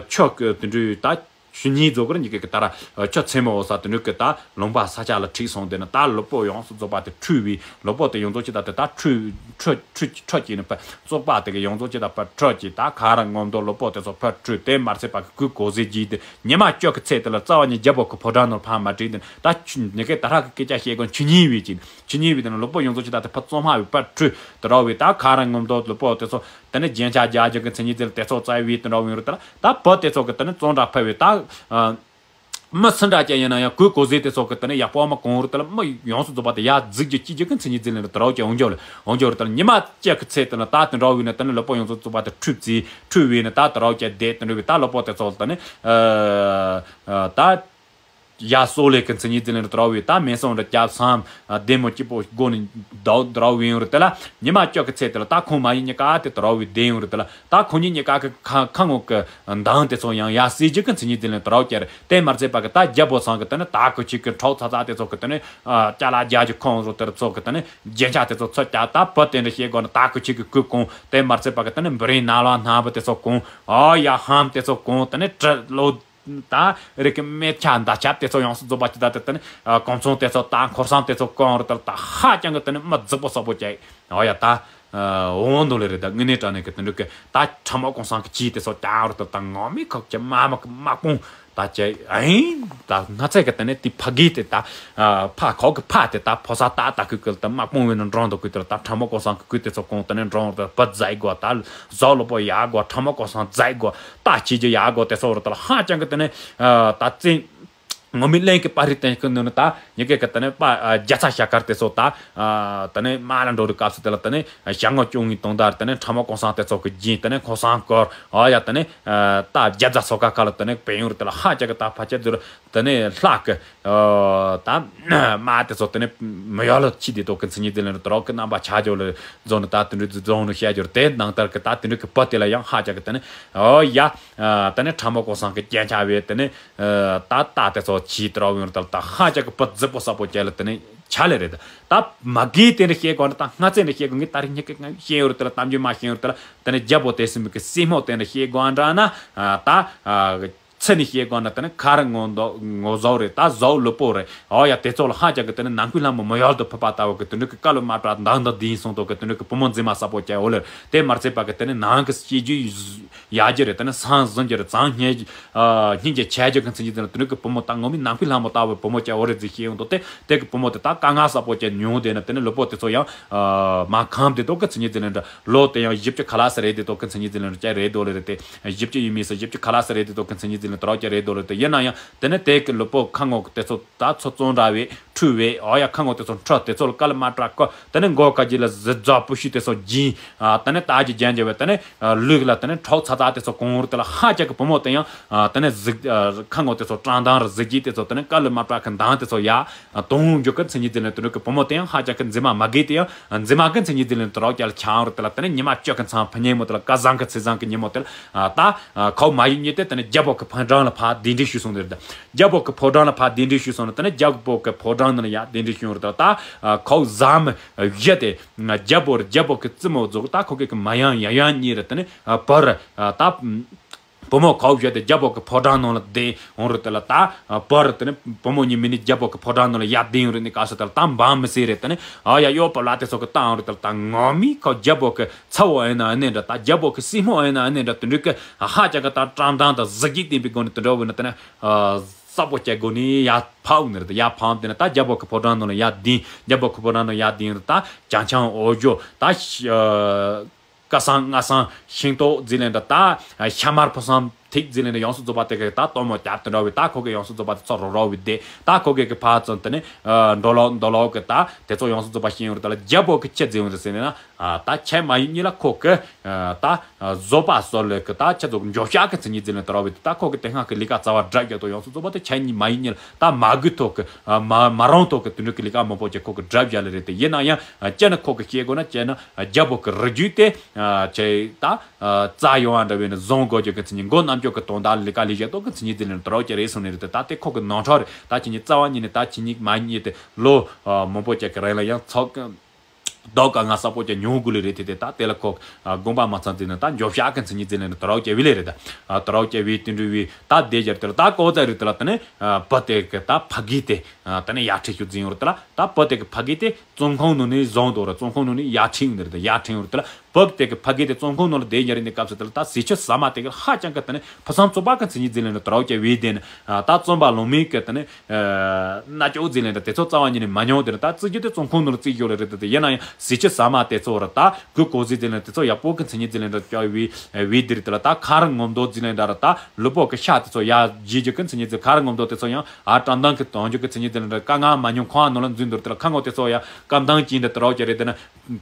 ཆོ་གི་དེ་འདྲའི་ད་ཆུ་གཉིས་རྫོགས་གི་ཉི་གི་གི་ད་ར་ཆུ་ཚན་མོ་འོ་ས་དེ་འདྲའི་གི་ད་ལུང་པ་ས་ཆ་ལ་ཁྲིད་སོང་དེ་ནི་ད་ལུས་པོ་ཡོངས་སུ་རྫོགས་པ་དེ་འཁྲུད་བའི་ལུས་པོ་དེ་ཡོངས་རྫོགས་ཅི་ད་དེ་ད་འཁྲུད་འཁྲུད་འཁྲུད་འཁྲུད་ཀྱི་ནི་པ་བཙོག་པ་དེ་གི་ཡོངས་རྫོགས་ཅི་ད་པ་འཁྲུད་ཀྱི་ད་ག་ར་ངོམ་དོ་ལུས་པོ་དེ་ཚོ་ཕར་འཁྲུད་དེ་མར་ཚེ་པ་གི་གུས་གོ་ཟེ་གྱིས་དེ་ཉི་མ་བཅུ་གི་ཚེ་དེ་ལ་རྩ་བ་ཉིད་རྒྱལ་པོ་གི་ཕོ་བྲང་ནོར་ཕ་མ་བྲིས་དེ་ད་ཆུ་ཉི་གི་ད་ར་གི་སྐད་ཆ་བཤད་དགོས་ཆུ་གཉིས་བའི་ཀྱི། ཆུ་གཉིས་པའི་དེ་ནི་ལུས་པོ་ཡོངས་རྫོགས་ཅི་ད་དེ་ཕར་བཙོག་མ་བའི་པར་འཁྲུད་དེ་ར་བའི་ད་ག་ར་ངོམ་དོ་ལུས་པོ་དེ་ཚོ་དེ་ནི་རྒྱན་ཆ་རྒྱ་རྒྱ་གི་མཚན་ཉིད་དེ་ལ་དེ་ཚོ་རྩ་བའི་དེ་ར་བའི་རུ་དེ་ལ་ད་བུ་དེ་ཚོ་གི་དེ་ནི་བཙོན་དྲག་ཕེབས་བའི་ད། མི་སུ་འདྲ་ཅན་ཡིན་ན་ཡང་གུས་གོ་ཟེ་དེ་ཚོ་གི་དེ་ནི་ཡག་པོ་མ་གོང་རུ་དེ་ལ་མི་ཡོངས་སུ་རྫོགས་པ་དེ་ཡ་རྫིག་རྒྱུ་སྐྱིད་རྒྱུ་གི་མཚན་ཉིད་དེ་ལ་དེ་ར་བ་ཀྱི་འོང་འཇོག་ལ་འོང་འཇོག་རུ་དེ་ལ་ཉི་མ་གཅིག་གི་ཚེ་དེ་ལ་ད་དེ་འདྲ་བའི་ནི་དེ་ནི་ལུས་པོ་ཡོངས་སུ་རྫོགས་པ་དེ་འཁྲུད་རྩིས་འཁྲུད་བའི་ནི་ད་དེ་ར་བ་ཀྱི་བསྡད་དེ་འདྲ་བའི་ད་ལུས་པོ་དེ་ཚོ་ལ་དེ་ནི་ད། ཡ་སོགས་ལས་ཀྱི་མཚན་ཉིད་དེ་ལེན་རུ་དེ་ར་བའི་ད་མེ་སོང་རུ་སྐྱབས་སམ་བདེ་མོ་སྐྱིད་པོ་སྒོ་ནས་ཟླ་བ་དེ་ར་བའི་ཡོང་རུ་དེ་ལ་ཉི་མ་བཅུ་གི་ཚེ་དེ་ལ་ད་ཁོང་མ་ཡིན་གཉིས་ཀ་དེ་དེ་ར་བའི་བདེ་ཡོང་རུ་དེ་ལ་ད་ཁོང་གཉིས་གཉིས་ཀ་གི་ཁ་ཁ་ངོ་གི་མདངས་དེ་ཚོ་ཡང་ཡ་སེ་རྒྱུ་གི་མཚན་ཉིད་དེ་ལེན་དེ་ར་བ་ཀྱར་དེ་མར་ཚེ་པ་གི་ད་རྒྱལ་པོ་ཚང་གི་དེ་ནི་ད་ཁོ་ཆིག་གི་འཕྲོག་ཚ་ཚ་དེ་ཚོ་གི་དེ་ནི་ཅ་ལག་རྒྱ་ཇུ་ཁོང་རུ་དེ་ཚོ་གི་དེ་ནི་རྒྱན་ཆ་དེ་ཚོ་ཚོ་ཀྱ་ད་བུ་དེ་འདྲ་བཤད་དགོས་ན་ད་ཁོ་ཆིག་གི་གུ་གོང་དེ་མར་ཚེ་པ་གི་དེ་ནི་འབུ་རིང་ན་ལ་སྣ་བུ་དེ་ཚོ་གོང་ཨ་ཡ་ཧམ་དེ་ཚོ་གོང་དེ་ནི་གྲི་ལོ། ད་རིགས་ཀྱི་མེ་ཆ་མདའ་ཆབ་དེ་ཚོ་ཡོངས་སུ་རྫོགས་པ་ཅི་ད་དེ་དེ་ནི་གོང་ཚོང་དེ་ཚོ་ད་འཁོར་སང་དེ་ཚོ་གང་རུ་དེ་ལ་ད་ཧ་ཅང་གི་དེ་ནི་མི་རྫིག་པོ་སོག་པོ་བྱས་ཨོ་ཡ་ད་ འོང་འདུག་ལེ་རེད། ད་དངོས་གནས་དྲང་གནས་ཀྱི་དེ་འདྲ་གི་ད་ཁྲ་མོ་གོང་སང་གི་ཅིག་དེ་ཚོ་ཀྱང་རུ་ད་ད་ངོ་མི་ཁོག་གི་མ་མ་གི་དམག་དཔུང་ད་ཅི་ཨིན་ད་ང་ཚོས་གི་དེ་ནས་དེ་ཕ་གི་དེ་ད་ཕ་ཁོག་གི་ཕ་དེ་ད་ཕོ་ས་ད་ད་གི་གི་ད་དམག་དཔུང་བས་ནི་འགྲོ་འདུག་གི་དེ་ད་ཁྲ་མོ་གོང་སང་གི་གི་དེ་ཚོ་གོང་དེ་ནས་འགྲོ་ད་བུ་རྫ་དགོ་ད་ཟོག་ལོ་པོ་ཡག་དགོ་ཁྲ་མོ་གོང་སང་རྫ་དགོ་ད་ཅི་ཅི་ཡག་དགོ་དེ་ཚོ་རུ་ད་ཧ་ཅང་གི་དེ་ནས་ད་ཙིན། ངོ་མི་གླེང་གི་པར་རིས་བསྟན་གི་ནོ་ནི་ད་ཉི་གེ་གི་དེ་ནས་པ་རྒྱ་ཚ་ཞྭ་དཀར་དེ་ཚོ་ད་དེ་ནས་མ་ལ་འགྲོ་རི་སྐབས་སུ་དེ་ལ་དེ་ནས་ཞྭ་ངོ་སྐྱོང་ངི་དོང་དར་དེ་ནས་ཁྲ་མོ་གོང་སང་དེ་ཚོ་གི་རྒྱན་དེ་ནས་ཁོ་སང་སྐོར་ཨ་ཡ་དེ་ནས་ད་རྒྱ་ཚ་སོ་ཀ་ཁ་ལ་དེ་ནས་བེང་ཡོར་དེ་ལ་ཧ་ཅག་གི་ད་ཕ་ཆེ་དུར་དེ་ནས་ལྷག་གི་ད་མ་དེ་ཚོ་དེ་ནས་མི་ཡོ་ལ་ཆི་དེ་ཏོ་གི་མཚན་ཉིད་དེ་ལ་ནི་དེ་རོག་གི་རྣམ་པ་ཆ་ཇོ་ལ་རྫོང་ནི་ད་དེ་འདྲ་རྫོང་ནི་བཤད་ཇོར་དེ་ནང་ལྟར་གི་ད་དེ་འདྲ་གི་པ་དེ་ལ་ཡང་ཧ་ཅག་གི་དེ་ནས་ཨོ་ཡ་དེ་ནས་ཁྲ་མོ་གོང་སང་གི་རྒྱན་ཆ་བས་དེ་ནས། ད་ལྟ་དེ་ཚོ་ཆི་དྲ་བོ་ཡོང་ད་ལ་ད་ཧ་ཅག་གི་པ་རྫི་པོ་ས་པོ་ཅག་ལ་དེ་ནས་ཆ་ལེ་རེད། ད་མ་གི་དེ་འདྲ་བཤད་དགོས་ན་ད་སྔ་ཚེ་འདྲ་བཤད་དགོས་ངས་ད་རིང་ཉི་གི་ང་བཤད་ཡོད་རེད་དེ་ལ་གཏམ་རྒྱུད་མ་བཤད་ཡོད་རེད་དེ་ལ་དེ་ནས་རྒྱལ་པོ་དེ་སྲིན་མོ་གི་སྲིན་མོ་དེ་འདྲ་བཤད་དགོས་འདྲ་ན་ད་ཚེ་ནས་བཤད་དགོས་ན་དེ་ནས་ཁ་ར་ངོ་མདོག་ངོ་ཟོག་རེད། ད་ཟོག་ལུ་པོ་རེད། ཨོ་ཡ་དེ་ཚོ་ལ་ཧ་ཅག་གི་དེ་ནས་ནང་ཁུལ་ལྷ་མོ་མོ་ཡལ་དུ་ཕུད་པ་ལྟ་བུ་གི་དེ་འདྲ་གི་བཀའ་ལུ་མ་གྲགས་འདང་འདང་དེ་ཡིན་སོང་དོ་གི་དེ་འདྲ་གི་བུ་མོ་འཛིན་མ་ས་པོ་ཅག་འོ་ལེ་དེ་མར་ཚེ་པ་གི་དེ་ནས་ནང་གི་སྐྱེ་རྒྱུ། ཡ་རྒྱུ་རེད། དེ་ནས་སང་ཟིན་རྒྱུ་རེད། སང་ཉལ་སྙིང་རྗེ་ཆ་རྒྱུ་གི་མཚན་ཉིད་དེ་ནས་དེ་ནས་གི་བུ་མོ་ད་ངོ་མི་ནང་པའི་ལྷ་མོ་ལྟ་བུའི་བུ་མོ་ཅག་འོ་རེད་ཟིག་ཤེས་ཡོང་དོ། དེ་དེ་གི་བུ་མོ་དེ་ད་དཀའ་ངལ་ས་པོ་ཅག་མྱོང་དེ་ནས་དེ་ནས་ལུ་པོ་དེ་ཚོ་ཡང་མ་ཁམ་དེ་དོ་གི་མཚན་ཉིད་དེ་ནས་འདྲ་ལོ་དེ་ཡང་བཞི་བཅུ་ཁ་ལག་ས་རེད་དེ་དོ་གི་མཚན་ཉིད་དེ་ནས་འདྲ་ཅག་རེད་དོ་ལེ་རེད། དེ་བཞི་བཅུ་ཡིན་མིན་ས་བཞི་བཅུ་ཁ་ལག་ས་རེད་དེ་དོ་གི་མཚན་ཉིད་དེ་ནས་དོ་རོག་ཅག་རེད་དོ་ལེ། དེ་ཡིན་ན་ཡང་དེ་ནས་དེ་གི་ལུ་པོ་ཁ་ངོ་དེ་ཚོ་ད་ཚོ་བཙོང་ར་བས་ཁྲུས་བས་ཨོ་ཡ་ཁ་ངོ་དེ་ཚོ་ཁྲོ་དེ་ཚོ་ལ་དཀའ་ལས་མ་དྲག་གོ། དེ་ནས་མགོ་ཁ་རྗེས་ལ་གཟི་རྫ་པུ་ཤུ་དེ་ཚོ་སྦྱིན། དེ་ནས་ད་ཀྱི་རྒྱན་རྒྱབ་བས་དེ་ནས་ལུག་ལ་དེ་ནས་ཁྲོག་ཚ་ཚ་དེ་ཚོ་གོང་བུར་དེ་ལ་ཧ་ཅག་གི་བུ་མོ་དེ་ཡང་དེ་ནས་གཟིག་ཁ་ངོ་དེ་ཚོ་དྲང་དང་ར་གཟི་རྗེས་དེ་ཚོ་དེ་ནས་དཀའ་ལས་མ་དྲག་གི་མདངས་དེ་ཚོ་ཡ་དོང་འཇོག་གི་མཚན་ཉིད་དེ་ལས་དེ་ནས་གི་བུ་མོ་དེ་ཡང་ཧ་ཅག་གི་འཛིན་མ་མ་གི་དེ་ཡང་འཛིན་མ་གི་མཚན་ཉིད་དེ་ལས་དེ་རོག་ཀྱ་ལ་ཆང་རུ་དེ་ལ་དེ་ནས་ཉི་མ་བཅུ་གི་མཚམས་ཕ་ཉེ་མོ་དེ་ལ་སྐལ་བཟང་གི་ཚེ་བཟང་གི་ཉིན་མོ་དེ་ལ་ད་ཁོ་མ་ཡིན་ཉིད་དེ་དེ་ནས་རྒྱལ་པོ་གི་ཕོ་བྲང་ལ་ཕ་གདན་འདྲེན་ཞུས་སོང་ནི་རེད། རྒྱལ་པོ་གི་ཕོ་བྲང་ལ་ཕ་གདན་འདྲེན་ཞུས་སོང་ནི་དེ་ནས་རྒྱལ་པོ་གི་ཕོ་བྲང་ནང་ལ་ཡ་གདན་འདྲེན་ཞུས་ཡོང་རུ་དེ་ལ་ད་ཁོ་བཟའ་མི་བཞི་དེ་རྒྱལ་པོ་རྒྱལ་པོ་གི་བཙུན་མོ་རྫོགས་ད་ཁོ་གི་གི་མ་ཡང་ཡ་ཡང་གཉིས་རེད། དེ་ནས་བུ་ར་ད། བུ་མོ་ཁོ་བཞི་དེ་རྒྱལ་པོ་གི་ཕོ་བྲང་ནང་ལ་བསྡད་འོང་རུ་དེ་ལ་ད་བུ་ར་དེ་ནས་བུ་མོ་གཉིས་མི་ནི་རྒྱལ་པོ་གི་ཕོ་བྲང་ནང་ལ་ཡར་བསྡད་ཡོང་རུ་ནི་ག་ས་དེ་ལ་ད་འབངས་མི་སེར་རེད། དེ་ནས་ཨ་ཡ་གཡོག་པ་ལ་དེ་ཚོ་གི་ད་འོང་རུ་དེ་ལ་ད་ངོ་མི་ཁོ་རྒྱལ་པོ་གི་ཚ་བོ་ཨེ་ན་ཨེ་ནས་འདྲ་ད་རྒྱལ་པོ་གི་སྲིང་མོ་ཨེ་ན་ཨེ་ནས་འདྲ་དེ་འདྲ་གི་ཧ་ཅང་གི་ད་དྲང་དང་ད་གཟི་བརྗིད་ལྡན་པའི་སྒོ་ནས་དེ་འདྲ་བོ་ནི་དེ་ནས་ས་པོ་སྐྱེ་སྒོ་ནས་ཡར་ཕབ་ནི་རེད། ད་ཡར་ཕབ་དེ་ནས་ད་རྒྱལ་པོ་གི་ཕོ་བྲང་ནང་ལ་ཡར་བསྡད། རྒྱལ་པོ་གི་ཕོ་བྲང་ནང་ཡར་བསྡད་རུ་ད་ཅང་ཅང་འོ་ཇོ་ད། སྐལ་བཟང་མངའ་བཟང་ཤིང་ཏོག་ཟེར་ལེན་འདྲ་ད། ཤ་མར་ཕོ་བསམ་ཐིག་ཟེར་ལེན་འདྲ་ཡོངས་སུ་རྫོགས་པ་དེ་ག་ད་སྟོན་མོ་རྒྱབ་དེ་འདྲ་བའི་ད་ཁོ་གི་ཡོངས་སུ་རྫོགས་པ་དེ་ཚོ་རོ་རོ་བའི་དེ་ད་ཁོ་གི་གི་ཕ་ཚོ་དེ་ནི་འགྲོ་ལོག་འདོ་ལོག་གི་ད་དེ་ཚོ་ཡོངས་སུ་རྫོགས་པ་ཤེས་ཡོང་རེད། ད་ལ་རྒྱལ་པོ་གི་ཁྱེད་ཟེར་ཡོང་རེད་ཟེར་ལེན་ན་ད་ཁྱེད་མ་ཡིན་གཉིས་ལ་ཁོ་གི་ད་བཟོད་པ་སོགས་ལས་གི་ད་ཁྱེད་ཚོ་འགྱོད་བཤགས་གི་མཚན་ཉིད་ཟེར་ལེན་དེ་རོ་བའི་དེ་ད་ཁོ་གི་དེ་སྔ་གི་ལས་ཀ་རྩ་བ་འདྲ་རྒྱག་དོ་ཡོངས་སུ་རྫོགས་པ་དེ་ཁྱེད་གཉིས་མ་ཡིན་གཉིས་ལ་ད་མ་དགོས་ཐོག་གི་མ་མ་རང་ཐོག་གི་དེ་འདྲ་གི་ལས་ཀ་མང་པོ་ཅིག་ཁོ་གི་འདྲ་བཞག་ལེ་རེད། དེ་ཡིན་ན་ཡང་སྤྱིར་ན་ཁོ་གི་ཤེས་དགོས་ན་སྤྱིར་ན། རྒྱལ་པོ་གི་རིགས་རྒྱུད་དེ་ཆེ་ད་རྩ་ཡོང་བ་འདྲ་བའི་ནི་བཟང་དགོས་རྒྱུ་གི་མཚན་ཉིད་མགོ་རྣམ་ཅོག་གི་དོན་དག་ལས་ཀ་ལས་བྱེད་ཏོག་གི་མཚན་ཉིད་དེ་ལས་དྲག་ཅེ་རེད་སོང་ནི་རེད། དེ་ད་དེ་ཁོ་གི་ནོར་འཁྲུལ་རེད། ད་ཁྱེད་གཉིས་རྩ་བ་ཉིད་ནས་ད་ཁྱེད་གཉིས་མ་ཉིད་དེ་ལོ་མང་པོ་ཅིག་གི་རིང་ལ་ཡང་ཚོགས་རྡོག་དཀའ་ངལ་ས་པོ་ཅིག་མྱོང་དགོས་ལེ་རེད། དེ་དེ་ད་དེ་ལ་ཁོ་དགོངས་པ་མ་ཚོམ་དེ་ནི་ད་འགྱོད་བཤགས་གི་མཚན་ཉིད་དེ་ལས་དྲག་ཅེ་བི་ལེ་རེད། ད་དྲག་ཅེ་བི་དེ་འདྲ་བི་ད་དེ་རྒྱར་དེ་ལ་ད་ཀོ་ཙ་རེད། དེ་ལ་དེ་ནི་བུ་དེ་གི་ད་ཕ་གི་དེ་དེ་ནི་ཡར་ཁྲིད་ཞུ་ཟིན་ཡོང་རེད། དེ་ལ་ད་བུ་དེ་གི་ཕ་གི་དེ། བཙོན་ཁང་ནང་ནས་བཟུང་དོ་ར་བཙོན་ཁང་ནང་ནས་ཡར་ཁྲིད་ཡོང་དེ་རེད། ད་ཡར་ཁྲིད་ཡོང་རེད། དེ་ལ་བུ་དེ་གི་ཕ་གི་དེ་བཙོན་ཁང་ནང་ལ་བསྡད་ཡར་ཡིན་དེ་སྐབས་སུ་དེ་ལ་ད་ཟས་ཆུ་ཟ་མ་དེ་གི་ཧ་ཅང་གི་དེ་ནས་ཕུགས་བསམ་བཙོག་པ་གི་མཚན་ཉིད་ཟེར་ལེན་དྲག་ཅེ་བི་དེ་ནི་ད་བཙོན་པ་ལོང་མིན་གི་དེ་ནས་མནར་གཅོད་ཟེར་ལེན་དེ་ཚོ་རྩ་བ་ཉིད་ནས་མ་མྱོང་དེ་ནི་ད་བཙོན་རྒྱུ་དེ་བཙོན་ཁང་ནང་ལ་བཙོན་ཡོད་ལེ་རེད། དེ་ཡིན་ན་ཡང་ཟས་ཆུ་ཟ་མ་དེ་ཚོ་ར་ད་གུ་གོ་ཟི་ཟེར་ལེན་དེ་ཚོ་ཡག་པོ་གི་མཚན་ཉིད་ཟེར་ལེན་དྲག་ཅེ་བི་བི་དེ་རེད། དེ་ལ་ད་ཁ་ར་ངོ་མདོག་ཟེར་ལེན་དྲག་ར་ད་ལུས་པོ་གི་ཤ་དེ་ཚོ་ཡར་བརྗེ་རྒྱུ་གི་མཚན་ཉིད་ཟེར། ཁ་ར་ངོ་མདོག་དེ་ཚོ་ཡང་ཨ་དྲང་དྲང་གི་གཏོང་རྒྱུ་གི་མཚན་ཉིད་ཟེར་ལེན་དྲག་དཀའ་ངལ་མ་མྱོང་ཁོང་ཨ་ནོ་ལ་འཛུལ་འདུག་དེ་ལ་ཁ་ངོ་དེ་ཚོ་ཡང་སྐམ་ཐང་ཅིག་འདི་དྲག་ཅེ་རེད། དེ་ན་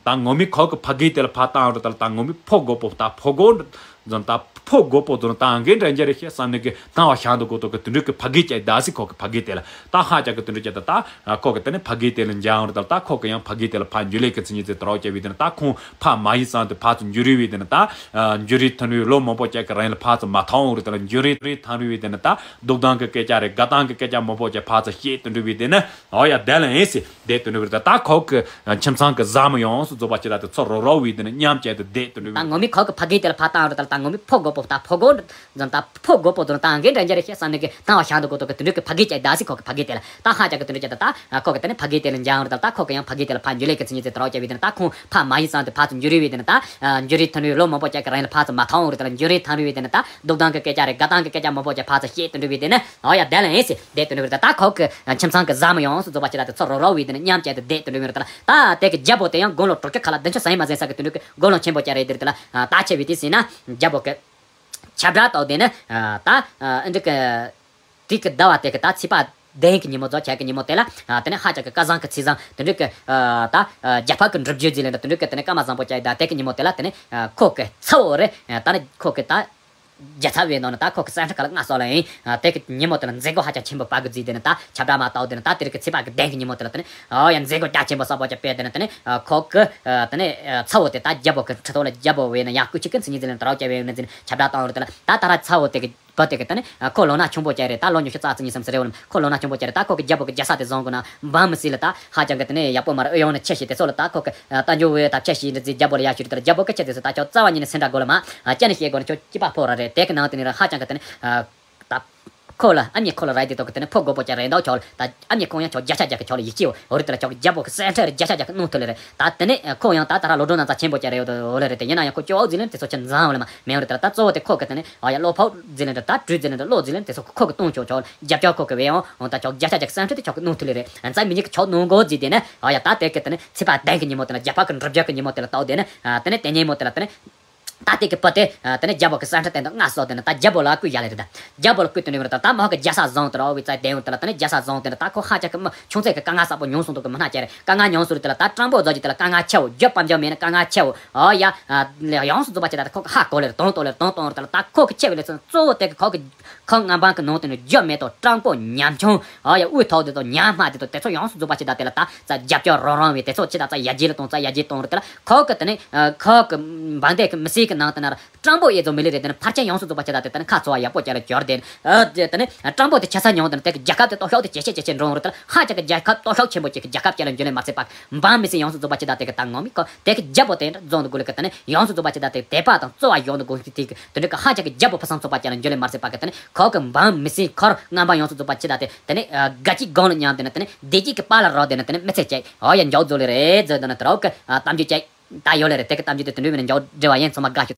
ད་ངོ་མི་ཁོག་གི་ཕ་གི་དེ་ལ་ཕ་བཏང་རུ་དེ་ལ་ད་ངོ་མི་ཕོ་རྒོད་པོ་ད་ཕོ་རྒོད་ཟོན་ད་ཕོ་རྒོད་པོ་ཟོན་ད་ཨང་གི་འདྲ་འཇལ་རེ་ཤེས་བསམ་ནས་གི་ཐང་བ་ཤང་དུ་གོ་ཏོ་གི་དུ་འགྲིག་གི་ཕ་གི་ཅེ་ད་སི་ཁོག་གི་ཕ་གི་དེ་ལ་ད་ཧ་ཅག་གི་དུ་འགྲིག་ཅེ་ད་ད་ཁོག་གི་དེ་ནི་ཕ་གི་དེ་ལ་འཇལ་རུ་དེ་ལ་ད་ཁོག་གི་ཡང་ཕ་གི་དེ་ལ་ཕ་འཇུ་ལེ་གི་ཚི་ཉི་ཚི་དྲག་ཅེ་བི་དེ་ན་ད་ཁོང་ཕ་མ་ཡི་སང་དུ་ཕ་ཚུ་འཇུ་རི་བི་དེ་ན་ད་འཇུ་རི་ཐང་རི་ལོ་མང་པོ་ཅག་གི་རིང་ལ་ཕ་ཚུ་མ་ཐང་རུ་དེ་ལ་འཇུ་རི་ཐང་རི་བི་དེ་ན་ད་སྡུག་དང་གི་སྐད་ཆ་རེ་དགའ་དང་གི་སྐད་ཆ་མང་པོ་ཅག་ཕ་ཚུ་ཤེས་དུ་འགྲིག་བི་དེ་ན། ཨོ་ཡ་བསྡད་ལ་ཨེ་སི་བསྡད་དུ་འགྲོ་བའི་ད་ད་ཁོག་གི་ཁྱིམ་ཚང་གི་བཟའ་མི་ཡོངས་སུ་རྫོགས་པ་ཅི་ལ་དེ་ཚོ་རོ་རོ་བའི་དེ་ནི་མཉམ་བཅད་དུ་བསྡད་དུ་འགྲོ་བའི། ད་ངོ་མི་ཁོག་གི་ཕ་གི་དེ་ལ་ཕ་བཏང་རུ་དལ། ངོ་མི་ཕོ་རྒོད་པོ་ད་ཕོ་རྒོད་ཙམ་ད་ཕོ་རྒོད་པོ་ཙམ་ད་འགན་འདྲ་འཇལ་རེ་ཤེས་བསམ་ནས་གི་ཐང་བ་ཤང་དུ་གོ་ཏོ་གི་དུ་འགྲིག་གི་ཕ་གི་ཅག་ད་སི་ཁོ་གི་ཕ་གི་དེ་ལ་ད་ཧ་ཅག་གི་དུ་འགྲིག་ཅག་ད་ད་ཁོ་གི་དེ་ནི་ཕ་གི་དེ་ལ་འཇང་རུ་ད་ད་ཁོ་གི་ཡང་ཕ་གི་དེ་ལ་ཕ་འཇུ་ལེ་གི་ཚི་ཉི་ཚི་དོ་རོག་ཅག་བི་དེ་ནི་ད་ཁོང་ཕ་མ་ཡི་ཙང་དུ་ཕ་ཚུ་འཇུ་རི་བི་དེ་ནི་ད་འཇུ་རི་ཐང་རུ་ལོ་མང་པོ་ཅག་གི་རང་ལ་ཕ་ཚུ་མ་ཐང་རུ་དེ་ལ་འཇུ་རི་ཐང་རུ་བི་དེ་ནི་ད་སྡུག་ཐང་གི་སྐད་ཅག་རེ་དགའ་ཐང་གི་སྐད་ཅག་མང་པོ་ཅག་ཕ་ཚུ་ཤེས་དུ་འགྲིག་བི་དེ་ནི་ཨོ་ཡ་དེ་ལ་ཨེ་སི་དེ་དུ་འགྲིག་བི་དེ་ད་ཁོ་གི་ཁྱིམ་ཚང་གི་བཟའ་མི་ཡོངས་སུ་རྫོགས་པ་ཅི་ད་དུ་ཚོ་རོག་རོག་བི་དེ་ནི་མཉམ་བཅད་དུ་དེ་དུ་འགྲིག་བི་དེ་ལ་ད་དེ་གི་རྒྱལ་པོ་དེ་ཡང་དགུང་ལོ་དྲུག་ཅུ་ཁ་ལ་བདུན་ཅུ་ས་ཡིན་མ་ཟིན་ས་གི་དུ་འགྲིག་གི་དགུང་ལོ་ཆེན་པོ་ཅག་རེད་དེ་ལ་ད་ཆེ་བི་དེ་སི་ན་རྒྱལ་པོ་གི་ཁྱབ་བསྒྲགས་བཏང་དེ་ནི་ད་ཨ་འདྲི་གི་དེ་གི་ཟླ་བ་དེ་གི་ད་ཚེས་པ་བདུན་གི་ཉིན་མོ་རྫོགས་ཆགས་གི་ཉིན་མོ་དེ་ལ་དེ་ནི་ཧ་ཅང་གི་སྐལ་བཟང་གི་ཚེས་བཟང་དེ་འདྲི་གི་ད་རྒྱ་ཕག་གི་འགྲུབ་རྒྱུ་ཟིག་ལ་འདྲ་དེ་འདྲི་གི་དེ་ནི་སྐར་མ་བཟང་པོ་ཅག་ཡིན་ད་དེ་གི་ཉིན་མོ་དེ་ལ་དེ་ནི་ཁོ་གི་ཚ་བོ་རེད་ད་ནི་ཁོ་གི་ད་རྒྱ་ཚ་བའི་ནང་ནས་ད་ཁོ་གི་སེམས་ཁྲལ་ག་ལ་སྔ་སོ་ལ་ཡིན། དེ་གི་ཉིན་མོ་དེ་ལ་མཛད་སྒོ་ཧ་ཅང་ཆེན་པོ་སྤར་གི་བརྩིས་དེ་ནི་ད་ཁྱབ་བསྒྲགས་མ་བཏང་དེ་ནི་ད་དེ་རིགས་ཀྱི་ཚེས་པ་གི་གདན་གི་ཉིན་མོ་དེ་ལ་དེ་ནི་ཨོ་ཡ་མཛད་སྒོ་རྒྱ་ཆེན་པོ་གསར་པོ་ཅིག་སྤེལ་དེ་ནི་དེ་ནི་ཁོ་གི་དེ་ནི་ཚ་བོ་དེ་ད་རྒྱལ་པོ་གི་ཁྲི་ཐོག་ལ་རྒྱལ་པོ་བས་ན་ཡང་སྐུ་ཆུ་ཀུན་ཚི་ཉིན་དེ་ལ་དྲ་བ་བྱ་བའི་ནི་དེ་ནི་ཁྱབ་བསྒྲགས་བཏང་རུ་དེ་ལ་ད་ད་ར་ཚ་བོ་དེ་གི་བུ་དེ་གི་དེ་ནི་ཁོ་ལོ་ན་ཆུང་པོ་ཅིག་རེད། ད་ལོ་ཉི་ཤུ་རྩ་གཅིག་གཉིས་གསུམ་ཟེར་རེད་འོ་ནམ་ཁོ་ལོ་ན་ཆུང་པོ་ཅིག་རེད། ད་ཁོ་གི་རྒྱལ་པོ་གི་རྒྱལ་ས་དེ་བཟུང་དགོས་ན་འབངས་མི་སྲིད་ལ་ད་ཧ་ཅང་གི་དེ་ནི་ཡག་པོ་མ་རེད། ཨུ་ཡོང་ནི་ཆེ་ཞིག་དེ་ཚོ་ལ་ད་ཁོ་གི་ད་འཇོ་བོའི་ད་ཆེ་ཞིག་འདྲི་རྩིས་རྒྱལ་པོ་ལ་ཡ་ཞུ་རེད། ད་རྒྱལ་པོ་གི་ཆེ་དེ་ཚོ་ད་ཁྱོད་རྩ་བ་ཉིད་ནས་སེམས་ཁྲལ་དགོས་ལ་མ་ཅན་ནི་ཤེས་དགོས་ན་ཁྱོད་སྐྱིད་པ་ཕོག་ར་རེད། དེ་གི་ནང་དེ་ནི་ར་ཧ་ཅང་གི་དེ་ནི་ད་ཁོ་ལ་ཨ་མྱེས་ཁོ་ལ་ར་དེ་ཏོ་གི་དེ་ནི་ཕོ་རྒོད་པོ་ཅིག་རེད་འདུག་ཁྱོད་ལ་ད་ཨ་མྱེས་ཁོང་ཡང་ཁྱོད་བརྒྱ་ཆ་བརྒྱ་གི་ཁྱོད་ལ་ཡིད་ཆེས་འོ་རེད། དེ་ལ་ཁྱོད་ཀྱི་རྒྱལ་པོ་གི་སེམས་ཁྲལ་རེད། བརྒྱ་ཆ་བརྒྱ་གི་གནོང་ཐུབ་ལེ་རེད། ད་དེ་ནི་ཁོ་ཡང་ད་ད་ར་ལོ་གྲོགས་ན་ཚ་ཆེན་པོ་ཅིག་རེད་འོ་ལེ་རེད། དེ་ཡིན་ན་ཡང་ཁོ་ཅོག་ཟིག་ལེ་དེ་ཚོ་ཆེ་འཛང་འོ་ལེ་མ་མེད་འོ་རེད། དེ་ལ་ད་གཙོ་བོ་དེ་ཁོ་གི་དེ་ནི་ཨ་ཡ་བློ་ཕོག་ཟིག་ལེ་འདྲ་ད་དྲུད་ཟིག་ལེ་འདྲ་བློ་ཟིག་ལེ་དེ་ཚོ་ཁོ་གི་གཏོང་ཆོག་ཆོག་རྒྱབ་སྐྱོར་ཁོ་གི་བས་ཡང་འོ་ད་ཁྱོད་བརྒྱ་ཆ་བརྒྱ་གི་སེམས་ཁྲལ་དེ་ཁྱོད་གི་གནོང་ཐུབ་ལེ་རེད། ཨ་ནི་ཚ་མི་ཉིད་ཀྱི་ཆོག་གནོང་དགོས་ཟིག་དེ་ནི་ཨ་ཡ་ད་དེ་གི་དེ་ནི་ཚེས་པ་བདུན་གི་ཉིན་མོ་དེ་ལ་རྒྱ་ཕག་གི་འགྲུབ་རྒྱལ་གི་ཉིན་མོ་དེ་ལ་ཏོག་དེ་ནི་ཨ་དེ་ནི་དེ་ཉིན་མོ་དེ་ལ་དེ་ནི། ད་དེ་གི་བུ་དེ་ཨ་དེ་ནས་རྒྱལ་པོ་གི་སེམས་ཁྲལ་དེ་འདི་སྔ་སོ་དེ་ནི་ད་རྒྱལ་པོ་ལ་བསྐུལ་ཡ་ལེ་རེད། ད་རྒྱལ་པོ་ལ་བསྐུལ་དུ་ནི་བར་ད་ད་མ་ཧོ་གི་རྒྱལ་ས་བཟང་དུ་ར་བའི་ཚ་དེ་ཡོང་དེ་ལ་ད་ནི་རྒྱལ་ས་བཟང་དེ་ནི་ད་ཁོ་ཧ་ཅང་གི་མི་ཆུང་ཚད་གི་དཀའ་ངལ་གསར་པོ་མྱོང་སོང་དུ་གི་མི་སྣ་ཅིག་རེད། དཀའ་ངལ་མྱོང་སོང་རེད། དེ་ལ་ད་སྤྲང་པོ་རྫོགས་ཀྱི་དེ་ལ་དཀའ་ངལ་ཆེ་བོ་རྒྱུ་པ་འཇོག་མེད་ན་དཀའ་ངལ་ཆེ་བོ་ཨོ་ཡ་ཡོངས་སུ་རྫོགས་པ་ཅིག་ད་ད་ཁོ་གི་ཧ་གོ་ལེ་རེད། དོང་དོང་རེད། དོང་དོང་རེད། དེ་ལ་ད་ཁོ་གི་ཆེ་བའི་ལེ་ཚན་གཙོ་བོ་དེ་གི་ཁོ་གི་ཁོ་ང་འབངས་ཀྱི་ནང་དུ་ནི་རྒྱུ་མེད་དོ་སྤྲང་པོ་ཉམ་ཆུང་ཨ་ཡ་དབུས་ཐོག་དེ་དོ་ཉམ་དམའ་དེ་དོ་དེ་ཚོ་ཡོངས་སུ་རྫོགས་པ་ཅི་ད་དེ་ལ་ད་ཙ་རྒྱབ་སྐྱོར་རང་རང་བའི་དེ་ཚོ་ཅི་ད་ཙ་ཡར་རྒྱས་ལ་གཏོང་ཙ་ཡར་རྒྱས་གཏོང་རེད། དེ་ལ་ཁོ་གི་དེ་ནི་ཁོ་གི་འབངས་སྡེ་གི་མི་སེར་གི་ནང་དུ་ན་སྤྲང་པོ་ཡེ་ཚོ་མི་ལི་རེད། དེ་ནི་ཕར་ཆེན་ཡོངས་སུ་རྫོགས་པ་ཅི་ད་དེ་དེ་ནི་ཁ་ཚོ་བ་ཡག་པོ་ཅི་ལ་གྱོར་དེ་ཨ་དེ་ནི་སྤྲང་པོ་དེ་ཆ་ས་ཉོང་དེ་ནི་དེ་གི་རྒྱལ་ཁབ་དེ་སྟོབས་ཤུགས་དེ་ཇེ་ཆེ་ཇེ་ཆེ་འགྲོ་རེད། དེ་ལ་ཧ་ཅང་གི་རྒྱལ་ཁབ་སྟོབས་ཤུགས་ཆེན་པོ་ཅིག་གི་རྒྱལ་ཁབ་ཅིག་ལ་འགྱུར་ལེ་མ་ཚད་པ་འབངས་མི་སེར་ཡོངས་སུ་རྫོགས་པ་ཅི་ད་དེ་གི་ད་ངོ་མི་ཁོ་དེ་གི་རྒྱལ་པོ་དེ་འདྲ་རྫོང་དུ་དགོས་ལེ་གི་དེ་ནི་ཡོངས་སུ་རྫོགས་པ་ཅི་ད་དེ་དད་པ་དང་བརྩེ་བ་ཡོང་དུ་དགོས་ཀྱི་དེ་དེ་འདྲ་གི་ཧ་ཅང་གི་རྒྱལ་པོ་ཕུན་སུམ་ཚོགས་པ་ཅན་ལ་འགྱུར་ལེ་མ་ཟད་པ་གི་དེ་ནི་ཁོ་གི་འབངས་མི་སེར་འཁོར་ལྔ་འབངས་ཡོངས་སུ་རྫོགས་པ་ཅི་ད་དེ་དེ་ནི་དགའ་སྐྱིད་སྒང་ལ་མཉམ་དེ་ནི་དེ་ནི་མི་ཚེ་བསྐྱལ་ཨོ་ཡ་མགྱོགས་རྫོགས་ལེ་རེད་ཟེར་དེ་ནི་དེ་རོགས་གི་གཏམ་རྒྱུད་བཅས་ད་ཡོད་ལེ་རེད། དེ་གི་གཏམ་རྒྱུད་དེ་དེ་འདྲ་མིན་ན་མགྱོགས་འབྲི་བ་ཡིན། ཚང་མ་དགའ་ཞུ།